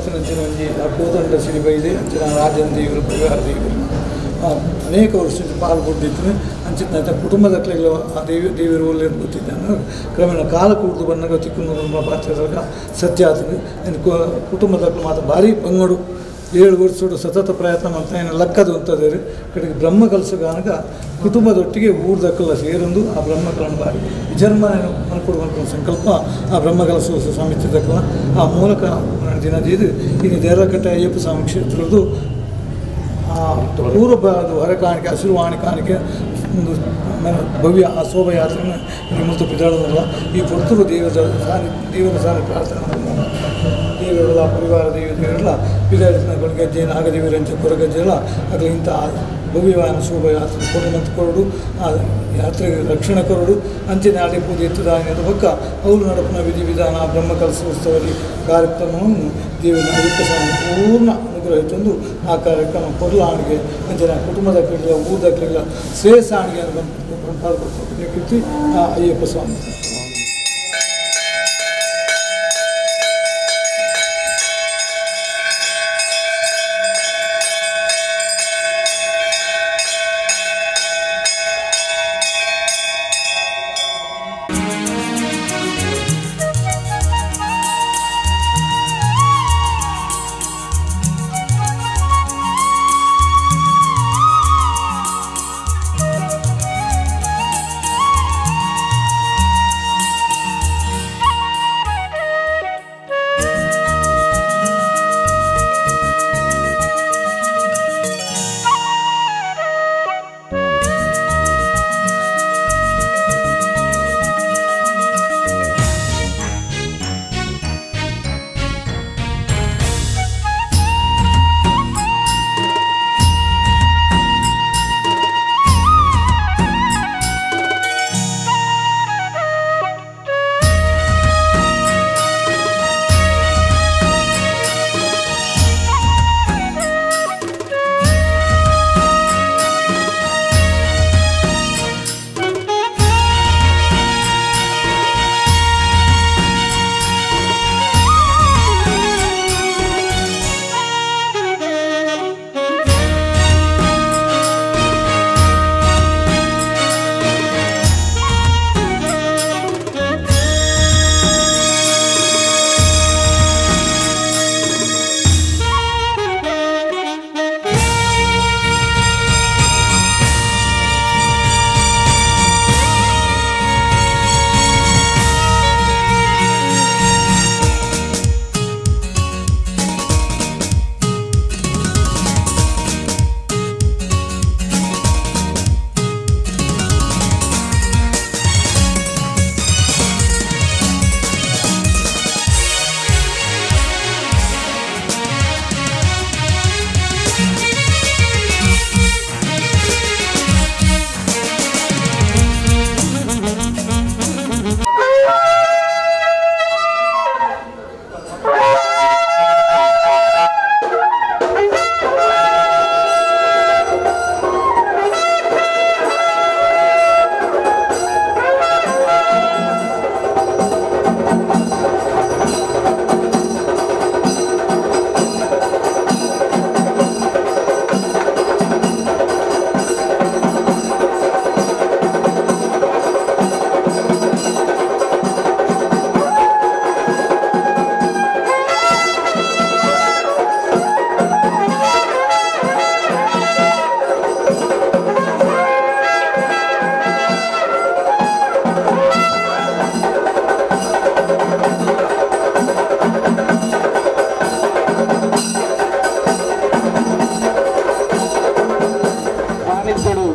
ಇತ್ತಿನಂಚಿನ ಒಂಜಿ ಕೋದಂಡ ಸಿರಿ ಬೈದೆ ಅಂಚಿನ ರಾಜನ ದೇವರು ಪರಿವಾರ ದೇವರು ಅನೇಕ ವರ್ಷ ಪಾಲು ಕೊಡ್ದಿತ್ತು ಅಂಚಿನ ಕುಟುಂಬದ ಆ ದೇವಿ ದೇವರು ಒಳ್ಳೆ ಗೊತ್ತಿದ್ದಾನೆ. ಕ್ರಮೇಣ ಕಾಲ ಕೂಡ್ದು ಬಂದಾಗ ತಿಕ್ಕು ಪಾತ್ರ ಸತ್ಯ ಆತನು ಕುಟುಂಬದ ಮಾತ್ರ ಭಾರಿ ಬಂಗಡು 7 ವರ್ಷ ಸತತ ಪ್ರಯತ್ನ ಮಾಡ್ತಾ ಏನು ಲಕ್ಕದು ಅಂತದೇರಿ ಕಡೆಗೆ ಬ್ರಹ್ಮ ಕಲಸಗಾನಕ ಕುಟುಂಬದೊಟ್ಟಿಗೆ ಊರ್ದಕ್ಕೆಲ್ಲ ಸೇರೊಂದು ಆ ಬ್ರಹ್ಮಕಲನ ಬಾರಿ ವಿಜೃಂಭಣೆ ಮಲ್ಕೊಡುವಂಥ ಸಂಕಲ್ಪ ಆ ಬ್ರಹ್ಮ ಕಲಸೋತ್ಸವ ಸಮಿತಿ ದಕ್ಕಲ ಆ ಮೂಲಕ ದಿನ ಇದು ಇನ್ನು ದೇರಕಟ್ಟೆ ಅಯ್ಯಪ್ಪ ಸ್ವಾಮಿ ಕ್ಷೇತ್ರದ್ದು ಆ ಪೂರ್ವ ಹೊರ ಕಾಣಿಕೆ ಹಸಿರು ವಾಣಿ ಕಾಣಿಕೆ ಒಂದು ಭವ್ಯ ಆ ಶೋಭಾಯಾತ್ರೆಯನ್ನು ಇಲ್ಲಿ ಮುಲ್ತು ಬಿದ್ದಾಡೋದಿಲ್ಲ. ಈ ಪೊರ್ತರು ದೇವರ ಸಾನಿ ದೇವರ ಸಾನಿ ಪ್ರಾರ್ಥನೆ ದೇವರೆಲ್ಲ ಪರಿವಾರ ದೇವಿ ದೇವರೆಲ್ಲ ಬಿದಾಡಿನ ಗಜ್ಜೆ ನಾಗದೇವರಂಚ ಕೊರಗಜ್ಜೆ ಎಲ್ಲ ಆಗಲಿ ಇಂಥ ಭವ್ಯವಾದ ಶೋಭಾಯಾತ್ರೆ ಕೊಡು ಕೊರಡು ಆ ಯಾತ್ರೆಗೆ ರಕ್ಷಣೆ ಕೊರಡು ಅಂಚಿನ ಆಡಿ ಪೂಜೆ ಎತ್ತುದಾಗಿನ ಪಕ್ಕ ಅವರು ನಡಪನ ವಿಧಿ ವಿಧಾನ ಬ್ರಹ್ಮ ಕಲಸೋತ್ಸವದಲ್ಲಿ ಕಾರ್ಯಕ್ರಮವನ್ನು ದೇವರ ಅಯ್ಯಪ್ಪ ಸ್ವಾಮಿ ಪೂರ್ಣ ಅನುಗ್ರಹ ತಂದು ಆ ಕಾರ್ಯಕ್ರಮ ಕೊರಲಾಣಿಗೆ ಅಂಚಿನ ಕುಟುಂಬದ ಕಡೆಗೆ ಊರ್ದಕ್ಕೆಲ್ಲ ಶ್ರೇಯಸ್ ಆಣಿಗೆ ಕೀರ್ತಿ ಆ ಅಯ್ಯಪ್ಪ ಸ್ವಾಮಿ.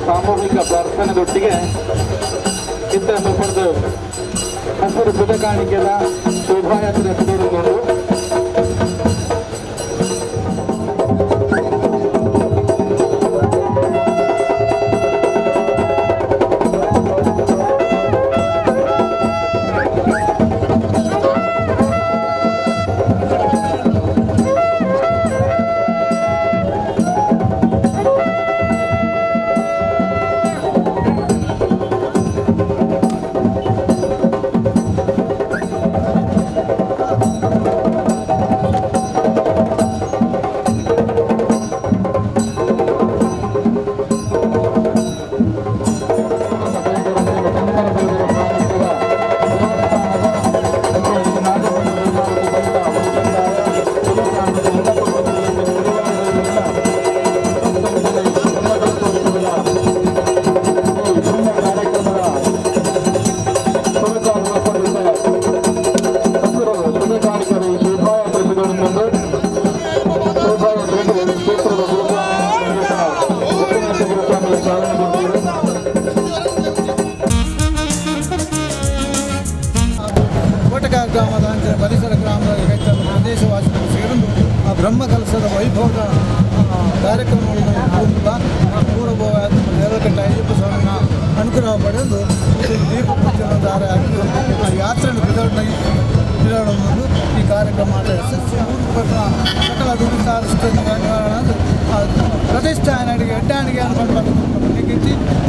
ಸಾಮೂಹಿಕ ಪ್ರಾರ್ಥನೆದೊಟ್ಟಿಗೆ ಇತ್ತ ಪಡೆದು ಹಸಿರು ಪುಟ ಕಾಣಿಕೆದ ಶೋಭಾಯಾತ್ರೆ ಪಡೆದುಕೊಂಡು Thank ವೈಭವದ ಕಾರ್ಯಕ್ರಮವನ್ನು ಪೂರ್ವ ದೇವರಕಟ್ಟ ಅಯ್ಯಪ್ಪ ಸ್ವಾಮಿನ ಅನುಗ್ರಹ ಪಡೆದು ದೀಪ ಪೂಜೆ ಹಾಕಿ ಆ ಯಾತ್ರೆಯನ್ನು ಬಿಡೋದು ಈ ಕಾರ್ಯಕ್ರಮ ಸಕಲ ಪ್ರತಿಷ್ಠಾನಡಿಗೆ ಅಡ್ಡಾಣಿಗೆ ಅನ್ಕೊಂಡು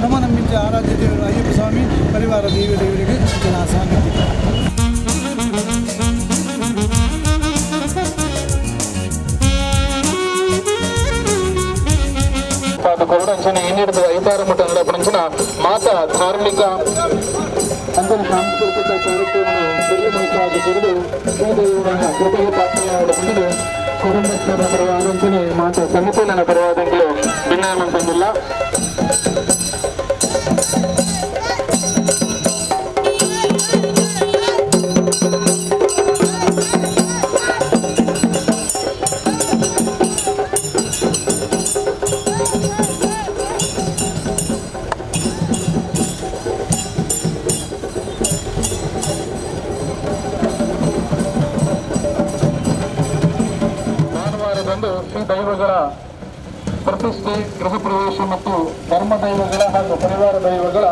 ನಮ ನಂಬಿಂಚ ಆರಾಧ್ಯ ದೇವರು ಅಯ್ಯಪ್ಪ ಸ್ವಾಮಿ ಪರಿವಾರ ದೇವಿ ದೇವರಿಗೆ ಜನ ಸಾನ್ನಿಧ್ಯ. ಕೊರಡಂಚನೆ ಇನ್ನಿಡಿದು ಐತಾರು ಮಠ ನಡಪಣಂಚನ ಮಾತಾ ಧಾರ್ಮಿಕ ಅಂಜನ ಸಾಂಸ್ಕೃತಿಕ ಕಾರ್ಯಕ್ರಮ ಕುರಿತು ಶ್ರೀದೇವರ ಕೃಪೆಗೆ ಪಾತ್ರರಾದ ಕುಟುಂಬಸ್ಥರ ಪರವಾದಂಚನೆ ಮಾತಾ ಸಮಿತಿನ ಪರವಾದಂಗೆ ಭಿನ್ನಾಮಂತಿಲ್ಲ. ಶ್ರೀ ದೈವಗಳ ಪ್ರತಿಷ್ಠೆ, ಗೃಹ ಪ್ರವೇಶ ಮತ್ತು ಧರ್ಮ ದೈವಗಳ ಹಾಗೂ ಪರಿವಾರ ದೈವಗಳ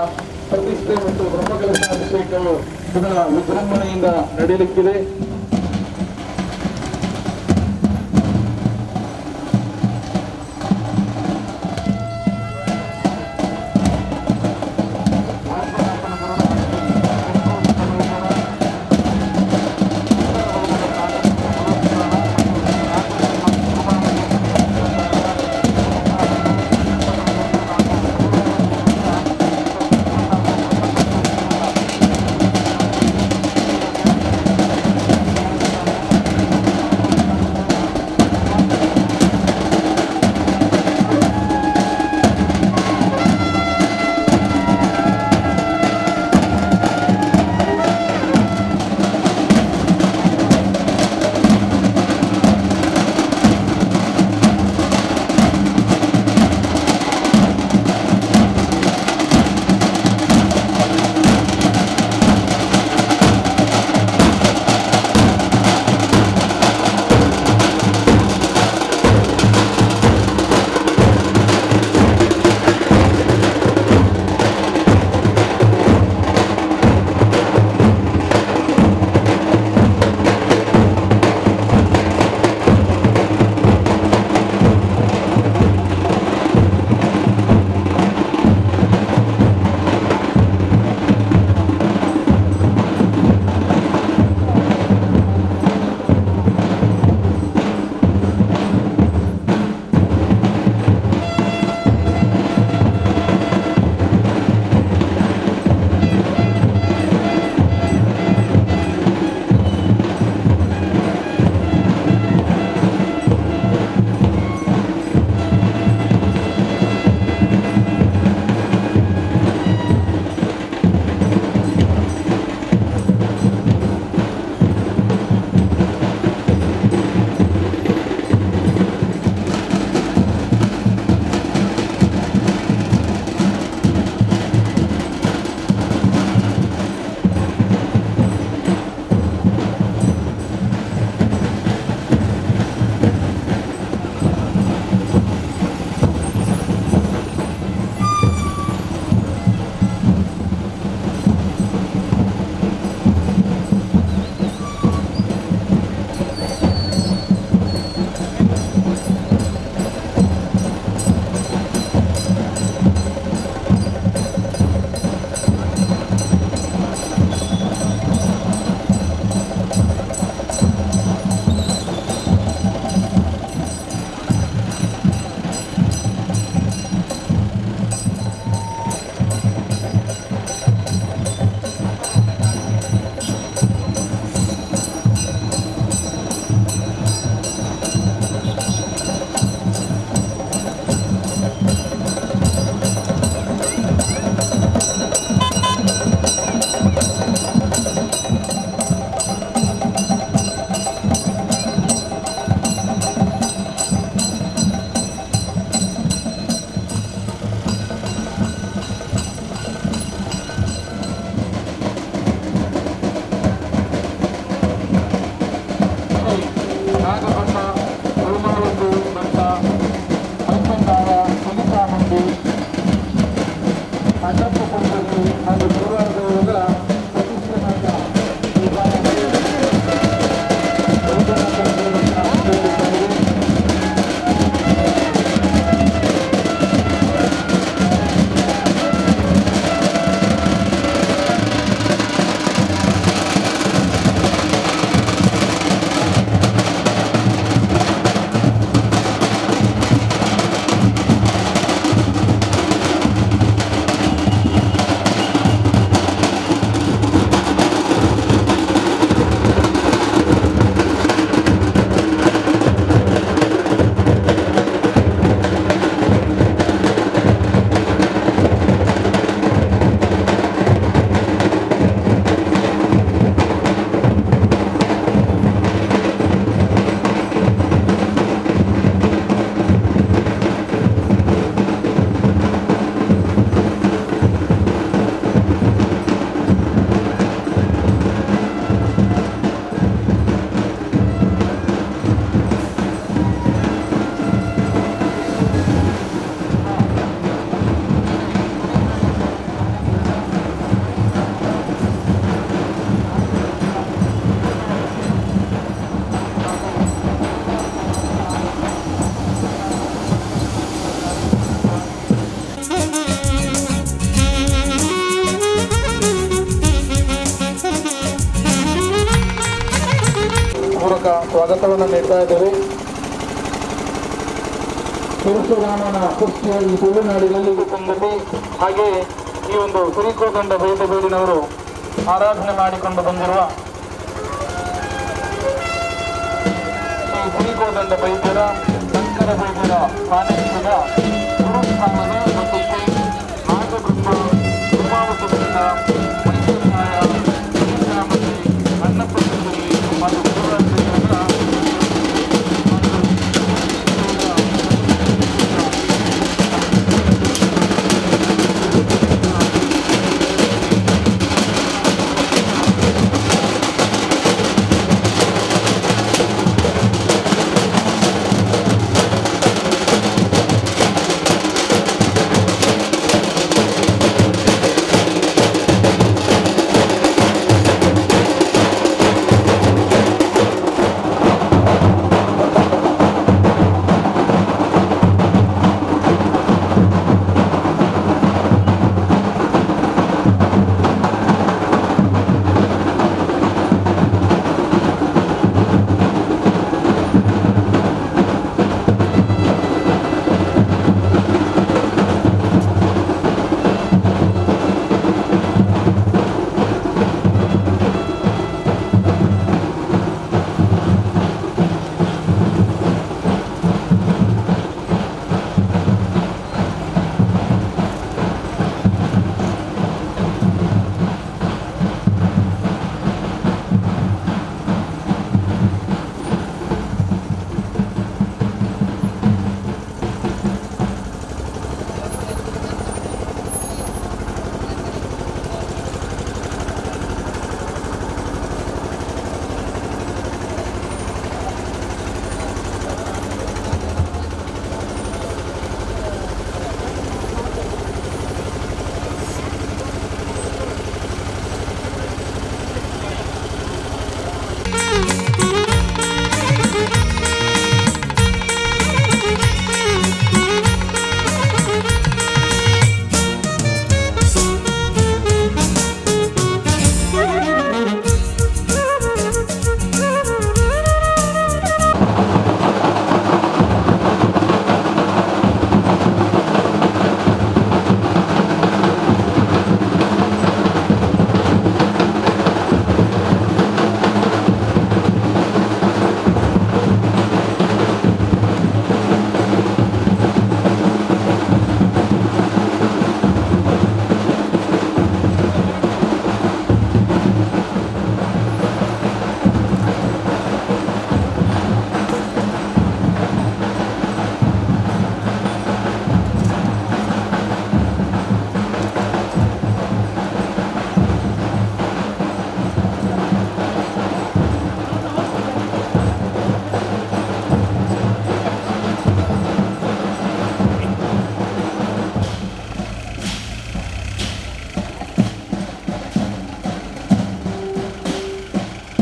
ಪ್ರತಿಷ್ಠೆ ಮತ್ತು ಬ್ರಹ್ಮಕಲಶ ಅಭಿಷೇಕವು ಇದರ ವಿಜೃಂಭಣೆಯಿಂದ ನಡೆಯಲಿಕ್ಕಿದೆ. ಸ್ವಾಗತವನ್ನು ನೀಡ್ತಾ ಇದ್ದೇವೆ. ಪರಶುರಾಮನ ಸೃಷ್ಟಿಯ ಈ ತುಳುನಾಡಿನಲ್ಲಿ ಸಂಗತಿ ಹಾಗೆ ಈ ಒಂದು ಸಿರಿಕೋದಂಡ ಬೈದಬೇಡಿನವರು ಆರಾಧನೆ ಮಾಡಿಕೊಂಡು ಬಂದಿರುವ ಶ್ರೀ ಸಿರಿಕೋದಂಡ ಬೈದ್ಯರ ಶಂಕರ ಬೈದ್ಯರ ಸಾನ್ನಿಧ್ಯದ ಗುರುಸ್ಥಾನದ ಮತ್ತು ಶ್ರೀ ನಾಗಬ್ರಹ್ಮ ಕೃಪಾವತದಿಂದ ಮೈಸೂರಿನಾಯ ಶ್ರೀರಾಮಶ್ರೀ ಅಣ್ಣಪ್ಪ ಮತ್ತು ಗುರುರಾಜ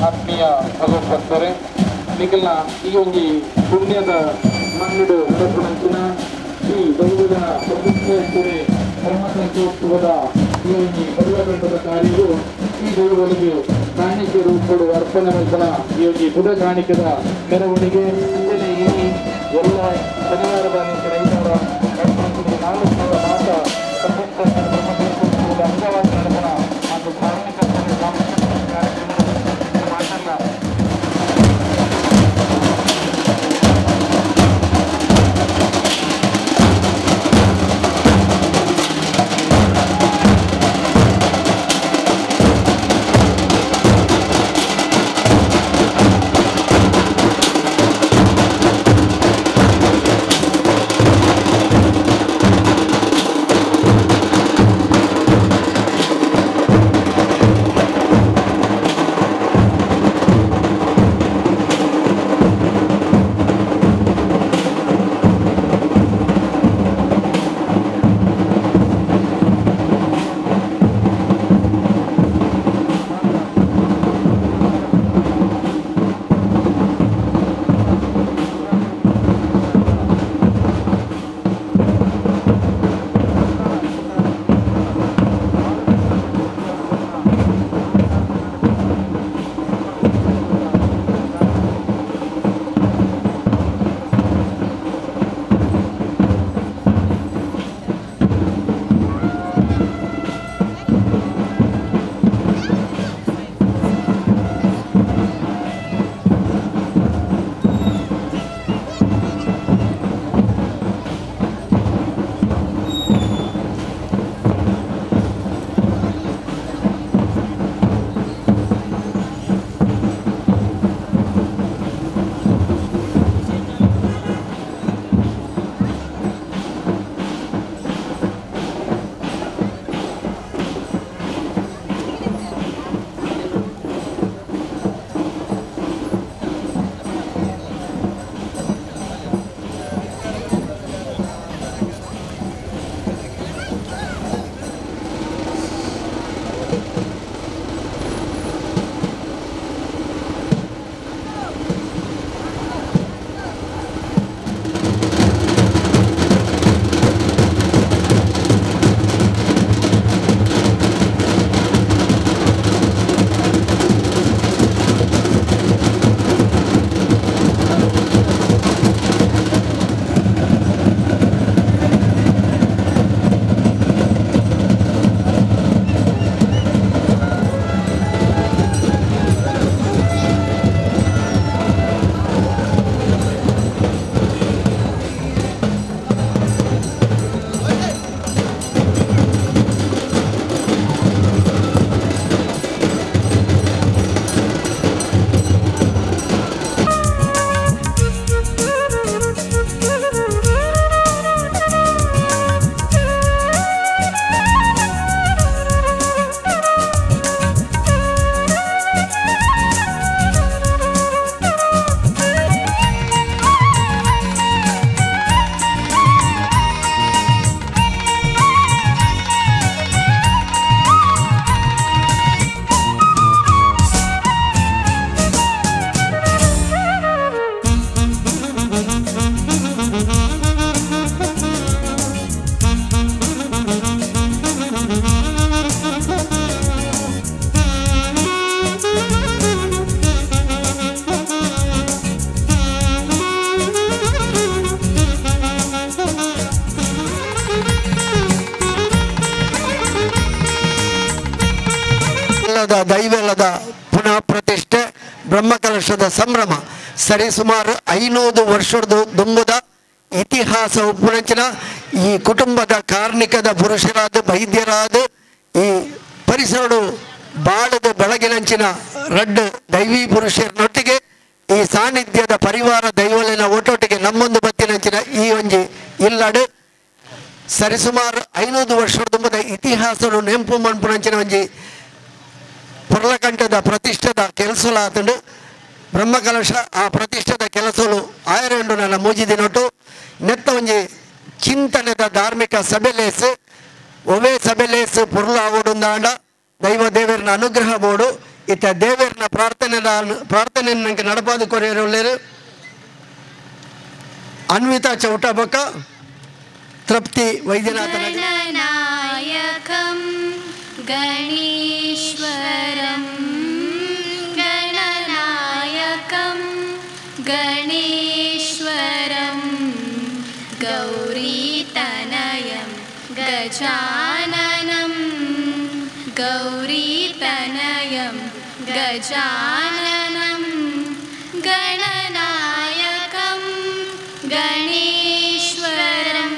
ಆತ್ಮೀಯ ಭಗವದ್ಭಕ್ತರೇ, ನಿಖಲ್ನ ಈ ಒಂದು ಪುಣ್ಯದ ಮಣ್ಣಿಡು ನಡಪುನಂಚಿನ ಶ್ರೀ ದೈವದ ಪ್ರತಿಷ್ಠೆ ಬ್ರಹ್ಮಸಂಕೋತ್ಸವದ ಈ ಒಂದು ಬರುವಗಂಟದ ಕಾರ್ಯವು ಈ ದೈವಗಳಿಗೆ ಕಾಣಿಕೆ ರೂಪಗಳು ಅರ್ಪಣೆ ಮಲ್ಪನ ಈ ಒಂದು ಬುಧ ಕಾಣಿಕೆದ ಮೆರವಣಿಗೆ ಅಂಜನೆ ಈ ಎಲ್ಲ ಶನಿವಾರದ ರೈತರ ನಾಲ್ಕು ಮಾಸ ಬ್ರಹ್ಮಸಂಕೋತ್ಸವದ ಅಂಗವಾಗಿ ನಡೆದನ ಮತ್ತು ಧಾರ್ಮಿಕ ಸಾಂಸ್ಕೃತಿಕ ಕಾರ್ಯಕ್ರಮಗಳು ಮಾತಲ್ಲ. ಕುಟುಂಬದ ದೈವಲದ ಪುನಃ ಪ್ರತಿಷ್ಠೆ ಬ್ರಹ್ಮಕಲಶದ ಸಂಭ್ರಮ ಸರಿಸುಮಾರು 500 ವರ್ಷದ ದುಂಬುದ ಇತಿಹಾಸ ಉಪುಣಂಚಿನ ಈ ಕುಟುಂಬದ ಕಾರ್ಣಿಕದ ಪುರುಷರಾದ ವೈದ್ಯರಾದ ಈ ಪರಿಸರಡು ಬಾಳದ ಬೆಳಗಿನಂಚಿನ ರಡ್ಡು ದೈವಿ ಪುರುಷರನ್ನೊಟ್ಟಿಗೆ ಈ ಸಾನ್ನಿಧ್ಯದ ಪರಿವಾರ ದೈವಲಿನ ಒಟ್ಟೊಟ್ಟಿಗೆ ನಮ್ಮೊಂದು ಬತ್ತಿನಂಚಿನ ಈ ಒಂಜಿ ಇಲ್ಲಡು ಸರಿಸುಮಾರು 500 ವರ್ಷದ ದುಂಬದ ಇತಿಹಾಸನು ನೆಂಪು ಮನ್ಪುನಂಚಿನ ಒಂಜಿ ಪೊರ್ಲಕಂಠದ ಪ್ರತಿಷ್ಠದ ಕೆಲಸಲಾತಂಡು ಬ್ರಹ್ಮಕಲಶ ಆ ಪ್ರತಿಷ್ಠದ ಕೆಲಸಲು ಆಯರೆಂಡು ನನ್ನ ಮೂಜಿ ದಿನೊಟ್ಟು ನೆತ್ತ ಒಂಜಿ ಚಿಂತನೆದ ಧಾರ್ಮಿಕ ಸಭೆಲೇಸ್ ಒವೇ ಸಭೆಲೇಸ್ ಪೊರ್ಲಾವೋಡುಂದಾಂಡ ದೈವ ದೇವರನ ಅನುಗ್ರಹ ಬೋಡು ಇತ್ತ ದೇವರನ ಪ್ರಾರ್ಥನೆ ಪ್ರಾರ್ಥನೆ ನನಗೆ ನಡಪಾದ ಕೊರೆಯರು ಅನ್ವಿತಾ ಚೌಟ ಬೊಕ್ಕ ತೃಪ್ತಿ ವೈದ್ಯನಾಥನ ಗಣನಾಯಕಂ ಗಣೇಶ್ವರಂ ಗಣನಾಯಕಂ ಗಣೇಶ್ವರಂ ಗೌರೀತನಯಂ ಗಜಾನನಂ ಗೌರೀತನಯಂ ಗಜಾನನಂ ಗಣನಾಯಕಂ ಗಣೇಶ್ವರಂ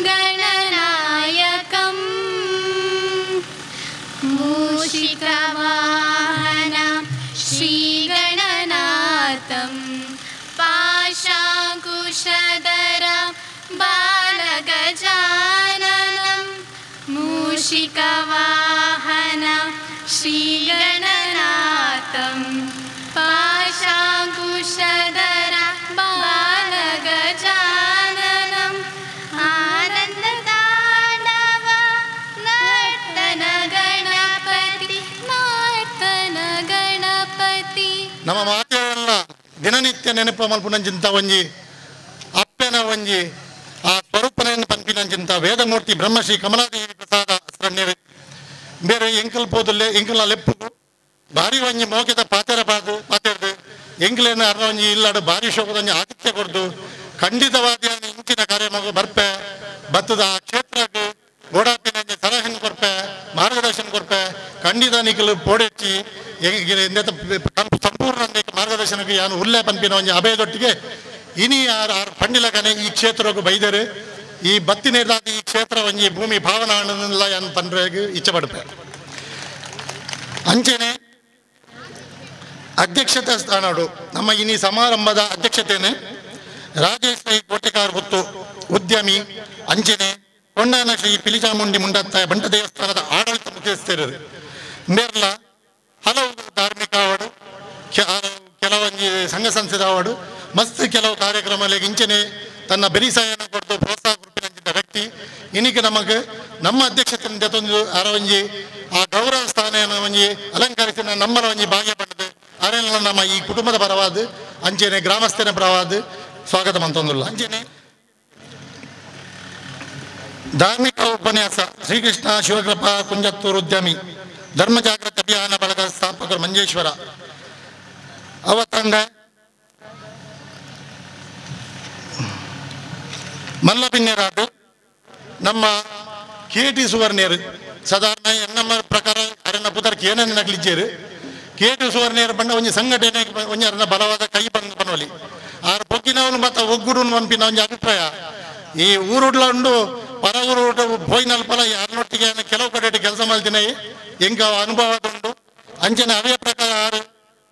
ಗಣನಾಯಕಂ ಮೂಷಿಕವಾಹನ ಶ್ರೀಗಣನಾಥಂ ಪಾಶಾಂಕುಶಧರ ಬಾಲಗಜಾನನಂ ಮೂಷಿಕವಾಹನ ಶ್ರೀಗಣನಾಥಂ ಪಾಶಾಂಕುಶಧರ ಬಾಲಗಜಾನನಂ ಆನಂದತಾಂಡವ ನರ್ತನ ಗಣಪತಿ ನರ್ತನ ಗಣಪತಿ. ನಮ್ಮ ಮಾತೆಯಲ್ಲ ದಿನನಿತ್ಯ ನೆನಪು ಮಲ್ಪುನಂಚಿಂತ ಒಂಜಿ ಅಪ್ಪೆನ ಒಂಜಿ ಆ ಸ್ವರೂಪನ ಪನ್ಪಿನಂಚಿಂತ ವೇದಮೂರ್ತಿ ಬ್ರಹ್ಮಶ್ರೀ ಕಮಲಾದೇವಿ ಪ್ರಸಾದ ಅಸ್ರಣ್ಯವೇ ಬೇರೆ ಎಂಕಲ್ ಪೋದುಲ್ಲೆ ಎಂಕಲ್ನ ಲೆಪ್ಪು ಭಾರಿ ಒಂಜಿ ಮೋಕೆದ ಪಾತೆರ ಪಾದು ಪಾತೆರ್ದು ಎಂಕ್ಲೇನ ಅರ್ಧ ಒಂಜಿ ಇಲ್ಲಾಡು ಭಾರಿ ಶೋಕದ ಒಂಜಿ ಆತಿಥ್ಯ ಕೊಡ್ದು ಖಂಡಿತವಾದ ಇಂಚಿನ ಕಾರ್ಯ ಬರ್ಪೆ ಬತ್ತದ ಆ ಕ್ಷೇತ್ರಕ್ಕೆ ಗೋಡಾಪಿನ ಸಲಹೆನ ಕೊರ್ಪೆ ಮಾರ್ಗದರ್ಶನ ಕೊರ್ಪೆ ಖಂಡಿತ ನಿಕಲು ಪೋಡೆಚ್ಚಿ ಸಂಪೂರ್ಣ ಮಾರ್ಗದರ್ಶನಕ್ಕೆ ಯಾನು ಉಲ್ಲೆ ಪನ್ಪಿನ ಒಂಜಿ ಅಭಯದೊಟ್ಟಿಗೆ ಇನಿ ಆರ್ ಆರ್ ಪಂಡಿಲಕನೆ ಈ ಕ್ಷೇತ್ರಕ್ಕೆ ಬೈದರು ಈ ಬತ್ತಿನೇದಾದ ಈ ಕ್ಷೇತ್ರ ಒಂಜಿ ಭೂಮಿ ಭಾವನ ಅನ್ನಲ್ಲ ಯಾನ್ ಪನ್ರೆಗ್ ಇಚ್ಛೆ ಪಡ್ಪೆ. ಅಂಚೆನೆ ಅಧ್ಯಕ್ಷತೆ ಸ್ಥಾನಡು ನಮ್ಮ ಇನಿ ಸಮಾರಂಭದ ಅಧ್ಯಕ್ಷತೆನೆ ರಾಜೇಶ್ ರೈ ಕೋಟೆಕಾರ್ ಗುತ್ತು ಉದ್ಯಮಿ ಅಂಚೆನೆ ಕೊಂಡಾನ ಶ್ರೀ ಪಿಲಿಚಾಮುಂಡಿ ಮುಂಡತ್ತಾಯ ಬಂಟ ದೇವಸ್ಥಾನದ ಆಡಳಿತ ಮುಖ್ಯಸ್ಥರು ಮೇರ್ಲ ಹಲವು ಧಾರ್ಮಿಕ ಅವಡು ಕೆಲವೊಂಜಿ ಸಂಘ ಸಂಸ್ಥೆದ ಅವಡು ಮಸ್ತ್ ಕೆಲವು ಕಾರ್ಯಕ್ರಮಗಳಿಗೆ ಇಂಚೆನೆ ತನ್ನ ಬೆರಿಸಾಯನ ಕೊಟ್ಟು ಪ್ರೋತ್ಸಾಹ ಕೊಡ್ಪಿನಂಚಿದ್ದ ವ್ಯಕ್ತಿ ಇನ್ನಿಗೆ ನಮಗೆ ನಮ್ಮ ಅಧ್ಯಕ್ಷತೆಯಿಂದ ತಂದು ಅರವಂಜಿ ಆ ಗೌರವ ಸ್ಥಾನ ಒಂಜಿ ಅಲಂಕರಿಸಿದ ನಮ್ಮರ ಒಂಜಿ ಭಾಗ್ಯ ಪಡೆದು ಅರೆಲ್ಲ ನಮ್ಮ ಈ ಕುಟುಂಬದ ಪರವಾದ ಅಂಚೆನೆ ಗ್ರಾಮಸ್ಥನ ಪರವಾದ ಸ್ವಾಗತ ಮಂತೊಂದುಲ್ಲ. ಅಂಚೆನೆ ಧಾರ್ಮಿಕ ಉಪನ್ಯಾಸ ಶ್ರೀಕೃಷ್ಣ ಶಿವಕೃಪಾ ಕುಂಜತ್ತೂರು ಉದ್ಯಮಿ ಧರ್ಮ ಜಾಗೃತಿ ಅಭಿಯಾನ ಬಳಗದ ಸ್ಥಾಪಕರು ಮಂಜೇಶ್ವರ ಅವತ್ತಂಗ ಮಲ್ಲಪಿನ್ಯರಾದ ನಮ್ಮ ಕೆ ಟಿ ಸುವರ್ಣಿಯರು ಸಾಧಾರಣ ಎನ್ನಮ್ಮ ಪ್ರಕಾರ ಅರಣ್ಯ ಪುದರ್ ಕೇನನ್ನ ನಗಲಿಜ್ಜೇರು ಕೆ ಟಿ ಸುವರ್ಣಿಯರು ಬಣ್ಣ ಒಂಜಿ ಸಂಘಟನೆ ಒಂಜಿ ಅರಣ್ಯ ಬಲವಾದ ಕೈ ಬಂದು ಬನ್ನೋಲಿ ಆರು ಬೊಗ್ಗಿನವನು ಮತ್ತು ಒಗ್ಗುಡು ಪನ್ಪಿನ ಒಂಜಿ ಅಭಿಪ್ರಾಯ ಈ ಊರುಡ್ಲ ಉಂಡು ಪರ ಊರು ಪೋಯಿನಲ್ಪಲ ಯಾರನ್ನೊಟ್ಟಿಗೆ ಕೆಲವು ಕಡೆ ಕೆಲಸ ಮಾಡ್ತೀನಿ ಎಂಕ ಅನುಭವ ಉಂಡು. ಅಂಚನೆ ಅವೇ ಪ್ರಕಾರ ಆರು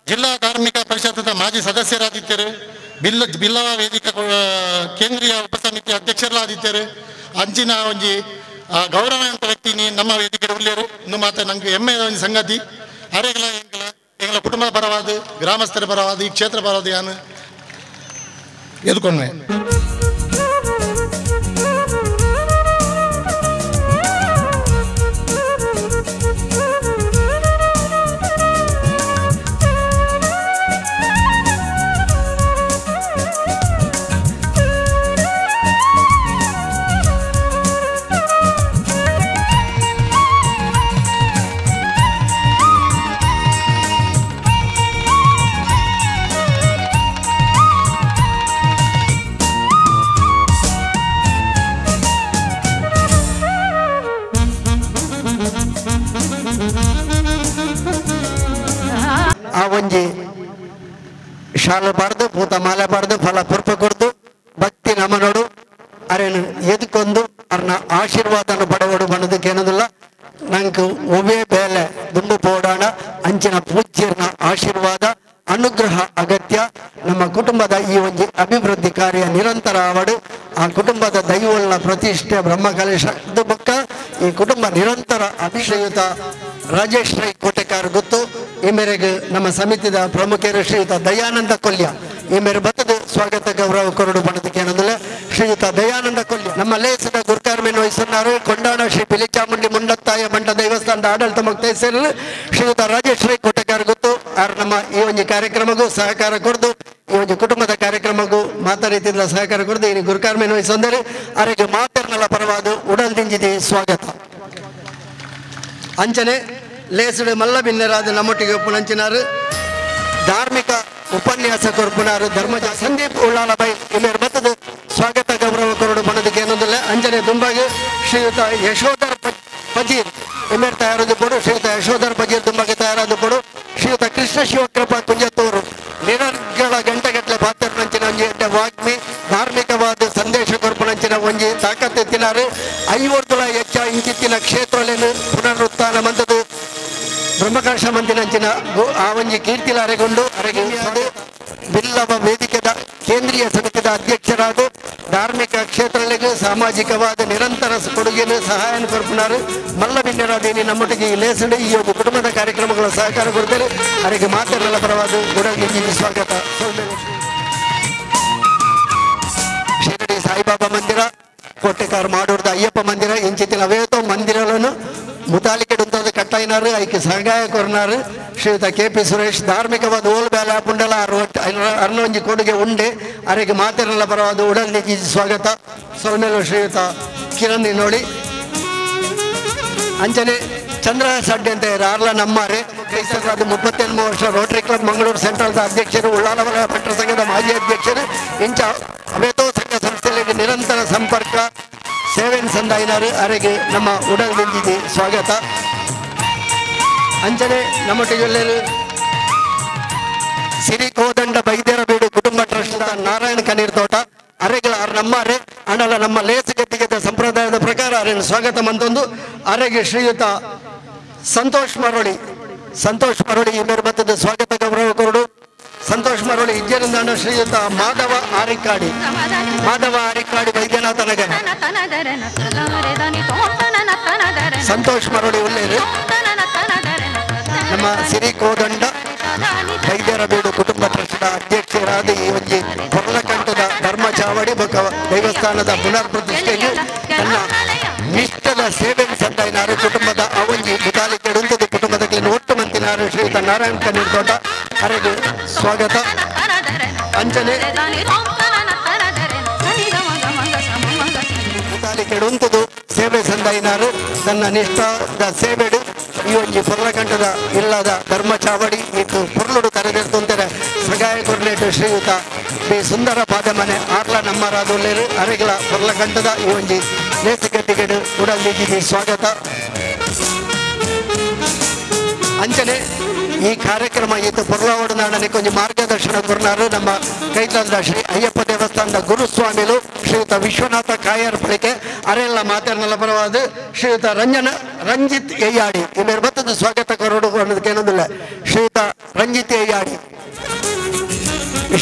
ಜಿಲ್ಲಾ ಧಾರ್ಮಿಕ ಪರಿಷತ್ದ ಮಾಜಿ ಸದಸ್ಯರಾದಿದ್ದರು ಬಿಲ್ಲವ ವೇದಿಕೆ ಕೇಂದ್ರೀಯ ಉಪಸಮಿತಿ ಅಧ್ಯಕ್ಷರಾದಿದ್ದರು ಅಂಚಿನ ಒಂಜಿ ಗೌರವಾನ್ವಿತ ವ್ಯಕ್ತಿ ನಮ್ಮ ವೇದಿಕೆ ಉಳ್ಳೇರು ಇನ್ನು ಮಾತ್ರ ನಂಗೆ ಹೆಮ್ಮೆಯ ಒಂದು ಸಂಗತಿ ಅರೆಗಳ ಎಂಕಲ ಎಂಗಳ ಕುಟುಂಬದ ಪರವಾದ ಗ್ರಾಮಸ್ಥರ ಪರವಾದ ಈ ಕ್ಷೇತ್ರ ಪರವಾದ ಯಾನು ಎದುಕೊಂಡೆ. ಒಂಜಿ ಶಾಲೆ ಪಾಡ್ದು ಪೂತ ಮಾಲೆ ಪಾಡ್ದು ಫಲ ಪುರ್ಪ ಕೊಡ್ದು ಭಕ್ತಿ ನಮನೋಡು ಅರೇನು ಎದ್ಕೊಂದು ಅರ್ನ ಆಶೀರ್ವಾದನ ಪಡವಡು ಬಣ್ಣದಕ್ಕೇನದಿಲ್ಲ ನಂಗೆ ಒವೇ ಬೇಲೆ ದುಂಡು ಪೋಡಾಣ ಅಂಚಿನ ಪೂಜ್ಯರ್ನ ಆಶೀರ್ವಾದ ಅನುಗ್ರಹ ಅಗತ್ಯ. ನಮ್ಮ ಕುಟುಂಬದ ಈ ಒಂದು ಅಭಿವೃದ್ಧಿ ಕಾರ್ಯ ನಿರಂತರ ಆವಡು ಆ ಕುಟುಂಬದ ದೈವಗಳ ಪ್ರತಿಷ್ಠೆ ಬ್ರಹ್ಮಕಲಶ ಬೊಕ್ಕ ಈ ಕುಟುಂಬ ನಿರಂತರ ಅಭಿಶ್ರೀಯುತ ರಾಜೇಶ್ ರೈ ಕೋಟೆಕಾರ್ ಗೊತ್ತು. ಈ ಮೇರೆಗೆ ನಮ್ಮ ಸಮಿತಿದ ಪ್ರಮುಖರು ಶ್ರೀಯುತ ದಯಾನಂದ ಕೊಲ್ಯ ಈ ಮೇರೆ ಬತ್ತದ ಸ್ವಾಗತ ಗೌರವ ಕೊರಡು ಬಣ್ಣದಕ್ಕೆ ಏನಂದ್ರೆ ಶ್ರೀಯುತ ದಯಾನಂದ ಕೊಲ್ಯ ನಮ್ಮ ಲೇಸದ ಗುರುಕಾರ್ಮೆಯನ್ನು ವಹಿಸುತ್ತಾರೆ. ಕೊಂಡಾಣ ಶ್ರೀ ಪಿಲಿಚಾಮುಂಡಿ ಮುಂಡತ್ತಾಯ ಮಂಡ ದೇವಸ್ಥಾನದ ಆಡಳಿತ ಮುಕ್ತಾಯಿಸಿರಲು ಶ್ರೀಯುತ ರಾಜೇಶ್ ರೈ ಕೋಟೆಕಾರ್ ಗೊತ್ತು. ಆರ್ ನಮ್ಮ ಈ ಒಂದು ಕಾರ್ಯಕ್ರಮಕ್ಕೂ ಸಹಕಾರ ಕೊಡ್ದು ಈ ಒಂದು ಕುಟುಂಬದ ಕಾರ್ಯಕ್ರಮಕ್ಕೂ ಮಾತಾ ರೀತಿಯಿಂದ ಸಹಕಾರ ಕೊಡ್ದು ಈ ಗುರುಕಾರ್ಮೆಯನ್ನು ವಹಿಸೊಂದರೆ ಅವರಿಗೆ ಮಾತರ್ನಲ್ಲ ಪರವಾದ ಉಡಲ್ ದಿಂಜಿದಿ ಸ್ವಾಗತ. ಅಂಚನೆ ಲೇಸುಡು ಮಲ್ಲ ಬಿನ್ನರಾದ ನಮ್ಮೊಟ್ಟಿಗೆ ಒಪ್ಪುನಂಚಿನಾರು ಧಾರ್ಮಿಕ ಉಪನ್ಯಾಸ ಕೊರ್ಪುನಾರು ಧರ್ಮಜ ಸಂದೀಪ್ ಉಳ್ಳಾಲಬೈ ಇಮೇರ್ ಬತ್ತದ ಸ್ವಾಗತ ಗೌರವ ಕೊರಡು ಬಣ್ಣದಕ್ಕೆ ಏನೊಂದಿಲ್ಲ. ಅಂಜನೆ ದುಂಬಾಗಿ ಶ್ರೀಯುತ ಯಶೋಧರ್ ಪಜೀರ್ ಇಮೇರ್ ತಯಾರಾದ ಕೊಡು ಶ್ರೀಯುತ ಯಶೋಧರ್ ಪಜೀರ್ ದುಂಬಾಗಿ ತಯಾರಾದ ಕೊಡು ಶ್ರೀಯುತ ಕೃಷ್ಣ ಶಿವಕೃಪಾ ಕುಂಜತ್ತೂರು ನಿರರ್ಗಳ ಗಂಟೆಗಟ್ಟಲೆ ಪಾತ್ರನಂಚಿನ ಒಂಜಿ ಎಡ್ಡೆ ವಾಗ್ಮಿ ಧಾರ್ಮಿಕವಾದ ಸಂದೇಶ ಕೊರ್ಪುನಂಚಿನ ಒಂಜಿ ತಾಕತ್ತೆತ್ತಿನಾರು ಐವರ್ತುಲ ಹೆಚ್ಚ ಇಂಚಿತ್ತಿನ ಕ್ಷೇತ್ರಲೇನು ಪುನರುತ್ಥಾನ ಮಂತದ್ದು ಬ್ರಹ್ಮಕಲಶ ಮಂದಿನಂಚಿನ ಆ ಒಂಜಿ ಕೀರ್ತಿಲ ಅರೆಗೊಂಡು ಅರೆಗೆ ಬಿಲ್ಲವ ವೇದಿಕೆದ ಕೇಂದ್ರೀಯ ಸಮಿತಿದ ಅಧ್ಯಕ್ಷರಾದ ಧಾರ್ಮಿಕ ಕ್ಷೇತ್ರಗಳಿಗೆ ಸಾಮಾಜಿಕವಾದ ನಿರಂತರ ಕೊಡುಗೆಯನ್ನು ಸಹಾಯ ಕೊರ್ಪುನಾರು ಮಲ್ಲ ಬಿನ್ನರಾದೇನಿ ನಮ್ಮೊಟ್ಟಿಗೆ ಈ ಲೇಸಡಿ ಈ ಒಂದು ಕುಟುಂಬದ ಕಾರ್ಯಕ್ರಮಗಳ ಸಹಕಾರ ಕೊಡ್ತಾರೆ. ಅವರಿಗೆ ಮಾತೆಲ್ಲ ಪರವಾದ ಗುಡಗಿ ಸ್ವಾಗತ. ಶಿರಡಿ ಸಾಯಿಬಾಬಾ ಮಂದಿರ ಕೋಟೆಕಾರ್ ಮಾಡೂರ್ದ ಅಯ್ಯಪ್ಪ ಮಂದಿರ ಇಂಚಿತ್ತಿನ ಅವೇತೋ ಮಂದಿರలను ಮುತಾಲಿಕೆಡುಂತದ್ದು ಕಟ್ಟಾಯಿನಾರು ಐಕೆ ಸಹಾಯ ಕೊರ್ನಾರು ಶ್ರೀಯುತ ಕೆ ಪಿ ಸುರೇಶ್ ಧಾರ್ಮಿಕವಾದ ಓಲ್ ಬೇಲ ಪುಂಡಲ ಅರ್ನೊಂಜಿ ಕೊಡುಗೆ ಉಂಡೆ ಅರೆಗೆ ಮಾತೆಲ್ಲ ಪರವಾದ ಉಡಲ್ ನಿಜಿ ಸ್ವಾಗತ. ಸೊಲ್ಮೇಲು ಶ್ರೀಯುತ ಕಿರಣ್ ನೋಡಿ ಅಂಚನೆ ಚಂದ್ರ ಸಡ್ಡೆ ಅಂತ ಆರ್ಲ ನಮ್ಮಾರೆ ಕೈಸರಾದ 38 ವರ್ಷ ರೋಟರಿ ಕ್ಲಬ್ ಮಂಗಳೂರು ಸೆಂಟ್ರಲ್ದ ಅಧ್ಯಕ್ಷರು ಉಳ್ಳಾಲವರ ಭಟ್ರ ಸಂಘದ ಮಾಜಿ ಅಧ್ಯಕ್ಷರು ಇಂಚ ಅವೇತೋ ಸಂಘ ಸಂಸ್ಥೆಗಳಿಗೆ ನಿರಂತರ ಸಂಪರ್ಕ ಸೇವೆನ್ ಸಂದಾಯಿನಾರು ಅರೆಗೆ ನಮ್ಮ ಉಡಲ್ ನಿಂತಿದೆ ಸ್ವಾಗತ. ಅಂಚನೆ ನಮ್ಮೊಟ್ಟಿಗೆಲ್ಲರೂ ಸಿರಿ ಕೋದಂಡ ಬೈದ್ಯರಬೀಡು ಕುಟುಂಬ ಟ್ರಸ್ಟ್ ನಾರಾಯಣ ಕನೀರ್ ತೋಟ ಅರೆಗಳ ನಮ್ಮರೆ ಅಣಲ ನಮ್ಮ ಲೇಸು ಗದ್ದಿಗೆದ ಸಂಪ್ರದಾಯದ ಪ್ರಕಾರ ಅರೆಯನ್ನು ಸ್ವಾಗತ ಮಂತೊಂದು ಅರೆಗೆ ಶ್ರೀಯುತ ಸಂತೋಷ್ ಮರೋಳಿ ಸಂತೋಷ್ ಮರೋಳಿ ಈ ಮೇರೆ ಬತ್ತದ ಸ್ವಾಗತ ಗೌರವ ಕೊರಡು. ಸಂತೋಷ್ ಮರೋಳಿ ಇಜ್ಜರಿಂದಾಣ ಶ್ರೀಯುತ ಮಾಧವ ಆರಿಕಾಡಿ ಮಾಧವ ಆರಿಕಾಡಿ ವೈದ್ಯನಾಥ ನಗರ ಸಂತೋಷ್ ಮರೋಳಿ ಉಳ್ಳೇರು ನಮ್ಮ ಸಿರಿ ಕೋದಂಡ ವೈದ್ಯರಬೀಡು ಕುಟುಂಬ ಟ್ರಸ್ಟ್ನ ಅಧ್ಯಕ್ಷರಾದ ಈ ಒಂದು ಕೊರ್ಲಕಂಠದ ಧರ್ಮ ಚಾವಡಿ ಬೊಕ್ಕ ದೇವಸ್ಥಾನದ ಪುನರ್ ಪ್ರತಿಷ್ಠೆಗೆ ತನ್ನ ನಿಷ್ಠದ ಸೇವೆ ಸಂದಾಯಿನಾರು ಕುಟುಂಬದ ಅವಂಜಿ ಮುತಾಲಿಕೆಡುಂತದ್ದು ಕುಟುಂಬದ ಒಟ್ಟು ಮಂತಿನಾರು ಶ್ರೀಯುತ ನಾರಾಯಣ ಕಣ್ಣೀರ್ ತೋಟ ಅರೆಗೆ ಸ್ವಾಗತ. ಅಂಚನೆ ಮುತಾಲಿಕೆಡುಂತದ್ದು ಸೇವೆ ಸಂದಾಯಿನಾರು ತನ್ನ ನಿಷ್ಠದ ಸೇವೆಡು ಈ ಒಂಜಿ ಪೊರ್ಲಕಂಠದ ಇಲ್ಲದ ಧರ್ಮ ಚಾವಡಿ ಇತ್ತು ಪೊರ್ಲುಡು ಕರೆದಿರ್ತುಂತಾರೆ ಸಗಾಯ ಕೊರ್ಲೇಟು ಶ್ರೀಯುತ ಬಿ ಸುಂದರ ಪಾದಮನೆ ಆರ್ಲ ನಮ್ಮರಾದುಲ್ಲೇರು ಅರೆಗಳ ಪೊರ್ಲಕಂಠದ ಈ ಒಂಜಿ ಲೇಸಿಗಟ್ಟಿಗೆಡು ಉಡಲ್ ಸ್ವಾಗತ. ಅಂಚನೆ ಈ ಕಾರ್ಯಕ್ರಮ ಈತ ಪೊರ್ಲವಾಡು ಕೊಂಚ ಮಾರ್ಗದರ್ಶನ ಕೊರ್ನಾರು ನಮ್ಮ ಕೈತಲದ ಶ್ರೀ ಅಯ್ಯಪ್ಪ ದೇವಸ್ಥಾನದ ಗುರುಸ್ವಾಮಿಲು ಶ್ರೀಯುತ ವಿಶ್ವನಾಥ ಕಾಯರ್ ಪಳಿಕೆ ಅರೆಲ್ಲ ಮಾತಾಡಲ್ಲ ಪರವಾದ ಶ್ರೀಯುತ ರಂಜಿತ್ ಎಯ್ಯಾಡಿ ಈ ಮೇರೆ ಬತ್ತದ ಸ್ವಾಗತ ಕೊರಡು ಅನ್ನೋದಕ್ಕೇನೊಂದಿಲ್ಲ. ಶ್ರೀಯುತ ರಂಜಿತ್ ಎಯ್ಯಾಡಿ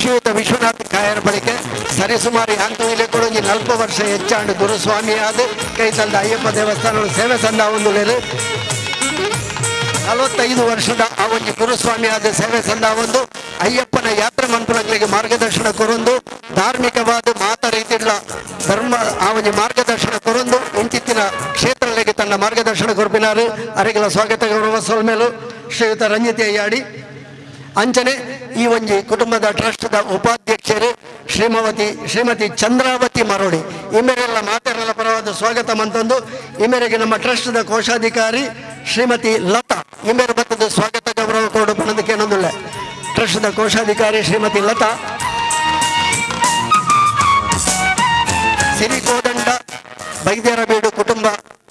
ಶ್ರೀಯುತ ವಿಶ್ವನಾಥ ಕಾಯರ್ ಬಳಿಕೆ ಸರಿಸುಮಾರು ಹಂತ ಕೂಡ ಒಂಜಿ 40 ವರ್ಷ ಹೆಚ್ಚಾಂಡು ಗುರುಸ್ವಾಮಿಯಾದ ಕೈತಲದ ಅಯ್ಯಪ್ಪ ದೇವಸ್ಥಾನ ಸೇವೆ ಸಂದ ಒಂದು 45 ವರ್ಷದ ಆ ಒಂದು ಗುರುಸ್ವಾಮಿಯಾದ ಸೇವೆ ಸಂದ ಒಂದು ಅಯ್ಯಪ್ಪನ ಯಾತ್ರೆ ಮಂತ್ರಗಳಿಗೆ ಮಾರ್ಗದರ್ಶನ ಕೊರೊಂದು ಧಾರ್ಮಿಕವಾದ ಮಾತ ರೀತಿಗಳ ಧರ್ಮ ಆ ಒಂದು ಮಾರ್ಗದರ್ಶನ ಕೊರೊಂದು ಇಂಚಿತ್ತಿನ ಕ್ಷೇತ್ರಗಳಿಗೆ ತನ್ನ ಮಾರ್ಗದರ್ಶನ ಕೊರ್ಪಿನಾರು ಅರೆಗಳ ಸ್ವಾಗತ ಗೌರವ ಸೊಲ್ಮೇಲು ಶ್ರೀಯುತ ರಂಜಿತ್ ಅಯ್ಯಾಡಿ. ಅಂಚನೆ ಈ ಒಂಜಿ ಕುಟುಂಬದ ಟ್ರಸ್ಟ್ದ ಉಪಾಧ್ಯಕ್ಷರು ಶ್ರೀಮತಿ ಚಂದ್ರಾವತಿ ಮರೋಡಿ ಈ ಮೇರೆಲ್ಲ ಮಾತೆಲ್ಲ ಪರವಾದ ಸ್ವಾಗತ ಮಂತಂದು ಈ ಮೇರೆಗೆ ನಮ್ಮ ಟ್ರಸ್ಟ್ದ ಕೋಶಾಧಿಕಾರಿ ಶ್ರೀಮತಿ ಲತಾ ಈ ಮೇರೆ ಬತ್ತದ ಸ್ವಾಗತ ಗೌರವ ಕೊರಡು ಬಣ್ಣದಕ್ಕೆ ಏನೊಂದಿಲ್ಲ. ಟ್ರಸ್ಟ್ದ ಕೋಶಾಧಿಕಾರಿ ಶ್ರೀಮತಿ ಲತಾ ಸಿರಿಕೋದಂಡ ಬೈದ್ಯರಬೀಡು ಕುಟುಂಬ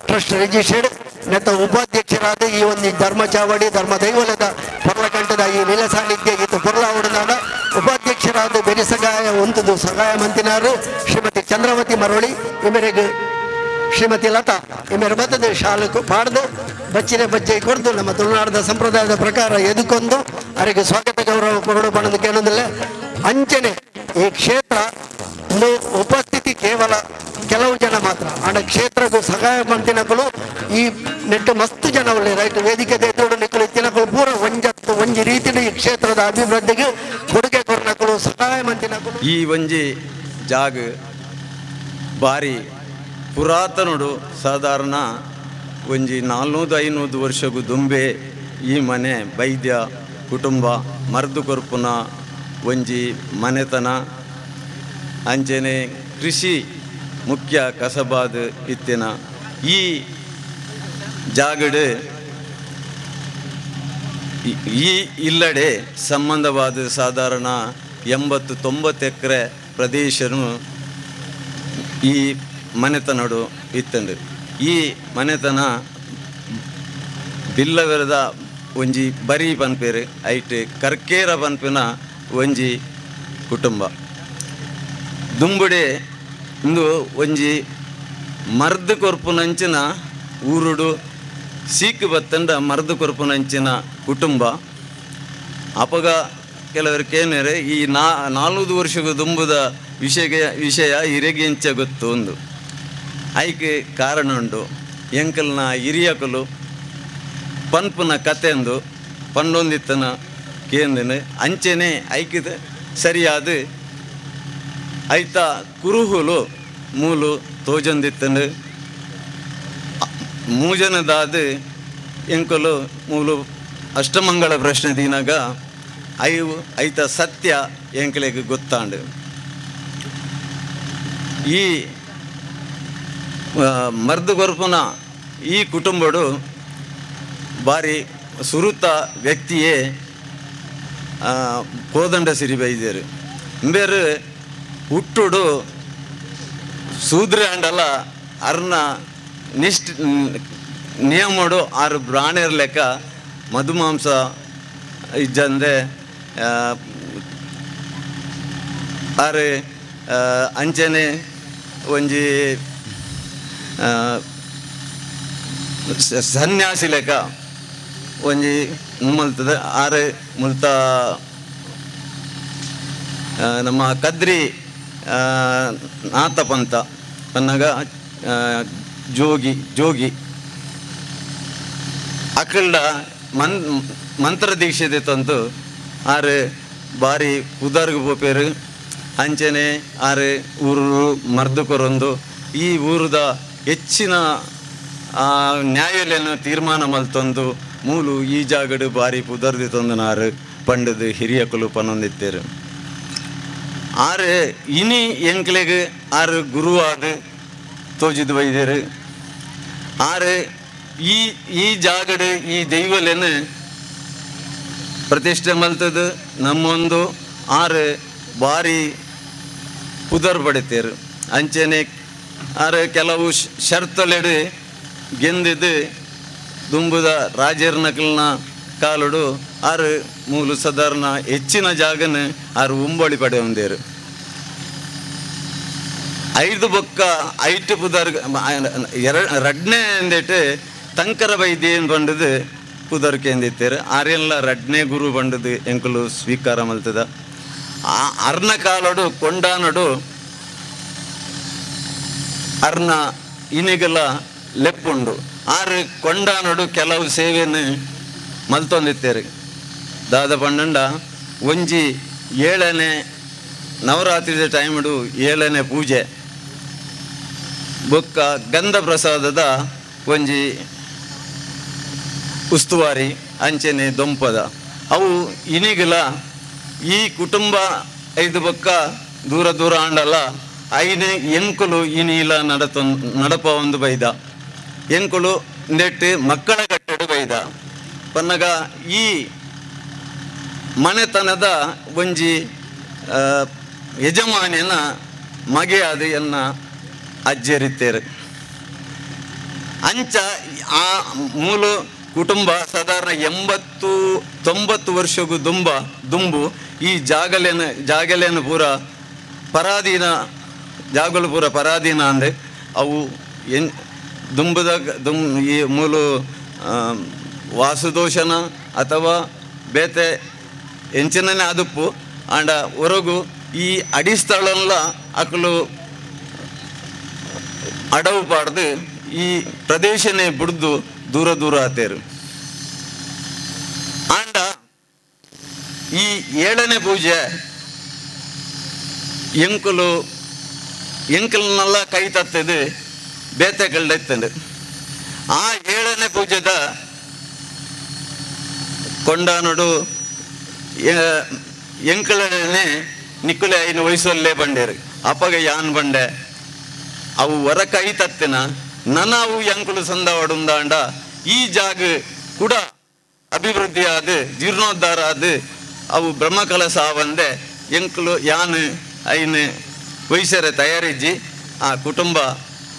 ಟ್ರಸ್ಟ್ ರಿಜಿಸ್ಟರ್ಡ್ ನೆತ್ತ ಉಪಾಧ್ಯಕ್ಷರಾದ ಈ ಒಂದು ಧರ್ಮ ಚಾವಡಿ ಧರ್ಮ ದೈವಲದ ಪೊರ್ಲಕಂಠದ ಈ ನಿಲ ಸಾನ್ನಿಧ್ಯ ಇತ್ತು ಪೊರ್ಲಾವುಡನಾಡ ಉಪಾಧ್ಯಕ್ಷರಾದ ಬೆರಿ ಸಗಾಯ ಒಂತುದು ಸಗಾಯ ಮಂತಿನಾರು ಶ್ರೀಮತಿ ಚಂದ್ರವತಿ ಮರೋಳಿ ಇಮೆರೆಗ್ ಶ್ರೀಮತಿ ಲತಾ ಇಮೆರ ಬತ್ತದ ಶಾಲಕು ಪಾಡ್ದು ಬಚ್ಚಿನ ಬಚ್ಚೆ ಕೊಡ್ದು ನಮ್ಮ ತುಳುನಾಡದ ಸಂಪ್ರದಾಯದ ಪ್ರಕಾರ ಎದುಕೊಂದು ಅವರಿಗೆ ಸ್ವಾಗತ ಗೌರವ ಕೊರಡು ಬಣ್ಣದ ಕೇಳೋದಿಲ್ಲ. ಅಂಚನೆ ಈ ಕ್ಷೇತ್ರ ಉಪಸ್ಥಿತಿ ಕೇವಲ ಕೆಲವು ಜನ ಮಾತ್ರ ಆಂಡ ಕ್ಷೇತ್ರಕ್ಕೂ ಸಹಾಯ ಮಂತಿನಕುಲು ಈ ನೆಟ್ಟು ಮಸ್ತ್ ಜನ ಉಳ್ಳೆ ರೈಟ್ ವೇದಿಕೆ ಎದುರು ನಿಕ್ಕಲು ಇತ್ತಿನಕುಲು ಪೂರ ಒಂಜತ್ತು ಒಂಜಿ ರೀತಿಯ ಈ ಕ್ಷೇತ್ರದ ಅಭಿವೃದ್ಧಿಗೆ ಕೊಡುಗೆ ಕೊರನಕುಲು ಸಹಾಯ ಮಂತಿನಕುಲು. ಈ ಒಂಜಿ ಜಾಗ ಬಾರಿ ಪುರಾತನುಡು ಸಾಧಾರಣ ಒಂಜಿ 400-500 ವರ್ಷಗೂ ದುಂಬೆ ಈ ಮನೆ ವೈದ್ಯ ಕುಟುಂಬ ಮರ್ದು ಕೊರ್ಪುನ ಒಂಜಿ ಮನೆತನ ಅಂಚನೆ ಕೃಷಿ ಮುಖ್ಯ ಕಸಬಾದ ಇತ್ತಿನ ಈ ಜಾಗಡು ಈ ಇಲ್ಲಡೆ ಸಂಬಂಧವಾದ ಸಾಧಾರಣ 80-90 ಎಕರೆ ಪ್ರದೇಶನು ಈ ಮನೆತನಡು ಇತ್ತಂಡು. ಈ ಮನೆತನ ಬಿಲ್ಲವರದ ಒಂಜಿ ಬರಿ ಪನ್ಪೇರು ಐಟ್ ಕರ್ಕೇರ ಪನ್ಪಿನ ಒಂಜಿ ಕುಟುಂಬ ದುಂಬುಡೆ ಇಂದು ಒಂಜಿ ಮರ್ದು ಕೊರ್ಪುನಂಚಿನ ಊರುಡು ಸೀಕು ಬತ್ತಂಡ ಮರ್ದು ಕೊರ್ಪುನಂಚಿನ ಕುಟುಂಬ. ಅಪಗ ಕೆಲವರು ಕೇನೇರೆ ಈ 400 ವರ್ಷಗೂ ದುಂಬುದ ವಿಷಯ ಹಿರಿಗೆಂಚ ಗೊತ್ತು ಒಂದು ಐಕೆ ಕಾರಣ ಉಂಡು. ಎಂಕಲ್ನ ಹಿರಿಯಕಲು ಪನ್ಪುನ ಕತೆಂದು ಪಂಡೊಂದಿತ್ತನ ಕೇಂದಿನ ಅಂಚೆನೆ ಐಕಿದ ಸರಿಯಾದ ಐತ ಕುರುಹುಲು ಮೂಲು ತೋಜೊಂದಿತ್ತನು. ಮೂಜನದಾದ ಎಂಕಲು ಮೂಲು ಅಷ್ಟಮಂಗಳ ಪ್ರಶ್ನೆ ದಿನಾಗ ಐತ ಸತ್ಯ ಎಂಕಲೆಗೆ ಗೊತ್ತಾಂಡು. ಈ ಮರ್ದು ಕೊರ್ಪುನ ಈ ಕುಟುಂಬಡು ಬಾರಿ ಸುರುತ ವ್ಯಕ್ತಿಯೇ ಕೋದಂಡ ಸಿರಿ ಬೈದೇರು ಬೇರೆ ಹುಟ್ಟುಡು ಸೂದ್ರೆ ಅಂಡಲ ಅರ್ನ ನಿಷ್ಠ ನಿಯಮಡು ಆರು ಬ್ರಾಣೆರ್ ಲೆಕ್ಕ ಮಧುಮಾಂಸ ಇಜ್ಜಂದೆ ಆರು ಅಂಚನೆ ಒಂಜಿ ಸನ್ಯಾಸಿ ಲೆಕ್ಕ ಒಂಜಿ ಮುಲ್ತದ ಆರು ಮುಲ್ತ ನಮ್ಮ ಕದ್ರಿ ನಾಥಪಂಥ ಪನ್ನಗ ಜೋಗಿ ಜೋಗಿ ಅಕ್ಕಳ್ಳ ಮಂತ್ರ ದೀಕ್ಷೆ ತಂತು ಆರು ಬಾರಿ ಉದಾರ್ಗು ಪೋಪೇರು ಅಂಚನೆ ಆರು ಊರು ಮರ್ದು ಕೊರೊಂದು ಈ ಊರದ ಹೆಚ್ಚಿನ ನ್ಯಾಯಾಲಯನ ತೀರ್ಮಾನ ಮಲ್ತೊಂದು ಮೂಲು ಈ ಜಾಗಡು ಬಾರಿ ಪುದರ್ದಿ ತಂದನಾರು ಪಂಡದು ಹಿರಿಯಕುಲು ಪನೊಂದಿತ್ತೇರು. ಆರು ಇನಿ ಎಂಕ್ಲೆಗ್ ಆರು ಗುರುವಾದ ತೋಜಿದು ಬೈದೇರು. ಆರು ಈ ಈ ಜಾಗಡು ಈ ದೈವಲೇನು ಪ್ರತಿಷ್ಠೆ ಮಲ್ತದು ನಮ್ಮೊಂದು ಆರು ಬಾರಿ ಪುದರ್ ಪಡಿತೇರು. ಅಂಚನೆ ಆರು ಕೆಲವು ಷರ್ತಲೆಡು ಗೆಂದಿದ್ದು ದುಂಬುದ ರಾಜರ್ನಕಲ್ನ ಕಾಲುಡು ಆರು ಮೂಲು ಸಾಧಾರಣ ಹೆಚ್ಚಿನ ಜಾಗನ ಆರು ಉಂಬಳಿ ಪಡೆಯೊಂದೇರು. 5 ಬೊಕ್ಕ ಐಟು ಪುದರ್ ರಡ್ನೆ ಎಂದಿಟ್ಟು ತಂಕರ ವೈದ್ಯನ್ ಪಂಡದು ಪುದರ್ ಕೇಂದಿತ್ತೇರು. ಆರೆಲ್ಲ ರಡ್ನೆ ಗುರು ಪಂಡದು ಎಂಕುಲು ಸ್ವೀಕಾರ ಮಲ್ತದ. ಅರ್ನ ಕಾಲಡು ಕೊಂಡಾನಡು ಅರ್ನ ಇನಿಗೆಲ್ಲ ಲೆಪ್ಪುಂಡು. ಆರು ಕೊಂಡಾನಡು ಕೆಲವು ಸೇವೆಯನ್ನು ಮಲ್ತೊಂದಿತ್ತೇರು. ದಾದ ಪಂಡಂಡ ಒಂಜಿ 7ನೇ ನವರಾತ್ರಿದ ಟೈಮುಡು 7ನೇ ಪೂಜೆ ಬೊಕ್ಕ ಗಂಧ ಪ್ರಸಾದದ ಒಂಜಿ ಉಸ್ತುವಾರಿ ಅಂಚನೆ ದೊಂಪದ ಅವು ಇನಿಗಲ ಈ ಕುಟುಂಬ 5 ಬೊಕ್ಕ ದೂರ ದೂರ ಆಂಡಲ ಐನೆ ಎಂಕುಲು ಇನಿಲ ನಡಪ ಒಂದು ಬೈದ ಎಂಕುಲು ನೆಟ್ಟು ಮಕ್ಕಳ ಕಟ್ಟಡು ಬೈದ ಪನ್ನಗ ಈ ಮನೆತನದ ಒಂಜಿ ಯಜಮಾನಿನ ಮಗೆಯಾದ ಎನ್ನ ಅಜ್ಜರಿತ್ತೇರು. ಅಂಚ ಆ ಮೂಲ ಕುಟುಂಬ ಸಾಧಾರಣ 80-90 ವರ್ಷಗೂ ದುಂಬು ಈ ಜಾಗಲೇನ ಪೂರ ಪರಾಧೀನ ಜಾಗಲು ಪೂರ ಪರಾಧೀನ ಅಂದರೆ ಅವು ಎನ್ ದುಂಬುದ ಈ ಮೂಲ ವಾಸುದೋಷನ ಅಥವಾ ಬೇತೆ ಎಂಚಿನನೇ ಅದುಪ್ಪು ಆಂಡ ಹೊರಗು ಈ ಅಡಿಸ್ಥಳಲ್ಲ ಅಕಲು ಅಡವು ಪಾಡ್ದು ಈ ಪ್ರದೇಶನೇ ಬಿಡ್ದು ದೂರ ದೂರ ಆತೇರು. ಆಂಡ ಈ 7ನೇ ಪೂಜೆ ಎಂಕುಲು ಎಂಕಲ್ನೆಲ್ಲ ಕೈ ತತ್ತದು ಬೇತೆ ಕಳ್ಳೆತ್ತಂಡು. ಆ 7ನೇ ಪೂಜೆದ ಕೊಂಡಾನುಡು ಎಂಕಲನೆ ನಿಕ್ಕುಲೆ ಐನು ವಯಸ್ಸಲ್ಲೇ ಬಂಡೇರು. ಅಪ್ಪಗ ಯಾನ್ ಬಂಡೆ ಅವು ಹೊರ ಕೈ ತತ್ತಿನ ನನ ಅವು ಎಂಕುಲು ಸಂದವಾಡುಂದಾಂಡ ಈ ಜಾಗ ಕೂಡ ಅಭಿವೃದ್ಧಿ ಆದ ಜೀರ್ಣೋದ್ಧಾರ ಆದ ಅವು ಬ್ರಹ್ಮಕಲಶ ಆವಂದೆ ಎಂಕುಲು ಯಾನ್ ಐನು ವಯಸ್ಸರ ತಯಾರಿಜ್ಜಿ ಆ ಕುಟುಂಬ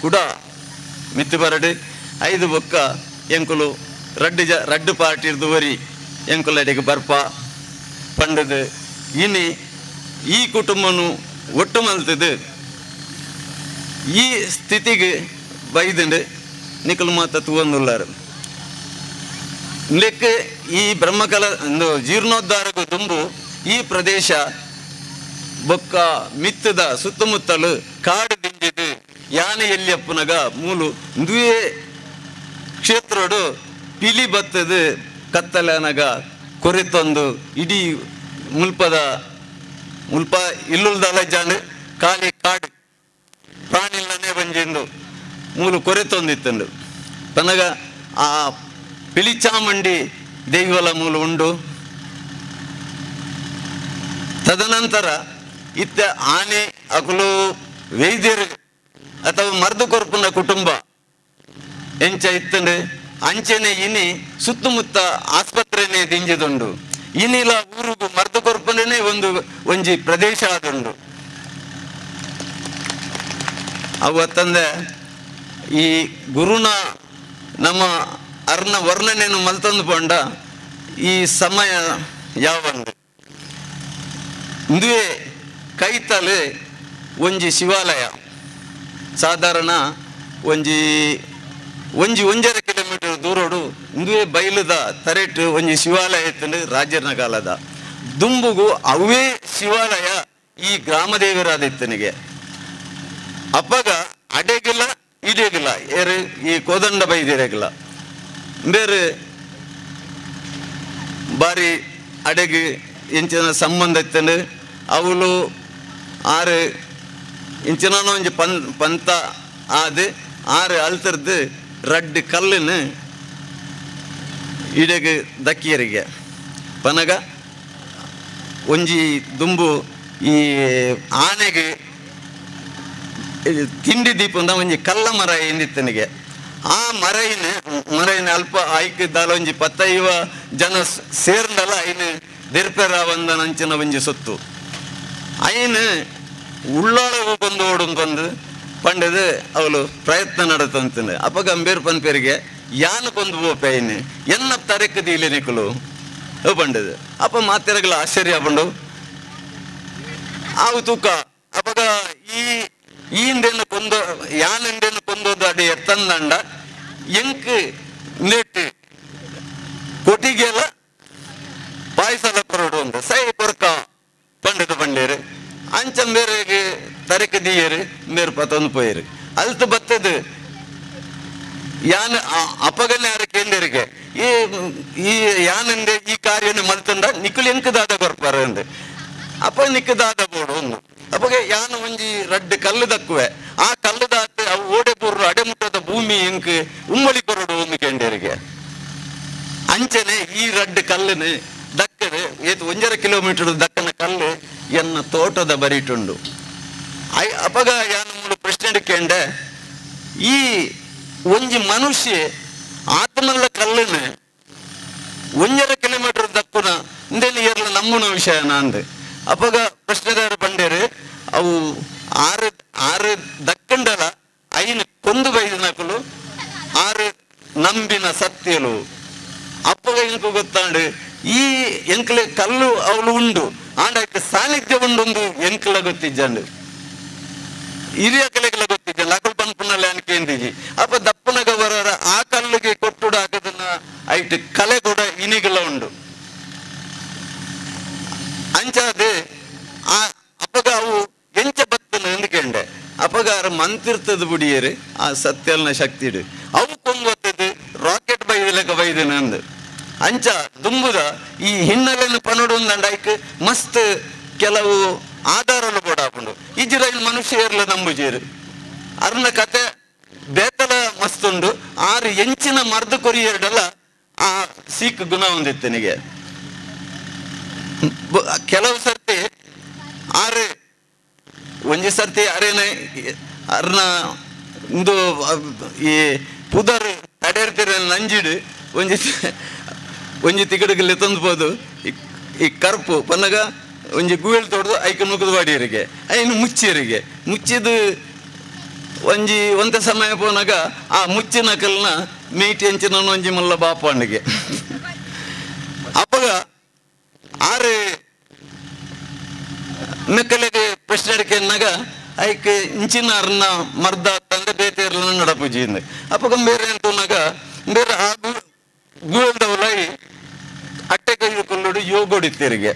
ಕೂಡ ಮಿತ್ತು ಬರಡು 5 ಬೊಕ್ಕ ಎಂಕುಲು ರಡ್ಡು ಪಾರ್ಟಿರ್ದು ವರಿ ಎಂಕುಲಡಿಗೆ ಬರ್ಪ ಪಂಡದು ಇನಿ ಈ ಕುಟುಂಬನು ಒಟ್ಟು ಮಲ್ತದು ಈ ಸ್ಥಿತಿಗೆ ಬೈದಂಡು ನಿಕಲು ಮಾತ ತೂವೊಂದುಲ್ಲಾರು. ಲೆಕ್ಕ ಈ ಬ್ರಹ್ಮಕಲ ಜೀರ್ಣೋದ್ಧಾರಕ್ಕೂ ದುಂಬು ಈ ಪ್ರದೇಶ ಬೊಕ್ಕ ಮಿತ್ತದ ಸುತ್ತಮುತ್ತಲು ಕಾಡು ದಿಂಜಿದು ಯಾನೆ ಎಲ್ಲಿಯಪ್ಪನಗ ಮೂಲು ಇಂದುವೇ ಕ್ಷೇತ್ರಡು ಪಿಲಿ ಬತ್ತದು ಕತ್ತಲನಗ ಕೊರೆತೊಂದು ಇಡೀ ಮುಲ್ಪದ ಮುಲ್ಪ ಇಲ್ಲುಲ್ದಲ್ಲ ಜಾನು ಖಾಲಿ ಕಾಡು ಪ್ರಾಣಿಲ್ಲನೇ ಬಂಜಿಂದು ಮೂಲು ಕೊರೆತೊಂದಿತ್ತಂಡು. ತನಗ ಆ ಪಿಲಿಚಾಮಂಡಿ ದೈವಲ ಮೂಲು ಉಂಡು. ತದನಂತರ ಇತ್ತ ಆನೆ ಅಕಲು ವೈದ್ಯರು ಅಥವಾ ಮರ್ದು ಕೊರ್ಪುನ ಕುಟುಂಬ ಎಂಚ ಇತ್ತಂಡು ಅಂಚೆನೆ ಇನಿ ಸುತ್ತಮುತ್ತ ಆಸ್ಪತ್ರೆನೇ ದಿಂಜಿದುಂಡು. ಇನಿಲ ಊರುಗು ಮರ್ದು ಕೊರ್ಪುನೇ ಒಂದು ಒಂಜಿ ಪ್ರದೇಶ ಆದುಂಡು. ಅವು ಅತ್ತಂದೆ ಈ ಗುರುನ ನಮ್ಮ ಅರ್ನ ವರ್ಣನೆಯನ್ನು ಮಲ್ತಂದು ಪಂಡ ಈ ಸಮಯ ಯಾವಂದು ಇಂದುವೆ ಕೈತಲೆ ಒಂಜಿ ಶಿವಾಲಯ ಸಾಧಾರಣ ಒಂಜಿ ಒಂಜಿ 1.5 ಕಿಲೋಮೀಟರ್ ದೂರೋಡು ಇಂದುವೆ ಬೈಲುದ ತರೆಟು ಒಂಜಿ ಶಿವಾಲಯ ಇತ್ತಂಡು ರಾಜರ್ನ ಕಾಲದ ದುಂಬುಗು ಅವೇ ಶಿವಾಲಯ ಈ ಗ್ರಾಮದೇವರಾದಿತ್ತನಿಗೆ. ಅಪ್ಪಗ ಅಡೆಗಿಲ್ಲ ಇಡೆಗಿಲ್ಲ ಏರು ಈ ಕೋದಂಡ ಬೈದಿರಗಿಲ್ಲ ಬೇರೆ ಬಾರಿ ಅಡೆಗೆ ಇಂಚಿನ ಸಂಬಂಧ ಇತ್ತಂಡು. ಅವಳು 6 ಇಂಚಿನ ಒಂಜಿ ಪಂತ ಆದು 6 ಅಲ್ತರ್ದು ರಡ್ಡು ಕಲ್ಲನ್ನು ಇಡೆಗೆ ದಕ್ಕಿಯರಿಗೆ ಪನಗ ಒಂಜಿ ದುಂಬು ಈ ಆನೆಗೆ ತಿಂಡಿ ದೀಪಂದ ಒಂಜಿ ಕಲ್ಲ ಮರ ಎಂದಿತ್ತನಿಗೆ. ಆ ಮರೈನ ಅಲ್ಪ ಆಯ್ಕಿದ್ದಾಲ ಒಂಜಿ 15 ಜನ ಸೇರ್ದಲ್ಲ ಐನು ದೆರ್ಪೆರ ಒಂದನಂಚಿನ ಒಂಜಿ ಸೊತ್ತು ಐನು ಉಳ್ಳಾಳವು ಬಂದು ಓಡು ಬಂದು ಪಂಡದು ಅವಳು ಪ್ರಯತ್ನ ನಡತಂತಂದು. ಅಪ್ಪ ಗಂಭೀರ್ ಪನ್ಪೇರಿಗೆ ಯಾನು ಕೊಂದು ಪೋಪೆ ಐನು ಎನ್ನ ತರೆಕ್ ದೀಲೆ ನಿಕಲು ಪಂಡದು. ಅಪ್ಪ ಮಾತೆರಗಲ ಆಶ್ಚರ್ಯ ಪಂಡು ಆವು ತೂಕ ಅಪ್ಪಗ ಈ ಹಿಂದೆನ್ನು ಕೊಂದು ಯಾನಿಂದೆನ್ನು ಕೊಂದೋದು ಅಡಿ ಎತ್ತಂದಂಡ ಎಂಕ್ ನೆಟ್ ಕೊಟ್ಟಿಗೆಲ್ಲ ಪಾಯಸಲ ಕೊರಡು ಅಂತ ಸೈ ಕೊರ್ಕ ಪಂಡದು ಪಂಡೇರು ಅಂಚ ಮೇರೆಗೆ ತರಕ ದೀಯರು ಮೇರು ಪತ್ತೊಂದು ಪೋಯರು ಅಲ್ತು ಬತ್ತದು ಯಾನ್ ಅಪಗನೆ ಯಾರು ಕೇಂದ್ರಿಗೆ ಈ ಈ ಯಾನಿಂದೆ ಈ ಕಾರ್ಯನ ಮಲ್ತಂಡ ನಿಕ್ಕುಲು ಎಂಕ್ ದಾದ ಕೊರ್ಪಾರ ಅಂದೆ. ಅಪ್ಪ ನಿಕ್ಕದಾದ ಬೋಡು ಒಂದು ಅಪ್ಪಗೆ ಯಾನು ಒಂಜಿ ರಡ್ಡು ಕಲ್ಲು ದಕ್ಕುವೆ ಆ ಕಲ್ಲು ದಾತ ಅವು ಓಡೆ ಪೂರ್ರು ಅಡೆಮುಟ್ಟದ ಭೂಮಿ ಎಂಕ್ ಉಮ್ಮಳಿ ಕೊರಡು ಒಂದು ಕೇಂದ್ರಿಗೆ. ಅಂಚನೆ ಈ ರಡ್ಡು ಕಲ್ಲನ್ನು ದಕ್ಕದೆ ಏತು 1.5 ಕಿಲೋಮೀಟರ್ ದಕ್ಕನ ಕಲ್ಲು ಎನ್ನ ತೋಟದ ಬರಿಟುಂಡು. ಅಪಗ ಯಾನು ಮೂಲು ಪ್ರಶ್ನೆ ಕೇಂಡೆ ಈ ಒಂಜಿ ಮನುಷ್ಯ ಆತ್ಮಲ್ಲ ಕಲ್ಲನ್ನು 1.5 ಕಿಲೋಮೀಟರ್ ದಕ್ಕುನ ಇಂದೆಲ್ಲಿ ಏರ್ಲ ನಮ್ಮುನ ವಿಷಯ ಅಂದೆ. ಅಪಗ ಪ್ರಶ್ನೆದಾರ ಬಂಡೇರು ಅವು 6 ದಕ್ಕಂಡಲ 5 ಕೊಂದು ಬೈದಿನಕಲು 6 ಗೊತ್ತಿಜ್ಜಂಡು ಹಿರಿಯ ಕಲೆಗಳ ಗೊತ್ತಿಜ್ಜಂಡು ಅಕಲ್ ಪನ್ಪುನಲ್ಲ ಅನ್ಕೇಂದಿಜಿ ಅಪ್ಪ ದಪ್ಪನಗ ಬರೋರ ಆ ಕಲ್ಲಿಗೆ ಕೊಟ್ಟುಡು ಹಾಕದನ್ನ ಐಟ್ ಕಲೆ ಕೂಡ ಇನಿಗಳ ಉಂಡು ಅಂಚಾದ ಆ ಅಪ್ಪಗ ಅವು ಎಂಚ ಬತ್ತನ ಅಂದ್ಕೊಂಡೆ ಅಪಗಾರ ಮಂತಿರ್ತದ ಬುಡಿಯರು ಆ ಸತ್ಯಲ್ನ ಶಕ್ತಿ ಇಡು ಅವು ಕೊಂಗೊತ್ತದು ರಾಕೆಟ್ ಬೈದಲೆಕ್ಕ ಬೈದನ ಅಂದು ಅಂಚ ದುಂಬುದ ಈ ಹಿನ್ನೆಲೆಯನ್ನು ಪನಡು ಅಂದಂಡ ಐಕ್ ಮಸ್ತ್ ಕೆಲವು ಆಧಾರಲು ಕೂಡ ಹಾಕೊಂಡು ಇಜ್ರಾಯಿಲ್ ಮನುಷ್ಯರ್ಲ ನಂಬುಜೇರು ಅರ್ನ ಕತೆ ಬೇತಲ ಮಸ್ತುಂಡು ಆರು ಎಂಚಿನ ಮರ್ದು ಕೊರಿಯರ್ಡಲ್ಲ ಆ ಸೀಕ್ ಗುಣ ಹೊಂದಿತ್ತನಿಗೆ. ಕೆಲವು ಸರ್ತಿ ಆರು ಒಂಜಿ ಸರ್ತಿ ಅರೇನ ಅರ್ನ ಇಂದು ಈ ಪುದರ್ ತಡೆರ್ತಿರ ನಂಜಿಡು ಒಂಜಿ ಒಂಜಿ ತಿಗಡಿಗೆ ತಂದ್ಬೋದು ಈ ಕರ್ಪು ಪನ್ನಗ ಒಂಜಿ ಗುವೆಲ್ ತೊಡ್ದು ಐಕ ನುಗ್ಗದು ಬಾಡಿಯರಿಗೆ ಐನು ಮುಚ್ಚಿಯರಿಗೆ ಮುಚ್ಚಿದು ಒಂಜಿ ಒಂತೆ ಸಮಯ ಪೋನಾಗ ಆ ಮುಚ್ಚಿನ ಕಲ್ನ ಮೇಟಿ ಅಂಚಿನ ಒಂಜಿ ಮಲ್ಲ ಬಾಪಂಡಿಗೆ ಅಪ್ಪಗ ಆರು ಮೆಕ್ಕಲಿಗೆ ಪ್ರಶ್ನೆ ಅಡಿಕೆನ್ನಾಗ ಐಕ್ ಇಂಚಿನ ಅರ್ನ ಮರ್ದ ತಂದೆ ಬೇತೆರ್ಲ ನಡಪುಜಿಂದ ಅಪ್ಪಗ ಬೇರೆ ಅಂತನಾಗ ಬೇರೆ ಆ ಗುವೆಲ್ದವಲೈ ಅಟ್ಟೆ ಕೈ ಕೊಲ್ಲೋಡು ಯೋಗೋಡಿತ್ತೇರಿಗೆ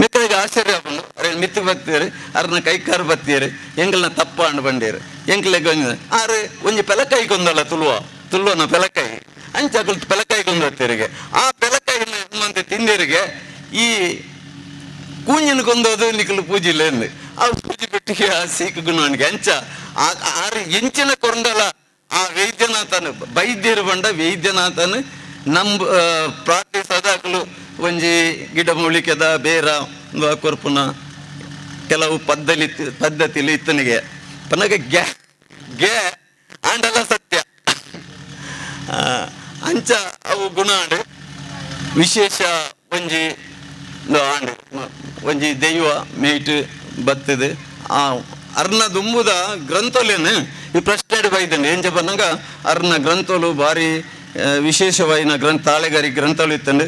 ಮಿಕ್ಕಲಿಗೆ ಆಶ್ಚರ್ಯ ಬಂದು ಅರೆ ಮಿತ್ತು ಬತ್ತೀರಿ ಅರ್ನ ಕೈಕಾರು ಬತ್ತೀರಿ ಎಂಕಲ್ನ ತಪ್ಪ ಅಂಡ್ ಬಂಡೀರು ಎಂಕಲೆಗ್ ಒಂಜಿ ಆರು ಒಂಜಿ ಪೆಲಕಾಯಿ ಕೊಂದಲ್ಲ ತುಳುವ ತುಳುವನ ಪೆಲಕಾಯಿ ಅಂಚಾಕಲ್ ಪೆಲಕಾಯಿ ಕೊಂದತ್ತೀರಿಗೆ ಆ ಪೆಲಕಾಯಿ ಮಂತೆ ತಿಂದಿರಿಗೆ ಈ ಕೂಂಜಿನ ಕೊಂದೋದು ನಿಕಲು ಪೂಜೆ ಇಲ್ಲ ಎಂದು ಆ ಪೂಜೆ ಬಿಟ್ಟಿಗೆ ಆ ಸೀಕು ಗುಣವನಿಗೆ ಅಂಚ ಆರು ಎಂಚಿನ ಕೊಂಡಲ ಆ ವೈದ್ಯನಾಥನ ವೈದ್ಯರು ಬಂಡ ವೈದ್ಯನಾಥನ ನಂಬ ಪ್ರಾರ್ಥಿಸದಾಕಲು ಒಂಜಿ ಗಿಡ ಮೂಲಿಕೆದ ಬೇರ ಕೊರ್ಪುನ ಕೆಲವು ಪದ್ಧತಿ ಪದ್ಧತಿಲಿ ಇತ್ತನಿಗೆ ಪನಗ ಗ್ಯಾ ಗ್ಯಾ ಆಂಡಲ ಸತ್ಯ ಅಂಚ ಅವು ಗುಣ ಆಂಡು ವಿಶೇಷ ಒಂಜಿ ಆಂಡು ಒಂಜಿ ದೈವ ಮೇಟ್ ಬರ್ತದೆ ಆ ಅರ್ನ ದುಂಬುದ ಗ್ರಂಥಲೇನು ಈ ಪ್ರಶ್ನೆ ಬೈದಂಡು ಎಂಚ ಬನ್ನಗ ಅರ್ನ ಗ್ರಂಥಲು ಭಾರಿ ವಿಶೇಷವಾಯಿನ ಗ್ರಂಥ ತಾಳೆಗಾರಿ ಗ್ರಂಥಲು ಇತ್ತಂಡು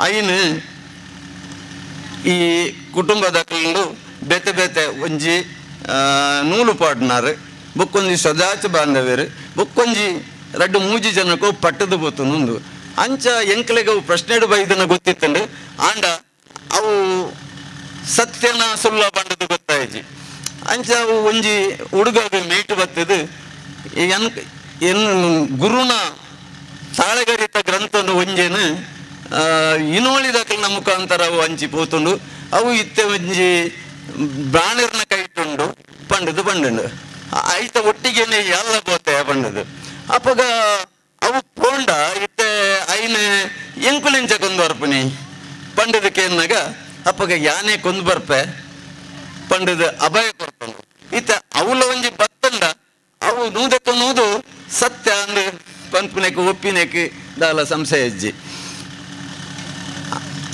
ಐನು ಈ ಕುಟುಂಬದಕಲು ಬೇತೆ ಬೇತೆ ಒಂಜಿ ನೂಲು ಪಾಡ್ನಾರು ಬೊಕ್ಕೊಂಜಿ ಸದಾಚ ಬಾಂಧವ್ಯರು ಬೊಕ್ಕೊಂಜಿ ರಡ್ಡು ಮೂಜಿ ಜನಕ್ಕೂ ಪಟ್ಟದ ಬೋತು ಅಂಚ ಎಂಕ್ಲೆಗೆ ಅವು ಪ್ರಶ್ನೆಡು ಬೈದನ ಗೊತ್ತಿತ್ತಂಡು ಆಂಡ ಅವು ಸತ್ಯನ ಸುಳ್ಳ ಬಂಡದು ಗೊತ್ತಾಯ್ತು ಅಂಚ ಅವು ಒಂಜಿ ಹುಡುಗ ಮೇಟು ಬರ್ತದೆ ಎನ್ ಎನ್ ಗುರುನ ತಾಳೆಗರಿತ ಗ್ರಂಥನು ಒಂಜೇನು ಇನೋಳಿದಕಲ್ನ ಮುಖಾಂತರ ಅವು ಅಂಚಿ ಪೋತುಂಡು ಅವು ಇತ್ತೆ ಒಂಜಿ ಬ್ರಾಣರ್ನ ಕೈಟುಂಡು ಪಂಡದು ಪಂಡುಂಡು ಐತ ಒಟ್ಟಿಗೆನೆ ಎಲ್ಲ ಬೋತೆ ಪಂಡದು ಅಪ್ಪಗ ಅವು ಪೋಂಡ ಇತ್ತೆ ಐನ ಎಂಕುಲಿಂಚ ಕೊಂದು ಬರ್ಪುನಿ ಪಂಡದಕ್ಕೆ ಎನ್ನಾಗ ಅಪ್ಪಗ ಯಾನೆ ಕೊಂದು ಬರ್ಪೆ ಪಂಡದ ಅಭಯ ಕೊರ್ಪುಂಡು ಇತ್ತ ಅವಲ ಒಂಜಿ ಬತ್ತಂಡ ಅವು ನೂದಕ್ಕೆ ನೂದು ಸತ್ಯ ಅಂದು ಪನ್ಪುನೆಕ್ ಒಪ್ಪಿನೆಕ್ ದಾಲ ಸಂಶಯ ಅಜ್ಜಿ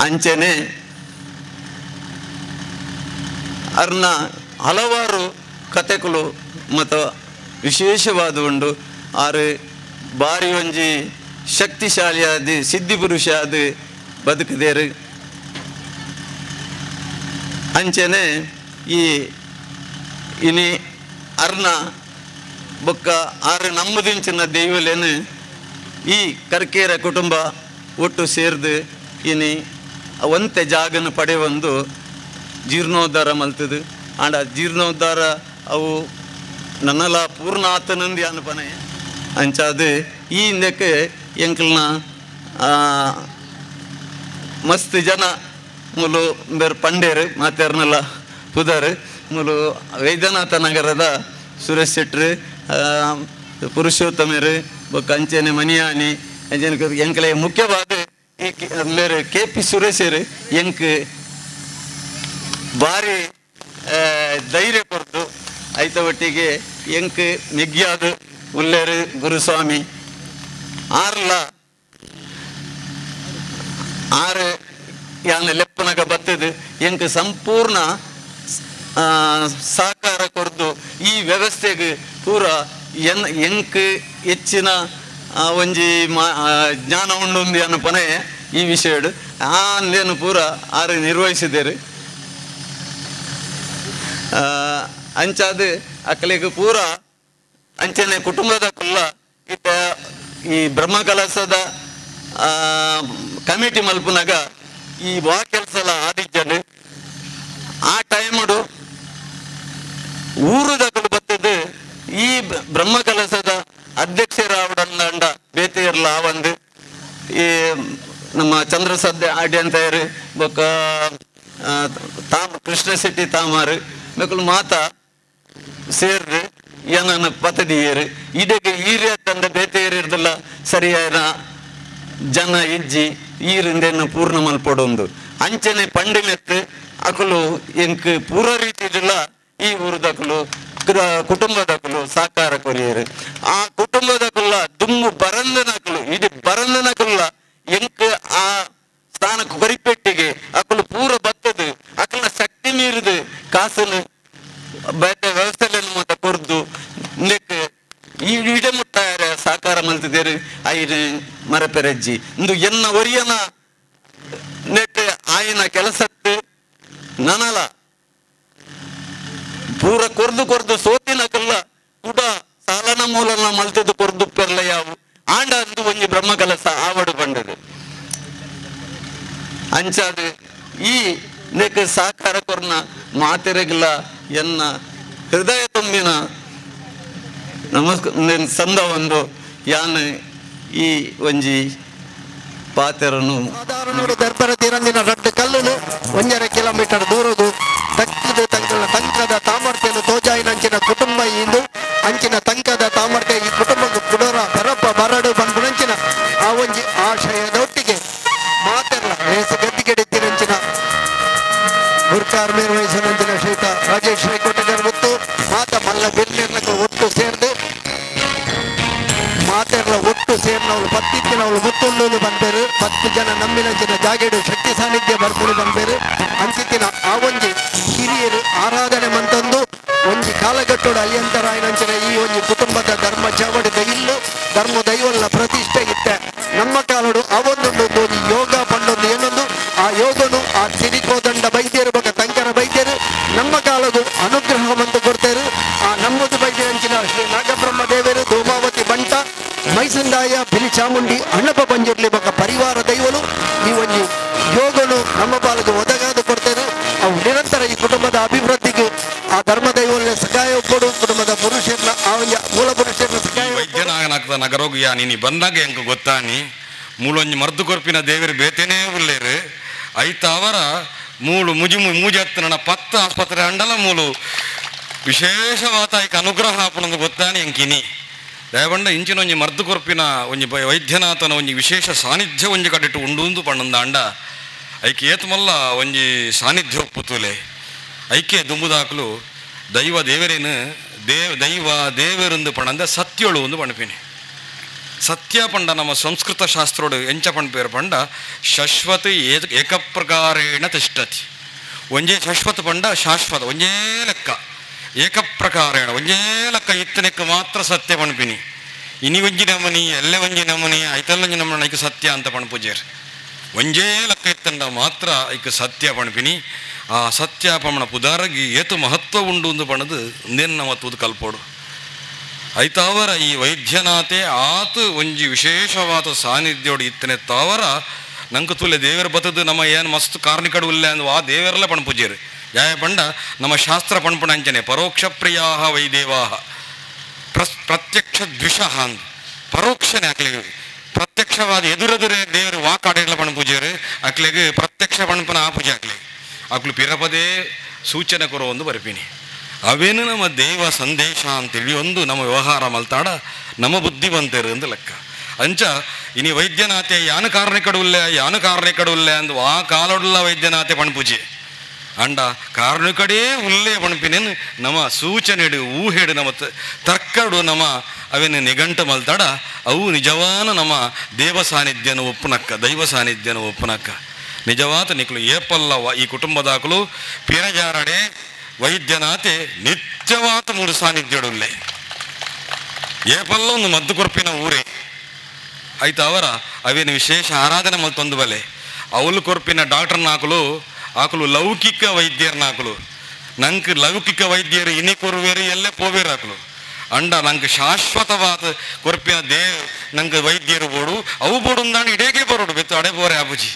ಅಂಚನೆ ಅರ್ನ ಹಲವಾರು ಕತೆಗಳು ಮತ್ತು ವಿಶೇಷವಾದ ಉಂಡು ಆರು ಬಾರಿ ಒಂಜಿ ಶಕ್ತಿಶಾಲಿಯಾದ ಸಿದ್ಧಿ ಪುರುಷ ಅದು ಬದುಕದೇರು ಅಂಚನೆ ಈ ಇನಿ ಅರ್ನ ಬೊಕ್ಕ ಆರು ನಮ್ಮದಿಂಚಿನ ದೈವಲೇನು ಈ ಕರ್ಕೇರ ಕುಟುಂಬ ಒಟ್ಟು ಸೇರ್ದು ಇನಿ ಒಂತೆ ಜಾಗನ ಪಡೆಯೊಂದು ಜೀರ್ಣೋದ್ಧಾರ ಮಲ್ತದು ಆಂಡ ಜೀರ್ಣೋದ್ಧಾರ ಅವು ನನ್ನಲ ಪೂರ್ಣ ಆತನಂದಿ ಅನ್ಪನೆ ಅಂಚಾದು ಈ ಹಿಂದಕ್ಕೆ ಎಂಕಲ್ನ ಮಸ್ತ್ ಜನ ಮೂಲು ಬೇರೆ ಪಂಡೇರು ಮಾತೇರ್ನೆಲ್ಲ ಪುದರ್ ಮೂಲು ವೈದ್ಯನಾಥ ನಗರದ ಸುರೇಶ್ ಶೆಟ್ರು ಪುರುಷೋತ್ತಮರು ಬೊಕ್ಕ ಅಂಚನೆ ಮನಿಯಾನಿ ಅಂಚನೆ ಎಂಕಲೆ ಮುಖ್ಯವಾದ ಈ ಬೇರೆ ಕೆ ಪಿ ಸುರೇಶರು ಎಂಕ್ ಭಾರಿ ಧೈರ್ಯ ಕೊರ್ದು ಐತ ಒಟ್ಟಿಗೆ ಎಂಕ್ ಮೆಗ್ಯಾದು ಉಲ್ಲೇರು ಗುರುಸ್ವಾಮಿ ಆರ್ಲ ಆರು ಯಾನ ಲೆಪ್ಪನಗ ಬತ್ತದು ಎಂಕ್ ಸಂಪೂರ್ಣ ಸಹಕಾರ ಕೊರ್ದು ಈ ವ್ಯವಸ್ಥೆಗೆ ಪೂರ ಎನ್ ಎಂಕ್ ಹೆಚ್ಚಿನ ಒಂಜಿ ಮಾ ಜ್ಞಾನ ಉಂಡು ಅನ್ನಪನೆ ಈ ವಿಷಯಡು ಆ ಅಂದೇನು ಪೂರ ಆರು ನಿರ್ವಹಿಸಿದ್ದೇರು. ಅಂಚಾದ ಅಕ್ಕಲಿಗೆ ಪೂರ ಅಂಚನೆ ಕುಟುಂಬದ ಕುಲ್ಲ ಇತ್ತ ಈ ಬ್ರಹ್ಮಕಲಸದ ಕಮಿಟಿ ಮಲ್ಪುನಾಗ ಈ ವಾ ಕೆಲಸಲ ಆದಿಜ್ಜಂಡು ಆ ಟೈಮುಡು ಊರುದಕಲು ಬತ್ತದು ಈ ಬ್ರಹ್ಮಕಲಸದ ಅಧ್ಯಕ್ಷರಾವಡಂಡ ಬೇತೆಯರ್ಲ ಆವಂದು ಈ ನಮ್ಮ ಚಂದ್ರಸದ್ದೆ ಆಡಿ ಅಂತ ಬೊಕ್ಕ ತಾಮ ಕೃಷ್ಣ ಶೆಟ್ಟಿ ತಾಮಾರು ಮೆಕ್ಕಲು ಮಾತಾ ಸೇರ್ದು ಏನನ್ನ ಪತದಿಯರು ಇದಕ್ಕೆ ಈರೇ ತಂದ ಬೇತೆಯರಿರ್ದಲ್ಲ ಸರಿಯಾದ ಜನ ಇಜ್ಜಿ ಈರಿಂದೇನ ಪೂರ್ಣ ಮಲ್ಪಡೊಂದು ಅಂಚನೆ ಪಂಡಿಮೆತ್ತು ಅಕಲು ಎಂಕ್ ಪೂರ ರೀತಿದಿಲ್ಲ ಈ ಊರುದಕಲು ಕುಟುಂಬದಕಲು ಸಾಕಾರ ಕೊರಿಯರು ಆ ಕುಟುಂಬದಕುಲ್ಲ ದುಮ್ಮು ಬರಂದನಕಲು ಇಡೀ ಬರಂದನಕುಲ್ಲ ಎಂಕ್ ಆ ಸ್ಥಾನಕ್ಕೆ ಕೊರಿಪೆಟ್ಟಿಗೆ ಅಕಲು ಪೂರ ಬತ್ತದು ಅಕಲ್ನ ಶಕ್ತಿ ಮೀರಿದು ಕಾಸನ್ನು ಬೇತೆ ವ್ಯವಸ್ಥೆಗಳನ್ನು ಮಾತ ಕೊರ್ದು ನೆಕ್ ಈ ಇಡ ಮುಟ್ಟಾರ ಸಾಕಾರ ಮಲ್ತಿದ್ದೇರು ಐನು ಮರಪೆರಜ್ಜಿ ಇಂದು ಎನ್ನ ಒರಿಯನ ನೆಟ್ ಆಯಿನ ಕೆಲಸತ್ತು ನನಲ ಪೂರ ಕೊರ್ದು ಕೊರ್ದು ಸೋತಿನಕಲ್ಲ ಕೂಡ ಸಾಲನ ಮೂಲನ ಮಲ್ತದ್ದು ಕೊರ್ದು ಪೆರ್ಲ ಯಾವು ಆಂಡ ಅಂದು ಒಂಜಿ ಬ್ರಹ್ಮ ಕಲಸ ಆವಡು ಬಂಡದು ಅಂಚಾದ ಈ ನೆಕ್ ಸಾಕಾರ ಕೊರ್ನ ಮಾತೆರೆಗಿಲ್ಲ ಎನ್ನ ಹೃದಯ ತುಂಬಿನ ನಮಸ್ಕಾರ ಸಂದ ಒಂದು ಯಾನ್ ಈ ಒಂಜಿ ಪಾತೆರನು ಸಾಧಾರಣ ದರ್ಬರ ತೀರಂದಿನ ರಡ್ಡು ಕಲ್ಲುನು 1.5 ಕಿಲೋಮೀಟರ್ ದೂರದು ತಕ್ಕದ ತಂಕಲ ತಂಕದ ತಾಮರ್ತೆಯನ್ನು ತೋಜಾಯಿನ ಅಂಚಿನ ಕುಟುಂಬ ಇಂದು ಅಂಚಿನ ತಂಕದ ತಾಮರ್ತೆ ಈ ಕುಟುಂಬಕ್ಕೆ ಕುಡೋರ ಬರಪ್ಪ ಬರಡು ಬಂದ್ಬಿಡಂಚಿನ ಆ ಒಂಜಿ ಆಶಯದೊಟ್ಟಿಗೆ ಮಾತೆರ್ಲ ರೇಸು ಗದ್ದಿಗೆಡಿತ್ತಿನಂಚಿನ ಗುರ್ಕಾರ್ ಮೇರ್ವಹಿಸಿನಂಚಿನ ಶ್ರೀತ ರಾಜೇಶ್ ಶ್ರೀಕೋಟೆಗರ್ ಮತ್ತು ಮಾತ ಮಲ್ಲ ಬಿರ್ನೆರ್ಲಕ ಒಟ್ಟು ಸೇರ್ದು ಮಾತೆರ್ಲ ಒಟ್ಟು ಸೇರ್ನವಳು ಪತ್ತಿತ್ತಿನವಳು ಮುತ್ತುಂಡೂನು ಬಂಪೇರು 10 ಜನ ನಂಬಿನಂಚಿನ ಜಾಗೆಡು ಶಕ್ತಿ ಸಾನ್ನಿಧ್ಯ ಬರ್ಪುಡು ಬಂಪೇರು ಅಂಚಿತ್ತಿನ ಆ ಒಂಜಿ ಹಿರಿಯರು ಆರಾಧನೆ ಮಂತಂದು ಒಂಜಿ ಕಾಲಗಟ್ಟೋಡು ಅಯ್ಯಂತರಾಯನಂಚಿನ ಈ ಒಂಜಿ ಕುಟುಂಬದ ಧರ್ಮ ಚಾವಡಿದ ಇಲ್ಲು ಧರ್ಮ ದೈವಲ್ಲ ಪ್ರತಿಷ್ಠೆ ಇತ್ತೆ ನಮ್ಮ ಕಾಲಡು ಅವೊಂದುಂಡು ಒಂಜಿ ಯೋಗ ಪಂಡೊಂದು ಏನೊಂದು ಆ ಯೋಗನು ಆ ಸಿರಿಕೋದಂಡ ಬೈದ್ಯರು ಬೊಕ ತಂಕರ ಬೈದ್ಯರು ನಮ್ಮ ಕಾಲದು ಅನುಗ್ರಹ ಮಂತು ಕೊಡ್ತೇರು ಆ ನಮ್ಮದು ಬೈದ್ಯರಂಚಿನ ಶ್ರೀ ನಾಗಬ್ರಹ್ಮ ದೇವರು ಧೂಮಾವತಿ ಬಂಟ ಮೈಸಂದಾಯ ಬಿಲಿ ಚಾಮುಂಡಿ ಅಣ್ಣಪ್ಪ ಪಂಜುರ್ಲಿ ಬೊಕ ಪರಿವಾರ ದೈವಲು ಈ ಒಂಜಿ ಯೋಗನು ನಮ್ಮ ಪಾಲಿಗೆ ಒದಗಾದು ಕೊಡ್ತೇನೆ ಅವು ನಿರಂತರ ಈ ಕುಟುಂಬದ ಅಭಿವೃದ್ಧಿಗೆ ಆ ಧರ್ಮ ದೈವನ ಸಹಾಯ ಕೊಡು ಕುಟುಂಬದ ಪುರುಷರನ್ನ ಆ ಒಂಜಿ ಮೂಲ ಪುರುಷರನ್ನ ಸಹಾಯ ವೈದ್ಯನಾಗನಾಗ್ತದ ನಗರೋಗ ಯಾ ನೀನು ಬಂದಾಗ ಎಂಕ ಗೊತ್ತಾನಿ ಮೂಲೊಂಜಿ ಮರ್ದು ಕೊರ್ಪಿನ ದೇವರು ಬೇತೇನೇ ಉಲ್ಲೇರು ಐತಾವರ ಮೂಳು ಮುಜಿ ಮೂಜತ್ತು ನನ್ನ 10 ಆಸ್ಪತ್ರೆ ಅಂಡಲ ಮೂಲು ವಿಶೇಷವಾದ ಐಕ ಅನುಗ್ರಹ ಆಪಣಂದು ಗೊತ್ತಾನಿ ಎಂಕಿನಿ ದಯಬಂಡ ಇಂಚಿನ ಒಂಜಿ ಮರ್ದು ಕೊರ್ಪಿನ ಒಂಜಿ ವೈದ್ಯನಾಥನ ಒಂಜಿ ವಿಶೇಷ ಸಾನ್ನಿಧ್ಯ ಒಂಜಿ ಕಡಿಟ್ಟು ಉಂಡೂಂದು ಪಣ್ಣಂದ ಅಂಡ ಐಕೆ ಏತ್ಮಲ್ಲ ಒಂಜಿ ಸಾನ್ನಿಧ್ಯ ಒಪ್ಪುತ್ತುಲೆ ಐಕೆ ದುಂಬುದಾಕ್ಲು ದೈವ ದೇವರೇನು ದೈವ ದೇವರಂದು ಪಣಂದ ಸತ್ಯಳು ಒಂದು ಪಣಪಿನಿ ಸತ್ಯ ಪಂಡ ನಮ್ಮ ಸಂಸ್ಕೃತ ಶಾಸ್ತ್ರೋಡು ಎಂಚ ಪಣ್ಪೇರು ಪಂಡ ಶಶ್ವತ ಏಕಪ್ರಕಾರೇಣ ತಿಷ್ಟತಿ ಒಂಜೇ ಶಶ್ವತ ಪಂಡ ಶಾಶ್ವತ ಒಂಜೇ ಲೆಕ್ಕ ಏಕಪ್ರಕಾರೇಣ ಒಂಜೇ ಲೆಕ್ಕ ಇತ್ತನೆಕ್ಕ ಮಾತ್ರ ಸತ್ಯ ಪಣ್ಪಿನಿ ಇನಿ ಒಂಜಿ ನಮನಿ ಎಲ್ಲೆ ಒಂಜಿ ನಮನಿ ಐತಲ್ಲೊಂಜಿ ನಮನಿ ಐಕ ಸತ್ಯ ಅಂತ ಪಣ್ಪುಜೇರ್ ಒಂಜೇ ಲೆಕ್ಕ ಇತ್ತಂಡ ಮಾತ್ರ ಐಕ ಸತ್ಯ ಪಣ್ಪಿನಿ ಆ ಸತ್ಯ ಪಮಣ ಪುದಾರಗಿ ಏತು ಮಹತ್ವ ಉಂಡು ಒಂದು ಪಣದು ಒಂದೇನು ನಮ್ಮ ತೂದು ಕಲ್ಪೋಡು ಐತಾವರ ಈ ವೈದ್ಯನಾಥೆ ಆತು ಒಂಜಿ ವಿಶೇಷವಾದ ಸಾನ್ನಿಧ್ಯೋಡು ಇತ್ತನೆ ತಾವರ ನಂಗೆ ತುಲೆ ದೇವರ ಬತ್ತದು ನಮ್ಮ ಏನು ಮಸ್ತ್ ಕಾರ್ಣಿಕಡು ಉಲ್ಲೆ ಅಂದು ಆ ದೇವರೆಲ್ಲ ಪಣ್ಪುಜೇರು ಯಾಯ ಪಂಡ ನಮ್ಮ ಶಾಸ್ತ್ರ ಪಣ್ಪಣ ಅಂಚನೆ ಪರೋಕ್ಷ ಪ್ರಿಯಾಹ ವೈದೇವಾಹ ಪ್ರತ್ಯಕ್ಷ ದ್ವಿಷಃ ಅಂದು ಪರೋಕ್ಷನೇ ಅಕ್ಲೆಗೆ ಪ್ರತ್ಯಕ್ಷವಾದ ಎದುರೆದುರೇ ದೇವರು ವಾಕಾಡಿಲ್ಲ ಪಣ್ಪುಜೇರು ಅಕ್ಲೆಗೆ ಪ್ರತ್ಯಕ್ಷ ಪಣ್ಪನ ಆ ಪೂಜೆ ಅಕ್ಲೆ ಅಕ್ಲು ಪಿರಪದೇ ಸೂಚನೆ ಕೊರೋ ಒಂದು ಬರ್ಪಿನಿ ಅವೇನು ನಮ್ಮ ದೇವ ಸಂದೇಶ ಅಂತೇಳಿ ಒಂದು ನಮ್ಮ ವ್ಯವಹಾರ ಮಲ್ತಾಡ ನಮ್ಮ ಬುದ್ಧಿವಂತರು ಅಂತ ಲೆಕ್ಕ ಅಂಚ ಇನಿ ವೈದ್ಯನಾಥೆ ಯಾನು ಕಾರಣ ಕಡುಲ್ಲೆ ಯಾನು ಕಾರಣ ಕಡುಲ್ಲೆ ಅಂದು ಆ ಕಾಲೊಡುಲ್ಲ ವೈದ್ಯನಾಥೆ ಪಣ್ಪುಜೆ ಅಂಡ ಕಾರಣ ಕಡೇ ಉಲ್ಲೇ ಪಣ್ಪಿನೇನು ನಮ್ಮ ಸೂಚನೆಡು ಊಹೆಡು ನಮ್ಮ ತರ್ಕಡು ನಮ್ಮ ಅವೇನು ನಿಘಂಟು ಮಲ್ತಾಡ ಅವು ನಿಜವಾನ ನಮ್ಮ ದೇವ ಸಾನ್ನಿಧ್ಯನ ಒಪ್ಪುನಕ್ಕ ದೈವ ಸಾನ್ನಿಧ್ಯನ ಒಪ್ಪುನಕ್ಕ ನಿಜವಾದ ನಿಕ್ಲು ಏಪಲ್ಲವ ಈ ಕುಟುಂಬದಾಕಲು ಪಿರಜಾರಡೆ ವೈದ್ಯನಾಥೆ ನಿತ್ಯವಾದ ಮೂರು ಸಾನ್ನಿಧ್ಯಡುಲ್ಲೆ ಏಪಲ್ಲ ಒಂದು ಮದ್ದು ಕೊರ್ಪಿನ ಊರೇ ಆಯ್ತು ಅವರ ಅವೇನು ವಿಶೇಷ ಆರಾಧನೆ ಮಲ್ತೊಂದು ಬಲೆ ಅವಲು ಕೊರ್ಪಿನ ಡಾಕ್ಟರ್ನ ಹಾಕಲು ಆಕಲು ಲೌಕಿಕ ವೈದ್ಯರನ್ನ ಹಾಕಲು ನಂಗೆ ಲೌಕಿಕ ವೈದ್ಯರು ಇನಿ ಕೊರುವೇರು ಎಲ್ಲೇ ಪೋವೇರಾಕ್ಲು ಅಂಡ ನಂಗೆ ಶಾಶ್ವತವಾದ ಕೊರ್ಪಿನ ದೇವ್ ನಂಗೆ ವೈದ್ಯರು ಬೋಡು ಅವು ಬೋಡು ಅಂದಾಂಡ ಇಡೇಗೆ ಬರೋಡು ಬೆತ್ತು ಅಡೆ ಬೋರೆ ಆಪುಜಿ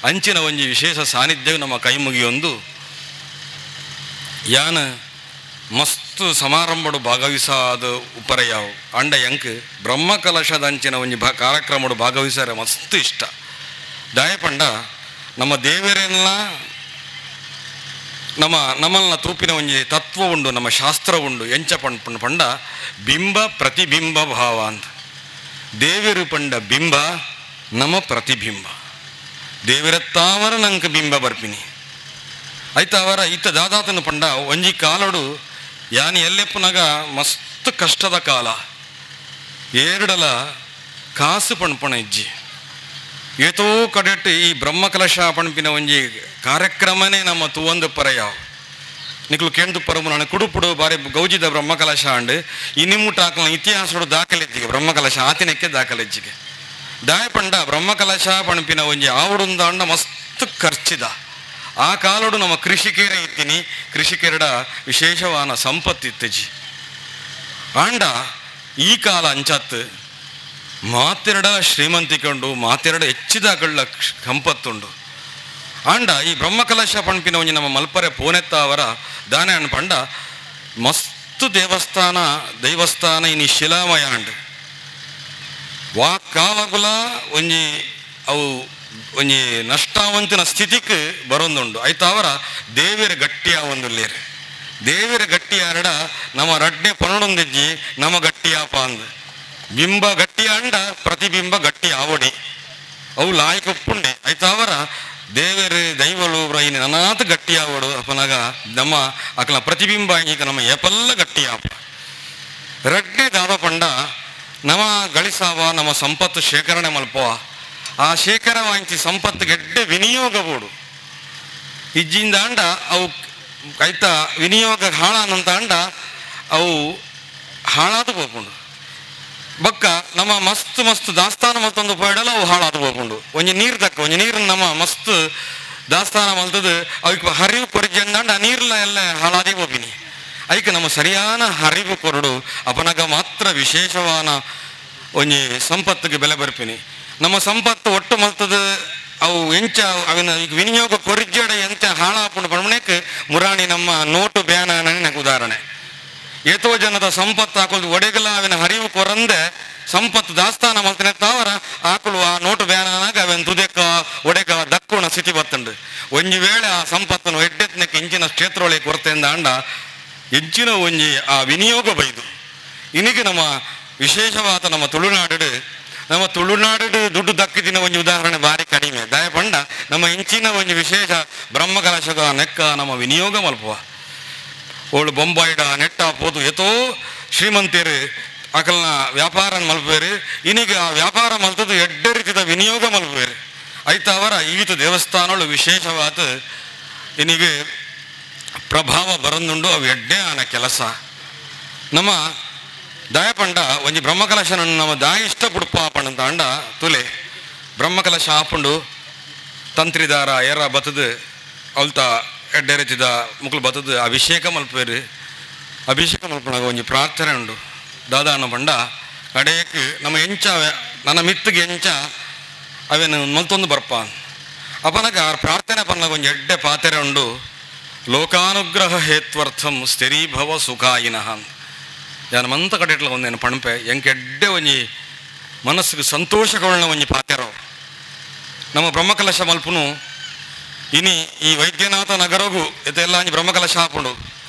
ಅಂಚಿನ ಒಂಜಿ ವಿಶೇಷ ಸಾನ್ನಿಧ್ಯವು ನಮ್ಮ ಕೈ ಮುಗಿಯೊಂದು ಯಾನ ಮಸ್ತ್ ಸಮಾರಂಭಡು ಭಾಗವಹಿಸಾದ ಉಪರಯಾವು ಅಂಡ ಎಂಕ್ ಬ್ರಹ್ಮಕಲಶದ ಅಂಚಿನ ಒಂಜಿ ಕಾರ್ಯಕ್ರಮಡು ಭಾಗವಹಿಸಾರೆ ಮಸ್ತ್ ಇಷ್ಟ ದಾಯಪಂಡ ನಮ್ಮ ದೇವರೆಲ್ಲ ನಮ್ಮ ನಮ್ಮಲ್ನ ತೂಪಿನ ಒಂಜಿ ತತ್ವ ಉಂಡು ನಮ್ಮ ಶಾಸ್ತ್ರ ಉಂಡು ಎಂಚ ಪಂಡ ಪಂಡ ಬಿಂಬ ಪ್ರತಿಬಿಂಬ ಭಾವ ಅಂತ ದೇವರು ಪಂಡ ಬಿಂಬ ನಮ್ಮ ಪ್ರತಿಬಿಂಬ ದೇವರತ್ತಾವರ ನಂಗೆ ಬಿಂಬ ಬರ್ಪಿನಿ ಆಯ್ತಾವರ ಇತ್ತ ದಾದಾತನ ಪಂಡ ಒಂಜಿ ಕಾಲಡು ಯಾನಿ ಎಲ್ಲೆಪ್ಪನಾಗ ಮಸ್ತ್ ಕಷ್ಟದ ಕಾಲ ಏರಡಲ ಕಾಸು ಪಣ್ಪಣ ಇಜ್ಜಿ ಏತೋ ಕಡೆಟ್ಟು ಈ ಬ್ರಹ್ಮಕಲಶ ಪಣ್ಪಿನ ಒಂಜಿ ಕಾರ್ಯಕ್ರಮನೇ ನಮ್ಮ ತೂವಂದು ಪರಯಾವ್ ನಿಕ್ಲು ಕೇಂದು ಪರಮು ನಾನು ಕುಡುಪುಡು ಬಾರಿ ಗೌಜಿದ ಬ್ರಹ್ಮಕಲಶ ಅಂಡು ಇನಿಮುಟಾಕ್ಲ ಇತಿಹಾಸಡು ದಾಖಲೆಜ್ಜಿಗೆ ಬ್ರಹ್ಮಕಲಶ ಆತಿನಕ್ಕೆ ದಾಖಲೆಜ್ಜಿಗೆ ದಾಯ ಪಂಡ ಬ್ರಹ್ಮಕಲಶ ಪಣ್ಪಿನ ಒಂಜಿ ಆವಡುಂದಾಂಡ ಮಸ್ತ್ ಖರ್ಚಿದ ಆ ಕಾಲಡು ನಮ್ಮ ಕೃಷಿಕೇರ ಇತ್ತೀನಿ ಕೃಷಿಕೇರಡ ವಿಶೇಷವಾನ ಸಂಪತ್ತಿತ್ತಜಿ ಆಂಡ ಈ ಕಾಲ ಅಂಚತ್ತು ಮಾತೆರಡ ಶ್ರೀಮಂತಿಕೊಂಡು ಮಾತೆರಡ ಹೆಚ್ಚಿದ ಕಳ್ಳ ಸಂಪತ್ತುಂಡು ಆಂಡ ಈ ಬ್ರಹ್ಮಕಲಶ ಪಣ್ಪಿನ ಒಂಜಿ ನಮ್ಮ ಮಲ್ಪರೆ ಪೋನೆತ್ತಾವರ ದಾನೆ ಅಣ್ಣ ಪಂಡ ಮಸ್ತ್ ದೇವಸ್ಥಾನ ದೈವಸ್ಥಾನ ಇನಿ ಶಿಲಾಮಯ ಅಂಡ್ ವಾ ಕಾಲಗುಲ ಒಂಜಿ ಅವು ಒಂಜಿ ನಷ್ಟಾವಂತಿನ ಸ್ಥಿತಿಗೆ ಬರೊಂದುಂಡು ಆಯ್ತಾವರ ದೇವಿರ ಗಟ್ಟಿಯ ಒಂದು ಲೇರು ದೇವಿರ ಗಟ್ಟಿಯಾರಡ ನಮ್ಮ ರಡ್ಡೆ ಪನೊಂದಿಜ್ಜಿ ನಮ್ಮ ಗಟ್ಟಿಯಾಪ ಅಂದ್ ಬಿಂಬ ಗಟ್ಟಿ ಅಂಡ ಪ್ರತಿಬಿಂಬ ಗಟ್ಟಿ ಆವಡಿ ಅವು ಲಾಯ್ಕ ಉಪ್ಪುಂಡೆ ಆಯ್ತಾವರ ದೇವರು ದೈವಳು ಇನ್ನು ನನಾತ ಗಟ್ಟಿ ಆವಡು ಅಪನಾಗ ನಮ್ಮ ಅಕಲ ಪ್ರತಿಬಿಂಬ ಈಗ ನಮ್ಮ ಎಪಲ್ಲ ಗಟ್ಟಿ ಆಪ ರಡ್ಡೆ ದಾದ ಪಂಡ ನಮ್ಮ ಗಳಿಸಾವ ನಮ್ಮ ಸಂಪತ್ತು ಶೇಖರಣೆ ಮಲ್ಪವ ಆ ಶೇಖರ ವಾಂಚಿ ಸಂಪತ್ತು ಗೆಡ್ಡೆ ವಿನಿಯೋಗ ಬೋಡು ಇಜ್ಜಿಂದ ಅಂಡ ಅವು ಆಯ್ತಾ ವಿನಿಯೋಗ ಹಾಳಾನಂತ ಅಂಡ ಅವು ಹಾಳಾದ ಪೋಪುಂಡು ಬಕ್ಕ ನಮ್ಮ ಮಸ್ತ್ ಮಸ್ತ್ ದಾಸ್ತಾನ ಮಲ್ತೊಂದು ಪೋಯಡಲ ಅವು ಹಾಳಾದ ಪೋಪುಂಡು ಒಂಜಿ ನೀರು ತಕ್ಕ ಒಂಜಿ ನೀರು ನಮ್ಮ ಮಸ್ತ್ ದಾಸ್ತಾನ ಮಲ್ತದು ಅವಕ್ಕೆ ಹರಿವು ಕೊರಿಜಂದಾಂಡ ಆ ನೀರ್ಲ ಎಲ್ಲ ಹಾಳಾದೇ ಪೋಪಿನಿ ಐಕ್ ನಮ್ಮ ಸರಿಯಾನ ಹರಿವು ಕೊರಡು ಅಪನಗ ಮಾತ್ರ ವಿಶೇಷವಾನ ಒಂಜಿ ಸಂಪತ್ತಿಗೆ ಬೆಲೆ ಬರ್ಪಿನಿ ನಮ್ಮ ಸಂಪತ್ತು ಒಟ್ಟು ಮಲ್ತದ ಅವು ಎಂಚ ಅವಿನ ಈಗ ವಿನಿಯೋಗ ಕೊರಿಜಡ ಎಂಚ ಹಾಳಾಪುಂಡು ಪಣ್ಮಣಕ್ಕೆ ಮುರಾಣಿ ನಮ್ಮ ನೋಟು ಬ್ಯಾನ ನನಗೆ ಉದಾಹರಣೆ ಏತೋ ಜನದ ಸಂಪತ್ತು ಹಾಕೊಳ್ಳೋದು ಒಡೆಗಲ ಅವಿನ ಹರಿವು ಕೊರಂದೆ ಸಂಪತ್ತು ದಾಸ್ತಾನ ಮಲ್ತನೆ ತಾವರ ಆಕಳು ಆ ನೋಟು ಬ್ಯಾನಾಗ ಅವನ್ ತುದೆಕ ಒಡೆಕ ದಕ್ಕುಣ ಸ್ಥಿತಿ ಬತ್ತಂಡು ಒಂಜಿ ವೇಳೆ ಆ ಸಂಪತ್ತನ್ನು ಎಡ್ಡೆತ್ನಕ್ಕೆ ಇಂಚಿನ ಕ್ಷೇತ್ರ ಒಳಗೆ ಕೊರತೆಯಿಂದ ಅಂಡ ಹೆಚ್ಚಿನ ಒಂಜಿ ಆ ವಿನಿಯೋಗ ಬೈದು ಇನಿಗೆ ನಮ್ಮ ವಿಶೇಷವಾದ ನಮ್ಮ ತುಳುನಾಡು ನಮ್ಮ ತುಳುನಾಡು ದುಡ್ಡು ದಕ್ಕಿದಿನ ಒಂಜಿ ಉದಾಹರಣೆ ಭಾರಿ ಕಡಿಮೆ ದಯಪಂಡ ನಮ್ಮ ಇಂಚಿನ ಒಂಜಿ ವಿಶೇಷ ಬ್ರಹ್ಮಕಲಶದ ನೆಕ್ಕ ನಮ್ಮ ವಿನಿಯೋಗ ಮಲ್ಪುವ ಓಳು ಬೊಂಬಾಯಿಡ ನೆಟ್ಟ ಪೋದು ಏತೋ ಶ್ರೀಮಂತಿಯರು ಅಕಲ್ನ ವ್ಯಾಪಾರ ಮಲ್ಪೇರು ಇನ್ನೀಗ ಆ ವ್ಯಾಪಾರ ಮಲ್ತದ್ದು ಎಡ್ಡೆ ರೀತಿದ ವಿನಿಯೋಗ ಮಲ್ಪೇರು ಐತಾವರ ಈತ ದೇವಸ್ಥಾನಗಳು ವಿಶೇಷವಾದ ಇನ್ನೀಗ ಪ್ರಭಾವ ಬರಂದುಂಡು ಅವು ಎಡ್ಡೆ ಆನ ಕೆಲಸ ನಮ್ಮ ದಯಪಂಡ ಒಂಜಿ ಬ್ರಹ್ಮಕಲಶನ ನಮ್ಮ ದಾಯ ಇಷ್ಟ ಪುಡ್ಪ ಪಂಡ ಅಂಡ ತುಲೆ ಬ್ರಹ್ಮಕಲಶ ಆಪುಂಡು ತಂತ್ರಿದಾರ ಏರ ಬತ್ತದು ಅವಲ್ತ ಎಡ್ಡೆ ರೀತಿದ ಮುಕ್ಲು ಬತ್ತದು ಅಭಿಷೇಕ ಮಲ್ಪೇರು ಅಭಿಷೇಕ ಮಲ್ಪನಾಗ ಒಂಜಿ ಪ್ರಾರ್ಥನೆ ಉಂಡು ದಾದಾನ ಪಂಡ ಕಡೆಯಕ್ಕೆ ನಮ್ಮ ಎಂಚ ನನ್ನ ಮಿತ್ತಿಗೆ ಎಂಚ ಅವೇನು ಮಲ್ತೊಂದು ಬರ್ಪ ಅಪನಗ ಪ್ರಾರ್ಥನೆ ಪನ್ನಾಗ ಒಂಜಿ ಎಡ್ಡೆ ಪಾತೆರೆ ಉಂಡು ಲೋಕಾನುಗ್ರಹ ಹೇತ್ವರ್ಥಂ ಸ್ಥಿರೀಭವ ಸುಖಾಯಿನಃ ಯಾನ ಮಂತ ಕಡೆಟ್ಲ ಒಂದೇನು ಪಣಪೆ ಎಂಕೆಡ್ಡೆ ಒಂಜಿ ಮನಸ್ಸಿಗೆ ಸಂತೋಷಗೊಳ್ಳ ಒಂಜಿ ಪಾತೆರೋ ನಮ್ಮ ಬ್ರಹ್ಮಕಲಶ ಮಲ್ಪುನು ಇನಿ ಈ ವೈದ್ಯನಾಥ ನಗರಗೂ ಇದೆಲ್ಲ ಒಂಜಿ ಬ್ರಹ್ಮಕಲಶ ಹಾಪುಂಡು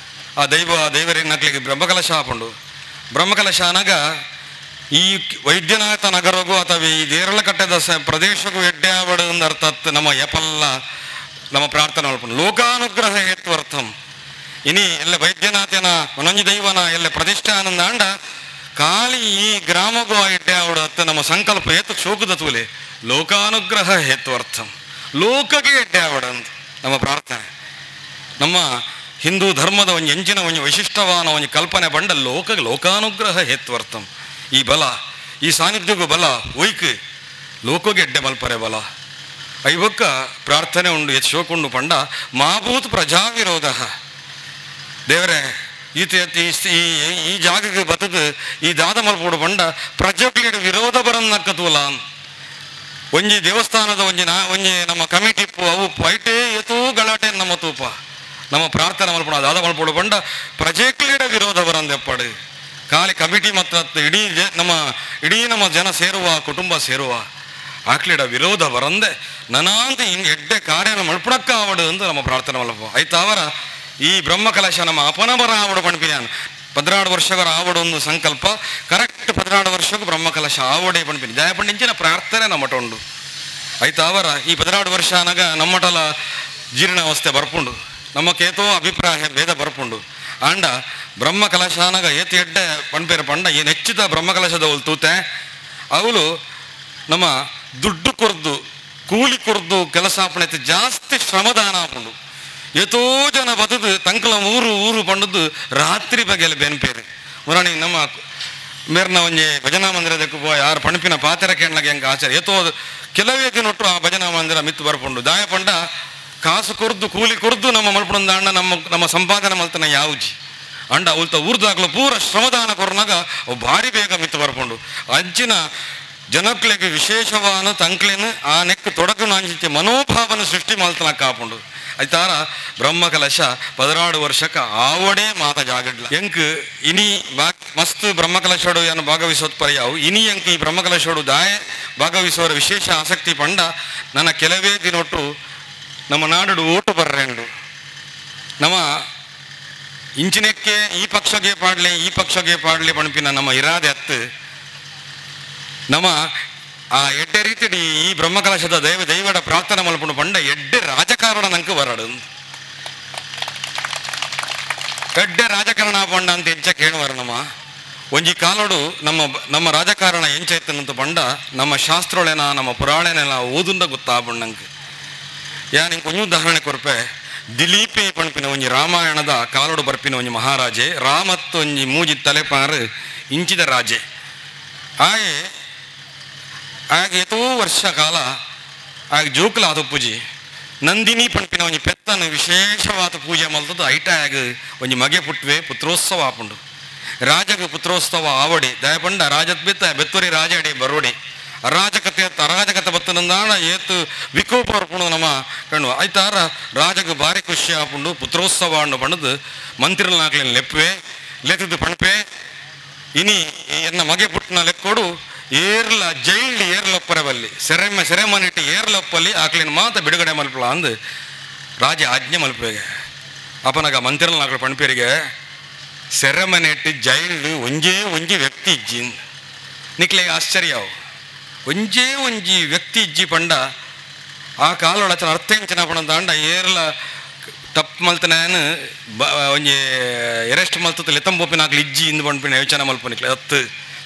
ಆ ದೈವ ದೇವರೇನಕ್ಲಿಗೆ ಬ್ರಹ್ಮಕಲಶ ಹಾಪುಂಡು ಬ್ರಹ್ಮಕಲಶ ಅನಗ ಈ ವೈದ್ಯನಾಥ ನಗರಗೂ ಅಥವಾ ಈ ದೇರಳಕಟ್ಟೆದ ಪ್ರದೇಶಕ್ಕೂ ಎಡ್ಡೆ ಆವಡು ಅರ್ಥ ನಮ್ಮ ಎಪಲ್ಲ ನಮ್ಮ ಪ್ರಾರ್ಥನೆ ಮಲ್ಪುಂಡು ಲೋಕಾನುಗ್ರಹ ಹೇತ್ವರ್ಥಂ ಇನಿ ಎಲ್ಲ ವೈದ್ಯನಾಥನ ಒಂದೊಂಜಿ ದೈವನ ಎಲ್ಲ ಪ್ರತಿಷ್ಠಾನಂದ ಅಂಡ ಖಾಲಿ ಈ ಗ್ರಾಮಗೂ ಎಡ್ಡೆ ಆವಡು ಅತ್ತ ನಮ್ಮ ಸಂಕಲ್ಪ ಏತು ಶೋಕದ ತೂಲೆ ಲೋಕಾನುಗ್ರಹ ಹೇತ್ವರ್ಥಂ ಲೋಕಕ್ಕೆ ಎಡ್ಡೆ ಆವಡು ಅಂತ ನಮ್ಮ ಪ್ರಾರ್ಥನೆ ನಮ್ಮ ಹಿಂದೂ ಧರ್ಮದ ಒಂದು ಎಂಚಿನ ಒಂದು ವಿಶಿಷ್ಟವಾದ ಒಂದು ಕಲ್ಪನೆ ಬಂಡ ಲೋಕ ಲೋಕಾನುಗ್ರಹ ಹೇತ್ವರ್ಥಂ ಈ ಬಲ ಈ ಸಾನ್ನಿಧ್ಯಕ್ಕೂ ಬಲ ಒಯ್ಕ್ ಲೋಕಗೆ ಎಡ್ಡೆ ಮಲ್ಪರೆ ಬಲ ಐವಕ್ಕ ಪ್ರಾರ್ಥನೆ ಉಂಡು ಎತ್ ಶೋಕುಂಡು ಪಂಡ ಮಾಭೂತ್ ಪ್ರಜಾವಿರೋಧ ದೇವರೇ ಈತ ಈ ಈ ಜಾಗಕ್ಕೆ ಬತ್ತದು ಈ ದಾದ ಮಲ್ಪೋಡು ಪಂಡ ಪ್ರಜೆಗಳಿಗೆ ವಿರೋಧ ಬರನ್ನಕ್ಕತೂಲ. ಒಂಜಿ ದೇವಸ್ಥಾನದ ಒಂಜಿ ನಾ ಒಂಜಿ ನಮ್ಮ ಕಮಿಟಿ ಇಪ್ಪು ಅವು ಐಟೇ ಏತೂ ಗಲಾಟೆ ನಮ್ಮ ತೂಪ ನಮ್ಮ ಪ್ರಾರ್ಥನೆ ಮಲ್ಪಡ ದಾದ ಮಲ್ಪೋಡು ಪಂಡ ಪ್ರಜೆಗಳಿಡ ವಿರೋಧ ಬರಂದೆಪ್ಪಾಡು. ಖಾಲಿ ಕಮಿಟಿ ಮತ್ತು ಇಡೀ ನಮ್ಮ ಇಡೀ ನಮ್ಮ ಜನ ಸೇರುವ ಕುಟುಂಬ ಸೇರುವ ಆಕ್ಲಿಡ ವಿರೋಧ ಬರಂದೆ ನನಾಂತ ಹಿಂಗೆ ಎಡ್ಡೆ ಕಾರ್ಯನ ಮಲ್ಪಡಕ್ಕ ಆವಡು ಅಂತ ನಮ್ಮ ಪ್ರಾರ್ಥನೆ ಮಲ್ಪ. ಆಯ್ತಾವರ ಈ ಬ್ರಹ್ಮಕಲಶ ನಮ್ಮ ಅಪನಬರ ಆವಡು ಪಣ್ಪಿನಾನು 14 ವರ್ಷಗಳ ಆವಡು ಒಂದು ಸಂಕಲ್ಪ ಕರೆಕ್ಟ್ 14 ವರ್ಷಕ್ಕೂ ಬ್ರಹ್ಮಕಲಶ ಆವಡೆ ಪಣ್ಪಿನಿ ದಯಪಂಡಿಂಚಿನ ಪ್ರಾರ್ಥನೆ ನಮ್ಮ ಉಂಡು. ಆಯ್ತಾವರ ಈ 14 ವರ್ಷ ಅನಗ ನಮ್ಮಟಲ ಜೀರ್ಣಾವಸ್ಥೆ ಬರ್ಪುಂಡು, ನಮ್ಮ ಕೇತೋ ಅಭಿಪ್ರಾಯ ಭೇದ ಬರ್ಪುಂಡು. ಆಂಡ ಬ್ರಹ್ಮಕಲಶ ಅನಗ ಏತಿ ಎಡ್ಡೆ ಪಣ್ಪೇರ ಪಂಡ ಏನು ಹೆಚ್ಚಿದ ಬ್ರಹ್ಮಕಲಶದವಳು ತೂತೆ ಅವಳು ನಮ್ಮ ದುಡ್ಡು ಕೊರ್ದು ಕೂಲಿ ಕೊರ್ದು ಕೆಲಸ ಆಪಣೆ ಜಾಸ್ತಿ ಶ್ರಮದಾನ ಆಪುಂಡು. ಏತೋ ಜನ ಬತದು ತಂಕಲ ಊರು ಊರು ಪಂಡದ್ದು ರಾತ್ರಿ ಬಗೆಯಲ್ಲಿ ಬೆನ್ಪೇರು ಮುರಾಣಿ ನಮ್ಮ ಮೇರ್ನ ಒಂಜಿ ಭಜನಾ ಮಂದಿರದಕ್ಕೆ ಪೋ ಯಾರು ಪಣಪಿನ ಪಾತೆರ ಕೇಳಲಾಗ ಹೆಂಗೆ ಆಚಾರ ಏತೋ ಕೆಲವೇ ದಿನೊಟ್ಟು ಆ ಭಜನಾ ಮಂದಿರ ಮಿತ್ತು ಬರ್ಪುಂಡು. ದಾಯ ಪಂಡ ಕಾಸು ಕೊರ್ದು ಕೂಲಿ ಕೊರ್ದು ನಮ್ಮ ಮಲ್ಪುಂದ ಅಣ್ಣ ನಮ್ಮ ನಮ್ಮ ಸಂಪಾದನೆ ಮಲ್ತನ ಯಾವುಜಿ ಅಂಡ ಉಲ್ತ ಊರ್ದಾಗ್ಲು ಪೂರ ಶ್ರಮದಾನ ಕೊರ್ನಾಗ ಅವು ಭಾರಿ ಬೇಗ ಮಿತ್ತು ಬರ್ಪುಂಡು. ಅಂಚಿನ ಜನಕ್ಲೆಗೆ ವಿಶೇಷವಾದ ತಂಕ್ಲೇನು ಆ ನೆಕ್ ತೊಡಕು ನಾಂಚಿತ್ತೆ ಮನೋಭಾವನ ಸೃಷ್ಟಿ ಮಲ್ತನ ಕಾಪುಂಡು. ಐತಾರ ಬ್ರಹ್ಮಕಲಶ 16 ವರ್ಷಕ್ಕೆ ಆವಡೇ ಮಾತ ಜಾಗಡ್ಲ ಎಂಕ್ ಇನಿ ಮಸ್ತ್ ಬ್ರಹ್ಮಕಲಶೋಡು ಏನು ಭಾಗವಹಿಸೋದು ಪರ್ಯಾವು ಇನಿ ಎಂಕ್ ಈ ಬ್ರಹ್ಮಕಲಶೋಡು ದಾಯ ಭಾಗವಹಿಸುವರ ವಿಶೇಷ ಆಸಕ್ತಿ ಪಂಡ ನನ್ನ ಕೆಲವೇ ದಿನೊಟ್ಟು ನಮ್ಮ ನಾಡು ಓಟು ಬರ್ರೆಂಡು ನಮ್ಮ ಇಂಚಿನಕ್ಕೆ ಈ ಪಕ್ಷಗೆ ಪಾಡಲಿ ಈ ಪಕ್ಷಗೆ ಪಾಡಲಿ ಪಣಪಿನ ನಮ್ಮ ಇರಾದೆ ಅತ್ತು ನಮ್ಮ ಆ ಎಡ್ಡೆ ರೀತಿ ಈ ಬ್ರಹ್ಮಕಲಶದ ದೈವ ದೈವಡ ಪ್ರಾರ್ಥನೆ ಮಲ್ಪುಂಡು ಪಂಡ ಎಡ್ಡೆ ರಾಜಕಾರಣ ನಂಗೆ ಬರಡು. ಎಡ್ಡೆ ರಾಜಕಾರಣ ಪಂಡ ಅಂತ ಎಂಚ ಕೇಳುವಾರ ನಮ್ಮ ಒಂಜಿ ಕಾಲೋಡು ನಮ್ಮ ನಮ್ಮ ರಾಜಕಾರಣ ಎಂಚೈತನಂತ ಪಂಡ ನಮ್ಮ ಶಾಸ್ತ್ರೊಳೆನ ನಮ್ಮ ಪುರಾಣನೆಲ್ಲ ಓದುಂದ ಗೊತ್ತಾಪುಂಡು ನಂಗೆ. ಯಾ ನಿಂಗೆ ಒಂಜಿ ಉದಾಹರಣೆ ಕೊರ್ಪೆ. ದಿಲೀಪೆ ಪಣ್ಪಿನ ಒಂಜಿ ರಾಮಾಯಣದ ಕಾಲೋಡು ಬರ್ಪಿನ ಒಂಜಿ ಮಹಾರಾಜೆ ರಾಮತ್ತು ಒಂಜಿ ಮೂಜಿ ತಲೆಪಾರು ಇಂಚಿದ ರಾಜೆ ಆಯೆ ಆಗ ಏತೋ ವರ್ಷ ಕಾಲ ಆಗ ಜೋಕುಲ ಆದ ಪೂಜೆ ನಂದಿನಿ ಪಣ್ಪಿನ ಒಂಜಿ ಪೆತ್ತನ ವಿಶೇಷವಾದ ಪೂಜೆ ಮಲ್ತದ್ದು ಐಟ ಆಗ ಒಂಜಿ ಮಗೆ ಪುಟ್ಟುವೆ ಪುತ್ರೋತ್ಸವ ಆಪುಂಡು. ರಾಜಗ ಪುತ್ರೋತ್ಸವ ಆವಡಿ ದಯಪಂಡ ರಾಜತ್ ಬೆತ್ತ ಬೆತ್ತೂರಿ ರಾಜ ಅಡಿ ಬರೋಡಿ ಅರಾಜಕತೆ ಅರಾಜಕತೆ ಬತ್ತನಂದಾಣ ಏತು ವಿಕೋಪ ಬರ್ಪುಂಡು ನಮ್ಮ ಕಣ್ಣು ಆಯ್ತಾರ ರಾಜಗ ಭಾರಿ ಖುಷಿ ಆಪುಂಡು ಪುತ್ರೋತ್ಸವ ಅಣ್ಣು ಬಣ್ಣದು ಮಂತ್ರಿನಾಗ್ಲಿನ ಲೆಪ್ಪೆ ಲೆತ್ತದ್ದು ಪಣಪೆ ಇನಿ ಎನ್ನ ಮಗೆ ಪುಟ್ಟನ ಲೆಕ್ಕೋಡು ಏರ್ಲ ಜೈಲ್ಡ್ ಏರ್ಲೊಪ್ಪರ ಬಲ್ಲಿ ಸೆರೆಮನಿಟ್ಟು ಏರ್ಲೊಪ್ಪಲ್ಲಿ ಆಕ್ಲಿನ ಮಾತ ಬಿಡುಗಡೆ ಮಲ್ಪಲ ಅಂದು ರಾಜ ಆಜ್ಞೆ ಮಲ್ಪೆಗೆ. ಅಪನಗ ಮಂತ್ರಿನಾಗ್ಲ ಪಣಪೇರಿಗೆ ಸೆರೆಮನೆಟ್ಟು ಜೈಲ್ಡ್ ಒಂಜೇ ಒಂಜಿ ವ್ಯಕ್ತಿ ಇಜ್ಜಿ ನಿಕ್ಲೆ ಆಶ್ಚರ್ಯವು ಒಂಜೇ ಒಂಜಿ ವ್ಯಕ್ತಿ ಇಜ್ಜಿ ಪಂಡ ಆ ಕಾಲೊಳಚನ ಅರ್ಥ ಎಂಚಿನ ಪಣಂದ ಏರ್ಲ ತಪ್ಪು ಮಲ್ತನೇನು ಒಂಜಿ ಎರೆಸ್ಟ್ ಮಲ್ತದ ಲೆತ್ತಂಬೋಪಿನಾಕ್ಲು ಇಜ್ಜಿ ಇಂದು ಪಣ್ಪಿನ ಯೋಚನೆ ಮಲ್ಪನಿಕ್ಲೆ ಅತ್ತು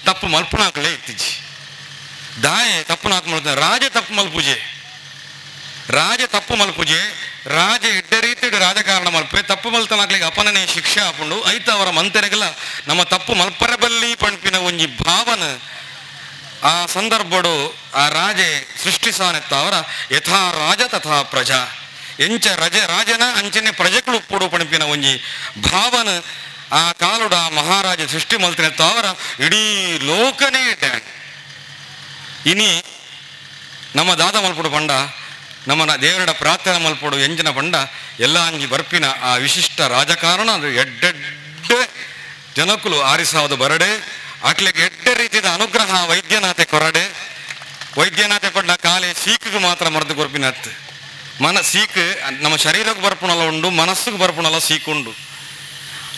ತಪ್ಪು ಮಲ್ಪನಾಕ್ಲೇ ಇತ್ತಿಜ್ಜಿ ದಾಯೆ ತಪ್ಪು ನಾಕು ಮಲ್ತ ರಾಜ ತಪ್ಪು ಮಲ್ಪೂಜೆ ರಾಜ ತಪ್ಪು ಮಲ್ಪೂಜೆ ರಾಜ ಎಡ್ಡೆ ರೀತಿ ರಾಜಕಾರಣ ಮಲ್ಪೆ ತಪ್ಪು ಮಲ್ತನಾಕ್ಲಿಗೆ ಅಪನನೆ ಶಿಕ್ಷೆ ಆಪುಂಡು ಐತ ಅವರ ಮಂತೆರೆಗಲ ನಮ್ಮ ತಪ್ಪು ಮಲ್ಪರಬಲ್ಲಿ ಪಣ್ಪಿನ ಒಂಜಿ ಭಾವನ ಆ ಸಂದರ್ಭಡು ಆ ರಾಜೆ ಸೃಷ್ಟಿಸಾನೆತ್ತ ಅವರ ಯಥಾ ರಾಜ ತಥಾ ಪ್ರಜಾ ಎಂಚ ರಜೆ ರಾಜನ ಅಂಚನೆ ಪ್ರಜೆಗಳು ಉಪ್ಪುಡು ಪಣಪಿನ ಒಂಜಿ ಭಾವನ ಆ ಕಾಲುಡ ಮಹಾರಾಜ ಸೃಷ್ಟಿ ಮಲ್ತಿನೆತ್ತ ಅವರ ಇಡೀ ಲೋಕನೇ ಡ್ಯಾನ್. ಇನಿ ನಮ್ಮ ದಾದ ಮಲ್ಪುಡು ಪಂಡ ನಮ್ಮ ದೇವರಡ ಪ್ರಾರ್ಥನೆ ಮಲ್ಪುಡು ಎಂಜಿನ ಪಂಡ ಎಲ್ಲ ಅಂಜಿ ಬರ್ಪಿನ ಆ ವಿಶಿಷ್ಟ ರಾಜಕಾರಣ ಅದು ಎಡ್ಡೆಡ್ಡೆ ಜನಕ್ಕಲು ಆರಿಸಾವದು ಬರಡೆ ಆಕ್ಲಿಗೆ ಎಡ್ಡೆ ರೀತಿಯ ಅನುಗ್ರಹ ವೈದ್ಯನಾಥೆ ಕೊರಡೆ ವೈದ್ಯನಾಥೆ ಪಂಡ ಕಾಲೆ ಸೀಕಿಗೆ ಮಾತ್ರ ಮರದು ಕೊರ್ಪಿನತ್ತು ಮನ ಸೀಕು ನಮ್ಮ ಶರೀರಕ್ಕೆ ಬರ್ಪುಣಲ್ಲ ಉಂಡು ಮನಸ್ಸಿಗೆ ಬರ್ಪುಣಲ್ಲ ಸೀಕುಂಡು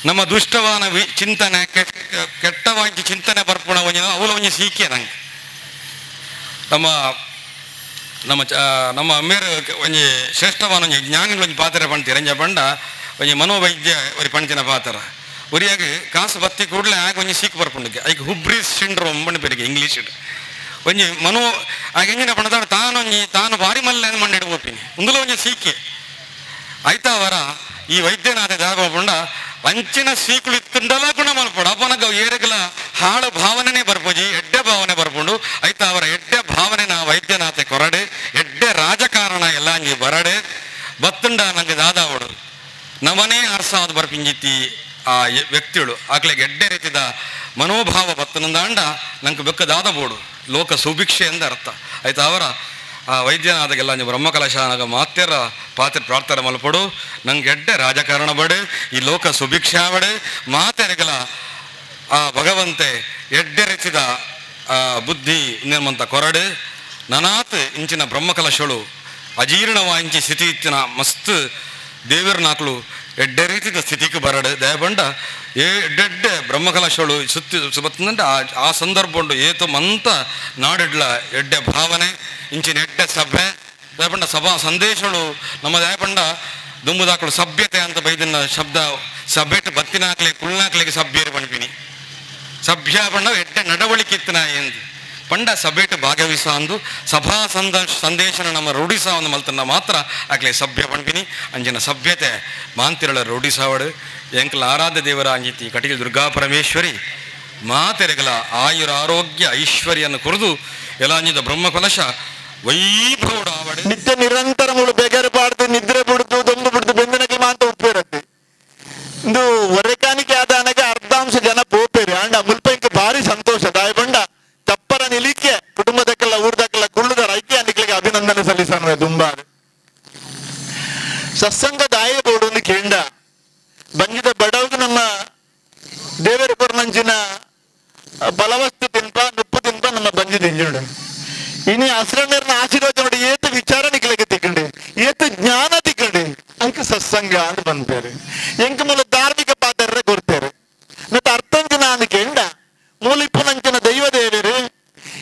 ನಮ್ಮ ದುಷ್ಟವಾನ ಚಿಂತನೆ ಕೆಟ್ಟವಾಗಿ ಚಿಂತನೆ ಬರ್ಪುಣ ಒಂಜಿನ ಅವಲ ಒಂಜಿ ಸೀಕೆ ನಂಗೆ ನಮ್ಮ ನಮ್ಮ ನಮ್ಮ ಅಮ್ಮೇರು ಒಂಜಿ ಶ್ರೇಷ್ಠವಾನ ಒಂಜಿ ಜ್ಞಾನಿಗಳು ಒಂಜಿ ಪಾತ್ರ ಪಣ್ತೀರ ಎಂಜ ಪಂಡ ಒಂಜಿ ಮನೋವೈದ್ಯ ಒರಿ ಪಣ್ತಿನ ಪಾತ್ರ ಒರಿಯಾಗ ಕಾಸು ಬತ್ತಿ ಕೂಡಲೇ ಆಗ ಒಂಜಿ ಸೀಕು ಬರ್ಪುಂಡಿಗೆ ಐಕ್ ಹುಬ್ರೀಸ್ ಸಿಂಡ್ರೋಮ್ ಪಣ್ಪೇರಿಗೆ ಇಂಗ್ಲೀಷ್ ಒಂಜಿ ಮನೋ ಆಗ ಎಂಜಿನ ಪಣದಾಡ ತಾನೊಂಜಿ ತಾನು ಭಾರಿ ಮಲ್ಲೆ ಮಂಡಿಡು ಹೋಗ್ತೀನಿ ಉಂದುಲ ಒಂಜಿ ಸೀಕೆ ಆಯ್ತಾವರ ಈ ವೈದ್ಯನಾಥ ಜಾಗ ಪಂಡ ಅಂಚಿನ ಸೀಕುಳು ಇತ್ತುಂಡಲ ಗುಣ ಮಲ್ಪಡು ಅಪನಗ ಏರಗಲ ಹಾಳು ಭಾವನೆನೇ ಬರ್ಪೋಜಿ ಎಡ್ಡೆ ಭಾವನೆ ಬರ್ಪುಂಡು ಆಯ್ತಾ ಅವರ ಎಡ್ಡೆ ಭಾವನೆ ನಾ ವೈದ್ಯನಾಥೆ ಕೊರಡೆ ಎಡ್ಡೆ ರಾಜಕಾರಣ ಎಲ್ಲ ಅಂಜಿ ಬರಡೆ ಬತ್ತುಂಡ ನಂಗೆ ದಾದಾವಡು ನಮನೇ ಅರ್ಸಾದ ಬರ್ಪಿಂಜಿತಿ ಆ ವ್ಯಕ್ತಿಗಳು ಆಕಲೆಗೆ ಎಡ್ಡೆ ರೀತಿದ ಮನೋಭಾವ ಬತ್ತನಂದಾಂಡ ನಂಗೆ ಬೆಕ್ಕದಾದ ಬೋಡು ಲೋಕ ಸುಭಿಕ್ಷೆ ಎಂದ ಅರ್ಥ ಆಯ್ತು. ಅವರ ಆ ವೈದ್ಯನಾದಾಗೆಲ್ಲ ನೀವು ಬ್ರಹ್ಮಕಲಶಾನಾಗ ಮಾತ್ಯರ ಪಾತ್ರ ಪ್ರಾರ್ಥನೆ ಮಲ್ಪಡು ನಂಗೆ ಎಡ್ಡೆ ರಾಜಕಾರಣ ಬಡೆ ಈ ಲೋಕ ಸುಭಿಕ್ಷೆ ಬಡೆ ಮಾತೆರೆಗಲ ಆ ಭಗವಂತೆ ಎಡ್ಡೆ ರೀತಿದ ಬುದ್ಧಿ ನಿರ್ಮಂತ ಕೊರಡೆ ನನಾತ್ ಇಂಚಿನ ಬ್ರಹ್ಮಕಲಶಳು ಅಜೀರ್ಣವಾಂಚಿ ಸ್ಥಿತಿ ಇತ್ತಿನ ಮಸ್ತ್ ದೇವರನಾಕ್ಲು ಎಡ್ಡೆ ರೀತಿದ ಸ್ಥಿತಿಗೆ ಬರಡೆ ದಯಬಂಡ ಏ ಎಡ್ಡೆಡ್ಡೆ ಬ್ರಹ್ಮಕಲಶಳು ಸುತ್ತಿ ಸುಬತ್ತಂದ್ರೆ ಆ ಸಂದರ್ಭ ಉಂಡು ಏತು ಮಂತ ನಾಡಿಡ್ಲ ಎಡ್ಡೆ ಭಾವನೆ ಇಂಚಿನ ಎಡ್ಡೆ ಸಭೆ ದಯಪಂಡ ಸಭಾ ಸಂದೇಶಗಳು ನಮ್ಮ ದಯಪಂಡ ದುಂಬುದಾಕಳು ಸಭ್ಯತೆ ಅಂತ ಬೈದಿನ ಶಬ್ದ ಸಭೆಟ್ ಬತ್ತಿನಾಕ್ಲೆ ಕುಳ್ನಾಕ್ಲೆಗೆ ಸಭ್ಯರು ಪಣ್ಪಿನಿ ಸಭ್ಯ ಪಂಡ ಎಡ್ಡೆ ನಡವಳಿಕೆ ಇತ್ತಿನ ಎಂದು ಪಂಡ ಸಭೆಟ್ ಭಾಗವಹಿಸ ಅಂದು ಸಭಾ ಸಂದೇಶನ ನಮ್ಮ ರೂಢಿಸಾವನ್ನು ಮಲ್ತನ್ನ ಮಾತ್ರ ಆಗ್ಲೇ ಸಭ್ಯ ಪಣ್ಪಿನಿ ಅಂಜಿನ ಸಭ್ಯತೆ ಮಾಂತಿರಳ ರೂಢಿಸಾವಡು ಎಂಕಲ ಆರಾಧ್ಯ ದೇವರ ಅಂಜಿತಿ ಕಟೀಲು ದುರ್ಗಾ ಪರಮೇಶ್ವರಿ ಮಾತೆರೆಗಲ ಆಯುರ ಆರೋಗ್ಯ ಐಶ್ವರ್ಯನ್ನು ಕುರಿದು ಎಲಾಂಜಿದ ಬ್ರಹ್ಮಕಲಶ ವೈಭವಡು ಆವಡು. ನಿತ್ಯ ನಿರಂತರ ಮುಳು ಬೇಗಾರು ಪಾಡ್ದು ನಿದ್ರೆ ಬಿಡ್ದು ದೊಂಬು ಬಿಡ್ದು ಬೆಂದನಕ್ಕೆ ಮಾತ್ರ ಉಪ್ಪಿರತ್ತೆ ಇಂದು ಒರೆಕಾನಿಕೆ ಆದ ಅನಗ ಅರ್ಧಾಂಶ ಜನ ಪೋಪೇರಿ ಅಂಡ ಮುಲ್ಪಂಕ ಭಾರಿ ಸಂತೋಷ ದಾಯಬಂಡ ತಪ್ಪರ ನಿಲಿಕೆ ಕುಟುಂಬದಕ್ಕೆಲ್ಲ ಊರ್ದಕ್ಕೆಲ್ಲ ಕುಳ್ಳುದರ ಐಕ್ಯ ನಿಕ್ಲಿಗೆ ಅಭಿನಂದನೆ ಸಲ್ಲಿಸನು ದುಂಬಾರು ಸತ್ಸಂಗ ದಾಯ ಬೋಡು ಒಂದು ಕೇಂಡ ಬಂಜಿದ ಬಡವ್ಗೆ ನಮ್ಮ ದೇವರ ಕೊರ್ನಂಚಿನ ಬಲವಸ್ತು ತಿನ್ಪ ನುಪ್ಪು ತಿನ್ಪ ನಮ್ಮ ಬಂಜಿದ ಇಂಜುಂಡು ಇನಿ ಅಸ್ರಣ್ಣರ್ನ ಆಶೀರ್ವಾದ ನೋಡಿ ಏತು ವಿಚಾರ ನಿಕ್ಲಿಗೆ ತಿಕ್ಕಂಡಿ ಏತು ಜ್ಞಾನ ತಿಕ್ಕಂಡಿ ಅದಕ್ಕೆ ಸತ್ಸಂಗ ಅಂತ ಬಂದ್ಪೇರು ಎಂಕ ಮೂಲ ಧಾರ್ಮಿಕ ಪಾತ್ರ ಕೊಡ್ತೇವೆ ಮತ್ತೆ ಅರ್ಥಂಚಿನ ಅಂದ ಕೇಂಡ ಮೂಲಿಪ್ಪುನಂಚಿನ ದೈವ ದೇವರು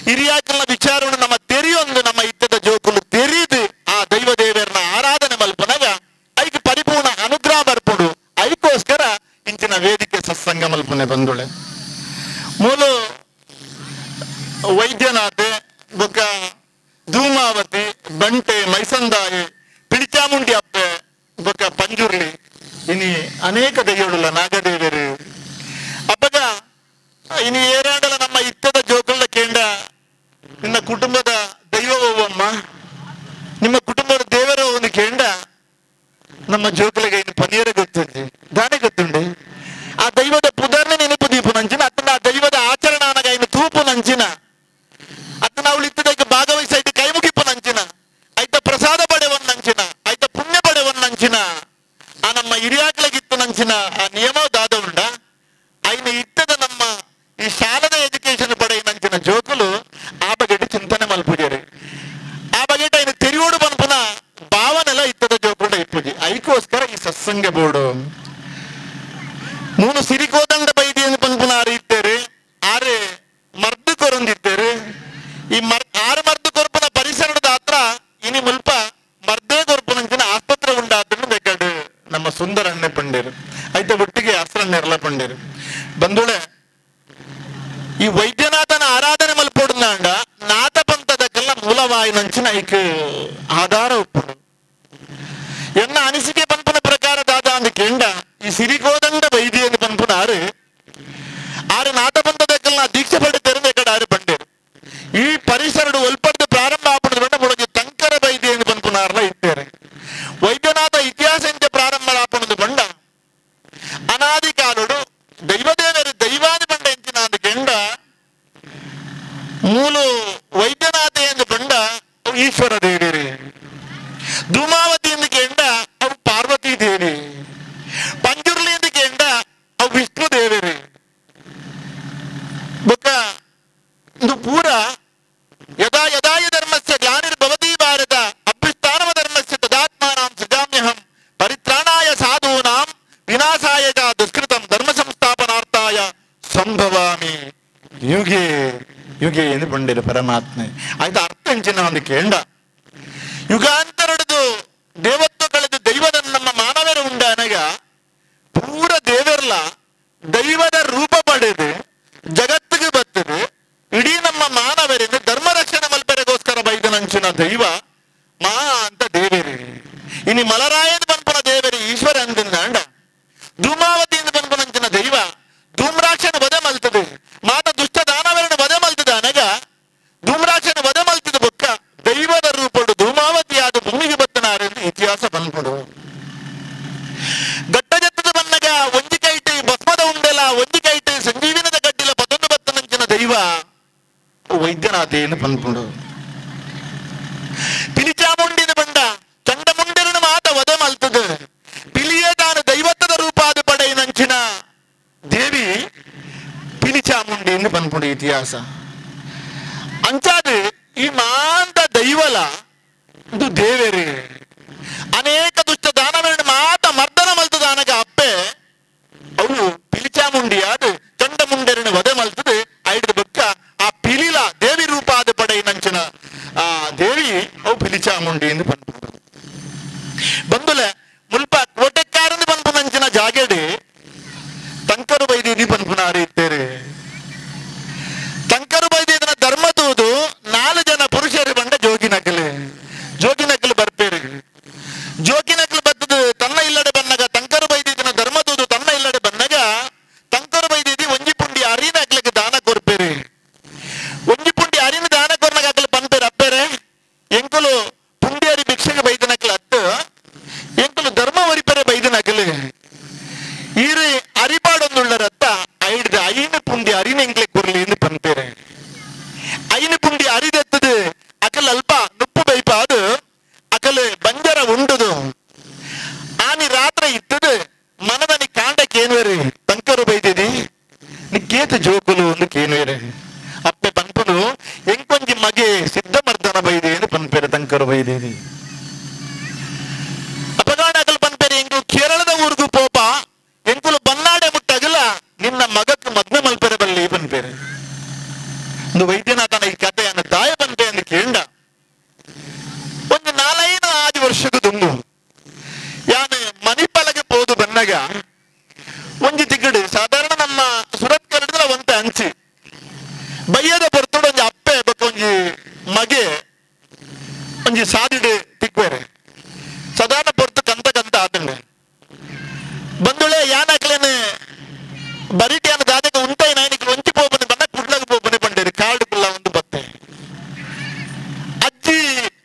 ಹಿರಿಯಾಕಲ್ನ ವಿಚಾರವನ್ನು ನಮ್ಮ ತೆರೆಯೊಂದು ನಮ್ಮ ಇತ್ತದ ಜೋಕುಲು ತೆರೆದು ಆ ದೈವ ದೇವರನ್ನ ಆರಾಧನೆ ಮಲ್ಪನಾಗ ಐಕ್ ಪರಿಪೂರ್ಣ ಅನುಗ್ರಹ ಬರ್ಪುಡು ಐಕೋಸ್ಕರ ಇಂಚಿನ ವೇದಿಕೆ ಸತ್ಸಂಗ ಮಲ್ಪನೆ ಬಂದುಳೆ ಮೂಲ ವೈದ್ಯನಾಥೆ ಬೊಕ್ಕ ಧೂಮಾವತಿ ಬಂಟೆ ಮೈಸಂದಾಯಿ ಪಿಡಿಚಾಮುಂಡಿ ಅಪ್ಪೆ ಬೊಕ್ಕ ಪಂಜುರ್ಲಿ ಇನಿ ಅನೇಕ ದೈವಳುಲ್ಲ ನಾಗದೇವರು ಅಪ್ಪಗ ಇನಿ ಏರಾಂಡಲ ನಮ್ಮ ಇತ್ತದ ಜೋಕುಳ್ಳ ಕೇಂಡ ನಿನ್ನ ಕುಟುಂಬದ ದೈವವಮ್ಮ ನಿಮ್ಮ ಕುಟುಂಬದ ದೇವರ ಒಂದು ಕೇಂಡ ನಮ್ಮ ಜೋಕುಲಿಗೆ ಇನ್ನು ಪನೀರ ಗೊತ್ತುಂಡಿ ದಾನೆ ಗೊತ್ತುಂಡಿ ಆ ದೈವದ ಪುದರ್ನ ನೆನಪು ದೀಪು ನಂಚಿನ ಅತ್ತನ ಆ ದೈವದ ಆಚರಣಾನಗ ಇನ್ನು ತೂಪು ನಂಚಿನ ಅತ್ತನ ಅವಳು ಇತ್ತದಕ್ಕೆ ಭಾಗವಹಿಸ ಐತೆ ಕೈಮುಗಿಪ್ಪು ನಂಚಿನ ಐತ ಪ್ರಸಾದ ಪಡೆವನ್ ನಂಚಿನ ಐತ ಪುಣ್ಯ ಪಡೆವನ್ ನಂಚಿನ ಆ ನಮ್ಮ ಹಿರಿಯಾಕ್ಲಗಿತ್ತು ನಂಚಿನ ಆ ನಿಯಮ ದಾದ ಉಂಡ ಐನ ಇತ್ತದ ನಮ್ಮ ಈ ಶಾಲದ ಎಜುಕೇಶನ್ ಪಡೆಯ ನಂಚಿನ ಜೋಕುಲು ಆ ಬಗೆಟ್ ಚಿಂತನೆ ಮಲ್ಪುಜೇರಿ ಆ ಬಗೆಟ್ ಐನ ತೆರಿಯೋಡು ಪನ್ಪುನ ಭಾವನೆಲ್ಲ ಇತ್ತದ ಜೋಕುಂಡ ಇಪ್ಪುಜಿ ಐಕೋಸ್ಕರ ಈ ಸತ್ಸಂಗ ಬೋರ್ಡು ಮೂನು ಸಿರಿಕೋದಂಡ ಬೈದಿ ಎಂದು ಪನ್ಪುನ ಆರು ಇತ್ತೇರಿ ಆರೆ ಮರ್ದು ಕೊರೊಂದಿತ್ತೇರಿ ಈ ಆರು ಮರ್ದು ಕೊರ್ಪುನ ಪರಿಸರದ ಹತ್ರ ಇನಿ ಮುಲ್ಪ ಮರ್ದೇ ಕೊರ್ಪುನಂಚಿನ ಆಸ್ಪತ್ರೆ ಉಂಡಾದ್ರು ಬೇಕಾಡು ನಮ್ಮ ಸುಂದರ ಅಣ್ಣೆ ಪಂಡೇರು ಐತ ಒಟ್ಟಿಗೆ ಅಸ್ರಣ್ಣೆರ್ಲ ಪಂಡೇರು ಬಂದುಳೆ ಈ ವೈದ್ಯನಾಥನ ಆರಾಧನೆ ಮಲ್ಪೊಡುನಾಂಡ ನಾಥ ಪಂಥದಕ್ಕೆಲ್ಲ ಮೂಲವಾಯಿನಂಚಿನ ಐಕ್ ಆಧಾರ ಉಪ್ಪುಡು ಎನ್ನ ಅನಿಸಿಕೆ ಪಂಪನ ಪ್ರಕಾರ ದಾದ ಅಂದ ಕೆಂಡ ಈ ಸಿರಿಗೋದಂಡ ವೈದ್ಯನ ಪಂಪನ ಆರು ಆರು ನಾಥ ಪಂಥದಕ್ಕೆಲ್ಲ ದೀಕ್ಷೆ ಪಡೆದರೆ ಎಕಡ ಆರು ಪಂಡೇರು ಈ ಪರಿಸರಡು ಒಲ್ಪಡ್ದು ಪ್ರಾರಂಭ ಆಪುಣದ ಬಂಡ ಮುಳಗಿ ತಂಕರ ವೈದ್ಯನ ಪಂಪನಾರ್ಲ ಇತ್ತೇರೆ ವೈದ್ಯನಾಥ ಇತಿಹಾಸ ಇಂಚ ಪ್ರಾರಂಭ ಆಪುಣದ ಬಂಡ ಅನಾದಿ ಕಾಲುಡು ದೈವದೇವರು ದೈವಾದಿ ಬಂಡ ಎಂಚಿನ ಅಂದ ಕೆಂಡ ಮೂಲು ವೈದ್ಯನಾಥ ಎಂದು ಬಂಡ ಈಶ್ವರ ದೇವಿರಿ ಧೂಮಾವತಿ ಎಂದು ಕೆಂಡ ಅವು ಪಾರ್ವತಿ ದೇವಿ ಪಂಜುರ್ಲಿ ಎಂದು ಕೆಂಡ ಅವು ವಿಷ್ಣು ದೇವಿರಿ ಬೊಕ್ಕ ಇದು ಪೂರ ಯದಾ ಯದಾಯ ಧರ್ಮಸ್ಯ ಗ್ಲಾನಿರ್ಭವತಿ ಭಾರತ ಅಭ್ಯುತ್ಥಾನವ ಧರ್ಮಸ್ಯ ತದಾತ್ಮಾನಾಂ ಸೃಜಾಮ್ಯಹಂ ಪರಿತ್ರಾಣಾಯ ಸಾಧೂನಾಂ ವಿನಾಶಾಯ ಚ ದುಷ್ಕೃತಂ ಧರ್ಮ ಸಂಸ್ಥಾಪನಾರ್ಥಾಯ ಸಂಭವಾಮಿ ಯುಗೆ ಯುಗೆ ಎಂದು ಬಂಡಿರು ಪರಮಾತ್ಮೆ ಆಯ್ತು ಅರ್ಥ ಎಂಚಿನ ಒಂದು ಕೇಂಡ ಯುಗಾಂತರದು ದೇವತ್ವ ಕಳೆದು ದೈವದ ನಮ್ಮ ಮಾನವರ ಉಂಡಾನಗ ಪೂರ ದೇವರ್ಲ ದೈವದ ರೂಪ ಪಡೆದು ಜಗತ್ತಿಗೆ ಬರ್ತದೆ ಇಡೀ ನಮ್ಮ ಮಾನವರಿಂದ ಧರ್ಮ ರಕ್ಷಣೆ ಮಲ್ಪೆರೆಗೋಸ್ಕರ ಬೈದನಂಚಿನ ದೈವ ಮಾ ಅಂತ ದೇವೇರಿ ಇನಿ ಮಲರಾಯದ ಪನ್ಪನ ದೇವರಿ ಈಶ್ವರ ಅಂದಿಂದಾಂಡ ಧೂಮಾವತಿಯಿಂದ ಪನ್ಪನಂಚಿನ ದೈವ ಧೂಮ್ರಾಕ್ಷನ ವಧೆ ಮಲ್ತದೆ ಮಾತ ದುಷ್ಟ ದಾನವರನ್ನು ವಧೆ ಮಲ್ತದ ಅನಗ ಧೂಮ್ರಾಕ್ಷನ ವಧೆ ಮಲ್ತದ ಬೊಕ್ಕ ದೈವದ ರೂಪಡು ಧೂಮಾವತಿಯಾದ ಭೂಮಿಗೆ ಬತ್ತನಾರೆಂದು ಇತಿಹಾಸ ಪನ್ಪುಡು. ಘಟ ವೈದ್ಯನಾಥೇನು ಪನ್ಪುಂಡು. ಪಿಲಿಚಾಮುಂಡಿನ ಬಂಡ ಚಂಡಮುಂಡಿರನು ಮಾತ ವಧೆ ಮಲ್ತದು ಪಿಲಿಯೇ ತಾನು ದೈವತ್ವದ ರೂಪಾದ ಪಡೆಯಿನಂಚಿನ ದೇವಿ ಪಿಲಿಚಾಮುಂಡಿ ಎಂದು ಪನ್ಪುಂಡು ಇತಿಹಾಸ. ಅಂಚಾದ ಈ ಮಾಂತ ದೈವಲ ಇದು ದೇವೇರಿ ಅನೇಕ ದುಷ್ಟ ದಾನವರನ್ನು ಮಾತ ಮರ್ದನ ಮಲ್ತದಾನಗ ಅಪ್ಪೆ ಅವು ಪಿಲಿಚಾಮುಂಡಿಯಾದ ಚಂಡಮುಂಡರನ್ನು ವಧೆ ಮಲ್ತದೆ ಐದು ಬಕ್ಕ ಆ ಪಿಲಿಲ ದೇವಿ ರೂಪಾದ ಪಡೆಯಿನಂಚಿನ ಆ ದೇವಿ ಅವು ಪಿಲಿಚಾಮುಂಡಿ ಎಂದು ಪನ್ಪುಂಡು. ಬಂದುಲೆ ಮುಲ್ಪ ಕೋಟೆಕ್ಕಾರಂದು ಪನ್ಪುನಂಚಿನ ಜಾಗೆಡೆ ತಂಕರು ಬೈದೀದಿ ಪನ್ಪುನಾರು ಇತ್ತೇರೆ. ತಂಕರು ಬೈದಿನ ಧರ್ಮದೂದು 4 ಜನ ಪುರುಷರು ಬಂಡ ಜೋಗಿನಕಲು ಜೋಗಿನಕಲು ಬರ್ಪೇರು. ಜೋಗಿನಕಲು ಬತ್ತದು ತನ್ನ ಇಲ್ಲಡೆ ಬನ್ನಗ ತಂಕರು ಬೈದಿನ ಧರ್ಮದೂದು ತನ್ನ ಇಲ್ಲಡೆ ಬನ್ನಗ ತಂಕರು ಬೈದಿದಿ ಒಂಜಿ ಪುಂಡಿ ಅರಿನ ಅಕ್ಲಕ್ಕೆ ದಾನ ಕೊರ್ಪೇರು. ಒಂಜಿ ಪುಂಡಿ ಅರಿನ ದಾನ ಕೊರ್ನಗ ಅಕ್ಲು ಪನ್ಪೇರು ಅಪ್ಪೇರೆ ಎಂಕುಲು ಪುಂಡಿ ಅರಿ ಭಿಕ್ಷೆಗೆ ಬೈದನಕ್ಲು ಅತ್ತು ಎಂಕುಲು ಧರ್ಮ ಒರಿಪೆರೆ ಬೈದನಕಲು ಈರು ಅರಿಪಾಡೊಂದುಳ್ಳರತ್ತ ಐಡ್ದ ಐನು ಪುಂಡಿ ಅರಿನ ಎಂಕ್ಲೆ ಕೊರ್ಲಿ ಎಂದು ಪನ್ಪೇರೆ. ಐನು ಪುಂಡಿ ಅರಿದೆತ್ತದು ಅಕಲ್ ಅಲ್ಪ ನುಪ್ಪು ಬೈಪಾದು ಅಕಲ್ ಬಂಜರ ಉಂಡುದು ಆನಿ ರಾತ್ರಿ ಇತ್ತದು ಮನದನಿ ಕಾಂಡ ಕೇನ್ವೇರು ತಂಕರು ಬೈದಿದಿ ನಿಕ್ಕೇತ ಜೋಕುಲು ಒಂದು ಕೇನ್ವೇರು. ಅಪ್ಪೆ ಪನ್ಪುನು ಎಂಕೊಂಜಿ ಮಗೆ ಸಿದ್ಧಮರ್ದನ ಬೈದೆ ಎಂದು ಪನ್ಪೇರೆ ತಂಕರು ಬೈದಿದಿ. ಅಪಗಾಣ ಅಕಲ್ ಪನ್ಪೇರೆ ಎಂಕು ಕೇರಳದ ಊರುಗು ಪೋಪ ಎಂಕುಲು ಬನ್ನಾಡೆ ಮುಟ್ಟಗಲ ನಿನ್ನ ಮಗಕ್ಕೆ ಮದ್ವೆ ಮಲ್ಪೆರೆ ಬಲ್ಲಿ ಪನ್ಪೇರೆ. ಒಂದು ವೈದ್ಯನಾಥನ ಈ ಕಥೆಯನ್ನು ದಾಯ ಬಂತೆ ಎಂದು ಕೇಂಡ ಒಂದು 4-5 ವರ್ಷದ ದುಂಬು ಯಾನು ಮಣಿಪಾಲಗೆ ಪೋದು ಬನ್ನಗ ಒಂಜಿ ತಿಗಡು ಸಾಧಾರಣ ನಮ್ಮ ಸುರತ್ ಕರಡಿದ್ರೆ ಒಂತೆ ಅಂಚಿ ಬಯ್ಯದ ಬರ್ತೋಡು ಒಂಜಿ ಅಪ್ಪೆ ಬೊಕ್ಕ ಒಂಜಿ ಮಗೆ ಒಂಜಿ ಸಾದಿಡು ತಿಕ್ವೇರೆ ಸಾಧಾರಣ ಪೊರ್ತು ಕಂತ ಕಂತ ಆತಂಡೆ ಬಂದುಳೆ ಯಾನಕ್ಲೇನೆ ಬರಿಟಿಯಾನ ದಾದಕ ಉಂಟೈ ನಾಯನಿಗೆ ಒಂಚಿ ಪೋಪನೆ ಬನ್ನ ಕುಡ್ಲಗ ಪೋಪನೆ ಪಂಡೇರಿ ಕಾಡು ಕುಲ್ಲ ಒಂದು ಬತ್ತೆ ಅಜ್ಜಿ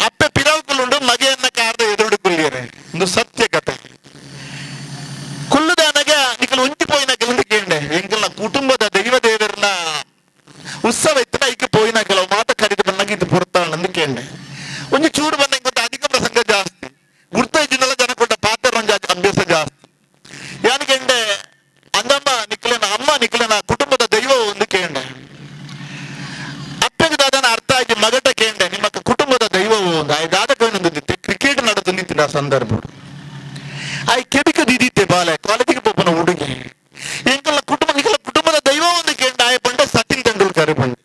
ಅಪ್ಪೆ ಪಿರವು ಕುಲ್ಲುಂಡು ಮಗೆಯನ್ನ ಕಾರದ ಎದುರುಡು ಕುಲ್ಲಿಯರೆ ಒಂದು ಸತ್ಯ ಕತೆ. ಕುಲ್ಲುದಾನಗ ನಿಕಲು ಒಂಚಿ ಪೋಯಿನ ಕೆಲಂದು ಕೇಂಡೆ ಎಂಕಲ್ನ ಕುಟುಂಬದ ದೈವ ದೇವರನ್ನ ಉತ್ಸವ ಇತ್ತು ಐಕೆ ಪೋಯಿನ ಕೆಲವು ಮಾತ ಕರಿದು ಬನ್ನಾಗ ಇದು ಪುರತಾಳಂದು ಕೇಂಡೆ. ಒಂಜಿ ಚೂರು ಬಂದ ಇಂಕೊಂತ ಅಧಿಕ ಪ್ರಸಂಗ ಜಾಸ್ತಿ ಗುರ್ತ ಇದ್ದಿನಲ್ಲ ಜನ ಕೊಟ್ಟ ಪಾತ್ರ ಒಂಜಿ ಅಭ್ಯಾಸ ಜಾಸ್ತಿ. ಯಾನಕೆಂಡೆ ಅಂದಮ್ಮ ನಿಕ್ಲೆನ ಅಮ್ಮ ನಿಕ್ಲೆನ ಕುಟುಂಬದ ದೈವ ಒಂದು ಕೇಂಡೆ. ಅಪ್ಪಗೆ ದಾದನ ಅರ್ಥ ಆಗಿ ಮಗಟ ಕೇಂಡೆ ನಿಮ್ಮ ಕುಟುಂಬದ ದೈವವು ಒಂದು ಆಯ್ ದಾದ ಕೋಯನೊಂದಿತ್ತೆ ಕ್ರಿಕೆಟ್ ನಡೆದು ಆ ಸಂದರ್ಭ ಆಯ್ ಕೆಬಿಕ ದಿದಿತ್ತೆ ಬಾಲೆ ಕಾಲೇಜಿಗೆ ಪೋಪನ ಹುಡುಗಿ ಎಂಕಲ್ಲ ಕುಟುಂಬ ನಿಕಲ ಕುಟುಂಬದ ದೈವ ಒಂದು ಕೇಂಡ ಆಯ್ ಪಂಡೆ ಸಚಿನ್ ತೆಂಡೂಲ್ಕರ್ ಪಂಡೆ.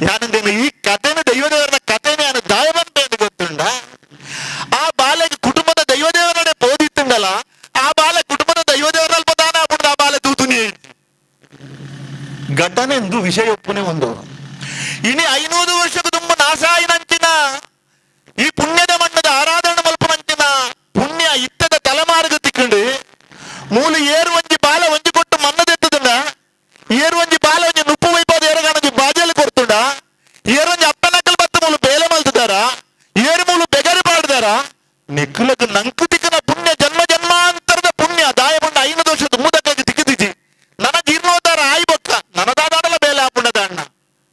ಯಾನಂದೇನು ಈ ಕಥೆನ ದೈವದೇವರನ ಕಥೆನೇ ಅನ್ನ ದಾಯವಂತ ಎಂದು ಗೊತ್ತುಂಡ ಆ ಬಾಲೆಗೆ ಕುಟುಂಬದ ದೈವದೇವರನ್ನೇ ಬೋಧಿತ್ತುಂಡಲ್ಲ ಆ ಬಾಲೆ ಕುಟುಂಬದ ದೈವದೇವರಲ್ಪ ದಾನ ಆಗ್ಬಿಟ್ಟು ಆ ಬಾಲೆ ತೂತುನಿ ಘಟನೆ ಎಂದು ವಿಷಯ ಒಪ್ಪುನೆ ಒಂದು. ಇನಿ 500 ವರ್ಷಕ್ಕೆ ತುಂಬ ನಾಸಾಯಿನಂಚಿನ ಈ ಪುಣ್ಯದ ಮಣ್ಣದ ಆರಾಧನೆ ಮಲ್ಪನಂಚಿನ ಪುಣ್ಯ ಇತ್ತದ ತಲೆಮಾರ್ಗ ತಿಕ್ಕಂಡು ಮೂಲ ಏರು ಒಂಜಿ ಬಾಲ ಒಂಜಿ ಕೊಟ್ಟು ಮನ್ನದೆತ್ತದುಂಡ ಏರು ಒಂಜಿ ಬಾಲ ಒಂಜಿ ನುಪ್ಪು ವೈಪಾದ ಏರಗಾನೊಂಜಿ ಬಾಜಲು ಕೊಡ್ತುಂಡ ಏರೊಂಜಿ ಅಪ್ಪನಕಲ್ ಬತ್ತು ಮೂಲು ಬೇಲೆ ಮಲ್ತದಾರ ಏರು ಮೂಲು ಬೆಗರು ಪಾಡ್ದಾರ ನಿಕ್ಕುಲಗ ನಂಕು ತಿಕ್ಕನ ಪುಣ್ಯ ಜನ್ಮ ಜನ್ಮಾಂತರದ ಪುಣ್ಯ ದಾಯ ಬಂಡ 500 ವರ್ಷದ ಮುದಕ್ಕಾಗಿ ತಿಕ್ಕಿದಿಜಿ ನನ್ನ ಜೀರ್ಣೋದ್ಧಾರ ಆಯಿ ಬೊಕ್ಕ ನನದಾದಾಡಲ ಬೇಲೆ ಆಪುಂಡದ ಅಣ್ಣ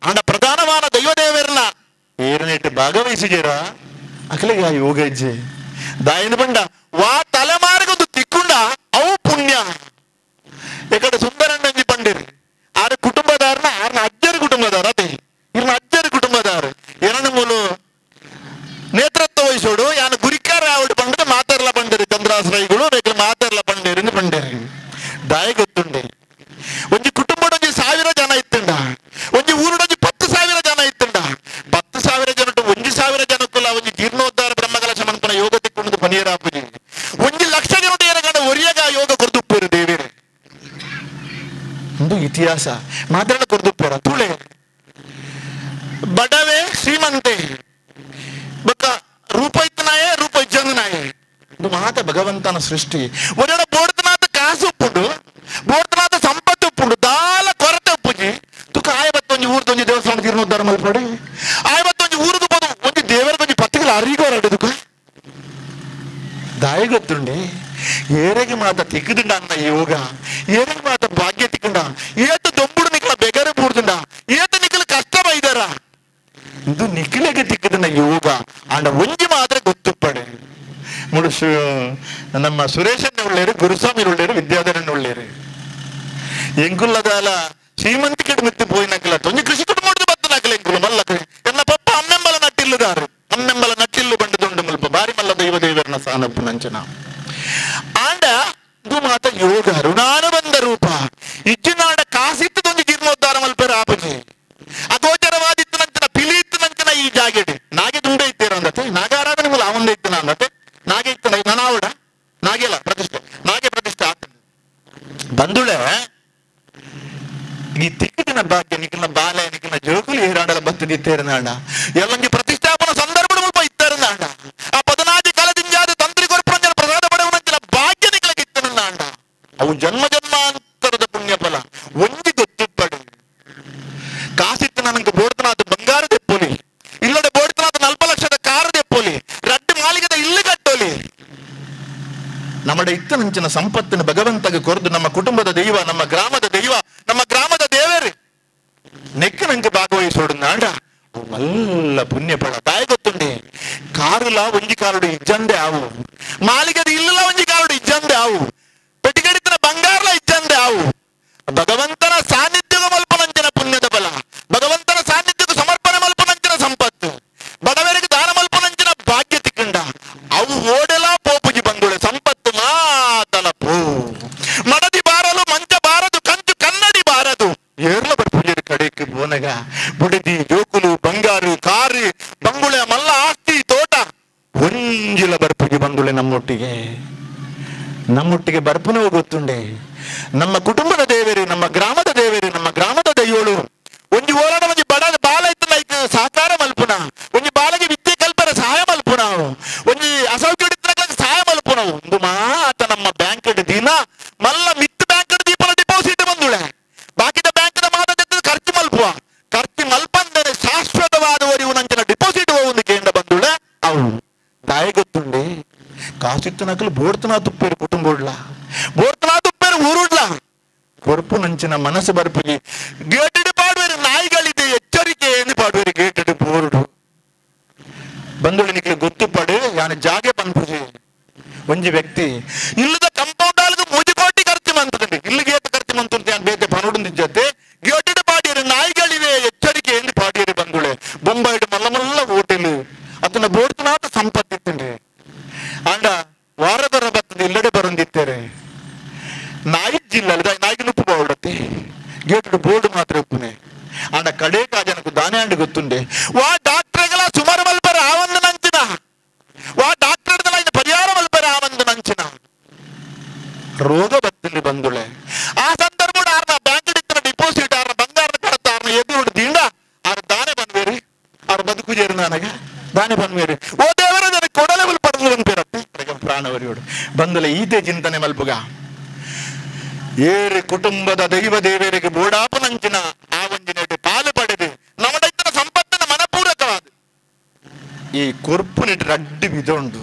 ಅಣ್ಣ ಪ್ರಧಾನವಾನ ದೈವದೇವರನ್ನ ಏರನೇಟ್ ಭಾಗವಹಿಸಿಜೇರ ಅಕಲಿಗೆ ಆ ಯೋಗ ಇಜ್ಜೆ ದಾಯನ ಬಂಡ ವಾ ತಲೆಮಾರಿಗೊಂದು ತಿಕ್ಕೊಂಡ ಅವು ಪುಣ್ಯ. ಎಕಡೆ ಸುಂದರಣ್ಣಂಜಿ ಪಂಡಿರಿ ಆರು ಕುಟುಂಬದಾರನ ಆರ್ನ ಅಜ್ಜರ ಕುಟುಂಬದಾರ ಅದೇ ಇರ್ನ ಅಜ್ಜರ ಕುಟುಂಬದಾರ ಏನನ್ನು ಮೂಲು ನೇತೃತ್ವ ವಹಿಸೋಡು ಯಾನ ಗುರಿಕಾರ ಆವಡು ಪಂಡದ ಮಾತಾರ್ಲ ಪಂಡರಿ ಚಂದ್ರಾಶ್ರಯಿಗಳು ರೇಖಲು ಮಾತಾರ್ಲ ಪಂಡೇರಿ ಪಂಡೇರಿ ದಾಯ ಗೊತ್ತುಂಡೆ. ಒಂಜಿ ಕುಟುಂಬಡೊಂಜಿ 1000 ಜನ ಇತ್ತುಂಡ ಒಂಜಿ ಊರುಡೊಂಜಿ 10,000 ಜನ ಇತ್ತುಂಡ 10,000 ಜನಟ್ಟು 1,000 ಜನಕ್ಕುಲ ಒಂಜಿ ಜೀರ್ಣೋದ್ಧಾರ ಬ್ರಹ್ಮಕಲಶ ಮನ್ಪನ ಯೋಗ ತಿಕ್ಕೊಂಡು ಪನಿಯರಾಪುಜಿ 1 ಲಕ್ಷ ಜನರು ಏನಗಂಡ ಒರಿಯಗ ಯೋಗ ಕೊರ್ದುಪ್ಪೇರು ದೇವೇರೆ ಒಂದು ಇತಿಹಾಸ ಮಾತಾಡ ಕೊರ್ದುಪ್ಪೇರ ತುಳೆ ಬಡವೆ ಶ್ರೀಮಂತೆ ಬಕ್ಕ ರೂಪ ಇತ್ತನಾಯೇ ರೂಪ ಇಜ್ಜಂಗನಾಯೇ ಒಂದು ಮಾತ ಭಗವಂತನ ಸೃಷ್ಟಿ. ಒಡೆಡ ಬೋಡ್ತನಾಥ ಕಾಸು ಉಪ್ಪುಂಡು ಬೋಡ್ತನಾಥ ಸಂಪತ್ತು ಉಪ್ಪುಂಡು ದಾಲ ಕೊರತೆ ಉಪ್ಪುಜಿ ತುಕ ಆಯಬತ್ತೊಂಜಿ ಊರ್ದೊಂಜಿ ದೇವಸ್ಥಾನ ಜೀರ್ಣೋದ್ಧಾರ ಮಲ್ಪಡೆ ಆಯಬತ್ತೊಂಜಿ ಊರುದು ಪೋದು ಒಂಜಿ ದೇವರದೊಂಜಿ ಪತ್ತಿಗಳ ಅರಿಗೋರಡುದುಕ ದಾಯ ಗೊತ್ತುಂಡೆ ಏರೆಗೆ ಮಾತ ತಿಕ್ಕದುಂಡ ಅನ್ನ ಯೋಗ ಏರೆಗೆ ಮಾತ ಭಾಗ್ಯ ತಿಕ್ಕಂಡ ಏತ ದೊಂಬುಡು ನಿಕ್ಕಲ ಬೆಗರೆ ಬೂಡ್ದುಂಡ ಏತ ನಿಕ್ಕಲ ಕಷ್ಟ ಬೈದ ನಮ್ಮ ಸುರೇಶನ್ನೇ ಉಳ್ಳೇರು, ಗುರುಸ್ವಾಮಿ ಉಳ್ಳೇರು, ವಿದ್ಯಾಧರಣ್ಯ ಉಳ್ಳೇರು. ಎಂಕುಲ್ಲದಾಲ ಶ್ರೀಮಂತಿಕೆಡ್ ಮಿತ್ತು ಪೋಯಿನಕಲ ತೊಂಜಿ ಕೃಷಿ ಕುಟುಂಬದ ಬತ್ತನಕಲ ಎಂಕುಲು ಮಲ್ಲ ಎನ್ನ ಪಪ್ಪ ಅಮ್ಮೆಂಬಲ ನಟ್ಟಿಲ್ಲುದಾರು, ಅಮ್ಮೆಂಬಲ ನಟ್ಟಿಲ್ಲು ಬಂಡದುಂಡು ಮುಲ್ಪ ಬಾರಿ ಮಲ್ಲ ದೈವ ದೇವರನ ಸಾನಪ್ಪು ನಂಚನ ಆಂಡ ಇದು ಮಾತ ಯೋಗ ಋಣಾನುಬಂಧ ರೂಪ ಇಜ್ಜಿನಾಡ ಕಾಸಿತ್ತು ತೊಂಜಿ ಜೀರ್ಣೋದ್ಧಾರ ಮಲ್ಪೆರ ಆಪುಜಿ ಅಗೋಚರವಾದಿತ್ತು ನಂಚನ ಪಿಲಿತ್ತು ನಂಚನ ಈ ಜಾಗೆಡೆ ನಾಗೆ ದುಂಡೆ ಇತ್ತೇರ ಅಂದತೆ ನಾಗಾರಾಧನೆ ಮೂಲ ಅವಂದೆ ಇತ್ತನ ಅಂದತೆ ನಾಗೆ ಇತ್ತನ ನನಾವಡ ನಾಗೆಲ್ಲ ಪ್ರತಿಷ್ಠೆ ನಾಗೆ ಪ್ರತಿಷ್ಠೆ ಆಗ್ತದೆ ಬಂದುಳೆ ಈ ತಿಕ್ಕಿನ ಭಾಗ್ಯ ನಿಖಿನ ಬಾಲೆ ನಿಖಿನ ಜೋಕುಲು ಏರಾಡಲ ಬತ್ತಿದಿತ್ತೇರನಾಡ ಎಲ್ಲಂಜಿ ಪ್ರತಿಷ್ಠಾಪನ ಸಂದರ್ಭ ಮುಲ್ಪ ಇತ್ತೇರನಾಡ ಆ ಪದನಾದಿ ಕಾಲದಿಂಜಾದ ತಂತ್ರಿ ಕೊರ್ಪುರಂಜನ ಪ್ರಸಾದ ಪಡೆಯುವಂಚಿನ ಭಾಗ್ಯ ನಿಖಲಗಿತ್ತನಾಡ ಅವು ಜನ್ಮ ಜನ್ಮಾಂತರದ ಪುಣ್ಯ ಫಲ ಒಂಜಿ ಗೊತ್ತಿಪ್ಪಡು ಕಾಸಿತ್ತು ನನಗೆ ಬೋಡ್ತನಾದ ಬಂಗಾರ ದೆಪ್ಪೊಲಿ ಇಲ್ಲದೆ ಬೋಡ್ತನಾದ 40 ಲಕ್ಷದ ಕಾರು ದೆಪ್ಪೊಲಿ ರಡ್ಡು ಮಾಲಿಗದ ಇಲ್ಲು ಕಟ್ಟೋಲಿ ನಮ್ಮಡ ಇತ್ತನಂಚಿನ ಸಂಪತ್ತಿನ ಭಗವಂತಗೆ ಕೊರದು ನಮ್ಮ ಕುಟುಂಬದ ದೈವ ನಮ್ಮ ಗ್ರಾಮದ ದೈವ ನಮ್ಮ ಗ್ರಾಮದ ದೇವರು ನೆಕ್ಕನಂಗೆ ಭಾಗವಹಿಸೋಡು ನಾಡ ಮಲ್ಲ ಪುಣ್ಯ ಫಲ ತಾಯಿ ಗೊತ್ತುಂಡೆ ಕಾರುಲ ಒಂಜಿ ಕಾರುಡು ಇಜ್ಜಂದೆ ಆವು ಮಾಲಿಗದ ಇಲ್ಲಲ ಒಂಜಿ ಕಾರುಡು ಇಜ್ಜಂದೆ ಆವು ಪೆಟ್ಟಿಗೆಡಿತನ ಬಂಗಾರಲ ಇಜ್ಜಂದೆ ಆವು ಭಗವಂತನ ಸಾನ್ನಿಧ್ಯದ ಮಲ್ಪನಂಚಿನ ಪುಣ್ಯದ ಬಲ ಭಗವಂತನ ಸಾನ್ನಿಧ್ಯಕ್ಕೆ ಸಮರ್ಪಣೆ ಮಲ್ಪನಂಚಿನ ಸಂಪತ್ತು ಬಡವರಿಗೆ ದಾನ ಮಲ್ಪನಂಚಿನ ಭಾಗ್ಯ ತಿಕ್ಕಂಡ ಅವು ಓಡೆಲ ಪೋಪುಜಿ ಬಂದುಳೆ ಸಂಪತ್ತು ಮಾತಲ ಪೋ ಮಡದಿ ಬಾರಲು ಮಂಚ ಬಾರದು ಕಂಚು ಕನ್ನಡಿ ಬಾರದು ಏರ್ಲ ಬರ್ಪುಜರಿ ಕಡೆಗೆ ಬೋನಗ ಬುಡದಿ ಜೋಕುಲು ಬಂಗಾರು ಕಾರು ಬಂಗುಳೆ ಮಲ್ಲ ಆಸ್ತಿ ತೋಟ ಒಂಜಿಲ ಬರ್ಪುಜಿ ಬಂದುಳೆ ನಮ್ಮೊಟ್ಟಿಗೆ ನಮ್ಮೊಟ್ಟಿಗೆ ಬರ್ಪುನವು ಗೊತ್ತುಂಡೆ ನಮ್ಮ ಕುಟುಂಬದ ದೇವರು ನಮ್ಮ ಗ್ರಾಮದ ದೇವರು ನಮ್ಮ ಗ್ರಾಮದ ದೈವಳು ಒಂಜಿ ಓಲಾಡ ಒಂಜಿ ಬಡ ಬಾಲ ಇತ್ತು ಲೈಕ್ ಸಹಕಾರ ಮಲ್ಪುನ ಒಂಜಿ ಬಾಲಗೆ ವಿದ್ಯೆ ಕಲ್ಪರ ಸಹಾಯ ಮಲ್ಪುನ ಒಂಜಿ ಅಸೌಖ್ಯ ಸಹಾಯ ಮಲ್ಪುನ ಒಂದು ಮಾತ ನಮ್ಮ ಬ್ಯಾಂಕ್ ದಿನ ಮಲ್ಲ ಮಿತ್ ಬ್ಯಾಂಕ್ ದೀಪನ ಡಿಪಾಸಿಟ್ ಬಂದುಳೆ ಬಾಕಿದ ಬ್ಯಾಂಕ್ದ ಮಾತ ಖರ್ಚು ಮಲ್ಪುವ ಖರ್ಚು ಮಲ್ಪಂದರೆ ಶಾಶ್ವತವಾದ ಒರಿವು ನಂಚಿನ ಡಿಪಾಸಿಟ್ ಒಂದು ಕೇಂದ್ರ ಬಂದುಳೆ ಅವು ದಾಯ ಗೊತ್ತುಂಡೆ ಕಾಸಿತ್ತು ನಕಲು ಬೋಡ್ತನ ತುಪ್ಪೇರು ಕುಟುಂಬೋಡ್ಲ ಬೋಡ್ತನ ತುಪ್ಪೇರು ಊರುಡ್ಲ ಕೊರ್ಪು ನಂಚಿನ ಮನಸ್ಸು ಬರ್ಪುಜಿ ಗೇಟೆಡ್ ಪಾಡುವೆರು ನಾಯಿಗಳಿದೆ ಎಚ್ಚರಿಕೆ ಎಂದು ಪಾಡುವೆರು ಗೇಟೆಡ್ ಬೋರ್ಡು ಬಂದುಳಿ ನಿಕ್ಲೆ ಗೊತ್ತು ಪಡು ಯಾನು ಜಾಗೆ ಪನ್ಪುಜಿ ಒಂಜಿ ವ್ಯಕ್ತಿ ಇಲ್ಲದ ಕಂಪೌಂಡ್ ಆಲ್ಗ ಮೂಜಿ ಕೋಟಿ ಖರ್ಚು ಮಂತುಂಡು ಇಲ್ಲಿ ಗೇಟ್ ಖರ್ಚು ಮಂತುಂಟು ಯಾನ್ ಬೇತೆ ಪನುಡು ಜೊತೆ ಗೇಟೆಡ್ ಪಾಡಿಯರು ನಾಯಿಗಳಿವೆ ಎಚ್ಚರಿಕೆ ಎಂದು ಪಾಡಿಯರು ಬಂದುಳೆ ಬೊಂಬಾಯಿಡು ಮಲ್ಲ ಮಲ್ಲ ಹೋಟೆಲ್ ಅದನ್ನ ಬೋಡ್ತನಾದ ಸಂಪತ್ತಿತ್ತುಂಡೆ ಆಂಡ ವಾರದೊರ ಬತ್ತದ ಇಲ್ಲಡೆ ಬರೊಂದಿತ್ತೇರೆ ನಾಯಿ ಜಿಲ್ಲ ನಾಯಿಗೆ ನುಪ್ಪು ಬಾವುಡತ್ತೆ ಗೇಟ್ ಬೋರ್ಡ್ ಮಾತ್ರ ಉಪ್ಪುನೆ ಆಂಡ ಕಡೆ ಕಾಜನకు ದಾನೆ ಅಂಡ್ ಗೊತ್ತುಂಡೆ ವಾ ಡಾಕ್ಟರ್ಗಳ ಸುಮಾರು ಮಲ್ಪರ ಆವಂದು ನಂಚಿನ ವಾ ಡಾಕ್ಟರ್ ಪರಿಹಾರ ಮಲ್ಪರ ಆವಂದು ನಂಚಿನ ರೋಗ ಬತ್ತಲ್ಲಿ ಬಂದುಳೆ ಆ ಸಂದರ್ಭ ಆರ್ನ ಬ್ಯಾಂಕ್ ಇತ್ತಿನ ಡಿಪಾಸಿಟ್ ಆರ್ನ ಬಂಗಾರದ ಕಡತ ಆರ್ನ ಎದುರು ದಿಂಡ ಆರ್ ದಾನೆ ಬಂದ್ವೇರಿ ಆರ್ ಬದುಕು ಜೇರು ನನಗೆ ದಾನೆ ಬಂದ್ವೇರಿ ಓ ದೇವರ ನನಗೆ ಕೊಡಲೆ ಪಡೆದು ಬಂದ್ಪೇರತ್ತೆ ಪ್ರಾಣವರಿಯೋಡು ಬಂದಲೆ ಈತೆ ಚಿಂತನೆ ಮಲ್ಪುಗ ಏರಿ ಕುಟುಂಬದ ದೈವ ದೇವರಿಗೆ ಬೋಡಾಪನಂಚಿನ ಆ ಒಂಜಿನ ಪಾಲು ಪಡೆದು ನಮ್ಮದೈತನ ಸಂಪತ್ತಿನ ಮನಪೂರಕವಾದ ಈ ಕೊರ್ಪುನಿಟ್ ರಡ್ಡು ಬಿದೊಂಡು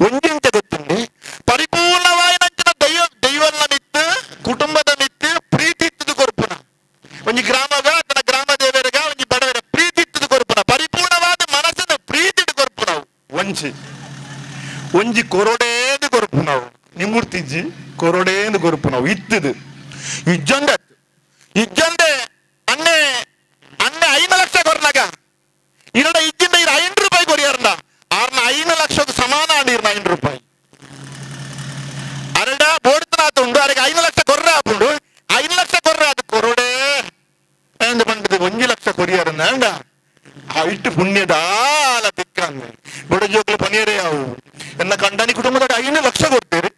ಒಂಜಿಂಚ ಗೊತ್ತುಂಡೆ ಪರಿಪೂರ್ಣವಾಯಿನಂಚಿನ ದೈವ ದೈವನ ಮಿತ್ತು ಕುಟುಂಬದ ಮಿತ್ತು ಪ್ರೀತಿ ಇತ್ತದು ಕೊರ್ಪುನ ಒಂಜಿ ಗ್ರಾಮಗ ತನ್ನ ಗ್ರಾಮ ದೇವರಿಗ ಒಂಜಿ ಬಡವರ ಪ್ರೀತಿ ಇತ್ತದು ಕೊರ್ಪುನ ಪರಿಪೂರ್ಣವಾದ ಮನಸ್ಸಿನ ಪ್ರೀತಿ ಕೊರ್ಪುನವು ಒಂಜಿ ಒಂಜಿ ಕೊರೊಡೇದು ಕೊರ್ಪುನವು ನಿಮೂರ್ತಿಜ್ಜಿ ಕೊರೊಡೇಂದು ಕೊರ್ಪುನವು ಇತ್ತದು ಇಜ್ಜಂದೆ ಇಜ್ಜಂದೆ ಅನ್ನೆ ಅನ್ನೆ 5 ಲಕ್ಷ ಕೊರ್ನಾಗ ಇರಡ ಇಜ್ಜಿಂದ ಇರ 5 ರೂಪಾಯಿ ಕೊರಿಯಾರ್ನ ಆರ್ನ 5 ಲಕ್ಷಕ್ಕೆ ಸಮಾನ ಅಂಡಿರ್ನ 5 ರೂಪಾಯಿ ಅರಡ ಬೋಡ್ತನಾತ ಉಂಡು ಅರಗೆ 5 ಲಕ್ಷ ಕೊರ್ರ ಆಪುಂಡು 5 ಲಕ್ಷ ಕೊರ್ರ ಅದು ಕೊರೊಡೇ ಎಂದು ಬಂದದ್ದು 1 ಲಕ್ಷ ಕೊರಿಯಾರನ್ನ ಅಂಡ ಆ ಇಟ್ಟು ಪುಣ್ಯದಾಲ ತಿಕ್ಕಂದೆ ಬಡ ಜೋಕ್ಲು ಪನಿಯರೇ ಅವು ಎನ್ನ ಕಂಡನಿ ಕುಟುಂಬದ 5 ಲಕ್ಷ ಕೊಡ್ತೇವೆ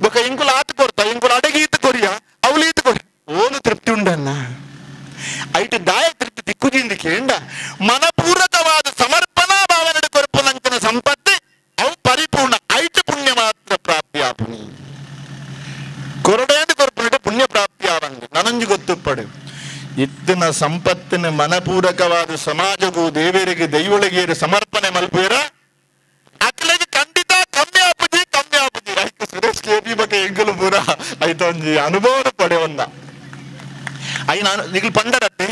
ಬೊಕ ಇಂಕುಲ ಆತ ಕೊರ್ತ ಇಂಕುಲ ಅಡಗಿ ಈತ ಕೊರಿಯ ಅವಳು ಈತ ಕೊರಿ ಓನು ತೃಪ್ತಿ ಉಂಡನ್ನ ಐಟು ದಾಯ ತೃಪ್ತಿ ತಿಕ್ಕುಜಿಂದ ಕೇಂಡ ಮನಪೂರಕವಾದ ಸಮರ್ಪಣಾ ಭಾವನೆ ಕೊರಪುನಂಚಿನ ಸಂಪತ್ತು ಅವು ಪರಿಪೂರ್ಣ ಐಟು ಪುಣ್ಯ ಮಾತ್ರ ಪ್ರಾಪ್ತಿ ಆಪುನಿ ಕೊರಡೇಂದು ಕೊರಪುನಿಟ ಪುಣ್ಯ ಪ್ರಾಪ್ತಿ ಆವಂದು ನನಂಜು ಗೊತ್ತುಪ್ಪಡು ಇತ್ತಿನ ಸಂಪತ್ತಿನ ಮನಪೂರಕವಾದ ಸಮಾಜಗೂ ದೇವರಿಗೆ ದೈವಳಿಗೆ ಸಮರ್ಪಣೆ ಮಲ್ಪೇರ ಅಕ್ಲೆಗೆ ಖಂಡಿತ ಕಮ್ಮಿ ಆಪುಜಿ ಕಮ್ಮಿ ಆಪುಜಿ ಐಕ್ ಸುರೇಶ್ ಕೆ ಬಿ ಬಗ್ಗೆ ಎಂಕುಲು ಪೂರ ಐತೊಂಜಿ ಅನುಭವ ಪಡೆವಂದ I ನಾನು ನಿಗಲು ಪಂಡರತ್ತೆ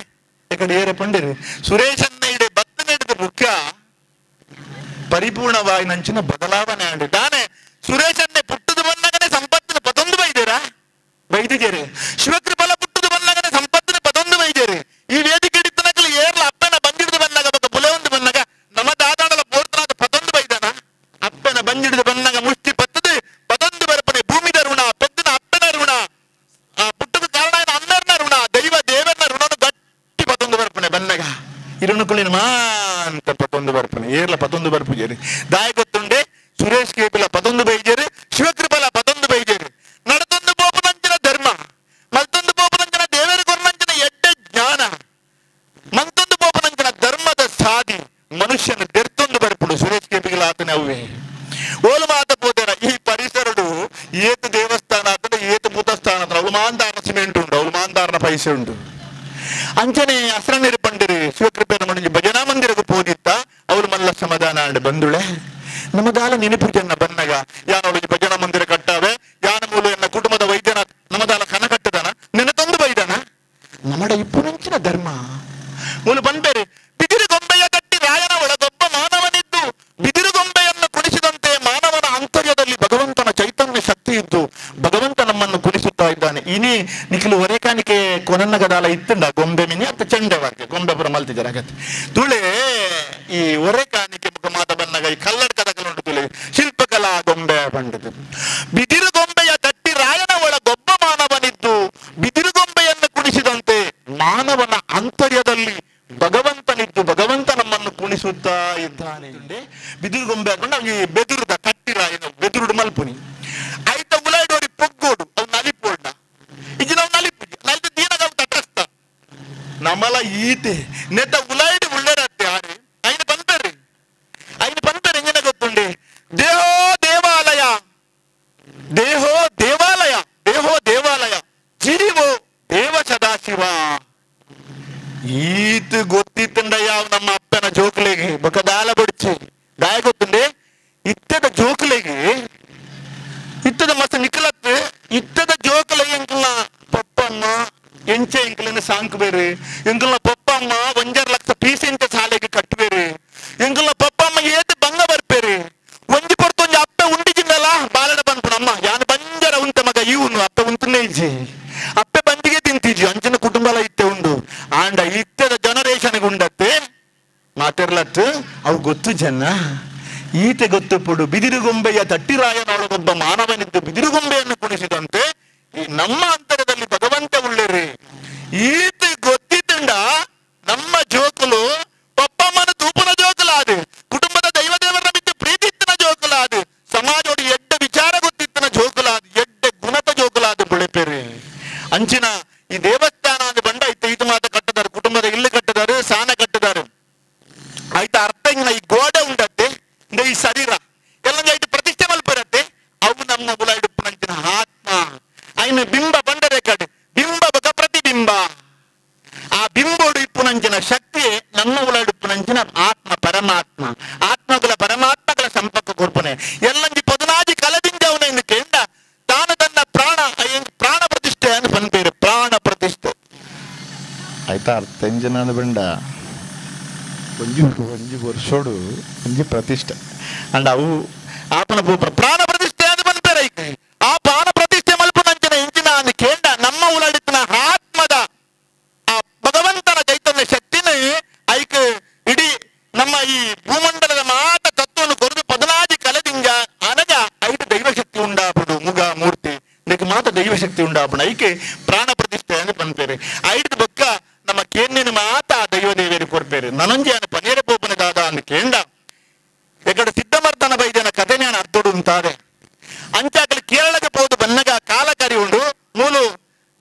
ಯಾಕಂದ್ರೆ ಏರೆ ಪಂಡಿರು ಸುರೇಶನ್ನ ಇಡೆ ಬತ್ತ ನಡೆದ ಮುಖ್ಯ ಪರಿಪೂರ್ಣವಾಗಿ ನಂಚಿನ ಬದಲಾವಣೆ ಆಂಡು ದಾನೆ ಸುರೇಶನ್ನೇ ಬೈದಿಜೇರಿ ಶಿವಕೃಪಲ ಪುಟ್ಟದ ಬಂದಾಗ ಸಂಪತ್ತಿನ ಪದೊಂದು ಬೈದೇರಿ ಈ ವೇದಿಕೆ ಹಿಡಿತನಕಲು ಏರ್ಲ ಅಪ್ಪನ ಬಂದಿಡಿದು ಬಂದಾಗ ಬೊಕ್ಕ ಬುಲೆ ಒಂದು ಬಂದಾಗ ನಮ್ಮ ದಾದಾಡಲ ಬೋರ್ತನಾದ ಪದೊಂದು ಬೈದಾನ ಅಪ್ಪನ ಬಂದಿಡಿದು ಬಂದಾಗ ಮುಷ್ಟಿ ಪತ್ತದು ಪದೊಂದು ಬರಪನೆ ಭೂಮಿದ ಋಣ ಪೆದ್ದನ ಅಪ್ಪನ ಋಣ ಆ ಪುಟ್ಟದ ಕಾರಣ ಅಮ್ಮರ್ನ ಋಣ ದೈವ ದೇವನ ಋಣನು ಗಟ್ಟಿ ಪದೊಂದು ಬರ್ಪನೆ ಬಂದಾಗ ಇರುಣುಕುಳಿನ ಮಾಂತ ಪತ್ತೊಂದು ಬರ್ಪನೆ ಏರ್ಲ ಪತ್ತೊಂದು ಬರ್ಪುಜೇರಿ ದಾಯ ಗೊತ್ತುಂಡೆ ಸುರೇಶ್ ಕೇಪಿಲ ಪದೊಂದು ಬೈಜೇರಿ ಶಿವಕೃಪಲ ಪದೊಂದು ಬೈಜೇರಿ ನಡತೊಂದು ಪೋಪನಂಚಿನ ಧರ್ಮ ಮಲ್ತೊಂದು ಪೋಪನಂಚಿನ ದೇವರ ಕೊರ್ನಂಚಿನ ಎಡ್ಡೆ ಜ್ಞಾನ ಮಂತೊಂದು ಪೋಪನಂಚಿನ ಧರ್ಮದ ಸಾದಿ ಮನುಷ್ಯನ ದೆರ್ತೊಂದು ಬರ್ಪುಡು ಸುರೇಶ್ ಕೇಪಿಗಳ ಆತನ ಅವೇ ಓಲು ಮಾತ ಪೋತೇರ ಈ ಪರಿಸರಡು ಏತು ದೇವಸ್ಥಾನ ಆತನ ಏತು ಭೂತಸ್ಥಾನ ಆತನ ಅವಳು ಮಾಂದಾರನ ಸಿಮೆಂಟ್ ಉಂಟು ಅವಳು ಮಾಂದಾರನ ಪೈಸೆ ಉಂಟು ಅಂಚನೆ ಅಸ್ರನೇರು ಪಂಡಿರಿ ಶಿವಕೃಪೆಯ ಮಣಿಜಿ ಭಜನಾ ಮಂದಿರಕ್ಕೆ ಪೋದಿತ್ತ ಅವಳು ಮಲ್ಲ ಸಮಾಧಾನ ಅಂಡ್ ಬಂದುಳೆ ನಮದಾಲ ನೆನಪು ಜನ ಬನ್ನಗ ಯಾನವಳು ಭಜನಾ ಮಂದಿರ ಕಟ್ಟಾವೆ ಯಾನ ಮೂಲು ಎನ್ನ ಕುಟುಂಬದ ವೈದ್ಯನ ನಮದಾಲ ಕನ ಕಟ್ಟದನ ನೆನತೊಂದು ಬೈದನ ನಮಡ ಇಪ್ಪುನಂಚಿನ ಧರ್ಮ ಮೂಲು ಬಂಬೇರಿ ಬಿದಿರು ಗೊಂಬೆಯ ಕಟ್ಟಿ ರಾಯನ ಒಳಗೊಬ್ಬ ಮಾನವನಿದ್ದು ಬಿದಿರು ಗೊಂಬೆಯನ್ನು ಕುಣಿಸಿದಂತೆ ಮಾನವನ ಅಂತರ್ಯದಲ್ಲಿ ಭಗವಂತನ ಚೈತನ್ಯ ಶಕ್ತಿ ಇದ್ದು ಭಗವಂತ ನಮ್ಮನ್ನು ಕುಣಿಸುತ್ತಾ ಇದ್ದಾನೆ ಇನಿ ನಿಖಿಲು ಒರೆಕಾನಿಕೆ ಕೊನನ್ನ ಗದಾಲ ಇತ್ತಂಡ ಗೊಂಬೆ ಮಿನಿ ಅತ್ತ ಚೆಂಡೆ ವಾಕ್ಯ ಗೊಂಬೆ ಪುರ ಮಲ್ತಿದ್ದಾರೆ ಆಗತ್ತೆ ತುಳೆ ಈ ಒರೆಕಾನಿಕೆ ಮುಖ ಮಾತ ಬನ್ನಗ ಈ ಕಲ್ಲಡ್ ಕದಕಲುಂಟು ತುಳೆ ಶಿಲ್ಪಕಲಾ ಗೊಂಬೆ ಪಂಡದು ಬಿದಿರು ಗೊಂಬೆಯ ತಟ್ಟಿ ರಾಯನ ಒಳಗೊಬ್ಬ ಮಾನವನಿದ್ದು ಬಿದಿರು ಗೊಂಬೆಯನ್ನು ಕುಣಿಸಿದಂತೆ ಮಾನವನ ಅಂತರ್ಯದಲ್ಲಿ ಭಗವಂತನಿದ್ದು ಭಗವಂತ ನಮ್ಮನ್ನು ಕುಣಿಸುತ್ತಾ ಇದ್ದಾನೆ. ಬಿದಿರು ಗೊಂಬೆ ಹಾಕೊಂಡು ಅವ್ನಿಗೆ ಬೆದುರುದ ಕಟ್ಟಿರ ಏನು ಬೆದುರುಡು ಮಲ್ಪುನಿ ಆಯ್ತ ಉಲಾಯ್ಡೋರಿ ಪೊಗ್ಗೋಡು ಅವ್ ನಲಿಪೋಡ್ನ ಇಜ್ಜಿ ನಾವು ನಲಿಪು ನಲಿತ ದೀನಗ ಅವು ತಟಸ್ಥ ನಮಲ ಈತೆ ನೆತ್ತ ಉಲಾಯ್ಡು ಉಳ್ಳರತ್ತೆ ಆರೆ ಐನ ಪಂಪೆರಿ ಐನ ಪಂಪೆರಿ ಎಂಜಿನ ಗೊತ್ತುಂಡೆ ದೇಹೋ ದೇವಾಲಯ ದೇಹೋ ದೇವಾಲಯ ದೇಹೋ ದೇವಾಲಯ ಜೀವೋ ದೇವ ಸದಾಶಿವ. ಈತ ಗೊತ್ತಿತ್ತಂಡ ಯಾವ ನಮ್ಮ ಅಪ್ಪನ ಜೋಕ್ಲೆಗೆ ಬೊಕದಾಲ ಬಡಿಚಿ ದಾಯ ಗೊತ್ತುಂಡೆ ಇತ್ತದ ಜೋಕ್ಲೆಗೆ ಇತ್ತದ ಮಸ್ತ್ ನಿಕ್ಕಲತ್ತು ಇತ್ತದ ಜೋಕ್ಲೆ ಎಂಕಲ್ನ ಪಪ್ಪಮ್ಮ ಎಂಚೆ ಎಂಕಲಿನ ಸಾಂಕ್ ಬೇರೆ ಎಂಕಲ್ನ ಪಪ್ಪಮ್ಮ ಒಂಜರ ಲಕ್ಷ ಪೀಸ್ ಎಂಚ ಸಾಲೆಗೆ ಕಟ್ಟಬೇರೆ ಎಂಕಲ್ನ ಪಪ್ಪಮ್ಮ ಏತ್ ಬಂಗ ಬರ್ಪೇರಿ ಒಂಜಿ ಪೊರ್ತು ಒಂಜಿ ಅಪ್ಪೆ ಉಂಡಿಜಿಂದಲ್ಲ ಬಾಲಡ ಪನ್ಪುಣ ಅಮ್ಮ ಯಾನ್ ಬಂಜರ ಉಂತ ಮಗ ಇವನು ಅಪ್ಪೆ ಉಂತನೇ ಇಜ್ಜಿ ಅಪ್ಪೆ ಬಂದಿಗೆ ತಿಂತಿಜಿ ಅಂಚಿನ ಕುಟುಂಬಲ ಇತ್ತೆ ಉಂಡು ಆಂಡ ಇತ್ತದ ಜನರೇಷನ್ಗೆ ಉಂಡತ್ತೆ ಮಾತಿರ್ಲತ್ತು ಅವು ಗೊತ್ತು ಜನ ಈತೆ ಗೊತ್ತು ಪುಡು ಬಿದಿರುಗೊಂಬೆಯ ತಟ್ಟಿರಾಯನೊಳಗೊಬ್ಬ ಮಾನವನಿದ್ದು ಬಿದಿರುಗೊಂಬೆಯನ್ನು ಕುಣಿಸಿದಂತೆ ಈ ನಮ್ಮ ಅಂತರದಲ್ಲಿ ಭಗವಂತ ಉಳ್ಳಿರಿ. ಈತ ಗೊತ್ತಿದ್ದಂಡ ನಮ್ಮ ಜೋಕುಲು ಪಪ್ಪಮ್ಮನ ತೂಪನ ಜೋಕುಲಾದು ಕುಟುಂಬದ ದೈವ ದೇವರ ಬಿದ್ದು ಪ್ರೀತಿತ್ತಿನ ಜೋಕುಲಾದು ಸಮಾಜೋಡಿ ಎಡ್ಡ ವಿಚಾರ ಗೊತ್ತಿತ್ತಿನ ಜೋಕುಲಾದು ಎಡ್ಡೆ ಗುಣತ ಜೋಕುಲಾದು ಬುಳೆಪೇರಿ. ಅಂಚಿನ ಈ ದೇವಸ್ಥಾನ ಅಂದ್ ಬಂಡ ಇತ್ತ ಈತ ಮಾತ ಕಟ್ಟದಾರು ಕುಟುಂಬದ ಇಲ್ಲಿ ಕಟ್ಟದಾರು ಸಾನ ಕಟ್ಟದಾರು ಆಯ್ತ ಅರ್ಥ ಇಂಗಿನ ಈ ಗೋಡೆ ಉಂಡತ್ತೆ ಈ ಶರೀರ ಎಲ್ಲ ಐತು ಪ್ರತಿಷ್ಠೆ ಮಲ್ಪರತ್ತೆ ಅವು ನಮ್ಮ ಉಲಾಯಿಡುಪ್ಪನಂಚಿನ ಆತ್ಮ ಐನ ಬಿಂಬ ಬಂಡರೆ ಕಡೆ ಬಿಂಬ ಬಕ ಪ್ರತಿಬಿಂಬ ಆ ಬಿಂಬೋಡು ಇಪ್ಪುನಂಚಿನ ಶಕ್ತಿ ನಮ್ಮ ಉಲಾಯಿಡುಪ್ಪನಂಚಿನ ಆತ್ಮ ಪರಮಾತ್ಮ ಆತ್ಮಗಳ ಪರಮಾತ್ಮಗಳ ಸಂಪರ್ಕ ಕೊರ್ಪನೆ ಎಲ್ಲಂಜಿ ಪದನಾಜಿ ಕಲದಿಂಜ ಅವನ ಎಂದು ಕೇಂಡ ತಾನು ತನ್ನ ಪ್ರಾಣ ಪ್ರಾಣ ಪ್ರತಿಷ್ಠೆ ಅನ್ನು ಪನ್ಪೇರು ಪ್ರಾಣ ಪ್ರತಿಷ್ಠೆ ಆಯ್ತಾ ಅರ್ಥ ಇಂಜನ ಬಂಡ ಒಂಜಿ ಒಂಜಿ ವರ್ಷೋಡು ಒಂಜಿ ಪ್ರತಿಷ್ಠೆ ಅಂಡ್ ಅವು ಆಪನ ಪ್ರಾಣ ಪ್ರತಿಷ್ಠೆ ಅದು ಪನ್ಪೇರ ಆ ಪ್ರಾಣ ಪ್ರತಿಷ್ಠೆ ಮಲ್ಪುನಂಚಿನ ಇಂಚಿನ ಅಂದ್ ಕೇಂಡ ನಮ್ಮ ಉಲಾಡಿತ್ತಿನ ಆತ್ಮದ ಆ ಭಗವಂತನ ಚೈತನ್ಯ ಶಕ್ತಿನ ಐಕ್ ಇಡೀ ನಮ್ಮ ಈ ಭೂಮಂಡಲದ ಮಾತ ತತ್ವವನ್ನು ಕೊರದು ಪದನಾದಿ ಕಲದಿಂಜ ಅನಗ ಐಟ್ ದೈವಶಕ್ತಿ ಉಂಡಾಪುಡು ಮುಗ ಮೂರ್ತಿ ಇದಕ್ಕೆ ಮಾತ ದೈವಶಕ್ತಿ ಉಂಡಾಪುಡು ಐಕೆ ಪ್ರಾಣ ಪ್ರತಿಷ್ಠೆ ಅಂತ ಪನ್ಪೇರೆ ಐಟ್ ಬೊಕ್ಕ ನಮ್ಮ ಕೇಂದಿನ ಮಾತ ಆ ದೈವ ದೇವಿಯರು ಕೊರ್ಪೇರು ನನಂಜಿ ಅನ ಪನೇರ ಪೋಪನ ದಾದ ಅಂದ್ ಕೇಂಡ ಎಕಡೆ ಸಿದ್ಧಮರ್ದನ ಬೈದನ ಕಥೆ ನಾನು ಅರ್ಥೋಡು ಅಂತಾರೆ ಅಂಚಾಕಲು ಕೇರಳಕ್ಕೆ ಪೋದು ಬನ್ನಗ ಕಾಲ ಕರಿ ಉಂಡು ಮೂಲು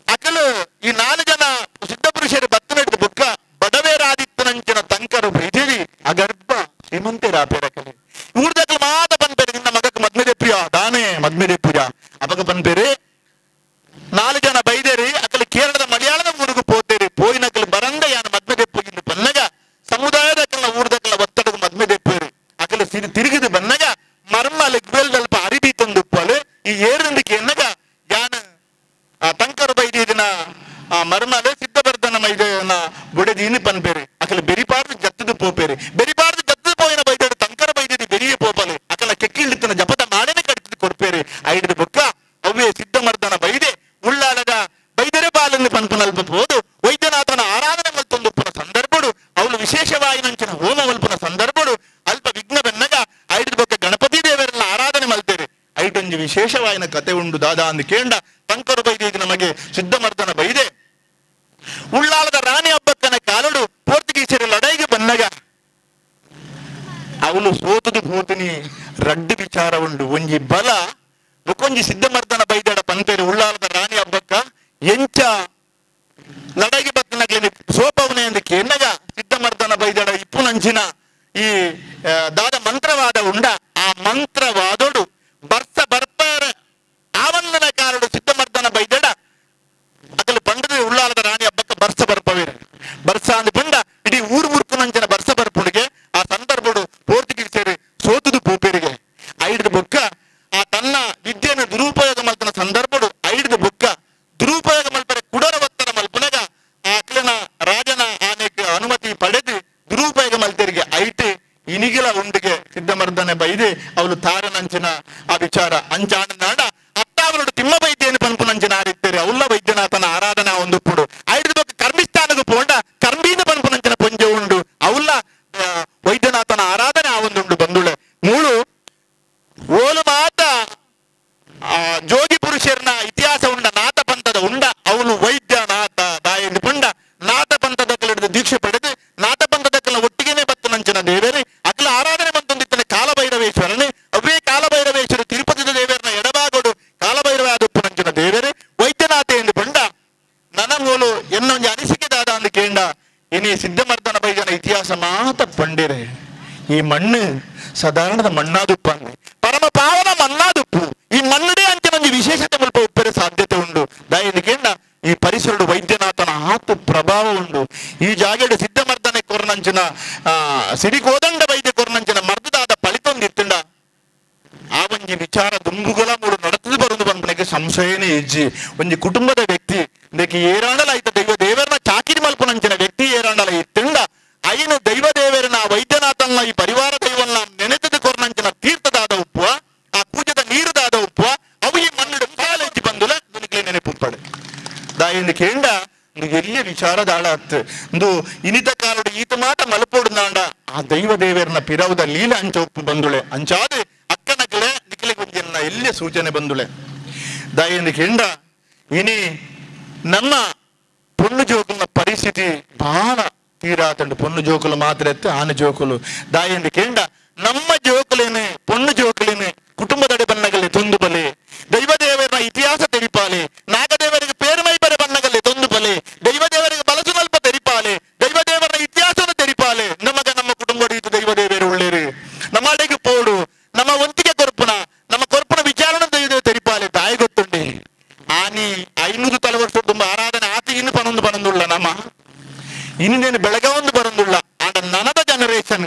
ಅಕಲು ಈ ನಾಲು ಜನ ಸಿದ್ಧಪುರುಷರು ಬತ್ತನೆಡ್ದು ಬುಕ್ಕ ಬಡವೇರಾದಿತ್ತನಂಚಿನ ತಂಕರು ಬೈದೇವಿ ಅಗರ್ಭ ಶ್ರೀಮಂತೇರಾಪೇರಕಲೆ ಊರ್ದಕಲು ಮಾತ ಪನ್ಪೇರೆ ನಿನ್ನ ಮಗಕ್ಕೆ ಮದ್ಮೆದೆ ಪ್ರಿಯ ದಾನೆ ಮದ್ಮೆದೆ ಪೂಜ ಅಪಗ ಪನ್ಪೇರೆ ನಾಲು ಜನ ಬೈದೇರಿ ಅಕಲು ಕೇರಳದ ಮಲಯಾಳದ ಊರಿಗೆ ಪೋತೇರಿ ಪೋಯಿನಕಲು ಬರಂದ ಯಾನ ಮದ್ಮೆದೆ ಪೂಜಿಂದು ಬನ್ನಗ ಸಮುದಾಯದ ಅಕಲ್ನ ಊರ್ದಕಲ ಒತ್ತಡದ ಮದ್ಮೆದೆ ಪೇರು ಅಕಲು ಸಿರಿ ತಿರುಗಿದು ಬನ್ನಗ ಮರ್ಮ ಲೆಗ್ವೇಲ್ದಲ್ಪ ಅರಿಬಿ ತಂದುಪ್ಪಲು ಈ ಏರಿಂದಕ್ಕೆ ಎನ್ನಗ ಯಾನ ಆ ತಂಕರು ಬೈದಿನ ಆ ಮರ್ಮಲೆ ಸಿದ್ಧಬರ್ಧನ ಮೈದನ ಬುಡದೀನಿ ಪನ್ಪೇರಿ ಅಕಲ ಬೆರಿಪಾರ್ದು ಜತ್ತದು ಪೋಪೇರಿ ಬೆರಿಪಾರ್ದು ಜತ್ತದು ಪೋಯಿನ ಬೈದಾಡು ತಂಕರ ಬೈದಿದಿ ಬೆರಿಯೇ ಪೋಪಲೆ ಅಕಲ ಕೆಕ್ಕಿಳಿತನ ಜಪದ ಮಾಡನೆ ಕಡಿತದ ಕೊಡ್ಪೇರಿ ಐಡಿದ ಬೊಕ್ಕ ಅವೇ ಸಿದ್ಧಮರ್ದನ ಬೈದೆ ಉಳ್ಳಾಲದ ವಿಶೇಷವಾಯಿನಂಚಿನ ಹೋಮ ಮಲ್ಪುನ ಸಂದರ್ಭಡು ಅಲ್ಪ ವಿಘ್ನ ಬೆನ್ನಗ ಐದು ಬೊಕ್ಕ ಗಣಪತಿ ದೇವರನ್ನ ಆರಾಧನೆ ಮಲ್ತೇವೆ. ಐಟೊಂಜಿ ವಿಶೇಷವಾಯಿನ ಕತೆ ಉಂಡು ದಾದಾ ಅಂದು ಕೇಂಡ ತಂಕರು ಬೈದೆ ನಮಗೆ ಸಿದ್ಧಮರ್ದನ ಬೈದೆ ಉಳ್ಳಾಲದ ರಾಣಿ ಹಬ್ಬಕ್ಕನ ಕಾಲಡು ಪೋರ್ಚುಗೀಸರು ಲಡೈಗೆ ಬನ್ನಗ ಅವಳು ಸೋತುದು ಭೂತಿನಿ ರಡ್ಡು ವಿಚಾರ ಉಂಡು. ಒಂಜಿ ಬಲ ಬೊಕೊಂಜಿ ಸಿದ್ಧಮರ್ದನ ಬೈದಡ ಪಂತೇರಿ ಉಳ್ಳಾಲದ ರಾಣಿ ಹಬ್ಬಕ್ಕ ಎಂಚ ಲಡೈಗೆ ಬತ್ತನಗ್ಲಿ ಸೋಪವನೆ ಎಂದು ಕೇನ್ನಗ ಸಿದ್ಧಮರ್ದನ ಬೈದಡ ಇಪ್ಪುನಂಚಿನ ಈ ದಾದ ಮಂತ್ರವಾದ ಉಂಡ ಆ ಮಂತ್ರವಾದೋಡು ಬರ್ಸ ಬರ್ಪಾರ ಆವಂದನ ಕಾರಡು ಸಿದ್ಧಮರ್ದನ ಬೈದಡ ಅಕಲು ಪಂಡದ ಉಳ್ಳಾಲದ ರಾಣಿ ಹಬ್ಬಕ್ಕ ಬರ್ಸ ಬರ್ಪವೇರು ಬರ್ಸ ಅಂದ್ ಪಂಡ ಇಡೀ ಊರು ಮುರ್ಕುನಂಚಿನ ಬರ್ಸ ಬರ್ಪುಡಿಗೆ ಆ ಸಂದರ್ಭಡು ಪೋರ್ಚುಗೀಸರು ಸೋತುದು ಪೋಪೇರಿಗೆ ಐಡ್ದು ಬೊಕ್ಕ ಆ ತನ್ನ ವಿದ್ಯೆಯನ್ನು ದುರುಪಯೋಗ ಮಲ್ತನ ಸಂದರ್ಭಡು ಐಡ್ದು ಬೊಕ್ಕ ದುರುಪಯೋಗ ಮಲ್ಪರೆ ಕುಡರ ಒತ್ತಡ ಮಲ್ಪುನಗ ಆ ಅಕ್ಲನ ರಾಜನ ಆನೆಕ್ ಅನುಮತಿ ಪಡೆದು ದುರುಪಯೋಗ ಮಲ್ತರಿಗೆ ಐಟ್ ಇನಿಗಿಲ ಉಂಡಿಗೆ ಸಿದ್ಧಮರ್ದನೆ ಬೈದೆ ಅವಳು ತಾರನಂಚಿನ ಆ ವಿಚಾರ ಅಂಚಾನಂದಾಂಡ ಅತ್ತಾವನೋಡು ತಿಮ್ಮ ವೈದ್ಯನು ಪನ್ಪುನಂಚಿನ ಆರಿತ್ತೇರಿ ಅವಳ ವೈದ್ಯನಾಥನ ಆರಾಧನಾ ಒಂದು ಪುಡು ಐದು ಬೊಕ್ಕ ಕರ್ಮಿಸ್ಥಾನಗೂ ಪೋಂಡ ಕರ್ಮೀನ ಪನ್ಪುನಂಚಿನ ಪೊಂಜೆ ಉಂಡು ಅವಳ ವೈದ್ಯನಾಥನ ಆರಾಧನೆ ಆ ಒಂದುಂಡು ಬಂದುಳೆ ಮೂಳು ಓಲು ಮಾತ ಜೋಗಿ ಪುರುಷರನ ಇತಿಹಾಸ ಉಂಡ ನಾಥ ಪಂಥದ ಉಂಡ ಅವನು ವೈದ್ಯನಾಥ ಬಾಯಿಂದ ಪುಂಡ ನಾಥ ಪಂಥದ ಹಿಡಿದು ದೀಕ್ಷೆ ಪಡೆದು ನಾಥ ಪಂಥದ ಒಟ್ಟಿಗೆನೆ ಬತ್ತನಂಚಿನ ದೇವರೇ ಅಕಲ ಆರಾಧನೆ ಬಂತೊಂದಿತ್ತನೆ ಕಾಲಭೈರವೇಶ್ವರನೇ ಅವೇ ಕಾಲಭೈರವೇಶ್ವರ ತಿರುಪತಿದ ದೇವರನ ಎಡಬಾಗೋಡು ಕಾಲಭೈರವ ಆದಪ್ಪನಂಚಿನ ದೇವರೇ ವೈದ್ಯನಾಥ ಎಂದು ಪಂಡ ನನ ಮೂಲು ಎನ್ನೊಂಜಿ ಅನಿಸಿಕೆ ದಾದ ಅಂದು ಕೇಂಡ ಇನಿ ಸಿದ್ಧಮರ್ದನ ಬೈಜನ ಇತಿಹಾಸ ಮಾತ ಪಂಡಿರೆ ಈ ಮಣ್ಣು ಸಾಧಾರಣದ ಮಣ್ಣಾದುಪ್ಪ ಪರಮ ಪಾವನ ಮಣ್ಣಾದುಪ್ಪು ಈ ಮಣ್ಣುడే ಅಂಚಿನೊಂದು ವಿಶೇಷತೆ ಮುಲ್ಪ ಉಪ್ಪರೆ ಸಾಧ್ಯತೆ ಉಂಡು ದಯೆಂದು ಕೇಂಡ ಈ ಪರಿಸರಡು ವೈದ್ಯನಾಥನ ಆತು ಪ್ರಭಾವ ಉಂಡು. ಈ ಜಾಗೆಡು ಸಿದ್ಧಮರ್ದನೆ ಕೊರ್ನಂಚಿನ ಸಿರಿಗೋದಂಡ ವೈದ್ಯ ಕೊರ್ನಂಚಿನ ಮರ್ದದಾದ ಫಲಿತೊಂದಿತ್ತುಂಡ ಆ ಒಂಜಿ ವಿಚಾರ ದುಂಬುಗಳ ಮೂಡು ನಡತದು ಬರುದು ಪನ್ಪುನೆಗೆ ಸಂಶಯನೇ ಇಜ್ಜಿ. ಒಂಜಿ ಕುಟುಂಬದ ವ್ಯಕ್ತಿ ಇಂದಕ್ಕೆ ಏರಾಂಡಲ ಐತ ದೈವ ದೇವರನ ಚಾಕಿರಿ ಮಲ್ಪುನಂಚಿನ ವ್ಯಕ್ತಿ ಏರಾಂಡಲ ಇತ್ತುಂಡ ಐನು ದೈವ ದೇವರನ ವೈದ್ಯನಾಥನ ಈ ಪರಿವಾರ ದೈವನ್ನ ನೆನೆತದ ಕೊರ್ನಂಚಿನ ತೀರ್ಥದಾದ ಉಪ್ಪುವ ಆ ಪೂಜೆದ ನೀರುದಾದ ಉಪ್ಪುವ ಅವು ಈ ಮಣ್ಣು ಕಾಲೇಜಿ ಬಂದುಲ ನಿನಗೆ ನೆನಪುಪ್ಪಡೆ ದಾಯಿಂದ ಕೇಂಡ ಎಲ್ಲಿಯ ವಿಚಾರ ದಾಳ ಅತ್ತು ಇಂದು ಇನಿತ ಕಾಲಡು ಈತ ಮಾತ ಮಲಪೋಡು ನಾಂಡ ಆ ದೈವ ದೇವರನ ಪಿರವುದ ಲೀಲೆ ಅಂಚ ಉಪ್ಪು ಬಂದುಳೆ ಅಂಚಾದೆ ಅಕ್ಕನಕಲೆ ನಿಖಲೆ ಗುಂಜನ್ನ ಎಲ್ಲಿಯ ಸೂಚನೆ ಬಂದುಳೆ ದಾಯಿಂದ ಕೇಂಡ ಇನಿ ನಮ್ಮ ಪೊಣ್ಣು ಜೋಕುಲ ಪರಿಸ್ಥಿತಿ ಬಹಳ ತೀರಾತಂಡು ಪೊಣ್ಣು ಜೋಕುಲು ಮಾತ್ರ ಎತ್ತು ಆನು ಜೋಕುಲು ದಾಯಿಂದ ಕೇಂಡ ನಮ್ಮ ಜೋಕುಲೇನೆ ಪೊಣ್ಣು ಜೋಕುಲೇನೆ ಕುಟುಂಬದಡೆ ಬನ್ನಗಲ್ಲಿ ತೊಂದು ಬಲೆ ದೈವ ದೇವರ ಇತಿಹಾಸ ತೆರಿಪಾಲೆ ನಾಗದೇವರಿಗೆ ಪೇರುಮೈ ಬರೆ ಬನ್ನಗಲ್ಲಿ ತೊಂದು ಬಲೆ ದೈವ ದೇವರಿಗೆ ಬಲಸು ಮಲ್ಪ ತೆರಿಪಾಲೆ ದೈವ ದೇವರ ಇತಿಹಾಸವನ್ನು ತೆರಿಪಾಲೆ ನಮಗ ನಮ್ಮ ಕುಟುಂಬ ದೈವ ದೇವರು ಒಳ್ಳೇರು ನಮ್ಮ ಪೋಡು ನಮ್ಮ ಒಂತಿಗೆ ಕೊರ್ಪುನ ನಮ್ಮ ಕೊರ್ಪುನ ವಿಚಾರಣೆ ದೈವ ತೆರಿಪಾಲೆ ತಾಯಿ ಗೊತ್ತುಂಡೆ ಆನಿ 500 ತಲೆ ವರ್ಷ ತುಂಬ ಆರಾಧನೆ ಆತಿ ಇನ್ನು ಪನೊಂದು ಪನೊಂದುಳ್ಳ ನಮ್ಮ ಇನ್ನೇನು ಬೆಳಗಾವೊಂದು ಬರಂದುಳ್ಳ ಆಡ ನನದ ಜನರೇಷನ್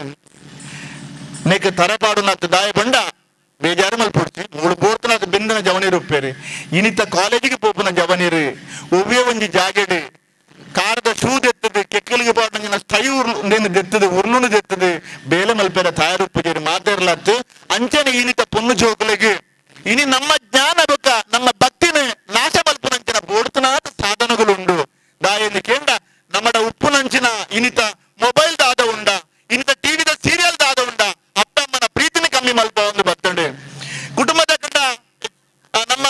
ನೆಕ್ ತರಪಾಡು ನತ್ತು ದಾಯ ಬಂಡ ಬೇಜಾರು ಮಲ್ಪೊಡ್ಚಿ ಮೂಳು ಬೋರ್ತನಾಥ ಬೆಂದನ ಜವನೀರು ಉಪ್ಪೇರಿ ಇನಿತ ಕಾಲೇಜಿಗೆ ಪೋಪುನ ಜವನೀರು ಒವ್ವೇ ಒಂಜಿ ಜಾಗೆಡ್ ಕಾರದ ಶೂ ದೆತ್ತದು ಕೆಕ್ಕಲಿಗೆ ಪಾಡಂಜಿನ ಸ್ಥೈ ಉರ್ನೇನು ದೆತ್ತದು ಉರ್ಲುನು ದೆತ್ತದು ಬೇಲೆ ಮಲ್ಪೇರ ತಾಯರುಪ್ಪುಜೇರಿ ಮಾತೇರ್ಲತ್ತು ಅಂಚನೆ ಇನಿತ ಪೊಣ್ಣು ಜೋಕುಲೆಗೆ ಇನಿ ನಮ್ಮ ಜ್ಞಾನ ಬೊಕ್ಕ ನಮ್ಮ ಭಕ್ತಿನ ನಾಶ ಮಲ್ಪುನಂಚಿನ ಬೋಡ್ತನಾಥ ಸಾಧನಗಳುಂಡು ದಾಯೆಂದು ಕೇಂಡ ನಮ್ಮಡ ಉಪ್ಪುನಂಚಿನ ಇನಿತ ಮೊಬೈಲ್ ದಾದ ಉಂಡ ಇನಿತ ಟಿವಿದ ಸೀರಿಯಲ್ ದಾದ ಉಂಡ ಅಪ್ಪಮ್ಮನ ಪ್ರೀತಿನ ಕಮ್ಮಿ ಮಲ್ಪ ಒಂದು ಬರ್ತಂಡೆ ಕುಟುಂಬದ ಕಂಡ ನಮ್ಮ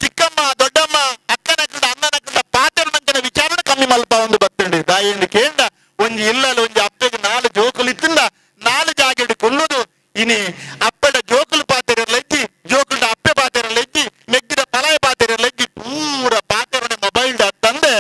ಚಿಕ್ಕಮ್ಮ ದೊಡ್ಡಮ್ಮ ಅಕ್ಕನ ಕಂಡ ಅಣ್ಣನ ಕಂಡ ಪಾತ್ರ ವಿಚಾರಣೆ ಕಮ್ಮಿ ಮಲ್ಪ ಒಂದು ಬರ್ತಂಡೆ ದಾಯೆಂದು ಕೇಂಡ ಒಂಜಿ ಇಲ್ಲಲ್ಲ ಒಂಜಿ ಅಪ್ಪಗೆ 4 ಜೋಕುಲು ಇತ್ತಿಂದ 4 ಜಾಗೆಡ್ ಕೊಲ್ಲುದು ಇನಿ ಅಪ್ಪಡ ಜೋಕುಲು ಪಾತೆರಲ್ಲ ಇಜ್ಜಿ ಜೋಕುಲ್ಡ ಅಪ್ಪೆ ಪಾತೆರಲ್ಲ ಇಜ್ಜಿ ಮೆಗ್ಗಿದ ಪಲಾಯ ಪಾತೆರಲ್ಲ ಇಜ್ಜಿ ಪೂರ ಪಾತೆರನೆ ಮೊಬೈಲ್ ತಂದೆ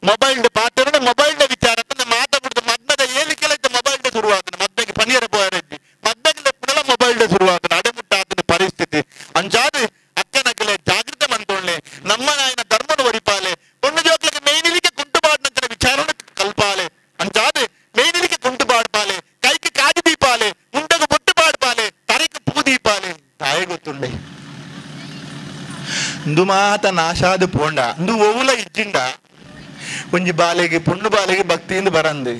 ಮೊಬೈಲ್ ಪಾತೆರನೆ ಮೊಬೈಲ್ ವಿಚಾರ ತಂದೆ ಮಾತಾಡ್ಬಿಡ್ದು ಮದ್ಮದ ಏಲಿಕೆಲ್ಲ ಇದ್ದ ಮೊಬೈಲ್ ಶುರುವಾತನ ಮದ್ಮೆಗೆ ಪನಿಯರ ಪೋಯರ ಇಜ್ಜಿ ಮದ್ಮೆಗೆ ಲೆಪ್ಪುನಲ ಮೊಬೈಲ್ ಶುರುವಾತನ ಅಡೆಮುಟ್ಟ ಆತನ ಪರಿಸ್ಥಿತಿ ಅಂಚಾದ ಅಕ್ಕನಕಲೆ ಜಾಗೃತೆ ಮಂತೊಳ್ಳೆ ನಮ್ಮ ನಾಯನ ಧರ್ಮನ ಒರಿಪಾಲೆ ಪೊಣ್ಣು ಜೋಕ್ಲಿಗೆ ಮೇನಿಲಿಕ್ಕೆ ಕುಂಟುಬಾಡ್ನಂಚಿನ ವಿಚಾರನ ಕಲ್ಪಾಲೆ ಅಂಚಾದ ಮೇನಿಲಿಕ್ಕೆ ಕುಂಟುಬಾಡ್ಪಾಲೆ ಕೈಗೆ ಕಾಜು ದೀಪಾಲೆ ಮುಂಡಗ ಬೊಟ್ಟು ಪಾಡ್ಪಾಲೆ ತರೆಗೆ ಪೂ ದೀಪಾಲೆ ತಾಯಿ ಗೊತ್ತುಂಡೆ ಇಂದು ಮಾತ ನಾಶಾದ ಪೋಂಡ ಇಂದು ಒವುಲ ಇಜ್ಜಿಂಡ ಒಂಜಿ ಬಾಲೆಗೆ ಪೊಣ್ಣು ಬಾಲೆಗೆ ಭಕ್ತಿಯಿಂದ ಬರಂದು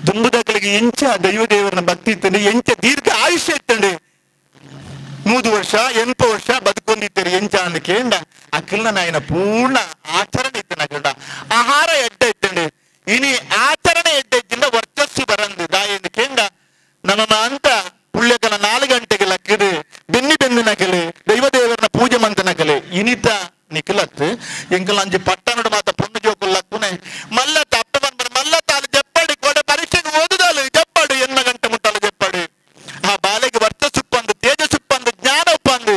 ದುಂಬುದಕ್ಕಲಿಗೆ ಎಂಚ ದೈವ ದೇವರನ ಭಕ್ತಿ ಇತ್ತಂಡೆ ಎಂಚ ದೀರ್ಘ ಆಯುಷ್ಯ ಇತ್ತಂಡೆ 100 ವರ್ಷ 80 ವರ್ಷ ಬದುಕೊಂಡಿದ್ದೀರಿ ಎಂಚ ಅಂದ ಕೇಂಡ ಅಖಿಲ್ನ ನಾಯನ ಪೂರ್ಣ ಆಚರಣೆ ಇತ್ತನ ಅಖಿಲ್ಡ ಆಹಾರ ಎಡ್ಡ ಇತ್ತಂಡೆ ಇನಿ ಆಚರಣೆ ಎಡ್ಡ ಇದ್ದಿಂದ ವರ್ಚಸ್ಸು ಬರಂದು ನಮ್ಮ ಅಂತ ಪುಳ್ಯಕಲ 4 ಗಂಟೆಗೆ ಲಕ್ಕಿದು ಬೆನ್ನಿ ಬೆನ್ನಿ ನಕಲೆ ದೈವ ದೇವರನ ಪೂಜೆ ಮಂತ ನಕಲೆ ಇನಿತ ನಿಖಲತ್ ಎಂಕಲ್ ಅಂಜಿ ಪಟ್ಟಣಡು ಮಾತ ಪೊಣ್ಣು ಜೋಕುಲ್ ಲಕ್ಕುನೆ ಮಲ್ಲ ತಪ್ಪ ಬಂದ ಮಲ್ಲ ತಾಲು ಜಪ್ಪಾಡಿ ಕೊಡೆ ಪರೀಕ್ಷೆಗೆ ಓದುದಾಲು ಜಪ್ಪಾಡು ಎನ್ನ ಗಂಟೆ ಮುಟ್ಟಲು ಜಪ್ಪಾಡು ಆ ಬಾಲೆಗೆ ವರ್ಚಸ್ಸುಪ್ಪಂದು ತೇಜಸ್ಸುಪ್ಪಂದು ಜ್ಞಾನ ಉಪ್ಪಂದು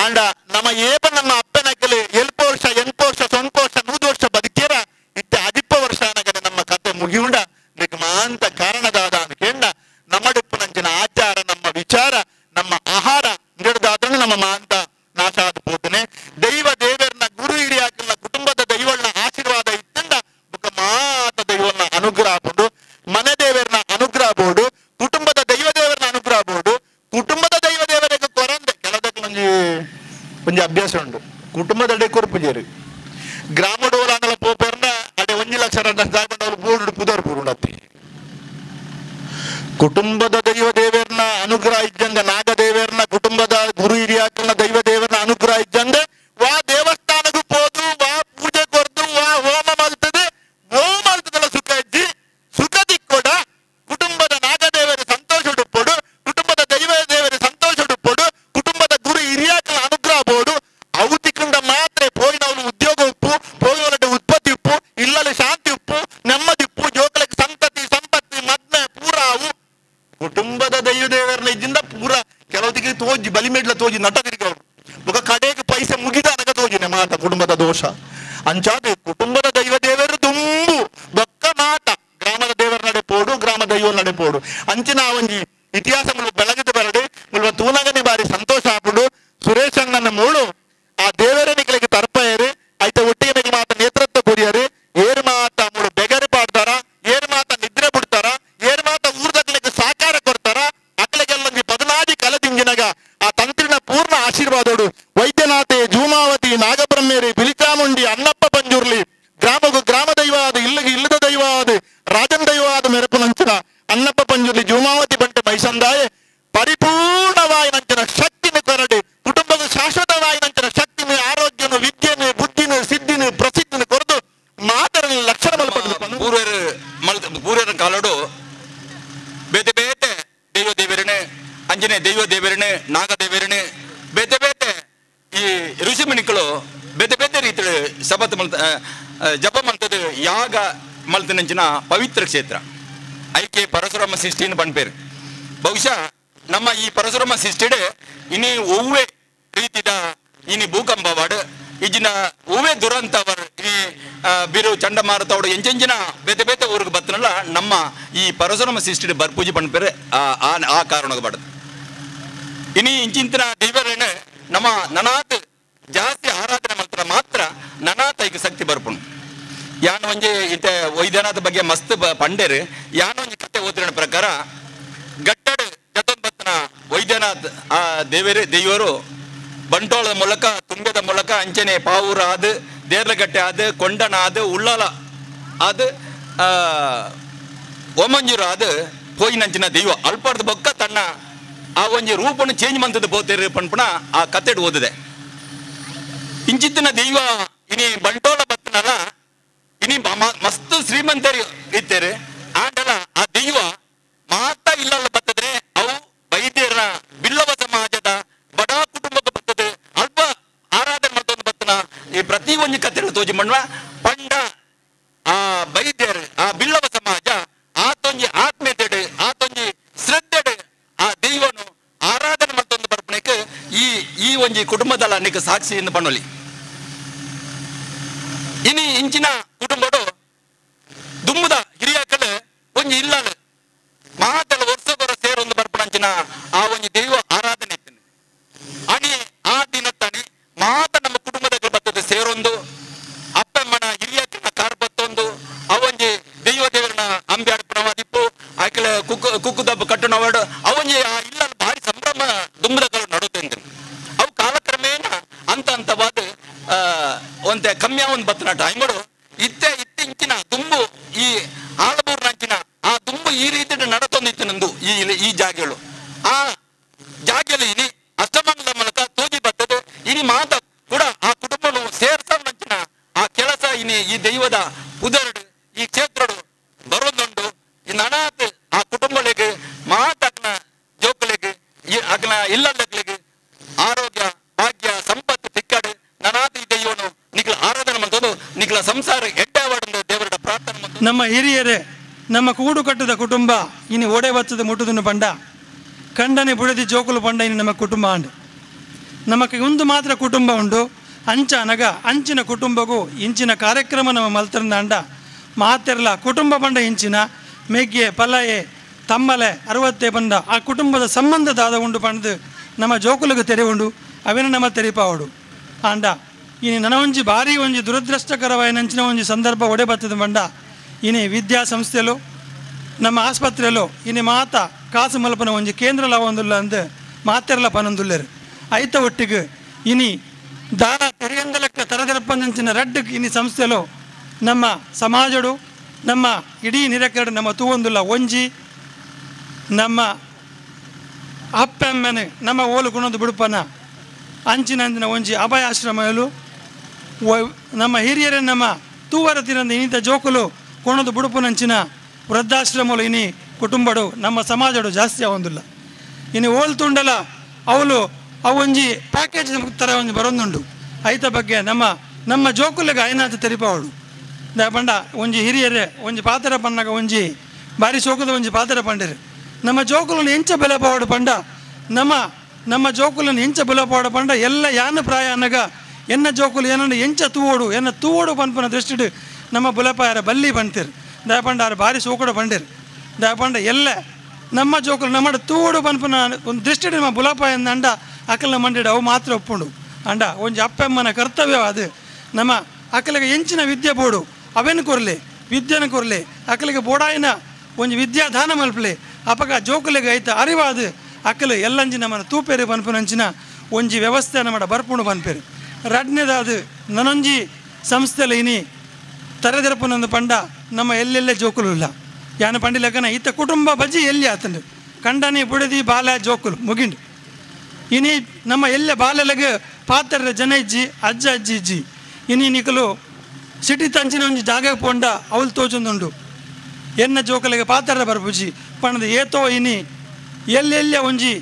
ಅಂಡ ನಮ್ಮ ಏಪ ನಮ್ಮ ಅಪ್ಪನಕಲೆ ಎಲ್ಪ ವರ್ಷ ಎಂಟು ವರ್ಷ ಸೊಂಪ ವರ್ಷ 100 ವರ್ಷ ಬದುಕೇರ ಇತ್ತ ಅಜಿಪ್ಪ ವರ್ಷ ಅನಗನೆ ನಮ್ಮ ಕತೆ ಮುಗಿಯುಂಡ ನಿಗಮಾಂತ ಕಾರಣದಾದ ಅನ್ಕೆಂಡ ನಮ್ಮಡುಪ್ಪನಂಚಿನ ಆಚಾರ ನಮ್ಮ ವಿಚಾರ ನಮ್ಮ ಆಹಾರ ಹಿಡಿದಾದ್ರೂ ನಮ್ಮ ಮಾಂತ ನಾಶ ಆದ ಪೋತನೆ ದೈವ ದೇವರನ್ನ ಗುರು ಹಿರಿಯಾಕಲ್ನ ಕುಟುಂಬದ ದೈವಳ್ನ ಆಶೀರ್ವಾದ ಇತ್ತಂದ ಬುಕ್ಕ ಮಾತ ದೈವನ ಅನುಗ್ರಹ ಬೋಡು ಮನೆ ದೇವರನ್ನ ಅನುಗ್ರಹ ಬೋಡು ಕುಟುಂಬದ ದೈವ ದೇವರನ್ನ ಅನುಗ್ರಹ ಬೋಡು ಕುಟುಂಬದ ದೈವ ದೇವರಿಗೆ ಕೊರಂದೆ ಕೆಲದಕ್ಕೆ ಒಂಜಿ ಒಂಜಿ ಅಭ್ಯಾಸ ಉಂಟು ಕುಟುಂಬದಡೆ ಕೊರ್ಪುಜೇರು ಗ್ರಾಮಡೋಲ ಅಂದಲ ಪೋಪರ್ನ ಅಡೆ 1 ಲಕ್ಷ 2 ಲಕ್ಷ ದಾಯಬಂಡವರು ಬೋರ್ಡ್ ಪುದರ್ ಪೂರುಂಡತ್ತಿ ಕುಟುಂಬದ ದೈವ ದೇವರನ್ನ ಅನುಗ್ರಹ ಇದ್ದಂಗ ನಾಗದೇವರನ್ನ ಕುಟುಂಬದ ಗುರು ಹಿರಿಯಾಕಲ್ನ ದೈವ ದೇವರನ್ನ ಅನುಗ್ರಹ ಇದ್ದಂಗ ವಾ ದೇವಸ್ಥಾನಕ್ಕೂ ಪೋದು ವಾ ಪೂಜೆ ಕೊರ್ದು ವಾ ಹೋಮ ಮಲ್ತದೆ ಹೋಮ ಮಲ್ತದಲ್ಲ ಸುಖ ಇಜ್ಜಿ ಸುಖ ದಿಕ್ಕೊಡ ಕುಟುಂಬದ ನಾಗದೇವರ ಸಂತೋಷ ಉಡುಪೊಡು ಕುಟುಂಬದ ದೈವ ದೇವರ ಸಂತೋಷ ಉಡುಪೊಡು ಕುಟುಂಬದ ಗುರು ಹಿರಿಯಾಕಲ್ನ ಅನುಗ್ರಹ ಬೋಡು ಅವು ತಿಕ್ಕಂಡ ಮಾತ್ರ ಪೋಯಿನವನು ಉದ್ಯೋಗ ಉಪ್ಪು ಪೋಯಿನವರ ಉತ್ಪತ್ತಿ ಉಪ್ಪು ಇಲ್ಲಲ್ಲಿ ಶಾಂತಿ ಉಪ್ಪು ನೆಮ್ಮದಿ ಉಪ್ಪು ಜೋಕಲಕ್ಕೆ ಸಂತತಿ ಸಂಪತ್ತಿ ಮದ್ಮೆ ಪೂರ ಅವು ಕುಟುಂಬದ ದೈವ ದೇವರನ್ನ ಇದ್ದಿಂದ ಪೂರ ಕೆಲವತ್ತಿಗೆ ತೋಜಿ ಬಲಿಮೆಡ್ಲ ತೋಜಿ ನಟ ತಿರುಗವರು ಬೊಕ ಕಡೆಗೆ ಪೈಸೆ ಮುಗಿದ ಅನಗ ತೋಜಿನೆ ಮಾತ ಕುಟುಂಬದ ದೋಷ ಅಂಚಾದ ಕುಟುಂಬದ ದೈವ ದೇವರು ತುಂಬು ಬೊಕ್ಕ ಮಾತ ಗ್ರಾಮದ ದೇವರ ನಡೆ ಪೋಡು ಗ್ರಾಮ ದೈವ ನಡೆ ಪೋಡು ಅಂಚಿನ ಒಂಜಿ ಇತಿಹಾಸ ಮುಳ್ಳು ಬೆಳಗಿದ ಬರಡೆ ಮುಳ್ವ ತೂನಗನೆ ಬಾರಿ ಸಂತೋಷ ಆಪುಂಡು ಸುರೇಶ್ ಅಣ್ಣನ ಮೂಳು ಆ ದೇವರ ನಿಕಲಿಗೆ ತರ್ಪಯರು ಐತ ಒಟ್ಟಿಗೆ ನಿಕಲ್ ಮಾತ ನೇತೃತ್ವ ಕೊರಿಯರು ಏರು ಮಾತ ಮೂಳು ಬೆಗರು ಪಾಡ್ತಾರ ಏರು ಮಾತ ನಿದ್ರೆ ಬಿಡ್ತಾರ ಏರು ಮಾತ ಊರ್ದಕ್ಲಿಗೆ ಸಹಕಾರ ಕೊಡ್ತಾರ ಅಕ್ಲಿಗೆಲ್ಲೊಂಜಿ 14 ಕಲದಿಂಜಿನಗ ಆ ತಂತ್ರಿನ ಪೂರ್ಣ ಆಶೀರ್ವಾದೋಡು ವೈದ್ಯನಾಥೆ ಜೂಮಾವತಿ ನಾಗಬ್ರಹ್ಮೇರಿ ಬಿಳಿಚಾಮುಂಡಿ ಅಣ್ಣಪ್ಪ ಪಂಜುರ್ಲಿ ಗ್ರಾಮಗೂ ಗ್ರಾಮ ದೈವ ಆದ ಇಲ್ಲಿಗೆ ಇಲ್ಲದ ದೈವ ಆದ ರಾಜನ್ ದೈವ ಆದ ಮೆರಪುನಂಚಿನ ಅಣ್ಣಪ್ಪ ಪಂಜುರ್ಲಿ ಜೂಮಾವತಿ ಬಂಟೆ ಮೈಸಂದಾಯ ಪರಿಪೂರ್ಣವಾಯಿನಂಚಿನ ಶಕ್ತಿನ ಕೊರಡೆ ಕುಟುಂಬದ ಶಾಶ್ವತವಾಯಿನಂಚಿನ ಶಕ್ತಿನ ಆರೋಗ್ಯನು ವಿದ್ಯೆನು ಬುದ್ಧಿನ ಸಿದ್ಧಿನ ಪ್ರಸಿದ್ಧಿನ ಕೊರದು ಮಾತರನ ಲಕ್ಷಣ ಮಲ್ಪಡು ಪೂರ್ವರ ಪೂರ್ವರ ಕಾಲಡು ಬೇತೆ ಬೇತೆ ದೈವ ದೇವರನೆ ಅಂಜನೆ ದೈವ ದೇವರನೆ ನಾಗದೇವರನೆ ಬೇತೆ ಬೇತೆ ಈ ಋಷಿಮುನಿಗಳು ಬೇತೆ ಬೇತೆ ರೀತಿಯ ಶಪಥ ಮಲ್ತ ಜಪ ಮಲ್ತದ ಯಾಗ ಮಲ್ತನಂಚಿನ ಪವಿತ್ರ ಕ್ಷೇತ್ರ ಐಕೆ ಪರಶುರಾಮ ಸೃಷ್ಟಿನ ಪನ್ಪೇರು. ಬಹುಶಃ ನಮ್ಮ ಈ ಪರಶುರಾಮ ಸೃಷ್ಟಿಡೆ ಇನಿ ಒವ್ವೆ ರೀತಿದ ಇನಿ ಭೂಕಂಪವಾಡು ಇಜಿನ ಒವ್ವೆ ದುರಂತವರ್ ಈ ಬಿರು ಚಂಡಮಾರುತ ಅವಡು ಎಂಚೆಂಚಿನ ಬೇತೆ ಬೇತೆ ಊರಿಗೆ ಬತ್ತನಲ್ಲ ನಮ್ಮ ಈ ಪರಶುರಾಮ ಸೃಷ್ಟಿಡೆ ಬರ್ಪೂಜೆ ಪನ್ಪೇರು ಆ ಕಾರಣಕ್ಕೆ ಬಡದು. ಇನಿ ಇಂಚಿಂತಿನ ದೇವರೇನೆ ನಮ್ಮ ನನಾತ್ ಜಾಸ್ತಿ ಆರಾಧನೆ ಮಾಡ್ತಾರೆ ಮಾತ್ರ ನನಾತ್ ಐಕ ಶಕ್ತಿ ಬರ್ಪುಣು. ಯಾನ್ ಒಂಜಿ ಇತ್ತೆ ವೈದ್ಯನಾಥ ಬಗ್ಗೆ ಮಸ್ತ್ ಪಂಡೇರು ಯಾನ್ ಒಂಜಿ ಕತೆ ಓದಿನ ಪ್ರಕಾರ ಗಟ್ಟಡು ಜತೊಂಬತ್ತನ ವೈದ್ಯನಾಥ್ ಆ ದೇವರೇ ದೇವರು ಬಂಟೋಳದ ಮೂಲಕ ತುಂಬ್ಯದ ಮೂಲಕ ಅಂಚನೆ ಪಾವೂರು ಆದು ದೇರ್ಲಗಟ್ಟೆ ಆದು ಕೊಂಡಣ ಆದು ಉಳ್ಳಾಲ ಆದು ಓಮಂಜೂರು ಆದು ಪೋಯಿನಂಚಿನ ದೈವ ಅಲ್ಪಾರ್ದ ಬೊಕ್ಕ ತನ್ನ ಆ ಒಂಜಿ ರೂಪನ್ನು ಚೇಂಜ್ ಮಂತದ ಪೋತೇರು ಪನ್ಪುಣ ಆ ಕತೆಡ್ ಓದಿದೆ. ಇಂಚಿತ್ತಿನ ದೈವ ಇನಿ ಬಂಟೋಳ ಬತ್ತನಲ್ಲ ಇನಿ ಮಸ್ತ್ ಶ್ರೀಮಂತರು ಇತ್ತೇರು ಆಂಡಲ ಆ ದೈವ ಮಾತಾ ಇಲ್ಲಲ್ಲ ಬರ್ತದ್ರೆ ಅವು ವೈದ್ಯರ ಬಿಲ್ಲವ ಸಮಾಜದ ಬಡ ಕುಟುಂಬಕ್ಕೆ ಬರ್ತದೆ ಅಲ್ಪ ಆರಾಧನೆ ಮಾಡ್ತೊಂದು ಬತ್ತನ ಈ ಪ್ರತಿ ಒಂದು ಕತೆಗಳು ತೋಜಿ ಮಾಡುವ ಪಂಡ ಆ ವೈದ್ಯರು ಆ ಬಿಲ್ಲವ ಸಮಾಜ ಆತೊಂಜಿ ಆತ್ಮೀಯತೆಡು ಆತೊಂಜಿ ಶ್ರದ್ಧೆಡು ಆ ದೈವನು ಆರಾಧನೆ ಮಾಡ್ತೊಂದು ಬರ್ಪಣೆಗೆ ಈ ಈ ಒಂಜಿ ಕುಟುಂಬದಲ್ಲ ನಿಕ್ ಸಾಕ್ಷಿ ಎಂದು ಪಣ್ಣೊಲಿ. ಇನಿ ಇಂಚಿನ ಕುಟುಂಬಡು ದುಮ್ಮದ ಹಿರಿಯಾಕಲು ಒಂಜಿ ಇಲ್ಲಲು ಮಾತಲ ವರ್ಷ ಸೇರೊಂದು ಬರ್ಪಣಂಚಿನ ಆ ಒಂಜಿ ದೈವ ಆರಾಧನೆ ಇತ್ತು. ಅಣಿ ಆ ದಿನತ್ತಣಿ ಮಾತ ನಮ್ಮ ಕುಟುಂಬದ ಬರ್ತದೆ ಸೇರೊಂದು ಅಪ್ಪಮ್ಮನ ಹಿರಿಯಾಕನ ಕಾರ್ ಬತ್ತೊಂದು ಆ ಒಂಜಿ ದೈವ ದೇವರನ ಅಂಬೆ ಅಡ್ಪಣವಾದಿಪ್ಪು ಆಕೆಲ ಕುಕ್ಕು ಕುಕ್ಕುದಬ್ಬ ಕಟ್ಟಣವಾಡು ಅವೊಂಜಿ ಆ ಇಲ್ಲ ಭಾರಿ ಸಂಭ್ರಮ ದುಮ್ಮದ ಕಾಲ ನಡುತ್ತೆ. ಅವು ಕಾಲಕ್ರಮೇಣ ಅಂತ ಅಂತವಾದ ಒಂತೆ ಕಮ್ಮಿ ಒಂದು ಬತ್ತನ ಟೈಮಡು ಇತ್ತೆ ಇತ್ತಿಂಚಿನ ದುಂಬು ಈ ಆಲಬೂರ್ನಂಚಿನ ಆ ದುಂಬು ಈ ರೀತಿ ನಡತೊಂದಿತ್ತು ನಂದು ಈ ಈ ಜಾಗೆಗಳು ಆ ಜಾಗೆಯಲ್ಲಿ ಇನಿ ಅಷ್ಟಮಂಗಲ ಮೂಲಕ ತೂಜಿ ಬರ್ತದೆ ಇನಿ ಮಾತ ಕೂಡ ಆ ಕುಟುಂಬನು ಸೇರ್ಸಂಚಿನ ಆ ಕೆಲಸ ಇನಿ ಈ ದೈವದ ಪುದರಡು ಈ ಕ್ಷೇತ್ರಡು ಬರೋದುಂಡು ಈ ನಡಾತ್ ಆ ಕುಟುಂಬಗಳಿಗೆ ಮಾತ ನಮ್ಮ ಹಿರಿಯರೇ ನಮ್ಮ ಕೂಡು ಕಟ್ಟದ ಕುಟುಂಬ ಇನಿ ಓಡೆ ಬತ್ತದ ಮುಟ್ಟುದನ್ನು ಪಂಡ ಕಂಡನೆ ಬುಡದಿ ಜೋಕುಲು ಪಂಡ ಇನಿ ನಮ್ಮ ಕುಟುಂಬ ಅಂಡು ನಮಕ್ಕೆ ಒಂದು ಮಾತ್ರ ಕುಟುಂಬ ಉಂಡು ಅಂಚ ಅನಗ ಅಂಚಿನ ಕುಟುಂಬಗೂ ಇಂಚಿನ ಕಾರ್ಯಕ್ರಮ ನಮ್ಮ ಮಲ್ತರಂದ ಅಂಡ ಮಾತೆರ್ಲ ಕುಟುಂಬ ಪಂಡ ಇಂಚಿನ ಮೆಗ್ಗೆ ಪಲಯೆ ತಮ್ಮಲೆ ಅರವತ್ತೇ ಬಂದ ಆ ಕುಟುಂಬದ ಸಂಬಂಧ ದಾದ ಉಂಡು ಪಂಡ್ದು ನಮ್ಮ ಜೋಕುಲಿಗೆ ತೆರೆ ಉಂಡು ಅವೇನ ನಮ್ಮ ತೆರಿಪಾವಡು ಆಂಡ ಇನಿ ನನೊಂಜಿ ಭಾರಿ ಒಂಜಿ ದುರದೃಷ್ಟಕರವಾಯಿನಂಚಿನ ಒಂಜಿ ಸಂದರ್ಭ ಒಡೆ ಬತ್ತದ ಬಂಡ ಇನಿ ವಿದ್ಯಾಸಂಸ್ಥೆಲು ನಮ್ಮ ಆಸ್ಪತ್ರೆಲು ಇನಿ ಮಾತ ಕಾಸು ಮಲ್ಪನ ಒಂಜಿ ಕೇಂದ್ರ ಲವಂದುಲ್ಲ ಅಂದು ಮಾತೆರ್ಲ ಪನೊಂದುಲ್ಲೇರು ಐತ ಒಟ್ಟಿಗೆ ಇನಿ ದಾರ ತೆರೆಯಂದಲಕ್ಕ ತರದರಪ್ಪಂಚಿನ ರಡ್ಡು ಇನಿ ಸಂಸ್ಥೆಲು ನಮ್ಮ ಸಮಾಜಡು ನಮ್ಮ ಇಡೀ ನಿರಕರಡು ನಮ್ಮ ತೂವೊಂದುಲ್ಲ ಒಂಜಿ ನಮ್ಮ ಅಪ್ಪಮ್ಮನೆ ನಮ್ಮ ಓಲು ಗುಣದ ಬಿಡುಪನ ಅಂಚಿನ ಒಂಜಿ ಅಭಯಾಶ್ರಮಲು ನಮ್ಮ ಹಿರಿಯರೇ ನಮ್ಮ ತೂವರ ತಿರಂದ ಇನ್ನಿತ ಜೋಕುಲು ಕೊಣದು ಬುಡುಪುನಂಚಿನ ವೃದ್ಧಾಶ್ರಮಲು ಇನಿ ಕುಟುಂಬಡು ನಮ್ಮ ಸಮಾಜಡು ಜಾಸ್ತಿ ಆವೊಂದಿಲ್ಲ ಇನಿ ಓಲ್ ತುಂಡಲ ಅವಳು ಅವೊಂಜಿ ಪ್ಯಾಕೇಜ್ ಥರ ಒಂಜಿ ಬರೊಂದುಂಡು ಐತ ಬಗ್ಗೆ ನಮ್ಮ ನಮ್ಮ ಜೋಕುಲಿಗೆ ಐನಾತ ತೆರಿಪಾವಳು ಪಂಡ ಒಂಜಿ ಹಿರಿಯರೇ ಒಂಜಿ ಪಾತ್ರ ಪನ್ನಾಗ ಒಂಜಿ ಭಾರಿ ಶೋಕದ ಒಂಜಿ ಪಾತ್ರ ಪಂಡಿರು ನಮ್ಮ ಜೋಕುలను ಎಂಚ ಬೆಲೆ ಪಾವಡು ಪಂಡ ನಮ್ಮ ನಮ್ಮ ಜೋಕುలను ಎಂಚ ಬೆಲೆ ಪಾವಡು ಪಂಡ ಎಲ್ಲ ಯಾನ ಪ್ರಾಯ ಅನ್ನಗ ಎನ್ನ ಜೋಕುಲು ಏನನ್ನ ಎಂಚ ತೂವೋಡು ಎನ್ನ ತೂವೋಡು ಪನ್ಪನ ದೃಷ್ಟಿಡು ನಮ್ಮ ಬುಲಪಾಯರ ಬಲ್ಲಿ ಬಂತಿರು ದಯಪಂಡ ಆರು ಭಾರಿ ಸೋಕಡ ಬಂಡಿರು ದಯಪಂಡ ಎಲ್ಲ ನಮ್ಮ ಜೋಕುಲು ನಮ್ಮ ತೂವೋಡು ಪನ್ಪನ ಒಂದು ದೃಷ್ಟಿಡು ನಮ್ಮ ಬುಲಪಾಯ ಅಂಡ ಅಕಲ್ನ ಮಂಡಿಡು ಅವು ಮಾತ್ರ ಒಪ್ಪುಂಡು ಅಂಡ ಒಂಜಿ ಅಪ್ಪಮ್ಮನ ಕರ್ತವ್ಯ ಅದು ನಮ್ಮ ಅಕಲಿಗೆ ಎಂಚಿನ ವಿದ್ಯೆ ಬೋಡು ಅವೇನು ಕೊರಲಿ ವಿದ್ಯೆನ ಕೊರಲಿ ಅಕಲಿಗೆ ಬೋಡಾಯಿನ ಒಂಜಿ ವಿದ್ಯಾದಾನ ಮಲ್ಪಲಿ ಅಪಗ ಜೋಕುಲಿಗೆ ಐತ ಅರಿವಾದು ಅಕಲು ಎಲ್ಲಂಜಿ ನಮ್ಮನ ತೂಪೇರಿ ಪನ್ಪುನಂಚಿನ ಒಂಜಿ ವ್ಯವಸ್ಥೆ ನಮ್ಮ ಬರ್ಪುಂಡು ಪನ್ಪೇರು ರಡ್ನೇದಾದು ನನೊಂಜಿ ಸಂಸ್ಥೆಲಿ ಇನಿ ತರೆದೆರಪುನೊಂದು ಪಂಡ ನಮ್ಮ ಎಲ್ಲೆಲ್ಲೇ ಜೋಕುಲು ಇಲ್ಲ ಯಾನ ಪಂಡಿಲಕ್ಕನ ಈತ ಕುಟುಂಬ ಬಜ್ಜಿ ಎಲ್ಲಿ ಆತಂಡು ಕಂಡನಿ ಬುಡದಿ ಬಾಲ ಜೋಕುಲು ಮುಗಿಂಡು ಇನಿ ನಮ್ಮ ಎಲ್ಲೆ ಬಾಲೆಲಗೆ ಪಾತ್ರ ಜನ ಇಜ್ಜಿ ಅಜ್ಜ ಅಜ್ಜಿ ಇಜ್ಜಿ ಇನಿ ನಿಕಲು ಸಿಟಿ ತಂಚಿನ ಒಂಜಿ ಜಾಗ ಪೋಂಡ ಅವಳು ತೋಚೊಂದುಂಡು ಎನ್ನ ಜೋಕಲಿಗೆ ಪಾತ್ರ ಬರ್ಪುಜಿ ಪಣದ ಏತೋ ಇನಿ ಎಲ್ಲೆಲ್ಲ ಒಂಜಿ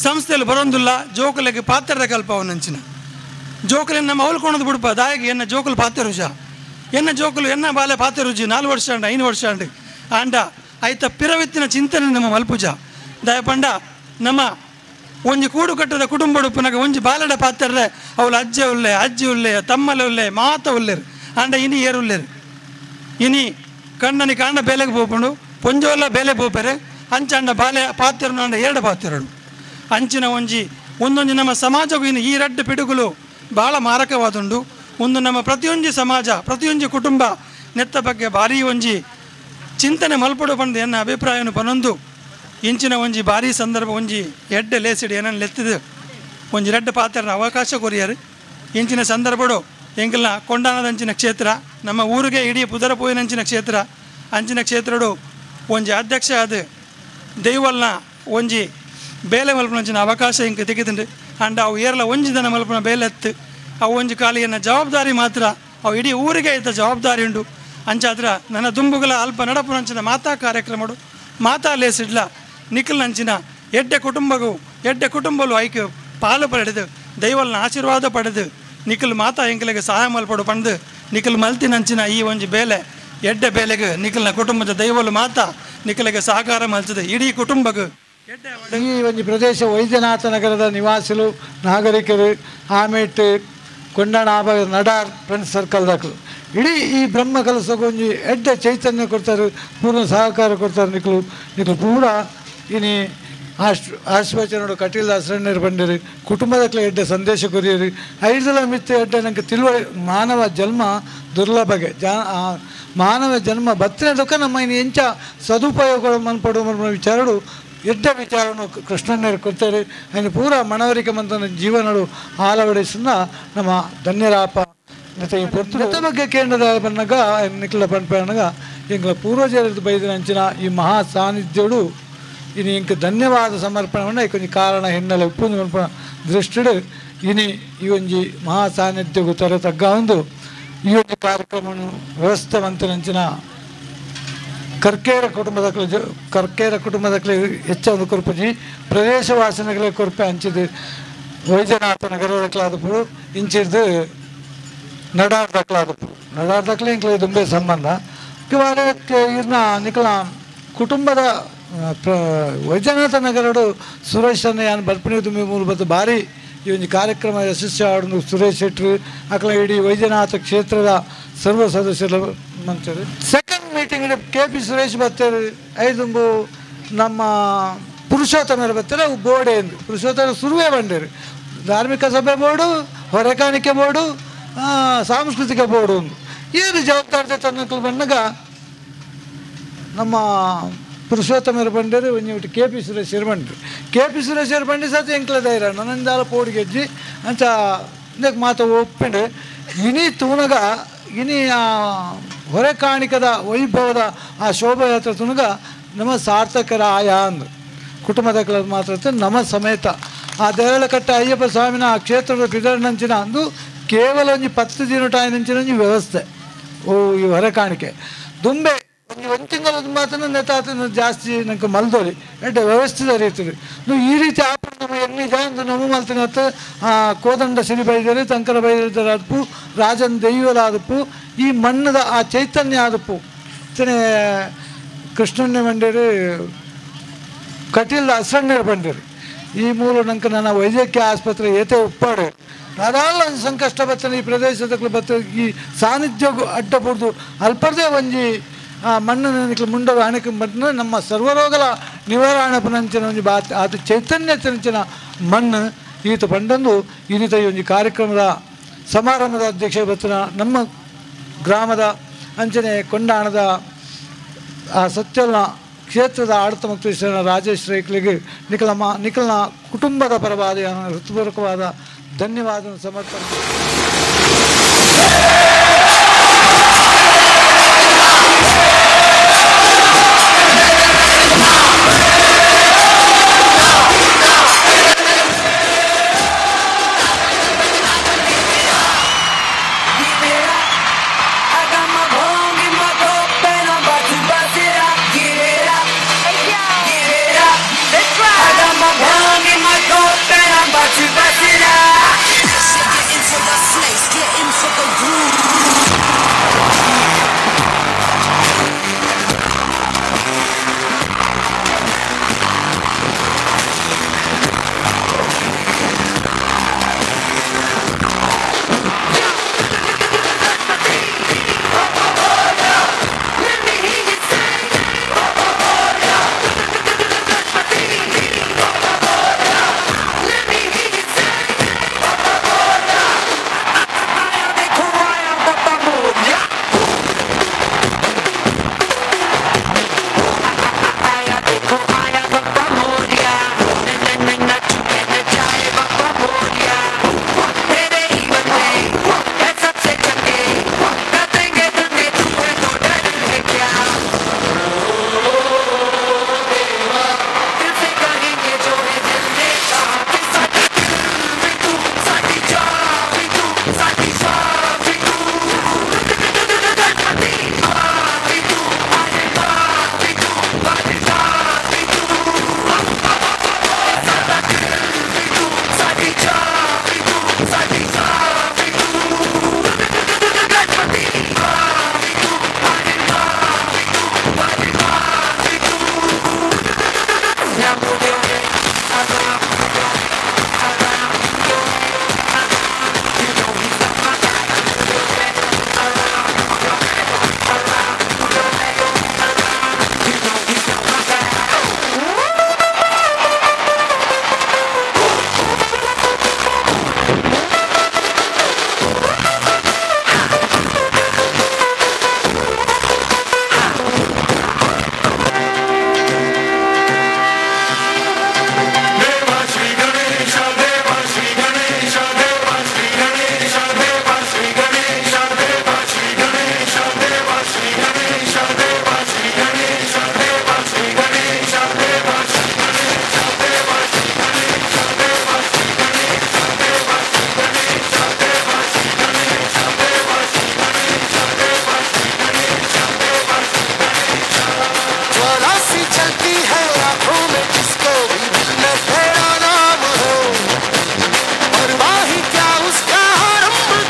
ಸಂಸ್ಥೆಯಲ್ಲಿ ಬರೋಂದಿಲ್ಲ ಜೋಕಲಿಗೆ ಪಾತ್ರದ ಕಲ್ಪ ಅವನಂಚಿನ ಜೋಕಲಿನ ನಮ್ಮ ಅವಲ್ಕೊಳೋದು ಬಿಡುಪ ದಾಯಿಗೆ ಎನ್ನ ಜೋಕುಲು ಪಾತ್ರ ರುಜ ಎನ್ನ ಜೋಕುಲು ಎನ್ನ ಬಾಲೆ ಪಾತ್ರ ರುಜಿ 4 ವರ್ಷ ಅಂಡ 5 ವರ್ಷ ಅಂಡು ಆಂಡ ಆಯ್ತ ಪಿರವಿತ್ತಿನ ಚಿಂತನೆ ನಮ್ಮ ಮಲ್ಪುಜ ದಯಪಂಡ ನಮ್ಮ ಒಂಜಿ ಕೂಡು ಕಟ್ಟದ ಕುಟುಂಬ ಉಪ್ಪುನಾಗ ಒಂಜಿ ಬಾಲಡ ಪಾತ್ರರೆ ಅವಳು ಅಜ್ಜ ಉಲ್ಲೆ ಅಜ್ಜಿ ಉಲ್ಲೆ ತಮ್ಮಲೆ ಉಲ್ಲೆ ಮಾತ ಉಲ್ಲೇರು ಆಂಡ ಇನಿ ಏರು ಉಲ್ಲೇರು ಇನಿ ಕಣ್ಣನಿ ಕಾಂಡ ಬೇಲೆಗೆ ಪೋಪುಂಡು ಪೊಂಜೋಲ ಬೇಲೆ ಪೋಪೆರೆ ಅಂಚಾಂಡ ಬಾಲೆ ಪಾತ್ರನು ಅಂಡ ಎರಡು ಪಾತ್ರರು ಅಂಚಿನ ಒಂಜಿ ಒಂದೊಂಜಿ ನಮ್ಮ ಸಮಾಜಕ್ಕೂ ಇನ್ನು ಈ ರಡ್ಡು ಪಿಡುಗುಲು ಭಾಳ ಮಾರಕವಾದುಂಡು ಒಂದು ನಮ್ಮ ಪ್ರತಿಯೊಂಜಿ ಸಮಾಜ ಪ್ರತಿಯೊಂಜಿ ಕುಟುಂಬ ನೆತ್ತ ಬಗ್ಗೆ ಭಾರೀ ಒಂಜಿ ಚಿಂತನೆ ಮಲ್ಪಡು ಪಂದು ಎನ್ನ ಅಭಿಪ್ರಾಯನು ಪನೊಂದು ಇಂಚಿನ ಒಂಜಿ ಭಾರೀ ಸಂದರ್ಭ ಒಂಜಿ ಎಡ್ಡೆ ಲೇಸಿಡು ಏನನ್ನು ಲೆತ್ತಿದು ಒಂಜಿ ರಡ್ಡು ಪಾತ್ರನ ಅವಕಾಶ ಕೊರಿಯರು ಇಂಚಿನ ಸಂದರ್ಭಡು ಎಂಕಲ್ನ ಕೊಂಡಾನದಂಚಿನ ಕ್ಷೇತ್ರ ನಮ್ಮ ಊರಿಗೆ ಇಡೀ ಪುದರಪೋಯಿನಂಚಿನ ಕ್ಷೇತ್ರ ಅಂಚಿನ ಕ್ಷೇತ್ರಡು ಒಂಜಿ ಅಧ್ಯಕ್ಷ ಅದು ದೈವಲ್ನ ಒಂಜಿ ಬೇಲೆ ಮಲ್ಪನಂಚಿನ ಅವಕಾಶ ಇಂಕ ತೆಗೆದುಂಡು ಅಂಡ ಅವು ಏರ್ಲ ಒಂಜಿ ದನ ಮಲ್ಪನ ಬೇಲೆತ್ತು ಅವು ಒಂಜಿ ಕಾಲಿಯನ್ನ ಜವಾಬ್ದಾರಿ ಮಾತ್ರ ಅವು ಇಡೀ ಊರಿಗೆ ಇದ್ದ ಜವಾಬ್ದಾರಿ ಉಂಡು ಅಂಚಾದ್ರ ನನ್ನ ದುಂಬುಗಳ ಅಲ್ಪ ನಡಪುನಂಚಿನ ಮಾತಾ ಕಾರ್ಯಕ್ರಮಡು ಮಾತಾ ಲೇಸಿಡ್ಲ ನಿಖಲ್ನಂಚಿನ ಎಡ್ಡೆ ಕುಟುಂಬಗೂ ಎಡ್ಡೆ ಕುಟುಂಬಲು ಐಕೆ ಪಾಲು ಪಡೆದು ದೈವಲ್ನ ಆಶೀರ್ವಾದ ಪಡೆದು ನಿಖಲ್ ಮಾತಾ ಎಂಕಲಿಗೆ ಸಹಾಯ ಮಲ್ಪಡು ಪಂದು ನಿಖಲ್ ಮಲ್ತಿನಂಚಿನ ಈ ಒಂಜಿ ಬೇಲೆ ಎಡ್ಡೆ ಬೇಲೆಗೆ ನಿಖಲ್ನ ಕುಟುಂಬದ ದೈವಲು ಮಾತಾ ನಿಖಲಿಗೆ ಸಹಕಾರ ಮಲ್ತದೆ ಇಡೀ ಕುಟುಂಬಗೂ ಈ ಒಂದು ಪ್ರದೇಶ ವೈದ್ಯನಾಥ ನಗರದ ನಿವಾಸಿಲು ನಾಗರಿಕರು ಆಮೇಟ್ ಕೊಂಡಾಣ ನಡಾರ್ ಫ್ರೆಂಡ್ಸ್ ಸರ್ಕಲ್ ದಾಖಲು ಇಡೀ ಈ ಬ್ರಹ್ಮ ಕಲಸಗೊಂಜಿ ಎಡ್ಡೆ ಚೈತನ್ಯ ಕೊಡ್ತಾರೆ, ಪೂರ್ಣ ಸಹಕಾರ ಕೊಡ್ತಾರೆ. ನಿಕ್ಲು ನಿಕ್ಲು ಪೂರ ಇನಿ ಆಶ್ವಚನೋಡು ಕಟೀಲ್ ದಾಸರಣ್ಣರು ಬಂದಿರಿ ಕುಟುಂಬದಕ್ಲೆ ಎಡ್ಡೆ ಸಂದೇಶ ಕೊರಿಯರಿ ಐದಲ ಮಿತ್ತೆ ಎಡ್ಡೆ ನಂಗೆ ತಿಳುವ ಮಾನವ ಜನ್ಮ ದುರ್ಲಭಗೆ ಮಾನವ ಜನ್ಮ ಬತ್ತಿನ ದುಃಖ ನಮ್ಮ ಇನ್ನು ಎಂಚ ಸದುಪಯೋಗ ಮನ್ಪಡುವ ವಿಚಾರಡು ಎಡ್ಡೆ ವಿಚಾರವನ್ನು ಕೃಷ್ಣಣ್ಣರು ಕೊಡ್ತಾರೆ. അതിന് ಪೂರ ಮನವರಿಕೆ ಮಂತನ ಜೀವನಡು ಆಲವಡಿಸನ್ನ ನಮ್ಮ ಧನ್ಯರಾಪ ಮತ್ತು ಈ ಪೊರ್ತುದ ಬಗ್ಗೆ ಕೇಂದ್ರದ ಬನ್ನಗ ನಿಖಿಲ ಪನ್ಪನಗ ಎಂಗಳ ಪೂರ್ವಜರ ಬೈದಿನ ಅಂಚಿನ ಈ ಮಹಾ ಸಾನ್ನಿಧ್ಯಡು ಇನಿ ಇಂಕ ಧನ್ಯವಾದ ಸಮರ್ಪಣೆ ಕೊಂಚ ಕಾರಣ ಹಿನ್ನೆಲೆ ಉಪ್ಪು ಮನ್ಪನ ದೃಷ್ಟಿಡು ಇನಿ ಈ ಒಂಜಿ ಮಹಾ ಸಾನ್ನಿಧ್ಯಗೂ ತರ ತಗ್ಗ ಒಂದು ಈ ಒಂದು ಕಾರ್ಯಕ್ರಮವನ್ನು ವ್ಯವಸ್ಥೆ ಮಂತನಂಚಿನ ಕರ್ಕೇರ ಕುಟುಂಬದ ಕರ್ಕೇರ ಕುಟುಂಬದ ಹೆಚ್ಚು ಕೊರ್ಪುಜಿ ಪ್ರದೇಶವಾಸನಗಳ ಕೊರ್ಪೆ ಅಂಚಿದು ವೈದ್ಯನಾಥ ನಗರದಕ್ಲಾದಪುರು ಇಂಚಿದ್ದು ನಡಾರ್ದಕ್ಲಾದಪುರು ನಡಾರ್ದಕ್ಲೆ ಇಂಕ್ಲೆ ದುಂಬೆ ಸಂಬಂಧ ಮುಖ್ಯವಾದ ಇರ್ನ ನಿಕಲ ಕುಟುಂಬದ ವೈದ್ಯನಾಥ ನಗರಡು ಸುರೇಶ್ ಯಾನ್ ಬರ್ಪಣೆ ತುಂಬಿ ಮೂರು ಬತ್ತು ಭಾರಿ ಈ ಒಂದು ಕಾರ್ಯಕ್ರಮ ಯಶಸ್ವಿ ಆಡೋದು ಸುರೇಶ್ ಶೆಟ್ರು ಅಕಲ ಇಡೀ ವೈದ್ಯನಾಥ ಕ್ಷೇತ್ರದ ಸರ್ವ ಸದಸ್ಯರು ಮಂತ್ರಿ. Second meeting K P Suresh ಬರ್ತಾರೆ, ಐದುಂಬು ನಮ್ಮ ಪುರುಷೋತ್ತಮರು ಬರ್ತಾರೆ, ಅವು ಬೋರ್ಡ್ ಎಂದು ಪುರುಷೋತ್ತಮ ಸುರುವೇ ಬಂಡೇರು ಧಾರ್ಮಿಕ ಸಭೆ ಬೋರ್ಡು, ಹೊರೆಕಾಣಿಕೆ ಬೋರ್ಡು, ಸಾಂಸ್ಕೃತಿಕ ಬೋರ್ಡು ಒಂದು ಏನು ಜವಾಬ್ದಾರಿ ತನ್ನ ಬಂದಾಗ ನಮ್ಮ ಪುರುಷೋತ್ತಮರು ಬಂಡೇರು ಒಂಜಿ ಕೆ ಪಿ ಸುರೇಶರು ಬಂಡ್ರು. ಕೆ ಪಿ ಸುರೇಶರು ಬಂಡಿ ಸತ ಎಂಕ್ಲ ಧೈರ್ಯ ನನ್ನಂದಾಲ ಪೋಡು ಗೆಜ್ಜಿ ಅಂಚ ಇಂದಕ್ಕೆ ಮಾತು ಒಪ್ಪಿಂಡು ಇನಿ ತೂನಗ ಇನಿ ಆ ಹೊರೆ ಕಾಣಿಕದ ವೈಭವದ ಆ ಶೋಭಾಯಾತ್ರೆ ತುನಗ ನಮ್ಮ ಸಾರ್ಥಕರ ಆಯ ಅಂದು ಕುಟುಂಬದ ಮಾತ್ರ ನಮ್ಮ ಸಮೇತ ಆ ದೇರಳಕಟ್ಟೆ ಅಯ್ಯಪ್ಪ ಸ್ವಾಮಿನ ಆ ಕ್ಷೇತ್ರದ ಪಿದರ್ನಂಚಿನ ಅಂದು ಕೇವಲ ಒಂಜಿ 10 ದಿನ ಟಾಯಿನಂಚಿನ ಒಂಜಿ ವ್ಯವಸ್ಥೆ ಓ ಈ ಹೊರೆ ಕಾಣಿಕೆ ದುಂಬೆ ಒಂಜಿ ಒಂದು ತಿಂಗಳ ಮಾತ್ರ ನೆತ್ತಾತ ಜಾಸ್ತಿ ನಂಗೆ ಮಲ್ದೋರಿ ಎಡ್ಡೆ ವ್ಯವಸ್ಥಿತ ರೀತಿ ನೀವು ಈ ರೀತಿ ಆಪಣ ನಮ್ಮ ಎಣ್ಣೆ ಜಾಂದು ನಮ್ಮ ಮಲ್ತಿನತ್ತು ಆ ಕೋದಂಡ ಸಿರಿ ಬೈದರು ತಂಕರ ಬೈದರ ಅದುಪು ರಾಜನ್ ದೈವರ ಆದಪ್ಪು ಈ ಮಣ್ಣದ ಆ ಚೈತನ್ಯ ಆದಪ್ಪು ಇತ್ತನೆ ಕೃಷ್ಣಣ್ಣೆ ಬಂಡೇರು ಕಟೀಲ್ ಅಸಣ್ಣರು ಬಂಡೇರು ಈ ಮೂರು ನಂಗೆ ನನ್ನ ವೈದ್ಯಕೀಯ ಆಸ್ಪತ್ರೆ ಏತೆ ಉಪ್ಪಾಡು ಧಾರಾಳ ಒಂದು ಸಂಕಷ್ಟ ಬತ್ತನ ಈ ಪ್ರದೇಶದ ಬತ್ತ ಈ ಸಾನ್ನಿಧ್ಯ ಅಡ್ಡ ಪುಡ್ದು ಅಲ್ಪರ್ದೇ ಒಂಜಿ ಆ ಮಣ್ಣು ಮುಂಡದ ಹಣಕ್ಕೆ ಮಣ್ಣು ನಮ್ಮ ಸರ್ವರೋಗಲ ನಿವಾರಣಪನಂಚಿನ ಒಂಜಿ ಬಾತ್ ಆತ ಚೈತನ್ಯ ತಂಚಿನ ಮಣ್ಣು ಈತ ಪಂಡಂದು ಈನಿತ ಈ ಒಂದು ಕಾರ್ಯಕ್ರಮದ ಸಮಾರಂಭದ ಅಧ್ಯಕ್ಷ ಬತ್ತನ ನಮ್ಮ ಗ್ರಾಮದ ಅಂಚನೆ ಕೊಂಡಾಣದ ಆ ಸತ್ಯನ ಕ್ಷೇತ್ರದ ಆಡತ ಮುಕ್ತೇಶ್ವರನ ರಾಜೇಶ್ ರೈಕ್ಲಿಗೆ ನಿಖಲ್ನ ಕುಟುಂಬದ ಪರವಾದ ಹೃತ್ಪೂರ್ವಕವಾದ ಧನ್ಯವಾದ ಸಮರ್ಪಣೆ.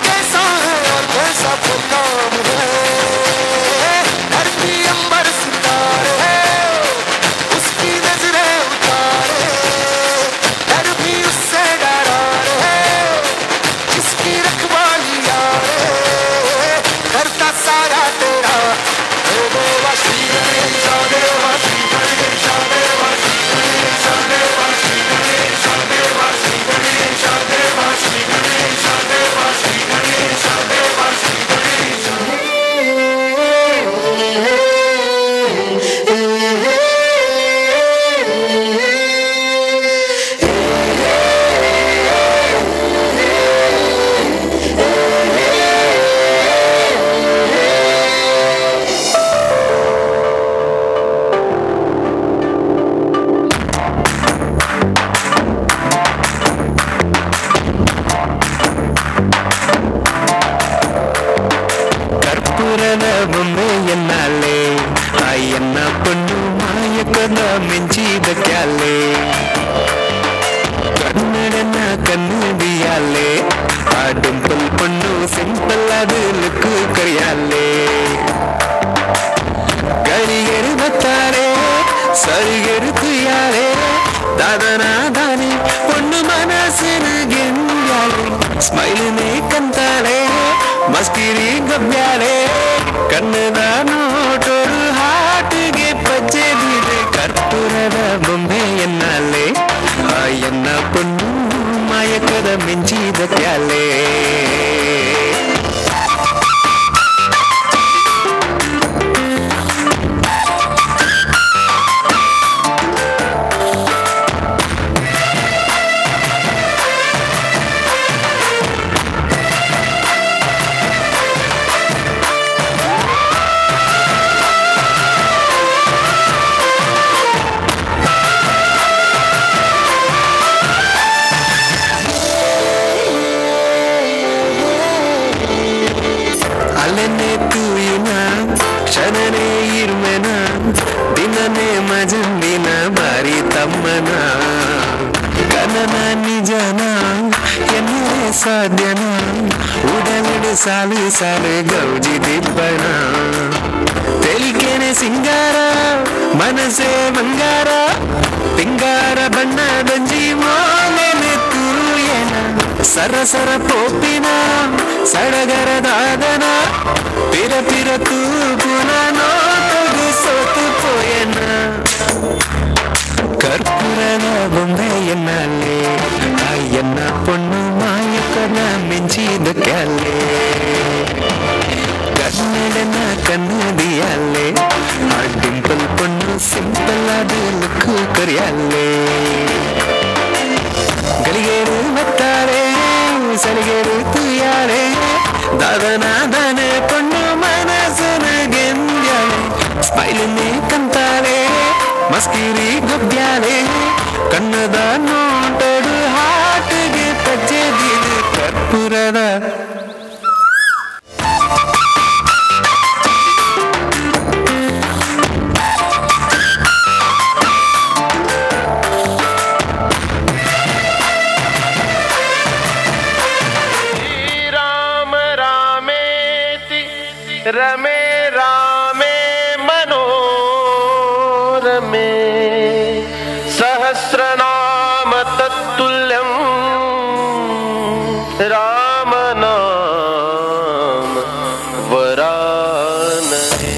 कैसा है और कैसा फिर नाम है। ಮಾಯಕದ ಮಿಂಚಿದ ಕ್ಯಾಲೆ ಕನ್ನಡನ ಕನ್ನಡಿಯಾಲೆ ಆ ಡಿಂಪಲ್ ಪಣ್ಣು ಸಿಂಪಲ್ ಅದು ಲುಕ್ ಕರಿಯಾಲೆ ಗಡಿಗೆರು ಬತ್ತಾರೆ ಸರಿಗೆರು ತುಯ್ಯಾಲೆ ದಾದನ ದಾನೆ பொண்ணு மனசுன்னு கெஞ்சாலே ஸ்மைலுனே ಕಂತಾಳೆ ಮಸ್ಕಿರಿ ಗಬ್ಯಾಲೆ ಕಣ್ಣದ ನೋಟೋಡು ಹಾಟಿಗೆ ಪಚ್ಚೆದಿದೆ ಕರ್ಪೂರದ ಬೊಂಬೆ ಎನ್ನಾಲೆ ಆ ಎನ್ನ ಪೊಣ್ಣು ಮಾಯಕದ ಮಿಂಚಿದ ಕ್ಯಾಲೆ. ಅಲೆನೆ ತೂಯಿನ ಕ್ಷಣನೇ ಇರ್ಮೆನ ದಿನನೇ ಮಜಂದಿನ ಬಾರಿ ತಮ್ಮನ ಕನನ ನಿಜನ ಎನ್ನೇ ಸಾಧ್ಯನ ಉಡಲಿಡು ಸಾಲು ಸಾಲು ಗೌಜಿ ದಿಬ್ಬಣ ತೆಲಿಕೆನೆ ಸಿಂಗಾರ ಮನಸೇ ಬಂಗಾರ ಪಿಂಗಾರ ಬಣ್ಣದಂಜಿ ಮೋನೆನೆ ತೂಯನ ಸರಸರ ಪೋಪಿನ ಸಡಗರದಾದನ ಪಿರ ಪಿರ ತೂಪುನ ನೋಟಗು ಸೋತು ಪೋಯನ ಕರ್ಪೂರದ ಬೊಂಬೆ ಎನ್ನಾಲೆ ಆ ಎನ್ನ ಪೊಣ್ಣು ಮಾಯಕನ ಮಿಂಚಿದ ಕ್ಯಾಲೆ ಕನ್ನಡನ ಕನ್ನಡಿಯಾಲೆ ಆ ಡಿಂಪಲ್ ಪೊಣ್ಣು ಸಿಂಪಲ್ ಆದ ಲುಕ್ ಕರಿಯಾಲೆ ಗಲಿಗೇರು ಬತ್ತಾರೆ ಸಲಿಗೇರು ತುಯ್ಯಾರೆ ದಾದನ ದಾನೆ ಪೊಣ್ಣು ಮನಸ್ಸನ ಗೆಂದ್ಯಾಳೆ ಸ್ಮೈಲನ್ನೇ ಕಂತಾರೆ ಮಸ್ಕಿರಿ ಗಬ್ಯಾಲೆ ಕಣ್ಣದ ನೋಟಡು ಹಾಟಿಗೆ ಪಚ್ಚೆದಿದೆ ಕರ್ಪೂರದ. रमे रामे मनोरमे सहस्रनाम तत्तुल्यं राम नाम वरानने.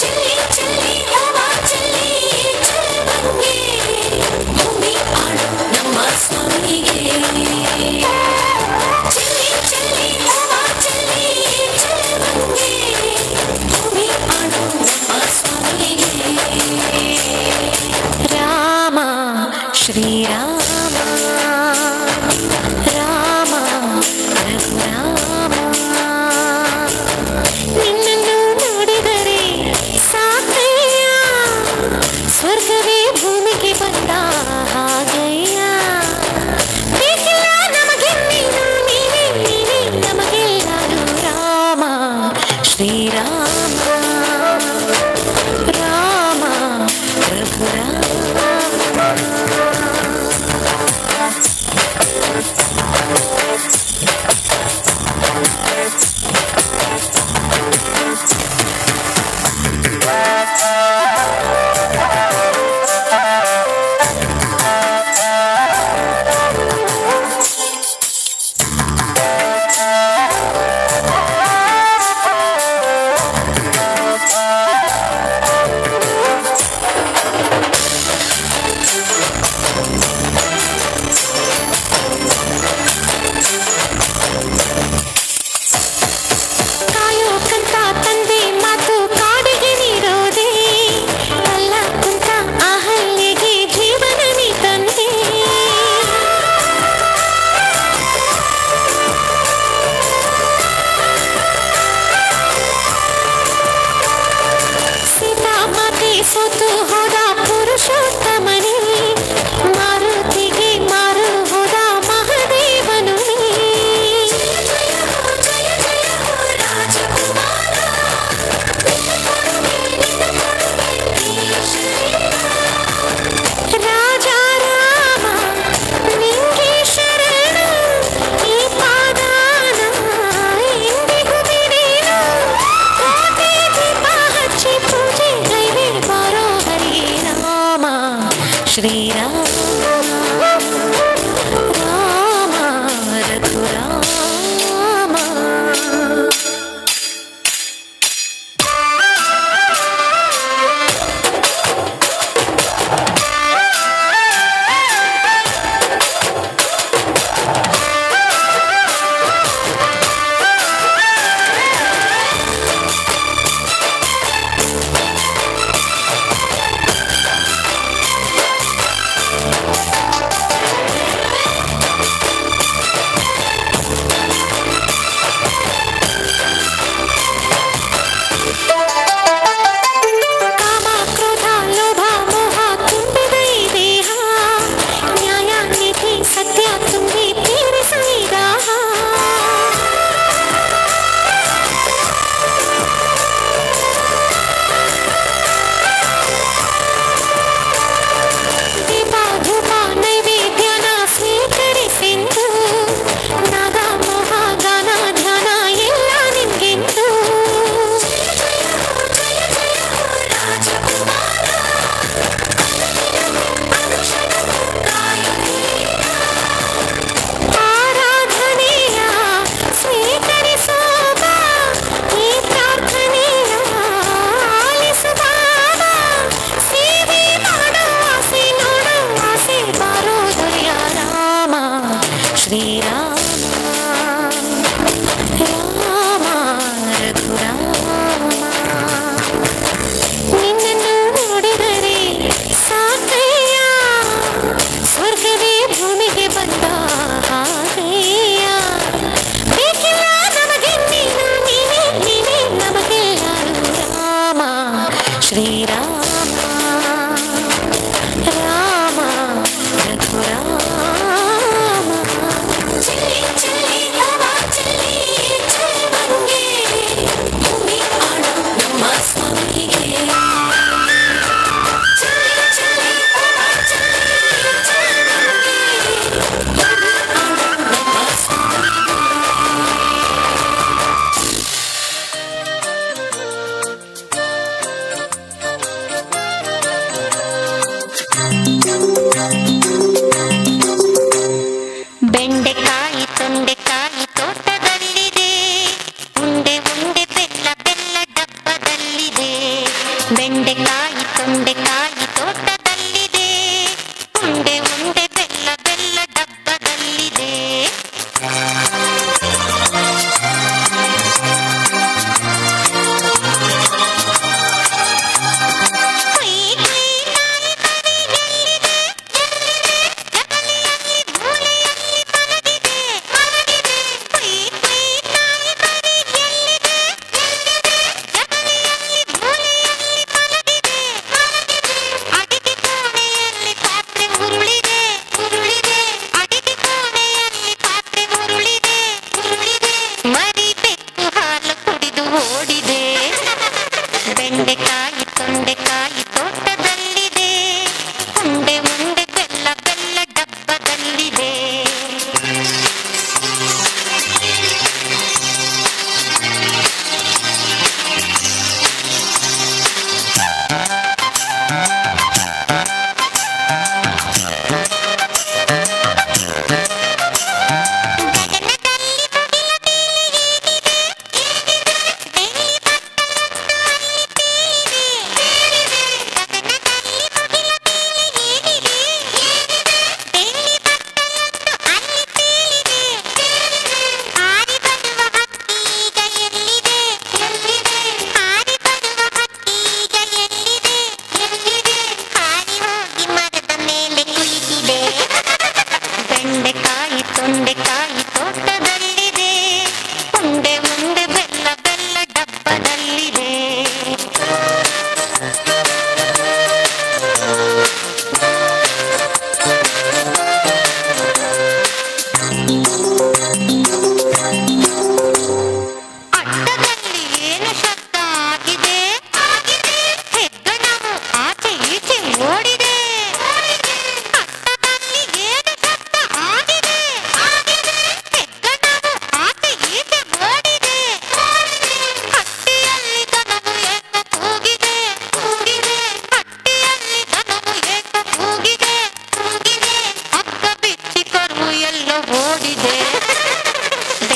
चली चली हवा चली चलವಂಗೆ ಭೂಮಿ ಆಳು ನಮ್ಮ ಸ್ವಾಮಿಗೆ. ಚಲಿ ಚಲಿ ಹವಾ ಚಲಿ ಚಲವಂಗೆ ಭೂಮಿ ಆಳು ನಮ್ಮ ಸ್ವಾಮಿಗೆ.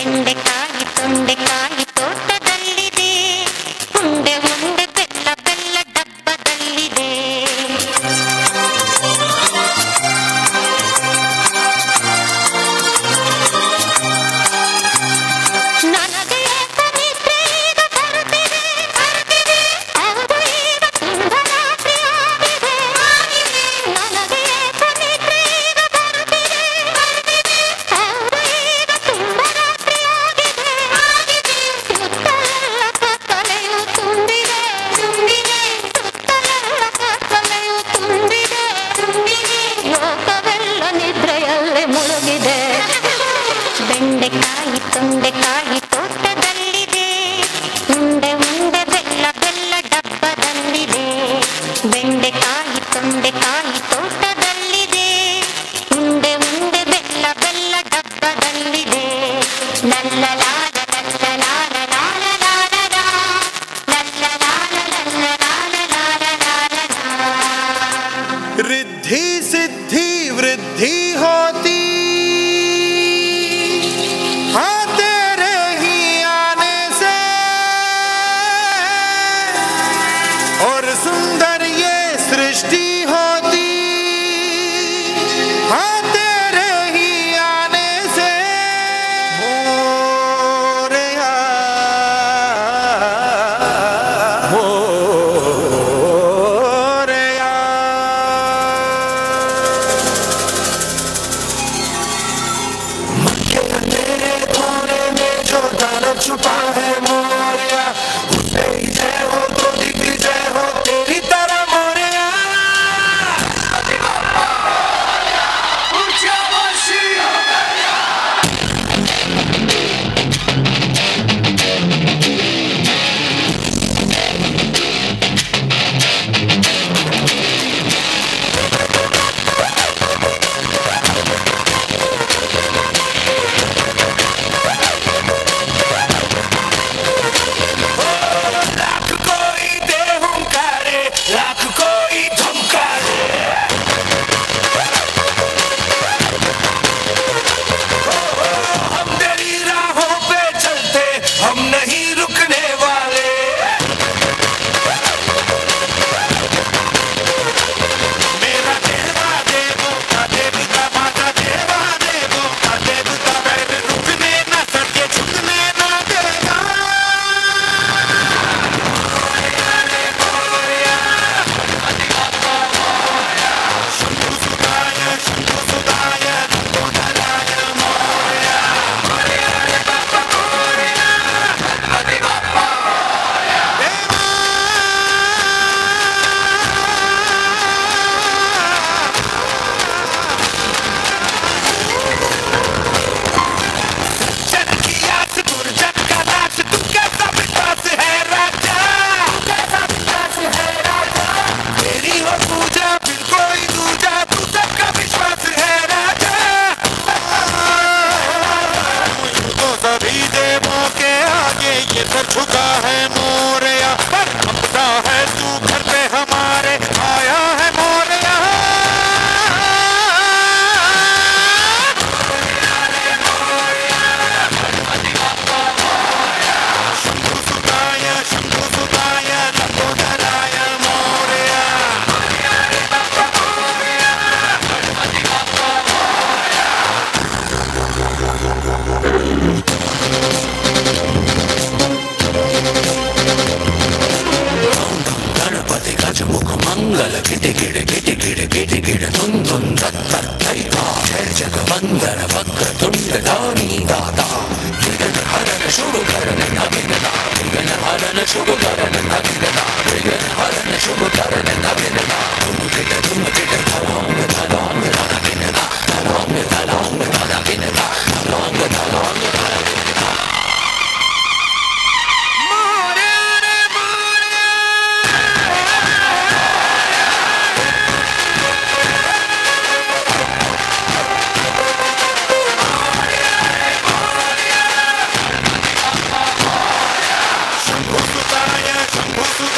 ಬೆಂಡೆಕಾಯಿ ತೊಂಡೆಕಾಯಿ ತೋಟದಲ್ಲಿದೆ, ಉಂಡೆ ಉಂಡೆ ಬೆಲ್ಲ ಬೆಲ್ಲ ಡಬ್ಬದಲ್ಲಿದೆ. ನನಗೆ ನಿದ್ರೆ ಈಗ ಬರುತ್ತಿದೆ ಬರುತ್ತಿದೆ, ಹೌದು ಈಗ ತುಂಬ ರಾತ್ರಿ ಆಗಿದೆ ಆಗಿದೆ. ನನಗೆ ನಿದ್ರೆ ಈಗ ಬರುತ್ತಿದೆ ಬರುತ್ತಿದೆ, ಹೌದು ಈಗ ತುಂಬ ರಾತ್ರಿ ಆಗಿದೆ ಆಗಿದೆ. ಸುತ್ತಲೆಲ್ಲ ಕತ್ತಲೆಯು ತುಂಬಿದೆ ತುಂಬಿದೆ, ಸುತ್ತಲೆಲ್ಲ ಕತ್ತಲೆಯು ತುಂಬಿದೆ ತುಂಬಿದೆ. ಲೋಕವೆಲ್ಲ ನಿದ್ರೆಯಲ್ಲೇ ಮುಳುಗಿದೆ. ಬೆಂಡೆಕಾಯಿ ತೊಂಡೆಕಾಯಿ ತೋಟದಲ್ಲಿದೆ, ಉಂಡೆ ಉಂಡೆ ಬೆಲ್ಲ ಬೆಲ್ಲ ಡಬ್ಬದಲ್ಲಿದೆ. ಬೆಂಡೆಕಾಯಿ ತೊಂಡೆಕಾಯಿ ತೋಟದಲ್ಲಿದೆ, ಉಂಡೆ ಉಂಡೆ ಬೆಲ್ಲ ಬೆಲ್ಲ ಡಬ್ಬದಲ್ಲಿದೆ. ಲಲ್ಲ ಲಾಲ ಲಲ್ಲ ಲಾಲ ಲಾಲ ಲಾಲ ಲಾ, ಲಲ್ಲ ಲಾಲ ಲಲ್ಲ ಲಾಲ ಲಾಲ ಲಾಲ ಲಾ. रिद्धि सिद्धि वृद्धि होती, हाँ तेरे ही आने से, और सुंदर ये सृष्टि होती, हाँ तेरे ही आने से। मोरया मोरया। तेरे धोने में जो दानव छुपा है मोरया, उसे ही जय हो तो दिग्विजय हो तेरी तरह मोरया। लाख कोई दे हुंकारे, लाख कोई धमकारे, हम तेरी राहों पे चलते, हम नहीं रुकने वाले। मेरा देवा देवों का देवता, माता देवा देवों का देवता, पैर रुकने ना सके झुकने ना देगा। जन की आस दुर्जन का नाश, तू कैसा विश्वास है राजा, कैसा विश्वास है राजा। तेरी हो पूजा फिर कोई दूजा, तू सबका विश्वास है राजा। तो सभी देवों के आगे ये सर झुका है मोरया, पर अपना है तू घर पे हमारे आया है मोरया। शंभु सुताय शंभु सुताय लंबोदराय मोरया। गणपति गजमुख मंगल किट किट किट किट किट किट धुन धुन तत् तत् तैता, जय जगवंदन वक्र तुंड दानी दाता, विघ्न हरण शुभ करण नविघ्नता, विघ्न हरण शुभ करण नविघ्नता, विघ्न हरण शुभ करण नविघ्नता। धुम किट धुम किट धलांग धलांग धलागिनता, धलांग धलांग धलागिनता, धलांग धलांग धलागिनता। शंभु सुताय शंभु सुताय।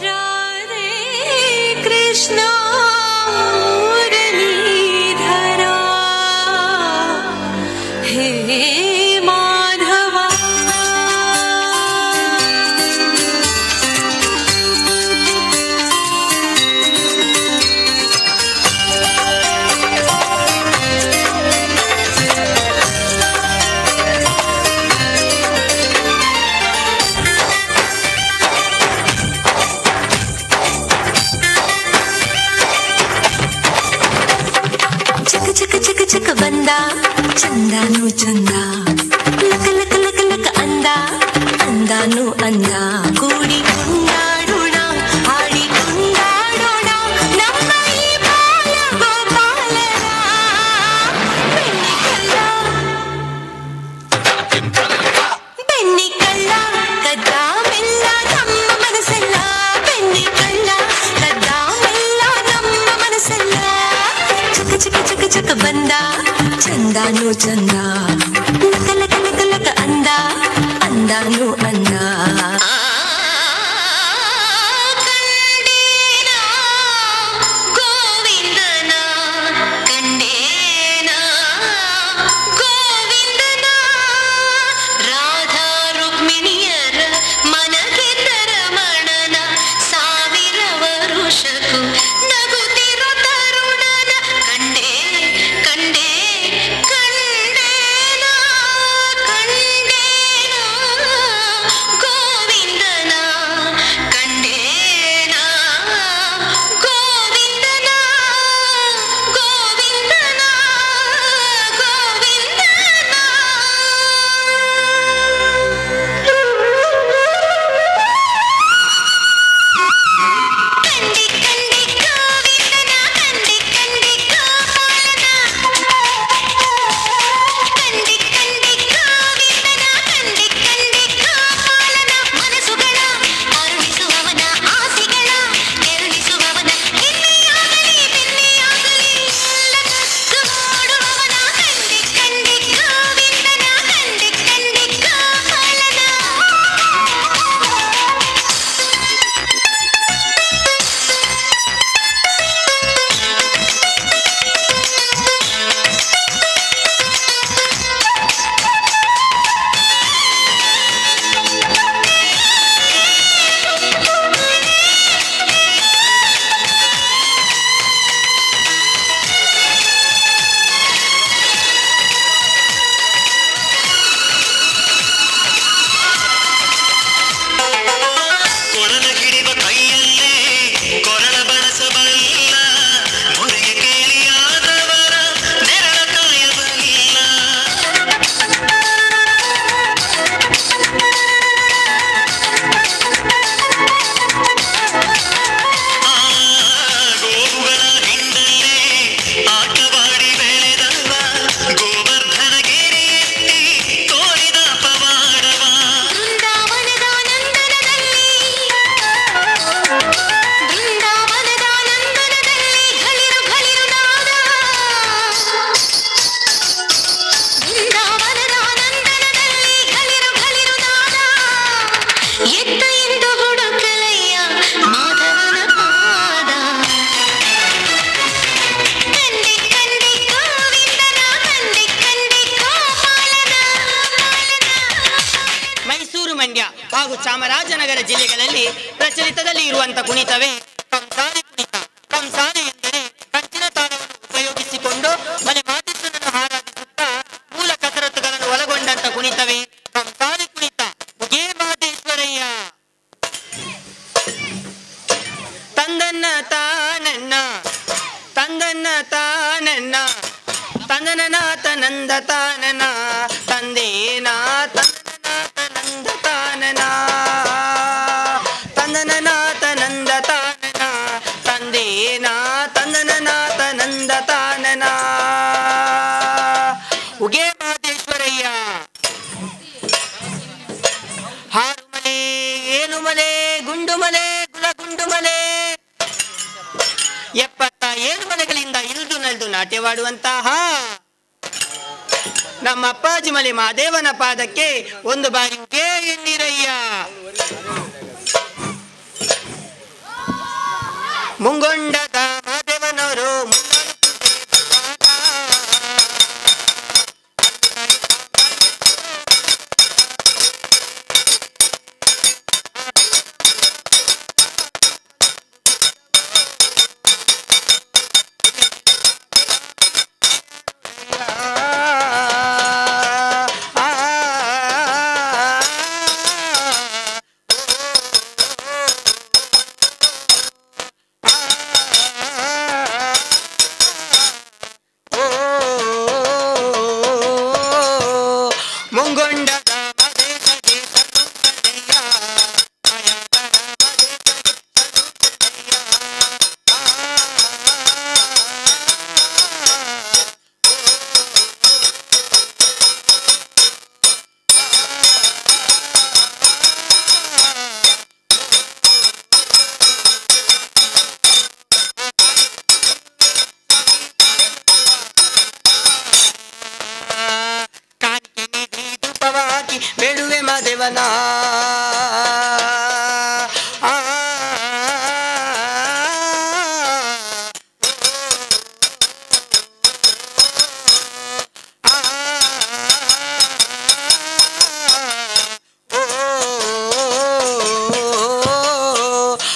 ರಾಧೇ ಕೃಷ್ಣ ಮುರಳೀಧರ ಹೇ ಮಾಧವ. ಚಕ ಚಕ ಚಕ ಚಕ ಬಂದ ಚಂದಾನು ಚಂದ, ಲಕ ಲಕ ಲಕ ಲಕ ಅಂದ ಅಂದಾನು ಅಂದ, ಕೂಡಿ ಕೊಂಡಾಡೋಣ ಹಾಡಿ ಕೊಂಡಾಡೋಣ ನಮ್ಮ ಈ ಬಾಲ ಗೋಪಾಲನ. ಬೆನ್ನಿ ಕಳ್ಳ ಬೆನ್ನಿ ಕಳ್ಳ ಕದ್ದ ಮೆಲ್ಲ ನಮ್ಮ ಮನಸ್ಸೆಲ್ಲ, ಬೆನ್ನಿ ಕಳ್ಳ ಕದ್ದ ಮೆಲ್ಲ ನಮ್ಮ ಮನಸ್ಸೆಲ್ಲ. ಚಕ ಚಕ ಚಕ ಚಕ ಬಂದ ಚಂದಾನು ಚಂದ, ಲಕ ಲಕ ಲಕ ಲಕ ಅಂದ ಅಂದಾನು ಅಂದ. ಕಂಡೇನ ಗೋವಿಂದನ, ಕಂಡೇನ ಗೋವಿಂದನ, ರಾಧಾ ರುಕ್ಮಿಣಿಯರ ಮನಗೆದ್ದ ರಮಣನ, ಸಾವಿರ ವರುಷಕ್ಕೂ ನಗುತ್ತಿರೋ ತರುಣನ. ಕಂಡೇ ಕಂಡೇ ಕಂಡೇನ ಕಂಡೇನ ಗೋವಿಂದನ, ಕಂಡೇನ ಗೋವಿಂದನ, ಗೋವಿಂದನ ಗೋವಿಂದನ. ಕಂಡಿ ಕಂಡಿ ಗೋವಿಂದನ, ಕಂಡಿ ಕಂಡಿ ಗೋಪಾಲನ, ಕಂಡಿ ಕಂಡಿ ಗೋವಿಂದನ, ಕಂಡಿ ಕಂಡಿ ಗೋಪಾಲನ. ಮನಸ್ಸುಗಳ ಅರುಣಿಸುವವನ, ಆಸೆಗಳ ಕೆರಳಿಸುವವನ, ಹೆಮ್ಮೆಯಾಗಲಿ ಬೆನ್ನೆಯಾಗಲಿ ಎಲ್ಲ ಕದ್ದು ಮಾಡುವವನ. ಕಂಡಿ ಕಂಡಿ ಗೋವಿಂದನ, ಕಂಡಿ ಕಂಡಿ ಗೋಪಾಲನ. ಕೊರಳ ಹಿಡಿವ ಕೈಯಲ್ಲೇ ಕೊರಳ ಬಳಸಬಲ್ಲ, ಮೊರೆಯ ಕೇಳಿಯಾದವರ ನೆರಳ ಕಾಯಬಲ್ಲ. ಆ ಗೋವುಗಳ ಹಿಂಡಲ್ಲೇ ಆಟವಾಡಿ ಬೆಳೆದವ, ಗೋವರ್ಧನ ಗಿರಿ ಎತ್ತಿ ತೋರಿದ ಪವಾಡವ. ಬೃಂದಾವನದ ನಂದನದಲ್ಲಿ, ಬೃಂದಾವನದ ನಂದನದಲ್ಲಿ ಘಳಿರು ಘಳಿರು ನಾದ, ಬೃಂದಾವನದ ನಂದನದಲ್ಲಿ ಘಳಿರು ಘಳಿರು ನಾದ. ಎತ್ತ ಎಂದು ಹುಡುಕಲಯ್ಯ ಮಾಧವನ ಪಾದ. ಕಂಡೆ ಕಂಡೆ ಗೋವಿಂದನ, ಕಂಡೆ ಕಂಡೆ ಗೋಪಾಲನ. ಮೈಸೂರು, ಮಂಡ್ಯ ಹಾಗೂ ಚಾಮರಾಜನಗರ ಜಿಲ್ಲೆಗಳಲ್ಲಿ ಪ್ರಚಲಿತದಲ್ಲಿ ಇರುವಂತ ಕುಣಿತವೇ ಕಂಸಾರಿ ಕುಣಿತ. ಕಂಸಾರಿ ಎಂದರೆ ಕಂಚಿನ ತಾಳವನ್ನು ಉಪಯೋಗಿಸಿಕೊಂಡು ಮನೆ ಮಾತಿಸನ್ನು ಹಾರಾಡಿಸುತ್ತಾ ಮೂಲ ಕಸರತ್ತುಗಳನ್ನು ಒಳಗೊಂಡಂತ ಕುಣಿತವೇ ಕಂಸಾರಿ ಕುಣಿತ. ಮುಗೇ ಮಾದೇಶ್ವರಯ್ಯ ತಂದನ್ನ ತಾನನ್ನ, ತಂದನ್ನ ತಾನನ್ನ, ತಂದನನಾಥ ನಂದ ತಾನನ, ತಂದೇನಾ ತಂದನನಾಥ ನಂದ ತಾನನ, ತಂದನನಾಥ ನಂದ ತಾನನ, ತಂದೇನಾ ತಂದನನಾಥ ನಂದ ತಾನನ. ಉಗೇ ಮಾದೇಶ್ವರಯ್ಯ. ಹಾರುಮಲೆ ಏನುಮಲೆ ಗುಂಡುಮಲೆ ಗುಲಗುಂಡುಮಲೆ 77 ಮಲೆಗಳಿಂದ ಇಲ್ದು ನಲ್ದು ನಾಟ್ಯವಾಡುವಂತಹ ನಮ್ಮ ಅಪ್ಪಾಜಿ ಮಲೆ ಮಾದೇವನ ಪಾದಕ್ಕೆ ಒಂದು ಬಾರಿ ಉಗೇ ಎನ್ನಿರಯ್ಯ. ಮುಂಗೊಂಡದ ಮಾದೇವನವರು ಮುಂಗೊಂಡದ ಧೂಪವಾಗಿ ಬೇಡುವೆ ಮಾದೇವನ. ಆ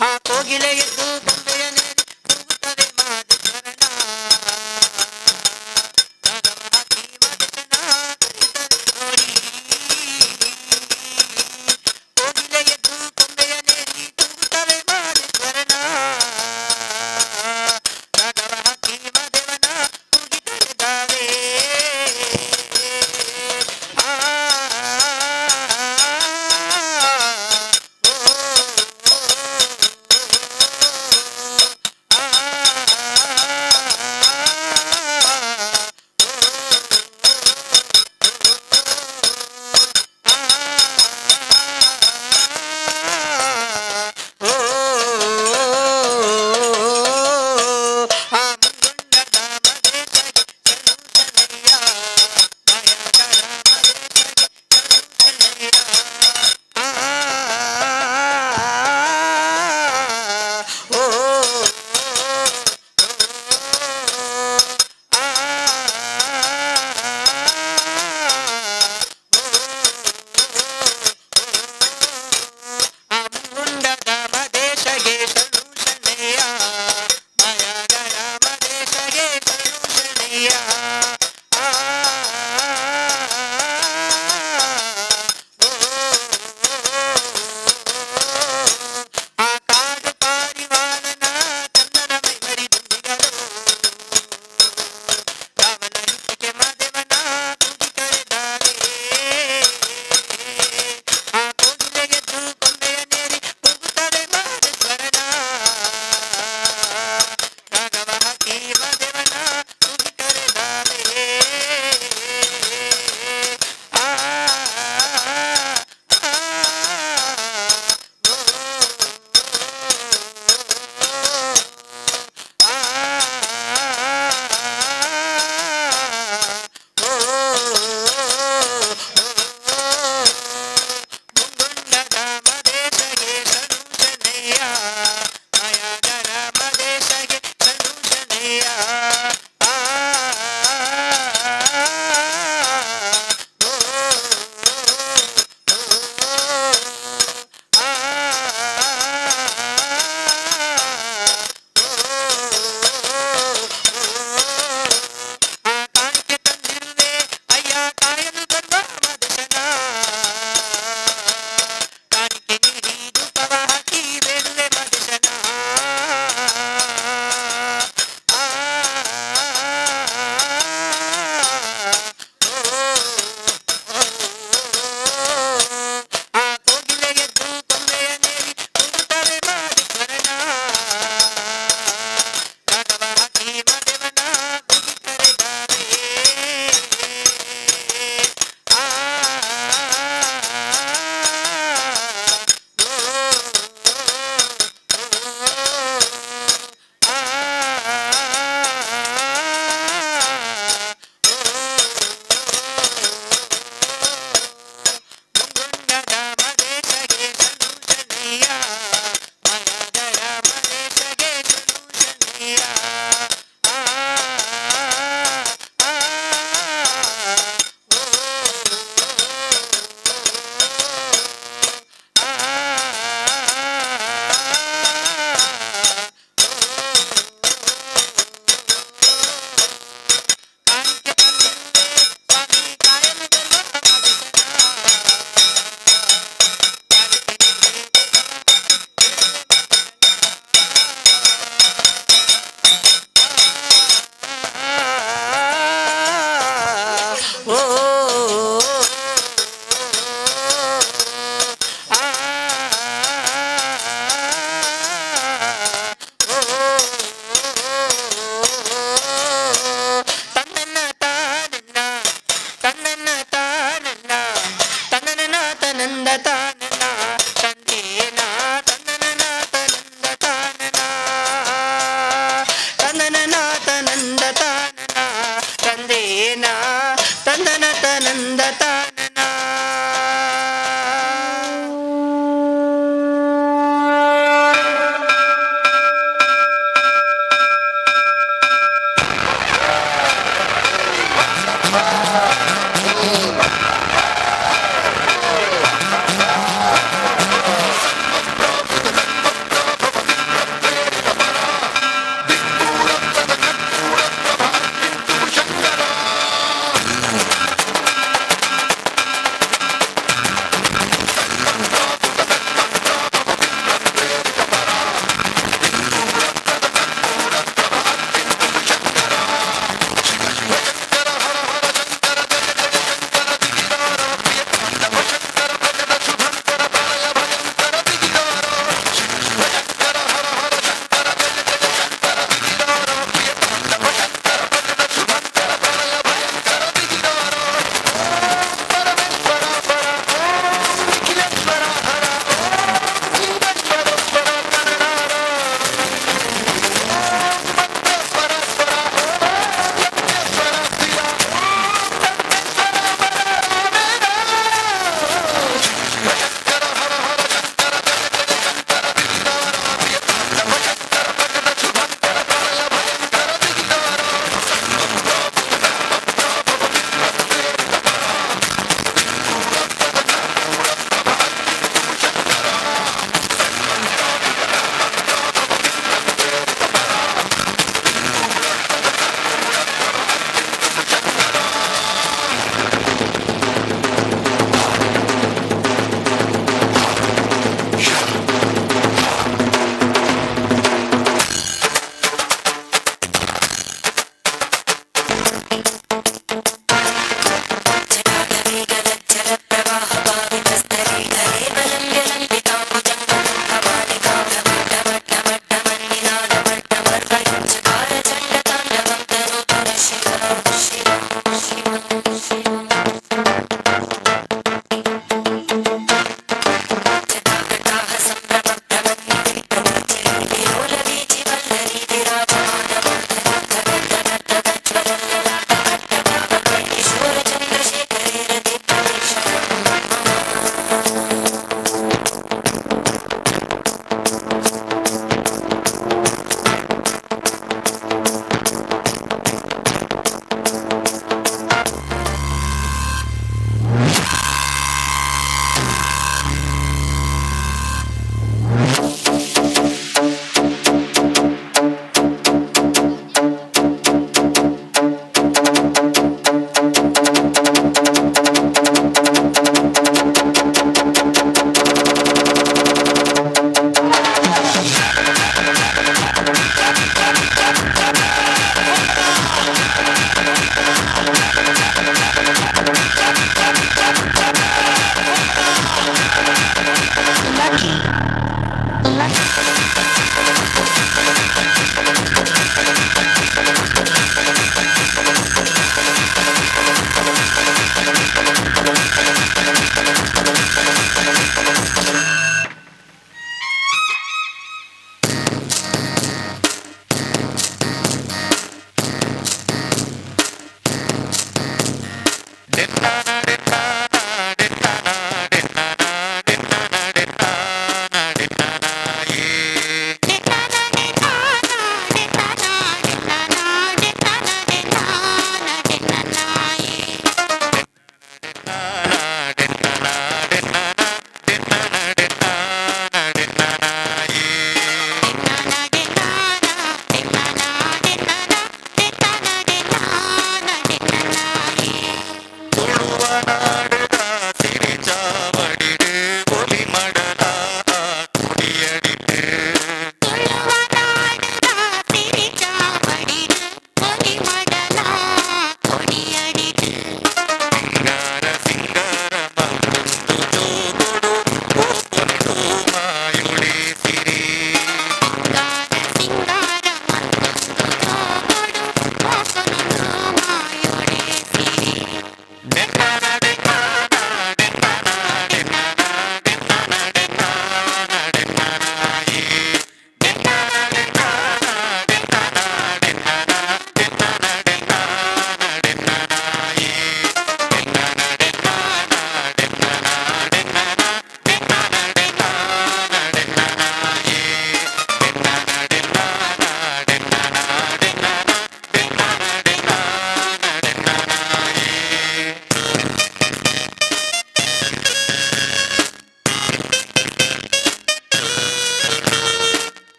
ಆ ಕೋಗಿಲೆ ಎದ್ದು ಬೊಂಬೆಯ ಮೇಲೆ ಕೂಗುತ್ತದೆ ಮಾದೇಶ್ವರನ. ರಾಘವ ಹಾಕಿ ಮಾದೇಶನ ಕರೆಯುತ್ತದೆ ನೋಡಿ.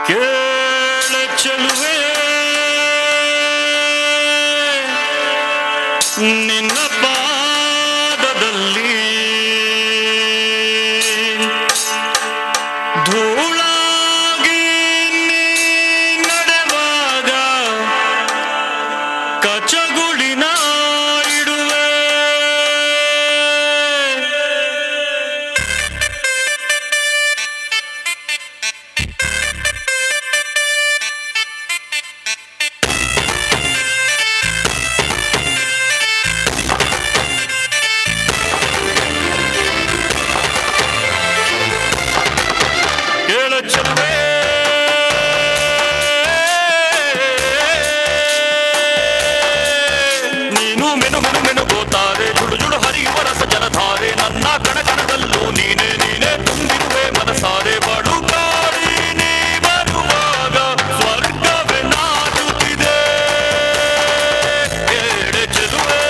ಕೇಳ ಚೆಲುವೆ ನಿನ್ನ ಪಾದದಲ್ಲಿ ಧೂಳಾಗಿ ನೀ ನಡೆವಾಗ ಕಚಗುಳಿನ ಇಡುವೆ. ಕೇಳ ಚೆಲುವೆ ನೀನು ಮೆನು ಮೆನು ಮೆನು ಗೋತಾರೆ, ಜುಳು ಜುಳು ಹರಿಯುವ ರಸ ಜಲಧಾರೆ, ನನ್ನ ಕಣ ಕಣದಲ್ಲೂ ನೀನೇ ನೀನೇ ತುಂಬಿರುವೆ ಮನಸಾರೆ. ಬಡುಕಾರಿ ನೀ ಬರುವಾಗ ಸ್ವರ್ಗವೇ ನಾಚುತ್ತಿದೆ. ಕೇಳೆ ಚೆಲುವೆ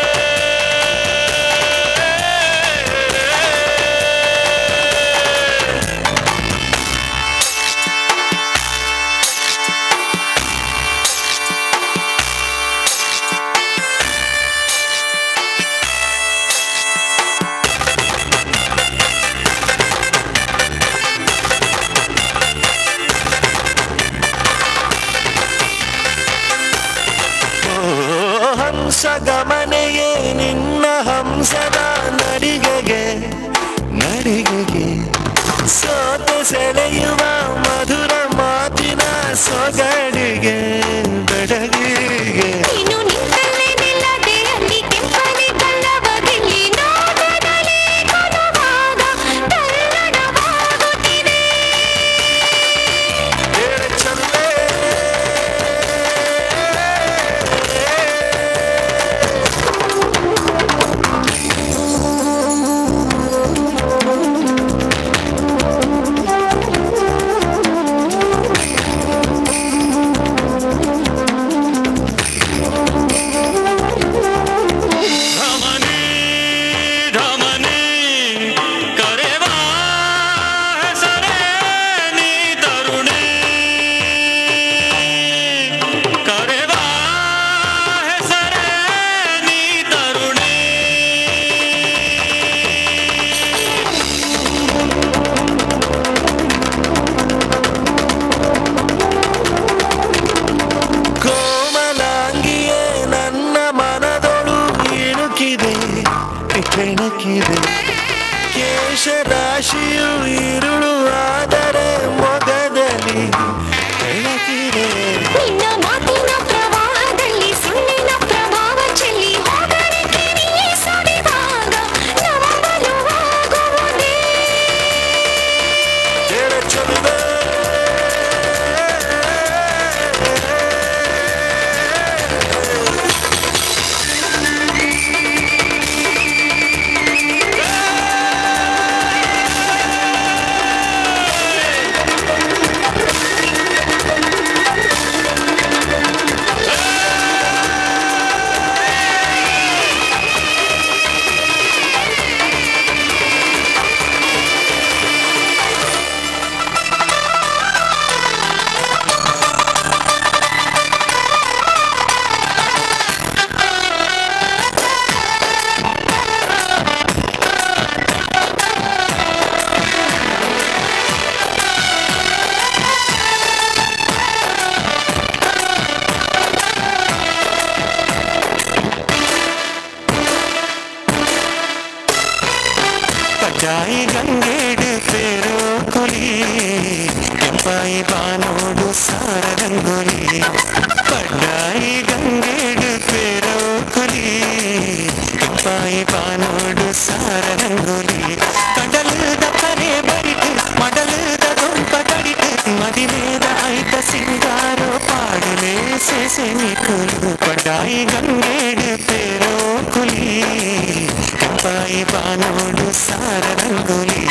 ಹಂಸಗಮನೆಯೇ ನಿನ್ನ ಹಂಸದ ನಡಿಗೆಗೆ ನಡಿಗೆಗೆ ಸೋತು ಸೆಳೆಯುವ ಮಧುರ ಮಾತಿನ ಸೊಗಡಿಗೆ ಬೆಡಗಿಗೆ. ನೀನು ನಿಂತಲ್ಲೇ ನಿಲ್ಲದೆ ಅಲ್ಲಿ ಕೆಂಪನೆ ಕಲ್ಲವದಿಲ್ಲಿ ನೋಟದಲ್ಲಿ ಕೊಡುವಾಗ ತಲ್ಲಣವಾಗುತ್ತಿದೆ. ಧಮನಿ ಧಮನಿ ಕರೆವಾ ಹೆಸರೇ ನೀ ತರುಣಿ, ಕರೆವಾ ಹೆಸರೇ ನೀ ತರುಣಿ. ಕೋಮಲಾಂಗಿಯೇ ನನ್ನ ಮನದೊಳು ಇಣುಕಿದೆ ಕೆಣಕಿದೆ, ಕೇಶರಾಶಿಯು ಇರುಳು ಆದರೆ ಮೊಗದಲ್ಲಿ ಬೆಳಕಿದೆ. ನಿನ್ನ ಮಾತಿನ ಪ್ರವಾಹದಲ್ಲಿ ಸುಳ್ಳಿನ ಪ್ರಭಾವ ಚೆಲ್ಲಿ ಹೋಗಲಿಕ್ಕೆ ನೀ ಸುಳಿವಾಗ ನಂಬಲು ಆಗುವುದೇ? ಕೇಳ ಚೆಲುವೆ ಪಚಾಯಿ ಗಂಗೇಡು ಪೇರೋ ಕುಲಿ, ಕೆಂಪಾಯಿ ಬಾನೋಡು ಸಾರ ರಂಗೋಲಿ. ಪಡ್ಡಾಯಿ ಗಂಗೇಡು ಪೇರೋ ಕುಲಿ, ಕೆಂಪಾಯಿ ಬಾನೋಡು ಸಾರ ರಂಗೋಲಿ. ಕಡಲದ ಕರೆ ಬರಿಟು ಮಡಲದ ದೊಂಪ ತಡಿಟು ಮದಿಮೇದ ಐತ ಸಿಂಗಾರೋ ಪಾಡಲೆ ಸೇಸೆನಿ ಕುಲು. ಪಡ್ಡಾಯಿ ಗಂಗೇಡು ಪೇರೋ ಕುಲಿ, ಕೆಂಪಾಯಿ ಬಾನೋಡು ಸಾರ ರಂಗೋಲಿ.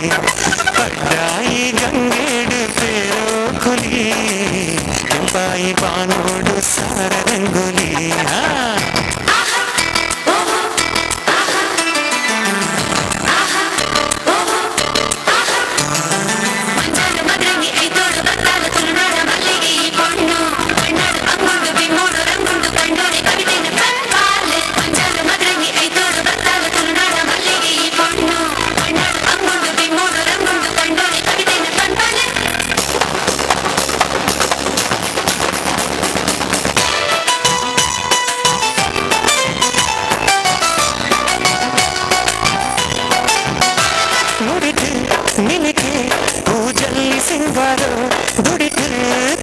ಪಡ್ಡಾಯಿ ಗಂಗೇಡು ಪೇರೋ ಕುಲಿ, ಕೆಂಪಾಯಿ ಬಾನೋಡು ಸಾರ ರಂಗೋಲಿ. ಹಾ ಮಂಜಾನ ಮದ್ರಂಗಿ ಐತೋಡು ಬತ್ತಾಲ ತುಳುನಾಡ ಮಲ್ಲಿಗೆ.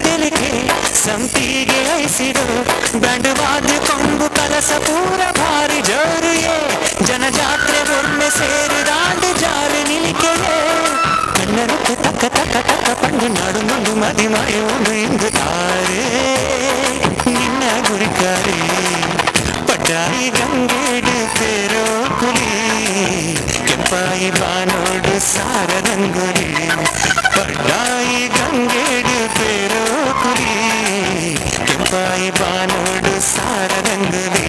ತೆಲಿಕೆ ಸಂಪಿಗೆ ಐಸಿರು ಬ್ಯಾಂಡ್ ಕೊಂಬು ಕಲಸ ಪೂರ ಭಾರಿ ಜೋರುಯೇ ಜನಜಾತ್ರೆ ಒಮ್ಮೆ ಸೇರಿದಾಂಡು ಜಾರು ನಿಲಿಕೆಯೇ ಕಣ್ಣರುಕ್ಕೆ ತಕ್ಕ ತಕ್ಕ ತಕ್ಕ ಪಂಡು ನಾಡು ನುಂಡು ಮದಿಮಾಯ ಉಂಡು ಇಂದು ತಾರೆ ನಿನ್ನ ಗುರಿಕಾರೆ ಪಡ್ಡಾಯಿ ಗಂಗೇಡು ಪೇರೋ ಕುಲಿ ಕೆಂಪಾಯಿ ಬಾನೋಡು ಸಾರ ರಂಗುಲಿ ಪಡ್ಡಾಯಿ ಗಂಗೇಡು ಪೇರೋ ಕುಲಿ ಕೆಂಪಾಯಿ ಬಾನೋಡು ಸಾರ ರಂಗುಲಿ.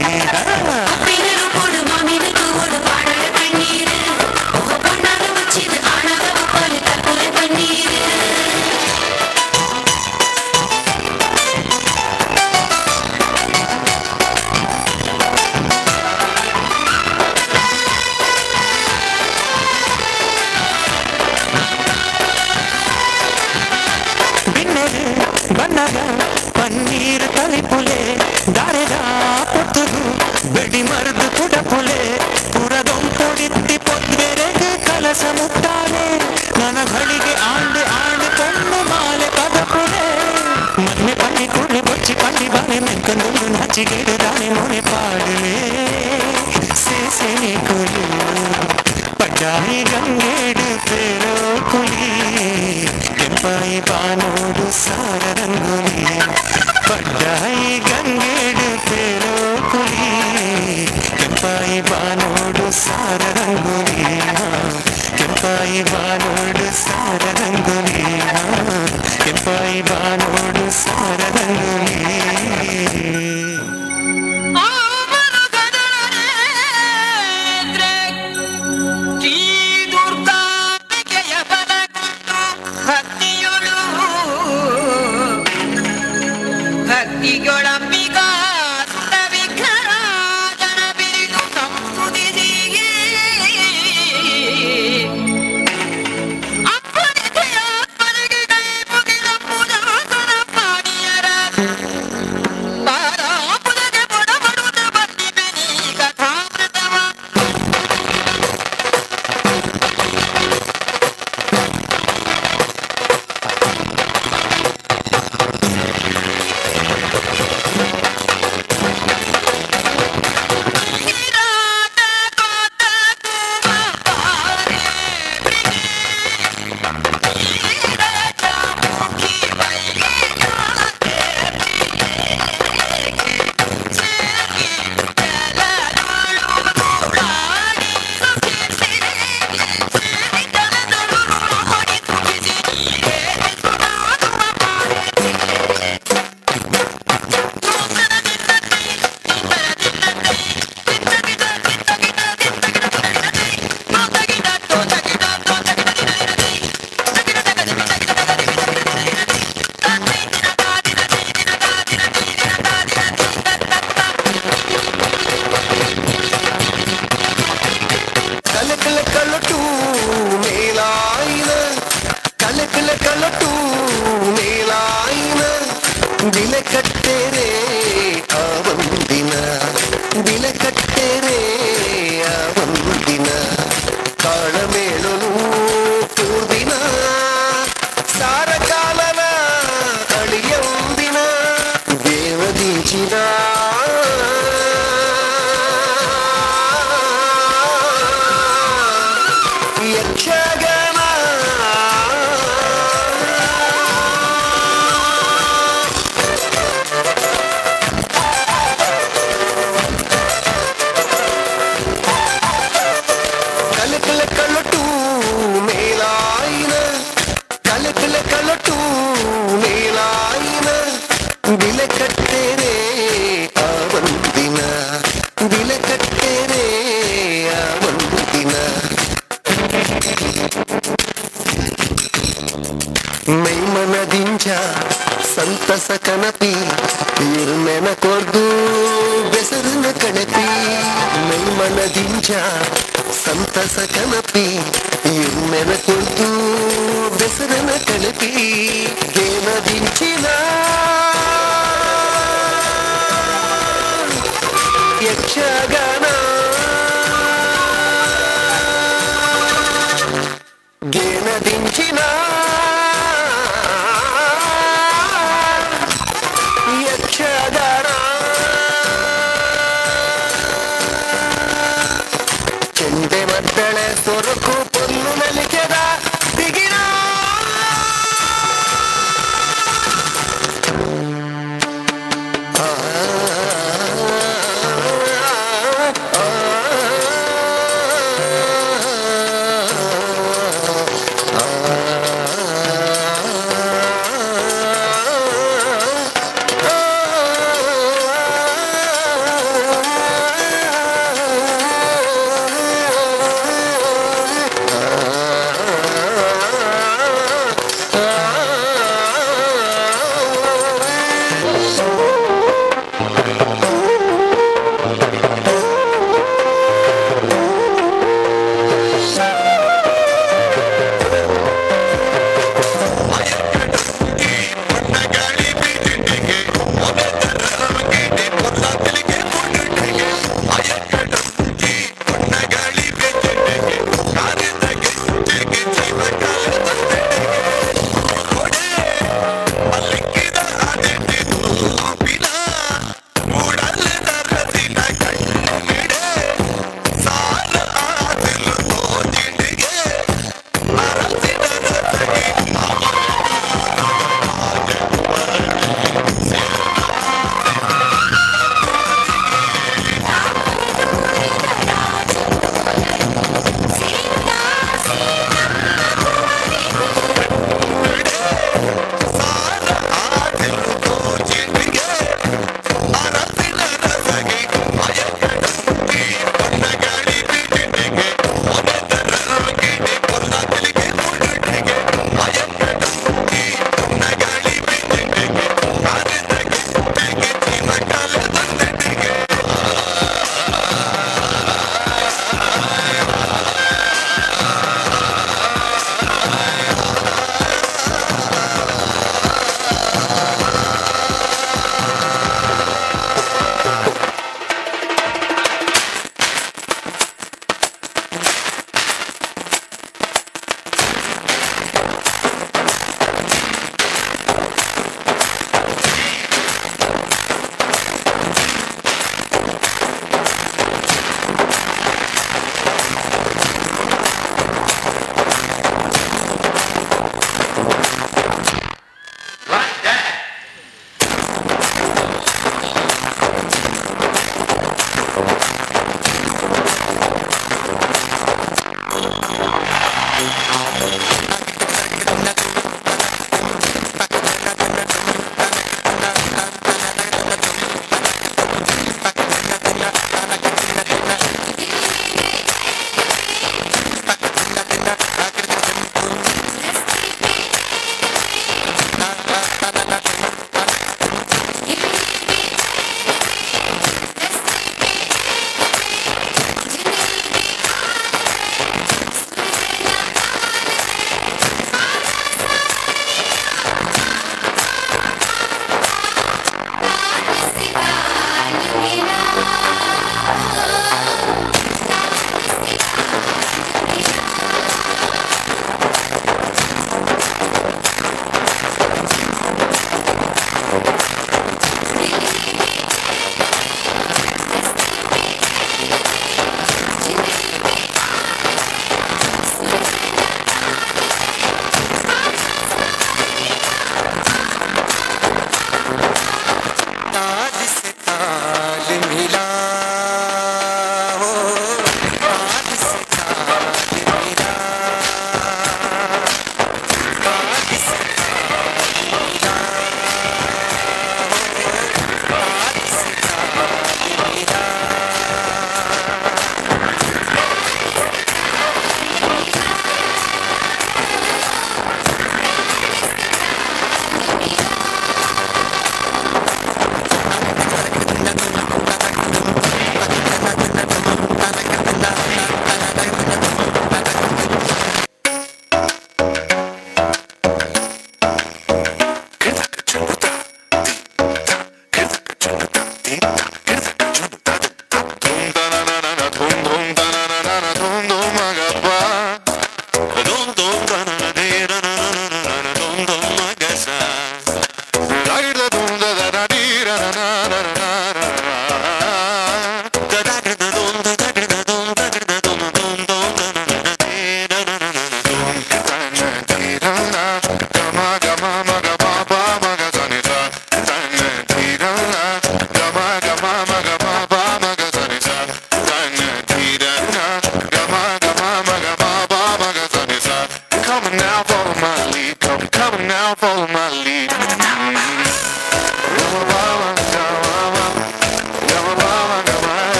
ಬಣ್ಣಗ ಪನ್ನೀರ್ ತಲಿಪುಲೆ ದಾರೆದ ಪೊತ್ತುದು ಬೆಡಿ ಮರ್ದು ಕುಡಪುಲೆ ಪುರದೊಂಪೊಡಿತ್ತಿ ಪೊದ್ವೆರೆಗ್ ಕಲಸ ಮುಟ್ಟಾಲೆ ನನ್ನ ಘಳಿಗೆ ಆಂಡು ಆಂಡು ಪೊಣ್ಣು ಮಾಲೆ ಪದಪುಲೆ ಮನ್ನೆ ಪಣ್ಣಿ ಕೂಡ್ಲೆ ಬೊಚ್ಚಿ ಪಂಡಿ ಬಾನೆ ಮೆಂಕಂದುಂಡು ನಾಚಿಗೇಡು ದಾನೆ ಮೋನೆ ಪಾಡುಲೆ ಸೇಸೆನೆ ಕುಲು ಪಡ್ಡಾಯಿ ಗಂಗೇಡು ಪೇರೋ ಕುಲಿ ಕೆಂಪಾಯಿ ಬಾನೋಡು ಸಾರ ರಂಗುಲಿ ಪಡ್ಡಾಯಿ ಗಂಗೇಡು ಪೇರೋ ಕುಲಿ ಕೆಂಪಾಯಿ ಬಾನೋಡು ಸಾರ ರಂಗುಲಿ ಕೆಂಪಾಯಿ ಬಾನೋಡು ಸಾರ ರಂಗುಲಿ ಕೆಂಪಾಯಿ ಬಾನೋಡು ಸಾರ ರಂಗುಲಿ. ಸಂತಸ ಕನಪಿ ಇರ್ಮೆನ ಕೊರ್ದು ಬೆಸರನ ಕಣಪಿ ಮೈಮನದಿಂಚ ಸಂತಸ ಕನಪಿ ಇರ್ಮೆನ ಕೊರ್ದು ಬೆಸರನ ಕಣಪಿ ಗೇನದಿಂಚಿನ ಯಕ್ಷಗಾನ ಗೇನದಿಂಚಿನ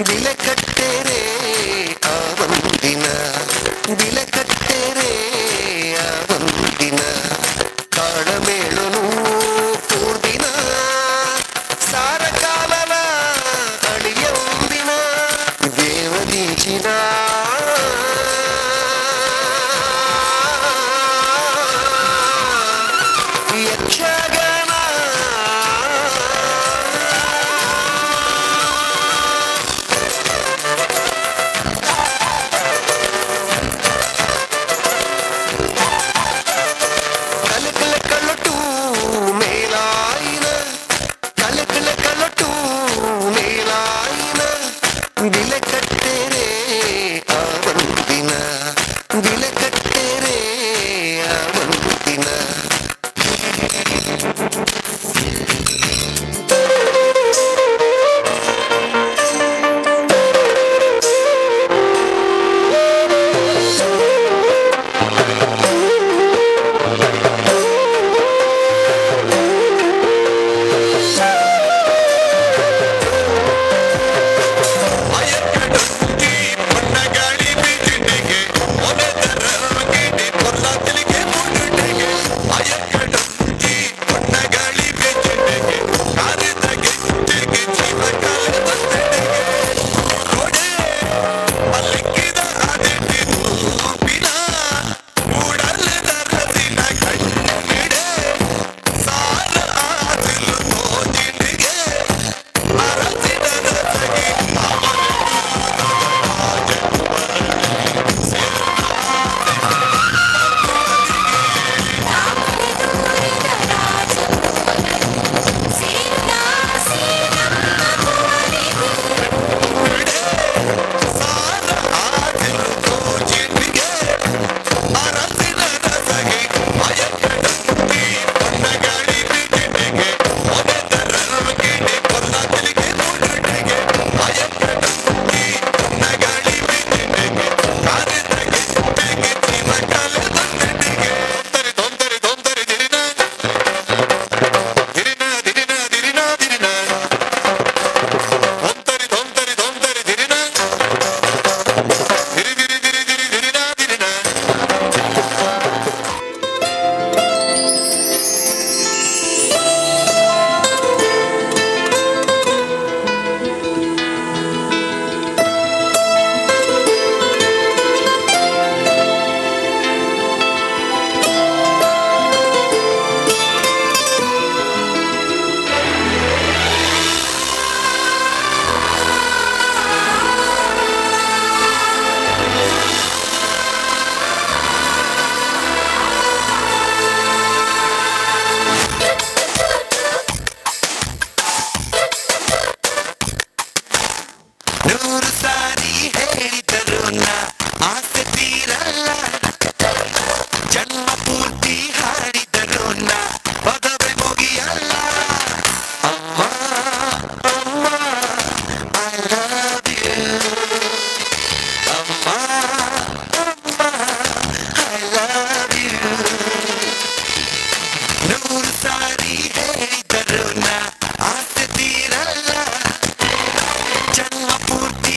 ಬಿಲೆ ಕಟ್ಟೆರೆ ಆ ಒಂದಿನ ಬಿಲೆ ಕಟ್ಟೆರೆ ಆ ಒಂದಿನ ತಾಳಮೇಳುನು ಪೂರ್ದಿನ ಸಾರ ಕಾಲನ ಅಳಿಯೊಂದಿನ ದೇವದೀಚಿನ ಯಕ್ಷಗಾನ ಕಲಕಲ ಕಲಟು ಮೇಲಾಯಿನ ಕಲಕಲ ಕಲಟು ಮೇಲಾಯಿನ ಬಿಲೆ ಕಟ್ಟೆರೆ ಆ ಒಂದಿನ ಬಿಲೆ ಕಟ್ಟೆರೆ ಆ ಒಂದಿನ. ನೂರು ಸಾರಿ ಹೇಳಿದರು ನಾ ಆಸೆ ತೀರಲ್ಲ, ಜನ್ಮ ಪೂರ್ತಿ ಹಾಡಿದರು ನಾ ಪದವೇ ಮುಗಿಯಲ್ಲ. ಅಮ್ಮ ಅಮ್ಮ I love you, ಅಮ್ಮ ಅಮ್ಮ I love you. ನೂರು ಸಾರಿ ಹೇಳಿದರು ನಾ ಆಸೆ ತೀರಲ್ಲ, ಜನ್ಮ ಪೂರ್ತಿ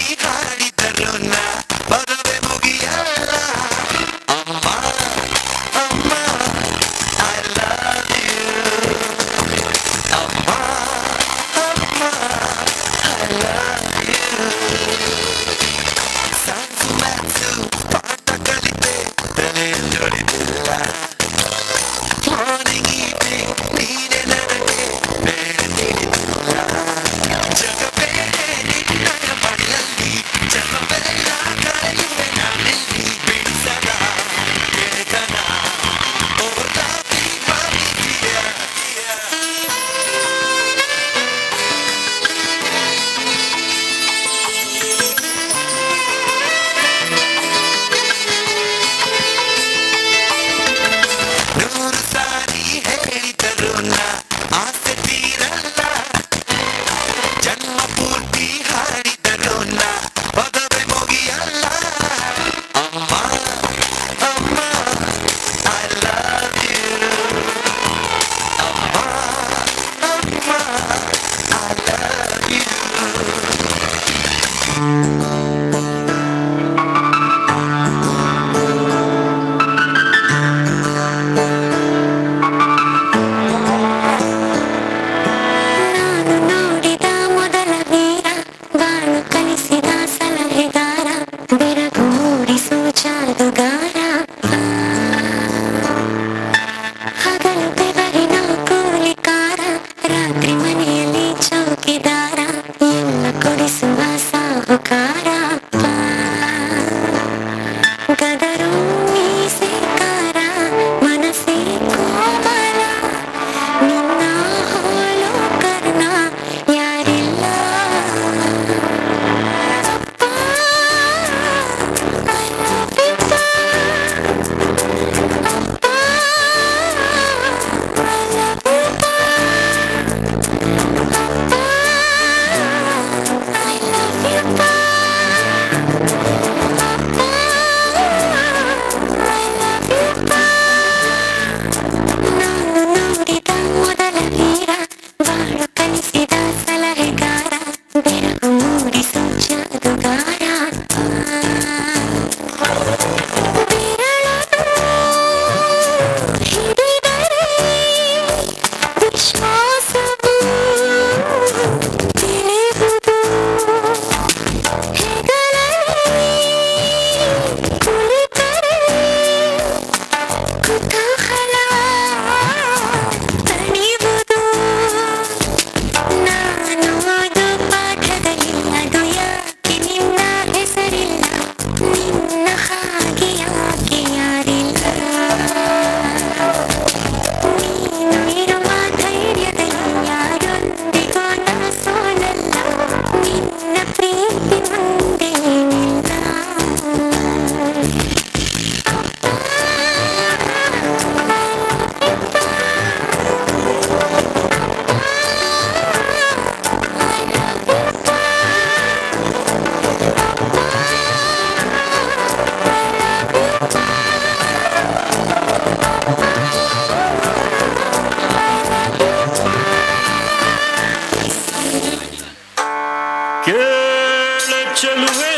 ಚೆಲುವೆ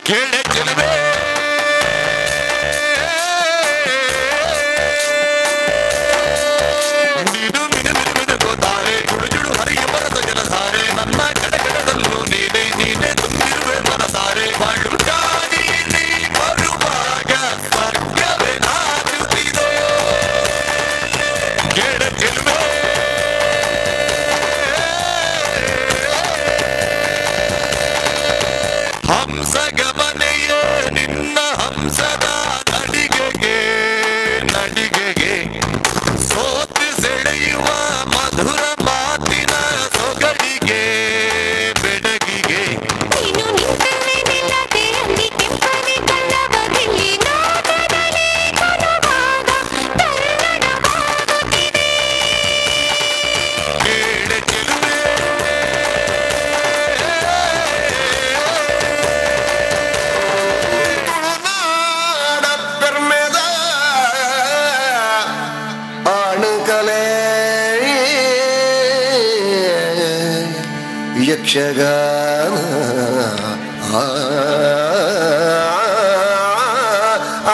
ಕೇಳೆ ಚೆಲುವೆ ನೀನು ಮಿನು ಮಿನು ಮಿನುಗೋತಾರೆ ಜುಡು ಜುಡು ಹರಿಯುವ ರಸ ಜಲಧಾರೆ ನನ್ನ ಕಡೆಗಡದಲ್ಲೂ ನೀನೇ ನೀನೇ ತುಂಬಿರುವೆ ಮನಸಾರೆ ಬಾಳುಗಾಡಿ ನೀ ಬರುವಾಗ ಸ್ವರ್ಗವೇ ನಾಚುತ್ತಿದೆ ಕೇಳ ಚೆಲುವೆ ಹಂಸ ಗಮನೆಯೇ ನಿನ್ನ ಹಂಸದ ನಡಿಗೆಗೆ ನಡಿಗೆಗೆ ಸೋತು ಸೆಳೆಯುವ ಮಧುರ ಮಾತಿನ ಸೊಗಡಿಗೆ ಬೆಡಗಿಗೆ ನೀನು ನಿಂತಲ್ಲೇ ನಿಲ್ಲದೆ ಅಲ್ಲಿ ಕೆಂಪನೆ ಕಲ್ಲವದಲ್ಲಿ ನಾದದಲ್ಲಿ ಕೊಲುವಾಗ ತಲ್ಲಣವಾಗುತ್ತಿದೆ. ಕೇಳ ಚೆಲುವೆ ಪೆರ್ಮೆದ ಆಣುಕಲೆ ಯಕ್ಷಗಾನ ಆ, ಆ,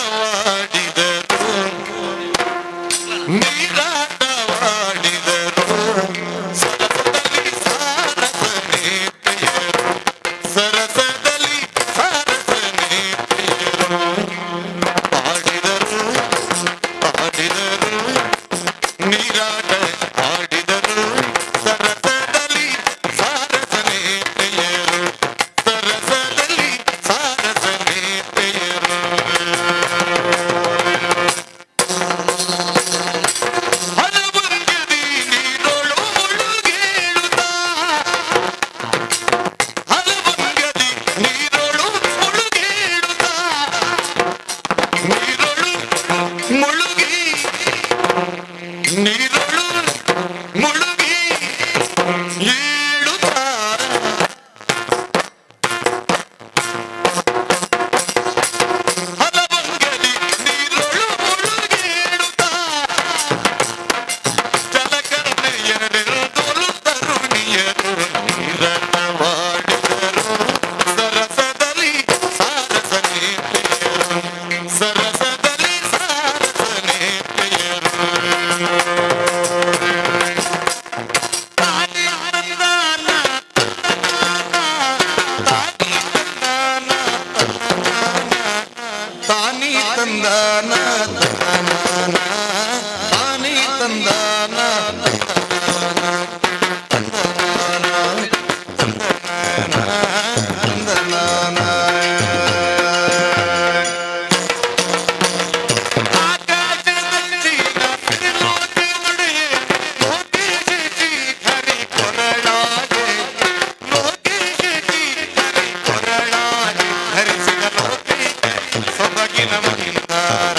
ನೀರಾಟವಾಡಿದರು ನೀರಾಟವಾಡಿದರು ಸರಸದಲ್ಲಿ ಸಾರಸನೇ ಪ್ರಿಯರು ಸರಸದಲ್ಲಿ ಸಾರಸನೇ ಪ್ರಿಯರು ಆಡಿದರು ಆಡಿದರು ನೀರಾಟ ಆಡಿದರು ಸರಸದಲ್ಲಿ ಸಾರಸನೇ ಪ್ರಿಯರು ಸರಸದಲ್ಲಿ ಸಾರಸನೇ ಪ್ರಿಯರು ಹಲವಂಗದಿ ನೀರೊಳು ಮುಳುಗೇಳುತ್ತ ಹಲವಂಗದಿ ನೀರೊಳು ಮುಳುಗೇಳುತ್ತ ನೀರೊಳು ಮುಳುಗಿ ನೀರೊಳು ಮುಳುಗಿ ಏಳುತ್ತ ಹಲವಂಗದಿ ನೀರೊಳು ಮುಳುಗೇಳುತ್ತ ಜಲಕನ್ನೆಯರೆಂದೊಲು ತರುಣಿಯರು ನೀರಟವಾಡಿದರು ಸರಸದಲ್ಲಿ ಸಾರಸನೇ ಪ್ರಿಯರು ಸರಸದಲ್ಲಿ ಸಾರಸನೇ ಪ್ರಿಯರು ತಾನಿ ತಂದಾನ ತಾನಿ ತಂದಾನ ತಾನಿ ತಂದಾನ ಸೊಬಗಿನ ಮಹಿಂದಾರ.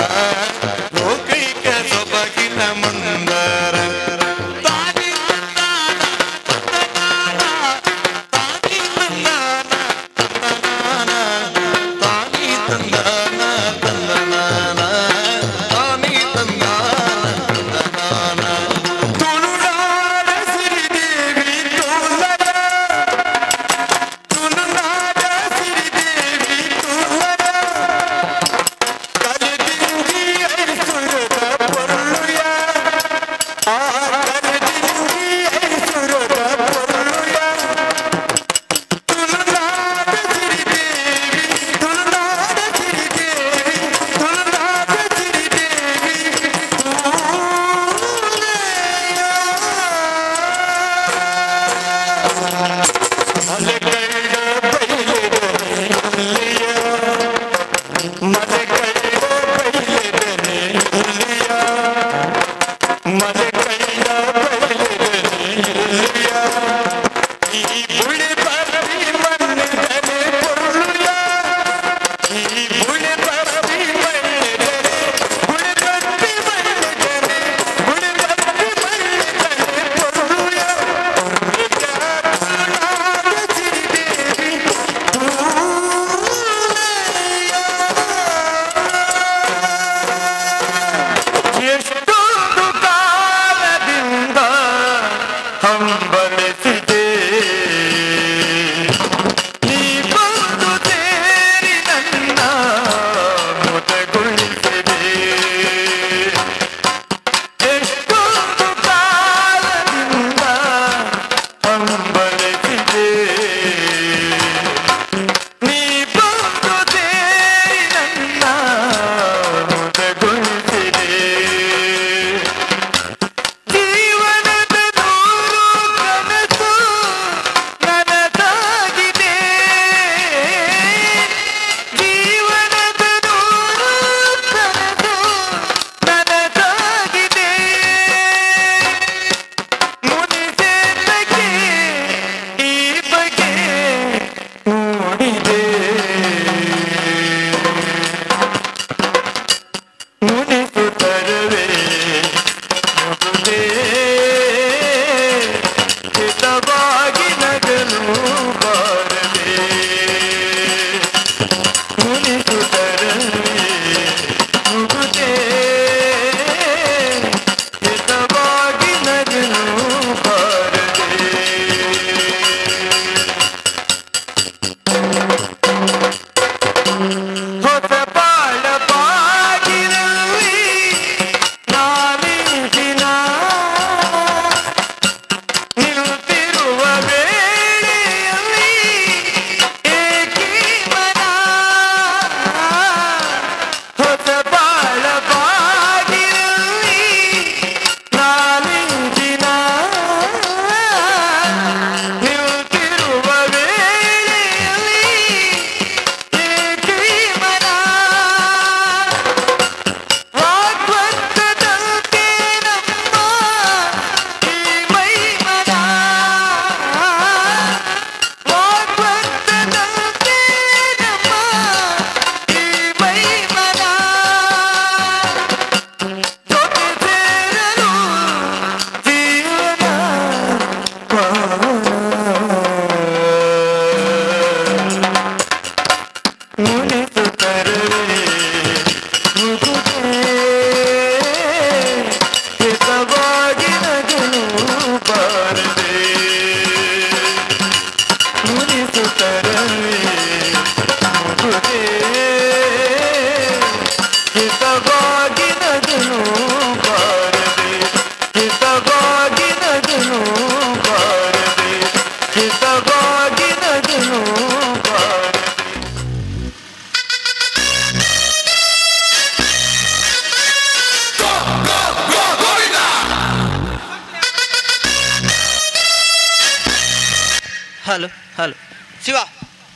ಹಲೋ ಹಲೋ ಶಿವ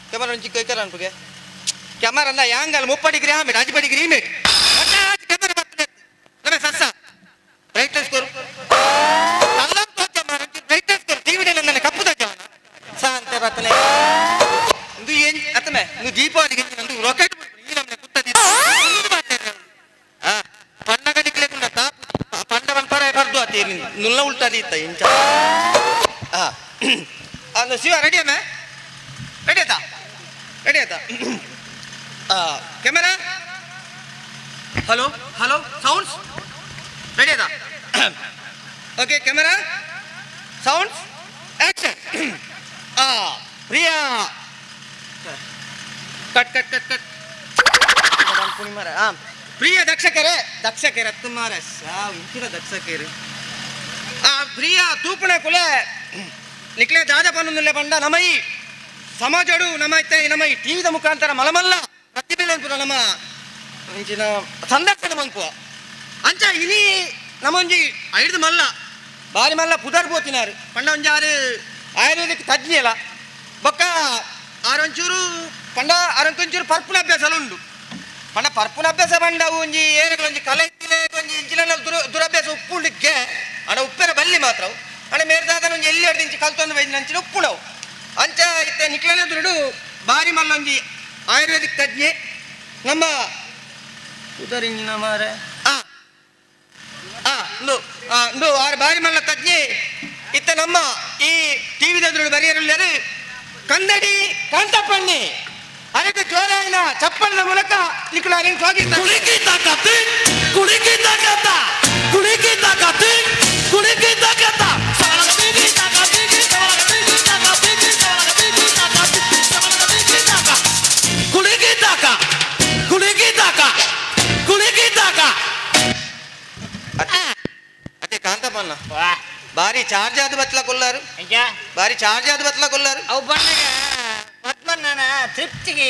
ಕ್ಯಾಮರಾ ಒಂಚಿ ಕೈಕರ ಅನ್ಪುಗೆ ಕ್ಯಾಮರಾ ಅಲ್ಲ ಯಾಂಗಲ್ 30 ಡಿಗ್ರಿ ಆಮೇಲೆ 5 ಡಿಗ್ರಿ ಇಮೇಟ್ ಕ್ಯಾಮರಾ ಬರ್ತದೆ ನಮೆ ಸಸ್ಸ ಬ್ರೈಟ್ನೆಸ್ ಕೊರು ಬ್ರೈಟ್ನೆಸ್ ಕೊರು ಟಿವಿ ನನ್ನ ಕಪ್ಪು ತಜ್ಜವನ ಸಾಂತೆ ಬರ್ತನೆ ಇಂದು ಏನು ಅತ್ತಮೆ ಇಂದು ದೀಪಾವಳಿಗೆ ನಂದು ರಾಕೆಟ್ ಈ ನಮ್ಮನೆ ಕುತ್ತದಿ ಪಣ್ಣಗ ನಿಕ್ಲೆ ತಾಪ್ ಪಂಡವನ್ ಪರ ಬರ್ದು ಅತಿ ನುಲ್ಲ ಉಲ್ಟಾದಿ ಇತ್ತ ಇಂಚ ಅದು ಶಿವ ರೆಡಿ ಅಮ್ಮ ರೆಡಿ ಆಯ್ತಾ ರೆಡಿ ಆಯ್ತಾ camera hello hello sounds ready ಆಯ್ತಾ okay camera sounds action Priya cut cut cut cut ಪ್ರಿಯ ದಕ್ಷಕರೇ ದಕ್ಷಕರ ತುಮಾರ ಸಾವು ಇಂಚಿನ ದಕ್ಷಕರು ಆ ಪ್ರಿಯ ತೂಪಣ ಕುಲೆ ನಿಕ್ಲೆ ದಾದ ಪನ್ನುಲ್ಲೆ ಬಂಡ ನಮೈ ಸಮಾಜಡು ನಮ್ಮ ಇತ್ತೆ ನಮ್ಮ ಈ ಟಿವಿದ ಮುಖಾಂತರ ಮಲಮಲ್ಲ ಪ್ರತಿಭೆ ಅನ್ಪುರ ನಮ್ಮ ಇಂಚಿನ ಸಂದರ್ಶನ ಮನ್ಪುವ ಅಂಚ ಇನಿ ನಮ್ಮೊಂಜಿ ಐದು ಮಲ್ಲ ಬಾರಿ ಮಲ್ಲ ಪುದರ್ ಬೋತಿನಾರು ಪಂಡ ಒಂಜಿ ಆರು ಆಯುರ್ವೇದಿಕ್ ತಜ್ಞೆಲ ಬೊಕ್ಕ ಆರೊಂಚೂರು ಪಂಡ ಆರೊಂಚೂರು ಪರ್ಪುನ ಅಭ್ಯಾಸ ಉಂಡು ಪಂಡ ಪರ್ಪುನ ಅಭ್ಯಾಸ ಪಂಡ ಒಂಜಿ ಏರಗಳು ಒಂಜಿ ಕಲೆ ಒಂಜಿ ಇಂಚಿನ ದುರಭ್ಯಾಸ ಉಪ್ಪುಂಡಿಗೆ ಅಣ ಉಪ್ಪೆರ ಬಲ್ಲಿ ಮಾತ್ರ ಅಣ ಮೇರ್ದಾದ ಒಂಜಿ ಎಲ್ಲಿ ಅಡ್ದಿಂಚಿ ಕಲ್ತೊಂದು ಬೈದಿನ ಅಂಚಿನ ಉಪ್ಪುಣವು ಅಂಚ ಇತ್ತೆ ನಿಕ್ಲನೆ ದುರುಡು ಬಾರಿ ಮಲ್ಲೊಂಜಿ ಆಯುರ್ವೇದಿಕ್ ತಜ್ಞೆ ನಮ್ಮ ಉದರಿಂಜಿನ ಮಾರೆ ಇಂದು ಆರು ಬಾರಿ ಮಲ್ಲ ತಜ್ಞೆ ಇತ್ತ ನಮ್ಮ ಈ ಟಿವಿದ ದುರುಡು ಬರೆಯರುಳ್ಳರು ಕಂದಡಿ ಕಾಂತಪ್ಪಣ್ಣಿ ಅದಕ್ಕೆ ಜೋರಾಯಿನ ಚಪ್ಪಲಿನ ಮೂಲಕ ನಿಕ್ಲು ಅಲ್ಲಿನ ಸ್ವಾಗತ ಕುಳಿಕಿ ತಾಕತ್ತು ಕುಳಿಕಿ ತಾಕತ್ತ ಕುಳಿಕಿ ತಾಕತ್ತು ಕುಳಿಕಿ ತಾಕತ್ತ ಕುಳಿಕಿ ತಾಕ ಕುಳಿಕಿ ತಾಕ ಕುಳಿಕಿ ತಾಕ ಅದೇ ಕಾಂತಪ್ಪಣ್ಣ ಬಾರಿ ಚಾರ್ಜ್ ಆದ ಬತ್ಲ ಕೊಲ್ಲಾರು ಬಾರಿ ಚಾರ್ಜ್ ಆದ ಬತ್ಲ ಕೊಲ್ಲಾರು ಅವು ಬಣ್ಣಗ ಪದ್ಮಣ್ಣನ ತೃಪ್ತಿಗೆ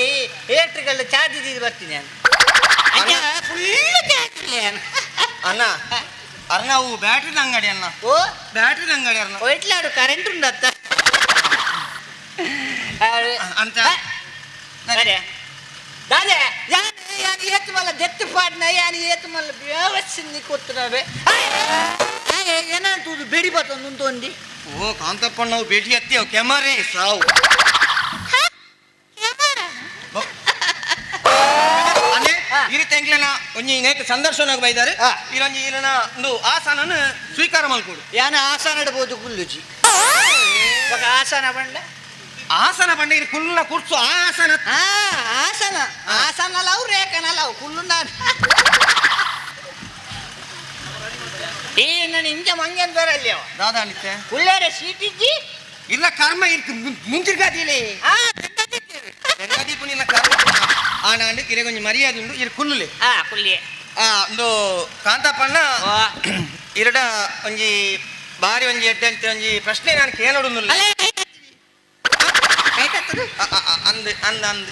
ಎಲೆಕ್ಟ್ರಿಕಲ್ ಚಾರ್ಜ್ ಇದ್ದು ಬರ್ತೀನಿ ನಾನು ಫುಲ್ ಚಾರ್ಜ್ ಅಣ್ಣ ಅರ್ಣ ಅವು ಬ್ಯಾಟ್ರಿದ ಅಂಗಡಿ ಅಣ್ಣ ಓ ಬ್ಯಾಟ್ರಿದ ಅಂಗಡಿ ಅರ್ಣ ಒಯ್ಟ್ಲಾಡು ಕರೆಂಟ್ ಉಂಡತ್ತ ಅಂತ ದಾದೆ ಯಾನು ಯಾನು ಏತು ಮಲ್ಲ ದೆತ್ತು ಪಾಡ್ನ ಯಾನು ಏತು ಮಲ್ಲ ವ್ಯವಸ್ಥೆ ಕೊತ್ತನವೆ ಏನಂತೂದು ಬೆಡಿ ಬತ್ತೊಂದು ಉಂಟೊಂದಿ ಓ ಕಾಂತಪ್ಪಣ್ಣ ಅವು ಬೇಟಿ ಹತ್ತಿ ಅವು ಕೆಮರೆ ಸಾವು ಇರಿ ತೆಂಗ್ಲನ ಒಂಜಿ ನೇಕ ಸಂದರ್ಶನ ಬೈದಾರೆ ಇರೊಂಜಿ ಇರನ ಒಂದು ಆಸನನ ಸ್ವೀಕಾರ ಮಲ್ಕೊಡು ಯಾನ ಆಸನ ಇಡಬಹುದು ಕುಲ್ಲುಜಿ ಆಸನ ಬಂಡ ಆಸನ ಬಂಡ ಇರು ಕುಲ್ಲ ಕುರ್ಸು ಆಸನ ಆಸನ ಆಸನ ಲವ್ ರೇಖನ ಲವ್ ಕುಲ್ಲು ನಾನು ಏ ನಾನು ಇಂಜ ಮಂಗನ್ ಬರಲ್ಲಿ ಅವ ದಾದಾ ಅನಿತೆ ಕುಳ್ಳಾರೆ ಸೀಟ್ ಇಜ್ಜಿ ಇಲ್ಲ ಕರ್ಮ ಇರ್ಕು ಮುಂಚಿರ್ಗಾದಿಲೆ ಬೆಂಗಾದೀಪು ನಿನ್ನ ಕರ್ಮ ಆನಾಂಡು ಇರೆ ಕೊಂಚ ಮರ್ಯಾದೆ ಉಂಡು ಇರು ಕುಲ್ಲುಲೆ ಕುಲ್ಲಿಯೆ ಒಂದು ಕಾಂತಪ್ಪಣ್ಣ ಇರಡ ಒಂಜಿ ಬಾರಿ ಒಂಜಿ ಎಡ್ಡೆ ಅಂತ ಒಂಜಿ ಪ್ರಶ್ನೆ ನಾನು ಕೇಳೋಡುಂದಿಲ್ಲ ಅಂದ್ ಅಂದ್ ಅಂದ್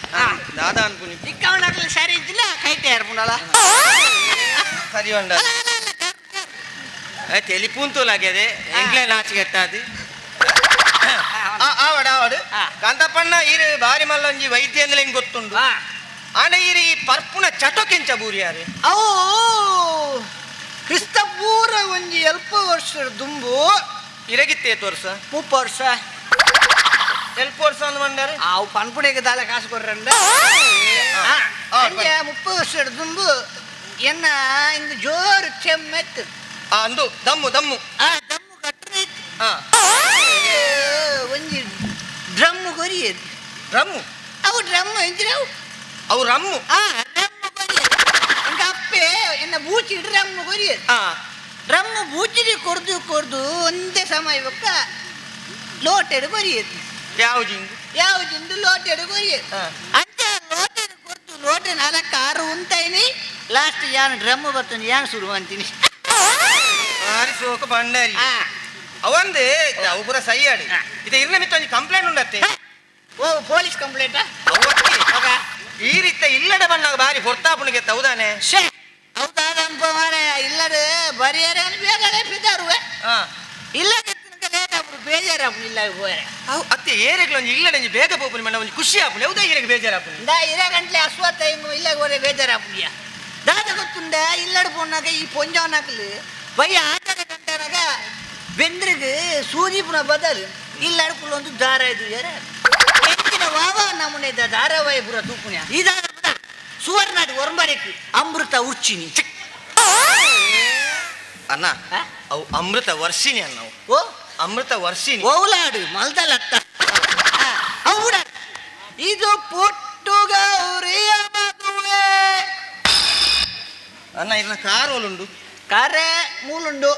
ದಾದಾ ಅನ್ಕುನಿ ಚಿಕ್ಕವನಾಗ್ಲಿ ಸರಿ ಇದ್ದಿಲ್ಲ ಕೈಟೆ ಏರ್ಪುಂಡಲ್ಲ ಸರಿ ಉಂಡ ತೆಲಿಪೂಂತೂಲಾಗ್ಯದೆ ಎಂಗ್ಲೇ ನಾಚಿಗೆಟ್ಟಾది ಆವಡ ಆವಡು ಕಾಂತಪ್ಪಣ್ಣ ಈರು ಬಾರಿ ಮಲ್ಲ ಒಂಜಿ ವೈದ್ಯ ಅಂದ್ರೆ ಹಿಂಗ್ ಗೊತ್ತುಂಡು ಆಂಡ ಈರು ಈ ಪರ್ಪುನ ಚಟೋಕೆಂಚ ಬೂರಿಯಾರು ಅವು ಕ್ರಿಸ್ತ ಪೂರ ಒಂಜಿ ಅಲ್ಪ ವರ್ಷ ದುಂಬು ಇರಗಿತ್ತೇತು ವರ್ಷ 30 ವರ್ಷ ಎಲ್ಪ ವರ್ಷ ಅಂದ್ ಮಂಡಾರೆ ಅವು ಪನ್ಪುಡೆಗೆ ದಾಲ ಕಾಸು ಕೊರ್ರಂಡ 30 ವರ್ಷ ದುಂಬು ಎನ್ನ ಇಂದು ಜೋರು ಚೆಮ್ಮೆತ್ತು ಅಂದು ದಮ್ಮು ದಮ್ಮು ದಮ್ಮು ಕಟ್ಟರೆ ಒಂಜಿ ಡ್ರಮ್ ಕೊರಿಯದು ಡ್ರಮ್ಮು ಅವು ಡ್ರಮ್ ಎಂದ್ರೆ ಅವು ಅವು ರಮ್ಮು ರಮ್ಮು ಕೊರಿಯದು ಎಂಕ ಅಪ್ಪೆ ಎನ್ನ ಬೂಚಿ ಡ್ರಮ್ಮು ಕೊರಿಯದು ಡ್ರಮ್ಮು ಬೂಚಿಡಿ ಕೊರ್ದು ಕೊರ್ದು ಒಂದೇ ಸಮಯ ಬೊಕ್ಕ ಲೋಟೆಡು ಕೊರಿಯದು ಯಾವ್ದಿಂದು ಯಾವ್ದಿಂದು ಲೋಟೆಡು ಕೊರಿಯದು ಅಂಚ ಲೋಟೆಡು ಕೊರ್ದು ಲೋಟೆ 4 6 ಉಂಟೈನಿ ಲಾಸ್ಟ್ ಯಾನ್ ಡ್ರಮ್ ಬರ್ತಾನೆ ಯಾನ್ ಶುರು ಅಂತೀನಿ ಭಾರಿ ಸೋಕ ಬಂಡಾರಿ ಅವಂದು ಅವು ಪೂರ ಸೈ ಆಡಿ ಇದು ಇರ್ನ ಮಿತ್ತ ಒಂಜಿ ಕಂಪ್ಲೇಂಟ್ ಉಂಡತ್ತೆ ಓ ಪೊಲೀಸ್ ಕಂಪ್ಲೇಂಟಾ ಈ ರೀತಿ ಇಲ್ಲಡೆ ಬಣ್ಣಾಗ ಬಾರಿ ಹೊರ್ತಾಪುಣಿಗೆ ಹೌದಾನೆ ಶೇ ಹೌದಾದಂಪ ಮಾರಾಯ ಇಲ್ಲಡೆ ಬರಿಯರೆ ಬೇಗನೆ ಬಿದ್ದಾರುವೆ ಇಲ್ಲದೆ ಲೇಟ್ ಆಗ್ಬಿಡು ಬೇಜಾರಾಪುನಿ ಇಲ್ಲ ಹೋರೆ ಅವು ಅತ್ತೆ ಏರೆಗ್ಲ ಒಂಜಿ ಇಲ್ಲಡೆ ಬೇಗ ಪೋಪುನಿ ಮಂಡ ಒಂಜಿ ಖುಷಿ ಆಪುನಿ ಹೌದಾ ಏರೆಗ್ ಬೇಜಾರಾಪುನಿ ಇಂದಾ ಇರ ಗಂಟ್ಲೆ ಅಶ್ವತ್ಥ ಹಿಂಗು ಇಲ್ಲ ಹೋರೆ ಬೇಜಾರಾಪುನಿಯ ದಾದ ಗೊತ್ತುಂಡ ಇಲ್ಲಡೆ ಪೋನಾಗ ಈ ಪೊಂಜಾವನಾಕಲು ಬಯ್ಯ ಆಚಾರ ಗಂಟನಾಗ ಬೆಂದ್ರಿಗೆ ಸೂಜಿಪುನ ಬದಲು ಇಲ್ಲ ಒಂದು ದಾರ ಇದು ಯಾರ ಎಂಚಿನ ವಾವ ನಮೂನೆ ಧಾರಾವಾಹಿ ಪುರ ತೂಪುನ್ಯ ಈ ದಾರ ಸುವರ್ಣಾಡಿ ಒರಂಬಾರಿಕ್ ಅಮೃತ ಉರ್ಚಿನಿ ಅಣ್ಣ ಅವು ಅಮೃತ ವರ್ಷಿಣಿ ಅಣ್ಣ ಓ ಅಮೃತ ವರ್ಷಿಣಿ ಓಲಾಡು ಮಲ್ದಲತ್ತ ಅವುಡ ಇದು ಪುಟ್ಟು ಗೌರಿಯ ಮದುವೆ ಅಣ್ಣ ಇದನ್ನ ಕಾರ್ ಓಲುಂಡು ಕಾರೇ ಮೂಲುಂಡು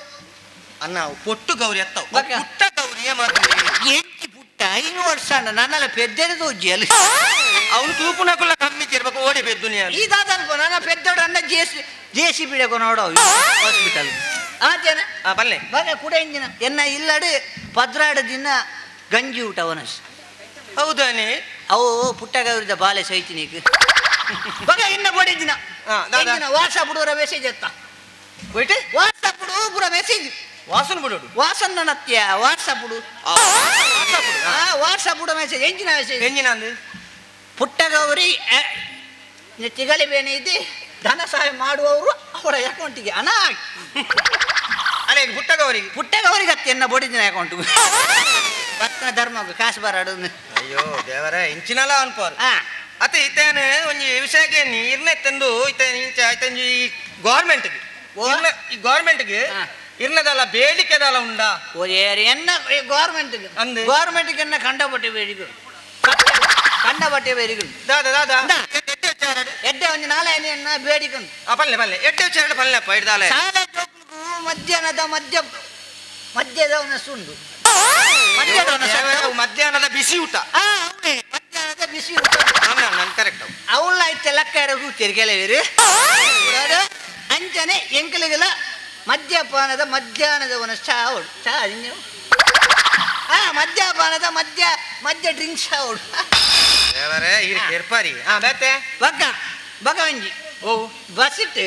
ಅಣ್ಣ ಅವು ಪೊಟ್ಟು ಗೌರಿ ಅತ್ತವು ಪುಟ್ಟ ಗೌರಿಯ ಮದುವೆ ಎಂಚಿ ಪುಟ್ಟ 5 ವರ್ಷ ಅಣ್ಣ ನನ್ನೆಲ್ಲ ಪೆದ್ದೆರದು ಉಜ್ಜಿಯಲ್ಲಿ ಅವನು ತೂಪುನಕುಲ್ಲ ಕಮ್ಮಿ ತಿರ್ಬೇಕು ಓಡಿ ಪೆದ್ದುನಿಯ ಈ ದಾದಲ್ಪ ನನ್ನ ಪೆದ್ದೋಡು ಅಣ್ಣ ಜೇಸಿ ಜೇಸಿ ಬಿಡಕೊ ನೋಡೋ ಹಾಸ್ಪಿಟಲ್ ಆತೇನ ಬಲ್ಲೆ ಬಗ ಕೂಡ ಇಂಜಿನ ಎನ್ನ ಇಲ್ಲಡು 12 ದಿನ ಗಂಜಿ ಊಟ ಅವನಸ್ ಹೌದಾನೆ ಅವು ಪುಟ್ಟ ಗೌರಿದ ಬಾಲೆ ಸೈತಿನೀಗ ಬಗ ಇನ್ನ ಬೋಡಿ ದಿನ ಇಂಜಿನ ವಾಟ್ಸಪ್ ಬಿಡುವರ ಮೆಸೇಜ್ ಅತ್ತ ಹೋಯ್ತು ವಾಟ್ಸಪ್ ಬಿಡು ಪೂರ ಮೆಸೇಜ್ ವಾಸನ ಬಿಡೋಡು ವಾಸನ ನತ್ಯ ವಾಟ್ಸಪ್ ಬಿಡು ವಾಟ್ಸಪ್ ಬಿಡು ಮೆಸೇಜ್ ಎಂಜಿನ ಮೆಸೇಜ್ ಎಂಜಿನ ಅಂದು ಪುಟ್ಟಗೌರಿ ತಿಗಲಿ ಬೇನೆ ಇದೆ ಧನ ಸಹಾಯ ಮಾಡುವವರು ಅವರ ಅಕೌಂಟಿಗೆ ಹಣ ಅದೇ ಪುಟ್ಟಗೌರಿಗೆ ಪುಟ್ಟಗೌರಿಗೆ ಅತ್ತೆ ಎನ್ನ ಬೊಡಿದಿನ ಅಕೌಂಟ್ ಬರ್ತನ ಧರ್ಮ ಕಾಸು ಬರಾಡು ಅಯ್ಯೋ ದೇವರೇ ಇಂಚಿನಲ ಅನ್ಪೋರು ಅತ್ತೆ ಇತ್ತೇನು ಒಂಜಿ ವಿಷಯಕ್ಕೆ ಇರ್ನೆ ತಂದು ಇತ್ತೇನು ಇಂಚ ಇತ್ತಂಜಿ ಈ ಗೌರ್ಮೆಂಟ್ಗೆ ಈ ಗೌರ್ಮೆಂಟ್ಗೆ ಇರ್ನದಲ್ಲ ಬೇಡಿಕೆದಲ್ಲ ಉಂಡಾ ಎನ್ನ ಗೌರ್ಮೆಂಟ್ಗೆ ಅಂದು ಗೌರ್ಮೆಂಟ್ಗೆ ಎನ್ನ ಕಂಡಪಟ್ಟೆ ಬೇಡಿಕೆ ಕಂಡಪಟ್ಟೆ ಬೇಡಿಕೆ ದಾದಾ ದಾದಾ ಎಡ್ಡೆ ಒಂದು ನಾಳೆ ಬೇಡಿಕೆ ಪಲ್ಲೆ ಪಲ್ಲೆ ಎಡ್ಡೆ ವಿಚಾರ ಪಲ್ಲೆಪ್ಪ ಹಿಡ್ದಾಲೆ ಶಾಲೆ ಜೋಕ್ಲಿಗೂ ಮಧ್ಯಾಹ್ನದ ಮಧ್ಯ ಮದ್ಯದ ಸುಂಡು ಮಧ್ಯಾಹ್ನದ ಬಿಸಿ ಊಟ ಮಧ್ಯಾಹ್ನದ ಬಿಸಿ ಊಟ ಕರೆಕ್ಟ್ ಅವಳ ಐತೆ ಲೆಕ್ಕ ಕೂತೀರಿ ಕೆಲವರು ಅಂಚನೆ ಎಂಕಲಿಗೆಲ್ಲ ಮದ್ಯಪಾನದ ಮಧ್ಯಾಹ್ನದ ಒಂದು ಚಾ ಅವಳು ಚಾ ನೀವು ಮದ್ಯಪಾನದ ಮದ್ಯ ಮದ್ಯ ಡ್ರಿಂಕ್ಸ್ ಅವಳು ಬಗ್ಗ ಬಗವಂಜಿ ಓ ಬಸ್ಸಿಟ್ಟು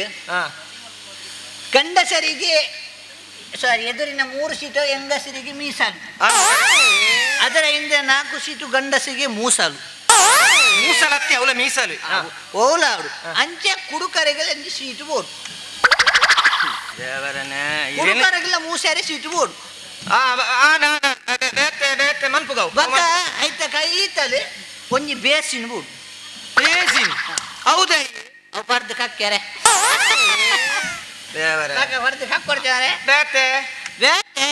ಗಂಡಸರಿಗೆ ಸಾರಿ ಎದುರಿನ 3 ಸೀಟು ಹೆಂಗಸರಿಗೆ ಮೀಸಲು, ಅದರ ಹಿಂದೆ 4 ಸೀಟು ಗಂಡಸರಿಗೆ ಮೂಸಲು. ಮೂಸಲತ್ತಿ ಅವಳ ಮೀಸಲು ಓಲಾಡು ಅಂಚೆ ಕುಡುಕರಿಗೆ ಅಂಚೆ ಸೀಟು ಬೋರ್ಡು ಕುಡುಕರಿಗೆಲ್ಲ ಮೂಸಾರಿ ಸೀಟು ಬೋರ್ಡು. ಬಕ್ಕ ಐತ ಕೈತಲೆ ಒಂಜಿ ಬೇಸಿನ ಬೋರ್ಡು. ಬೇಸಿನ ಹೌದಾ? ಅವು ಬರ್ದು ಕಕ್ಕೆರೆ ಹೊಡೆದು ಹಾಕೊಡ್ತಾರೆ. ಬೇತೆ ಬೇತೆ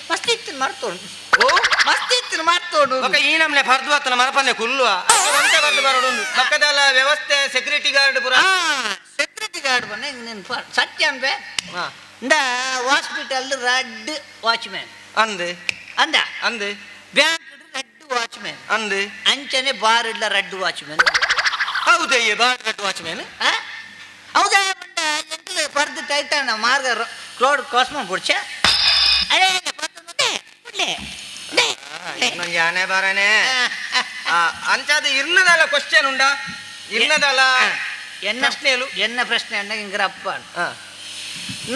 ಮಸ್ತ್ ಇತ್ತು ಮರ್ತೋಡು. ಓ ಮಸ್ತ್ ಇತ್ತು ಮರ್ತೋಡು. ಈ ನಮ್ನೆ ಬರ್ದು ಆತನ ಮರಪನ್ನೆ ಕುಲ್ಲುವ ಒಂತೆ ಬರ್ದು ಬರೋಡು ಪಕ್ಕದಲ್ಲ ವ್ಯವಸ್ಥೆ ಸೆಕ್ಯೂರಿಟಿ ಗಾರ್ಡ್ ಪುರ. ಸೆಕ್ಯೂರಿಟಿ ಗಾರ್ಡ್ ಬನ್ನ ಹಿಂಗೆ ನೆನಪು ಸತ್ಯ ಅನ್ಬೆ. ಇಂದ ಹಾಸ್ಪಿಟಲ್ ರಡ್ ವಾಚ್ಮ್ಯಾನ್ ಅಂದೆ ಅಂದ ಅಂದೆ ಬ್ಯಾಂಕ್ ರಡ್ ವಾಚ್ಮ್ಯಾನ್ ಅಂದೆ ಅಂಚನೆ ಬಾರ್ ಇಲ್ಲ ರಡ್ ವಾಚ್ಮ್ಯಾನ್. ಹೌದಯ್ಯ ಬಾರ್ ರಡ್ ವಾಚ್ಮ್ಯಾನ್ ಹೌದಾ? ಪರ್ದು ಟೈಟಾನ ಮಾರ್ಗ ರೋಡ್ ಕ್ರಾಸ್ ಮಾಡ್ಬಿಡ್ಚ. ಅರೇ ಯಾನೆ ಬಾರನೆ ಅಂಚಾದ ಇರ್ನದಲ್ಲ ಕ್ವಶನ್ ಉಂಡಾ? ಇರ್ನದಲ್ಲ ಎನ್ನ ಪ್ರಶ್ನೆಲು ಎನ್ನ ಪ್ರಶ್ನೆ ಅಣ್ಣ ಹಿಂಗ್ರ ಅಪ್ಪ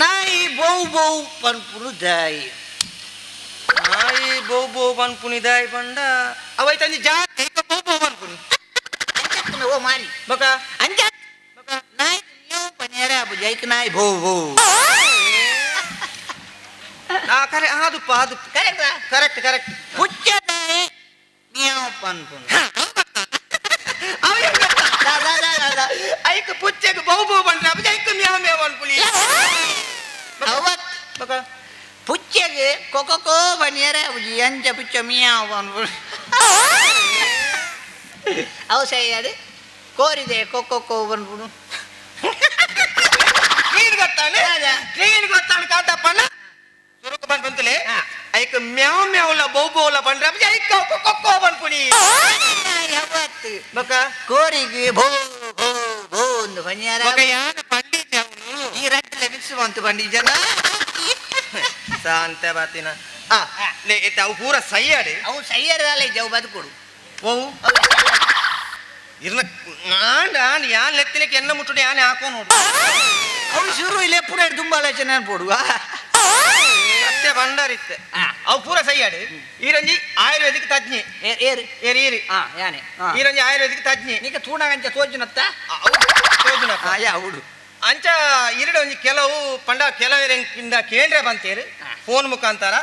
ನಾಯಿ ಬೌ ಬೌ ಪನ್ಪುನು ದಾಯಿ. ನಾಯಿ ಬೌ ಬೌ ಪನ್ಪುನಿ ದಾಯಿ ಪಂಡ ಅವೈತಂಜಿ ಜಾತಿ ಬೌ ಬೌ ಪನ್ಪುನಿ ಅಂಚಕ್ಕನ ಓ ಮಾರಿ ಬಕ ಅಂಚ ನಾಯಿ ಜೈಕ್ ನಾಯಿ ಭೋ ಭೋ. ಕರೆ ಅದು ಅದು ಕರೆಕ್ಟ್ ಕರೆಕ್ಟ್ ಕರೆಕ್ಟ್. ಪುಚ್ಚದಾಯಿ ಮಿಯಾವ್ ಪನ್ಪುನು ಐಕ್ ಪುಚ್ಚೆಗ್ ಬೌ ಬೌ ಪನ್ಪುನಿ ಅಪ್ಪ ಐಕ್ ಮಿಯಾವ್ ಮಿಯಾವ್ ಪನ್ಪುನಿ. ಅವತ್ ಬಕ ಪುಚ್ಚೆಗ್ ಕೊಕೊಕೋ ಬನಿಯರ ಅಬುಜಿ ಅಂಚ ಪುಚ್ಚ ಮಿಯಾವ್ ಪನ್ಪುನಿ. ಅವು ಸೈಯಾಡು ಕೋರಿದೆ ಕೊಕೊಕೋ ಪನ್ಪುನು. ಕ್ಲೀನ್ ಗೊತ್ತಾನೆ ಕ್ಲೀನ್ ಗೊತ್ತಾನೆ ಕಾಟಪ್ಪಣ್ಣ ಸುರುಕು ಬಂದ್ ಬಂತಲೆ ಐಕ್ ಮ್ಯಾವ್ ಮ್ಯಾವ್ಲ ಬೌ ಬೌಲ ಬಂದ್ರೆ ಅಪ್ಪ ಐಕ್ ಕೊಕ್ಕೋ ಬನ್ಪುನಿ. ಯಾವತ್ತು ಬಕ ಕೋರಿಗೆ ಭೋ ಭೋ ಭೋ ಒಂದು ಬನಿಯಾರ ಬಕ ಯಾನ ಪಂಡಿತ ಅವನು ಈ ರಟ್ಟಲೆ ಮಿಕ್ಸ್ ಬಂತು ಪಂಡಿಜನ ಶಾಂತ ಬಾತಿನ ಆ ಲೇ ಇತ್ತ ಅವು ಪೂರ ಸೈಯಾಡಿ ಅವು ಸೈಯಾಡಲ್ಲ ಜವು ಬದುಕೊಡು. ಓ ಇರ್ನ ನಾನ್ ನಾನ್ ಯಾನ್ ಲೆತ್ತಿನಕ್ಕೆ ಎನ್ನ ಮುಟ್ಟುಡು ಯಾನೆ ಹಾಕೋ ನೋಡು. ಅವು ಶುರು ಇಲ್ಲ ಎಪ್ಪುಡು ತುಂಬ ಆಲೋಚನೆ ಅನ್ಪೋಡು. ಸತ್ಯ ಬಂಡಾರಿತ್ತೆ ಅವು ಪೂರ ಸೈಯಾಡು ಈರಂಜಿ ಆಯುರ್ವೇದಿಕ್ ತಜ್ಞೆ ಏರು ಏರು ಏರು ಯಾನೆ ಈರಂಜಿ ಆಯುರ್ವೇದಿಕ್ ತಜ್ಞೆ ನಿಕ ತೂಣಗಂಚ ತೋಜುನತ್ತ ತೋಜುನತ್ತ ಯಾ ಹೌದು ಅಂಚ ಇರಡು ಒಂಜಿ ಕೆಲವು ಪಂಡ ಕೆಲವರಿಂದ ಕೇಂದ್ರ ಬಂತೇರು ಫೋನ್ ಮುಖಾಂತರ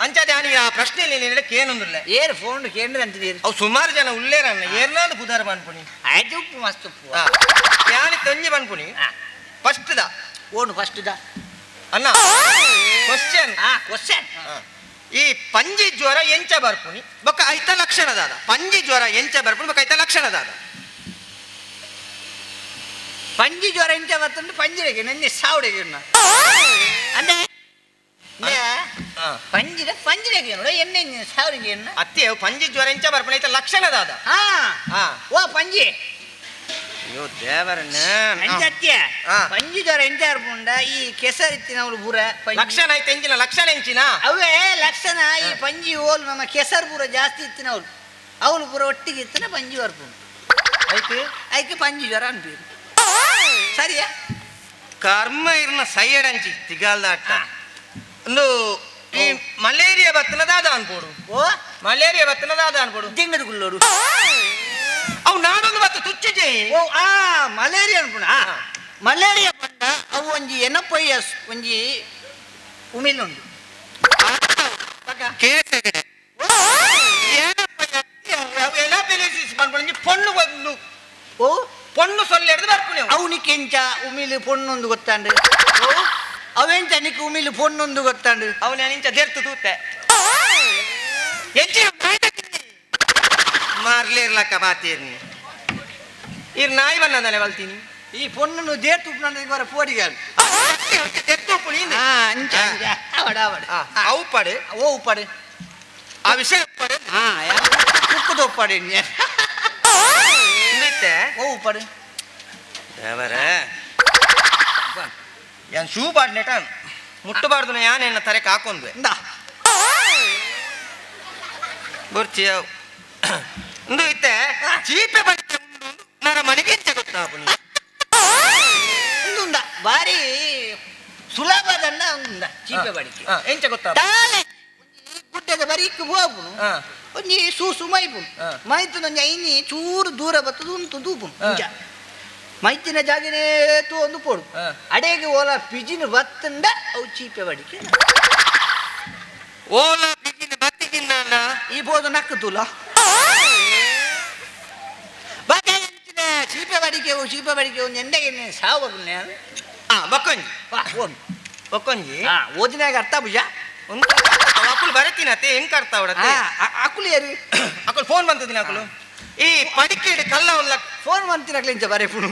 ಅಂಚ ದಾನಿ ಆ ಪ್ರಶ್ನೆ ಕೇನೊಂದುಲ್ಲ ಏರು ಫೋನ್ ಕೇಂದ್ರ ಅಂತಿದ್ದೀರಿ ಅವು ಸುಮಾರು ಜನ ಉಲ್ಲೇರನ್ನ ಏರ್ನಾದು ಬುಧಾರ ಬಂದ್ಪುಣಿ ಆಯ್ತು ಉಪ್ಪು ಮಸ್ತ್ ಉಪ್ಪು ಯಾನಿ ತೊಂಜಿ ಬಂದ್ಪುಣಿ first the own first the ಅಣ್ಣ ಕ್ವಶನ್ ಕ್ವಶನ್ ಈ ಪಂಜಿ ಜ್ವರ ಎಂಚ ಬರ್ಪುಣಿ ಬೊಕ್ಕ ಐತ ಲಕ್ಷಣ ದಾದ ಪಂಜಿ ಜ್ವರ ಎಂಚ ಬರ್ಪುಣಿ ಬೊಕ್ಕ ಐತ ಲಕ್ಷಣ ದಾದ ಪಂಜಿ ಜ್ವರ ಎಂಚ ಬರ್ತುಂಡು ಪಂಜಿಗೆ ನೆನ್ನೆ ಸಾವಡೆಗೆ ಅಂದ್ರೆ ಪಂಜಿರ ಪಂಜಿರೆಗೆ ನೋಡು ಎಣ್ಣೆ ಸಾವಿರಿಗೆ ಎಣ್ಣೆ ಅತ್ತೆ ಪಂಜಿ ಜ್ವರ ಎಂಚ ಬರ್ಪುಣಿ ಐತ ಲಕ್ಷಣ ದಾದ ಓ ಪಂಜಿ ಅಯ್ಯೋ ದೇವರನ್ನ ಅಂಚತ್ಯ ಪಂಜಿ ಜ್ವರ ಎಂಚ ಬರ್ಪುಂಡ ಈ ಕೆಸರಿತ್ತಿನವ್ರು ಪೂರ ಲಕ್ಷಣ ಐತೆ ಎಂಚಿನ ಲಕ್ಷಣ ಎಂಚಿನ ಅವೇ ಲಕ್ಷಣ ಈ ಪಂಜಿ ಓಲು ನಮ್ಮ ಕೆಸರು ಪೂರ ಜಾಸ್ತಿ ಇತ್ತಿನವ್ರು ಅವಳು ಪೂರ ಒಟ್ಟಿಗೆ ಇತ್ತಿನ ಪಂಜಿ ಬರ್ಪುಂಡು ಐತೆ ಐಕೆ ಪಂಜಿ ಜ್ವರ ಅನ್ಪೀರು ಸರಿಯಾ ಕರ್ಮ ಇರ್ನ ಸೈಯಡಂಚಿ ತಿಗಾಲ್ದ ಅಟ್ಟ ಒಂದು ಈ ಮಲೇರಿಯಾ ಬತ್ತನ ದಾದ ಅನ್ಬೋಡು ಓ ಮಲೇರಿಯಾ ಬತ್ತನ ದಾದ ಅನ್ಬೋಡು ದಿಂಗದ ಗುಲ್ಲೋಡು ಅವು ನಾಡೊಂದು ಬತ್ತ ತುಚ್ಚು ಜೈ ಓ ಆ ಮಲೇರಿಯಾ ಅನ್ಪುಣ ಮಲೇರಿಯಾ ಪಂಡ ಅವು ಒಂಜಿ ಎನಪಯ್ಯ ಒಂಜಿ ಉಮಿಲುಂಡು ಕೇಸಗಡೆ ಪೊಣ್ಣು ಬಂದು ಓ ಪೊಣ್ಣು ಸೊಲ್ಲೆಡ್ದು ಬರ್ಪುಣೆ ಅವನಿಗೆ ಎಂಚ ಉಮಿಲು ಪೊಣ್ಣೊಂದು ಗೊತ್ತಾಂಡು ಅವೆಂಚ ನಿಕ್ ಉಮಿಲು ಪೊಣ್ಣೊಂದು ಗೊತ್ತಾಂಡು ಅವನ ಇಂಚ ದೇರ್ತು ತೂತೆ ಎಂಚ ಮಾರ್ಲೇರ್ಲಕ್ಕ ಬಾತೇರ್ನಿ ಇರ್ ನಾಯಿ ಬನ್ನದಾನೆ ಬಲ್ತೀನಿ ಈ ಪೊಣ್ಣನು ದೇರ್ತು ಉಪ್ಪು ಹೊರ ಪೋಡಿಗಾಲು ಅಂಚ ಅವಡ ಅವಡ ಅವು ಪಡೆ ಓ ಉಪ್ಪಡೆ ಆ ವಿಷಯ ಉಪ್ಪಡೆ ಕುಕ್ಕದ ಉಪ್ಪಡೆ ಓ ಉಪ್ಪಡೆ ದೇವರೇ ಯಾನ್ ಶೂ ಬಾಡ್ನೆಟ ಮುಟ್ಟಬಾರ್ದು ಯಾನ್ ತರಕ್ಕೆ ಹಾಕೊಂಡ್ವೆ ಬುರ್ಚಿ ಇಂದು ಇತ್ತೆ ಚೀಪೆ ಬಟ್ಟೆ ಉಂಡು ನರ ಮನೆಗೆ ಎಂಚ ಗೊತ್ತಾಪುನಿ ಉಂದುಂದ ಬಾರಿ ಸುಲಭದನ್ನ ಉಂದ ಚೀಪೆ ಬಡಿಕೆ ಎಂಚ ಗೊತ್ತಾ ಗುಡ್ಡದ ಬರೀಕ್ ಹೋಗುನು ಒಂಜಿ ಸೂಸು ಮೈಪುನು ಮೈತುನ ಒಂಜಿ ಐನಿ ಚೂರು ದೂರ ಬತ್ತದು ಉಂಟು ದೂಪುನು ನಿಜ ಮೈತಿನ ಜಾಗನೇ ತೂ ಒಂದು ಪೋಡು ಅಡೆಗೆ ಓಲ ಪಿಜಿನ ಬತ್ತಂಡ ಅವು ಚೀಪೆ ಬಡಿಕೆ ಓಲ ಪಿಜಿನ ಬತ್ತಿಗಿನ್ನ ಈ ಬೋದು ನಕ್ಕುತುಲ ಚೀಪೆ ಬಡಿಕೆ ಚೀಪೆ ಬಡಿಕೆ ಒಂದು ಎಂಡೆಗೆ ಸಾವು ಬಕ್ಕೊಂಜಿ ಬಕ್ಕೊಂಜಿ ಓದಿನಾಗ ಅರ್ಥ ಭುಜ ಒಂದು ಅಕುಲು ಬರತೀನತ್ತೆ ಹೆಂಗ್ ಅರ್ಥ ಅವಡತ್ತೆ ಅಕುಲು ಯಾರು ಅಕುಲು ಫೋನ್ ಬಂತದಿನ ಅಕುಲು ಈ ಪಡಿಕೆಡ್ ಕಲ್ಲ ಉಲ್ಲ ಫೋನ್ ಬಂತಿನ ಇಂಚ ಬರೆ ಪುಣು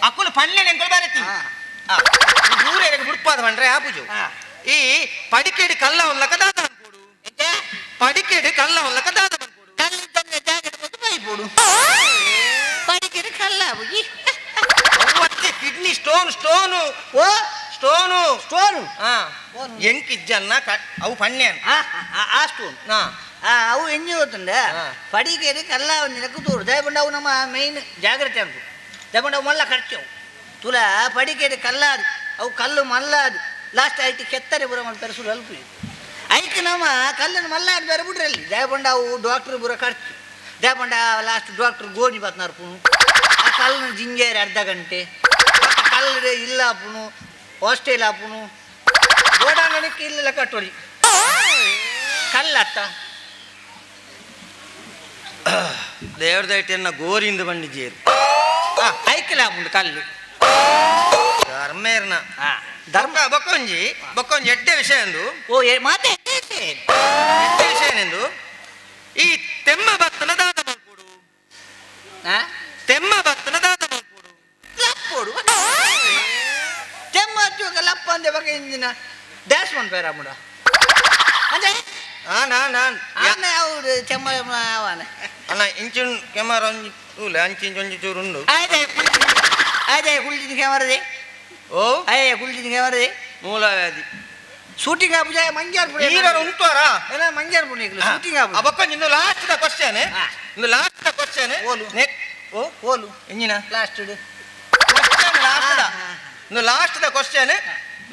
ಅಕುಲು ಪಲ್ಲೆ ಎಂಕುಲು ಬರತಿ ದೂರ ಬುಡ್ಪಾದ ಬಂಡ್ರೆ ಆ ಪೂಜು ಈ ಪಡಿಕೆಡ್ ಕಲ್ಲ ಉಲ್ಲಕ ದಾದ ಅನ್ಕೋಡು ಪಡಿಕೆಡ್ ಕಲ್ಲ ಉಲ್ಲಕ ದಾದ ಅನ್ಕೋಡು ಕಲ್ಲ ತಂದೆ ಜಾಗದ ಬೈಪೋಡು ಪಡಿಕೆಡ್ ಕಲ್ಲ ಬುಜಿ ಕಿಡ್ನಿ ಸ್ಟೋನ್ ಸ್ಟೋನು ಓ ಸ್ಟೋನು ಸ್ಟೋನು ಎಂಕಿಜ್ಜನ್ನ ಅವು ಪಣ್ಯಾನ್ ಆ ಸ್ಟೋನ್ ಅವು ಎಂಜಿ ಗೊತ್ತುಂಡ ಪಡಿಗೆರೆ ಕಲ್ಲ ಒಂದು ತೋರು ದಯಪಂಡ ಅವು ನಮ್ಮ ಮೇನ್ ಜಾಗ್ರತೆ ಅಂತು ದಯಪಂಡ ಅವು ಮಲ್ಲ ಖರ್ಚು ತುಲ ಪಡಿಗೆರೆ ಕಲ್ಲಾದು ಅವು ಕಲ್ಲು ಮಲ್ಲಾದು ಲಾಸ್ಟ್ ಆಯ್ತು ಕೆತ್ತರೆ ಬುರ ಮಾಡ್ತಾರೆ ಸುರು ಅಲ್ಪ ಐಕ್ ನಮ್ಮ ಕಲ್ಲನ್ನು ಮಲ್ಲಾದು ಬೇರೆ ಬಿಡ್ರಲ್ಲಿ ದಯಪಂಡ ಅವು ಡಾಕ್ಟ್ರ್ ಬುರ ಖರ್ಚು ದಯಪಂಡ ಲಾಸ್ಟ್ ಡಾಕ್ಟ್ರ್ ಗೋಣಿ ಬತ್ನಾರ್ ಪುಣು ಆ ಕಲ್ಲನ್ನು ಜಿಂಜೇರಿ ಅರ್ಧ ಗಂಟೆ ಕಲ್ಲು ಇಲ್ಲ ಪುಣು ಹಾಸ್ಟೆಲ್ ಆಪುನು ಗೋಡಾಂಗಣಕ್ಕೆ ಇಲ್ಲೆಲ್ಲ ಕಟ್ಟೋಡಿ ಕಲ್ಲತ್ತ ದೇವ್ರದೈಟನ್ನ ಗೋರಿಂದ ಬಂಡಿದ್ದೀರಿ ಐಕಲ ಆಪುಂಡು ಕಲ್ಲು ಧರ್ಮೇರ್ನ ಧರ್ಮ ಬಕ್ಕೊಂಜಿ ಬಕ್ಕೊಂಜಿ ಎಡ್ಡೆ ವಿಷಯ ಎಂದು ಓ ಮಾತೆ ಎಡ್ಡೆ ವಿಷಯ ಏನೆಂದು ಈ ತೆಮ್ಮ ಭತ್ತನ ದಾದ ಮಲ್ಪೋಡು ತೆಮ್ಮ ಭತ್ತನ ದಾದ ಮಲ್ಪೋಡು ಲಪ್ಪೋಡು ತೆಮ್ಮ ಹಚ್ಚುವಾಗ ಲಪ್ಪ ಅಂದೆ ಬಗೆ ಇಂಜಿನ ಡ್ಯಾಶ್ ಮನ್ಪೇರ ಮುಡ ಅಂದ್ರೆ ನಾನ್ ಅವ್ರು ಚೆಮ್ಮ ಅವನ ಅಣ್ಣ ಇಂಚಿನ ಕ್ಯಾಮರಾ ಒಂಜಿ ತೂಲೆ ಅಂಚಿಂಚು ಒಂಜಿ ಚೂರು ಉಂಡು ಅದೇ ಕುಳ್ಳಿನ ಕ್ಯಾಮರದೆ ಓ ಅಯ್ಯ ಕುಳ್ಳಿನ ಕ್ಯಾಮರದೆ ಮೂಲ ವ್ಯಾಧಿ ಶೂಟಿಂಗ್ ಆಪುಜ ಮಂಗ್ಯಾರ್ ಪುಣೆ ಈರರು ಉಂಟುವಾರ ಏನ ಮಂಗ್ಯಾರ್ ಪುಣೆ ಶೂಟಿಂಗ್ ಆಪುಜ ಬೊಕ್ಕೊಂಜಿ ಇಂದು ಲಾಸ್ಟ್ the question ಇಂದು ಲಾಸ್ಟ್ the question ಓಲು ಓ ಓಲು ಇಂಜಿನ ಲಾಸ್ಟ್ ಕ್ವಶನ್ ಲಾಸ್ಟ್ the ಇಂದು ಲಾಸ್ಟ್ the question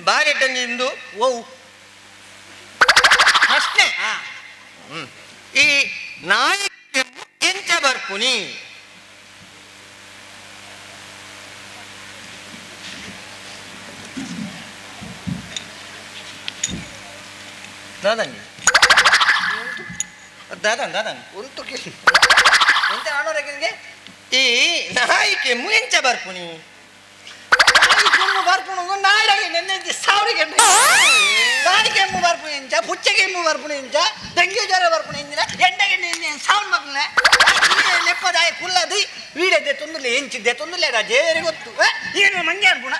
ಬಾರಿ ಎಡ್ಡಂಜಿ ಇಂದು ಓ ಪ್ರಶ್ನೆ. ಈ ನಾಯಿ ಎಂಚ ಬರ್ಪುನಿ? ದಾದಾನಿ ದಾದಾನ್ ದಾದಾನ್ ಉಂಟು ಎಂತ ನಾನೋರಕ್ಕೆ ಈ ನಾಯಿ ಕೆಮ್ಮು ಎಂಚ ಬರ್ಪುನಿ? ನಾಯಿ ಕೆಮ್ಮು ಬರ್ಪುನು ನಾಯಿಗೆ ನೆನ್ನೆ ಸಾವಿರ ನಾಯಿ ಕೆಮ್ಮು ಬರ್ಪುನಿ ಇಂಚ, ಪುಚ್ಚೆ ಕೆಮ್ಮು ಬರ್ಪುನಿ ಇಂಚ, ಡೆಂಗ್ಯೂ ಜ್ವರ ಬರ್ಪುನಿ ಇಂಚಿನ ಎಂಡಗೆ ಸಾವನ್ ಮಕ್ಕಳ ಲೆಪ್ಪದಾಯ ಕುಲ್ಲದು ವೀಡದೆ ತೊಂದರೆ ಎಂಚಿದ್ದೆ ತೊಂದರೆ ದೇವರಿಗೆ ಗೊತ್ತು. ಏನು ಮಂಗೆ ಅನ್ಪುಣ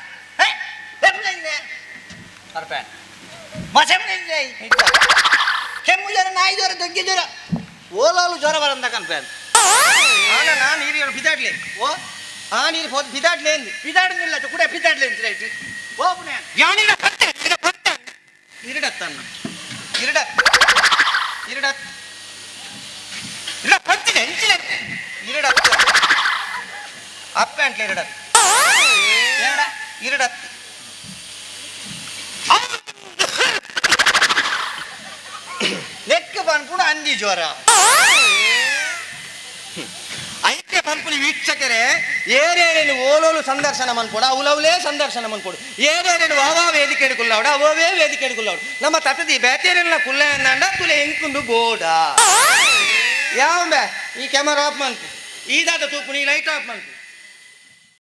ಬರ್ಪೆ ಮಸೆ ಕೆಮ್ಮು ಜ್ವರ, ನಾಯಿ ಜ್ವರ, ದೊಗ್ಗಿ ಜ್ವರ, ಓಲಾಲು ಜ್ವರ ಬರಂದ ಕನ್ಪೆ. ಆನ ನಾನು ನೀರು ಬಿದಾಡ್ಲೆ ಓ ಆ ನೀರು ಹೋದ್ ಬಿದಾಡ್ಲೆ ಅಂದು ಬಿದಾಡಲಿಲ್ಲ ಕೂಡ ಬಿದಾಡ್ಲೆ ಅಂತ ರೈಟ್ ಓಪನೆ ಯಾನಿಡ ಪತ್ತೆ ಇಡ ಪತ್ತೆ ಇರಡತ್ತನ್ನ ಇರಡ ಇರಡ ಇಡ ಪತ್ತಿನ ಎಂಚಿನ ಇರಡತ್ತ ಅಪ್ಪ ಅಂಟ್ಲೆ ಇರಡತ್ ಎರಡ ಇರಡತ್ ನೆಕ್ ಪನ್ಪುಣ ಅಂದಿ ಜ್ವರ. ಐಕ್ಯ ಪನ್ಪುನಿ ವೀಕ್ಷಕರೇ, ಏರೇನೇನು ಓಲೋಲು ಸಂದರ್ಶನ ಮನ್ಪೋಡು ಅವಲವಲೇ ಸಂದರ್ಶನ ಮನ್ಪೋಡು, ಏರೇನೇನು ವಾವಾ ವೇದಿಕೆ ಕುಲ್ಲಾವಡ ಅವೇ ವೇದಿಕೆ ಕುಲ್ಲಾವಡು ನಮ್ಮ ತಟದಿ ಬೇತೇನೆಲ್ಲ ಕುಲ್ಲ ಅಂದ ತುಲೆ ಎಂಕುಂದು ಬೋಡ ಯಾವ ಬೇ ಈ ಕ್ಯಾಮರಾ ಆಫ್ ಮನ್ಪು, ಈ ದಾದ ತೂಪು ನೀ ಲೈಟ್ ಆಫ್ ಮನ್ಪು.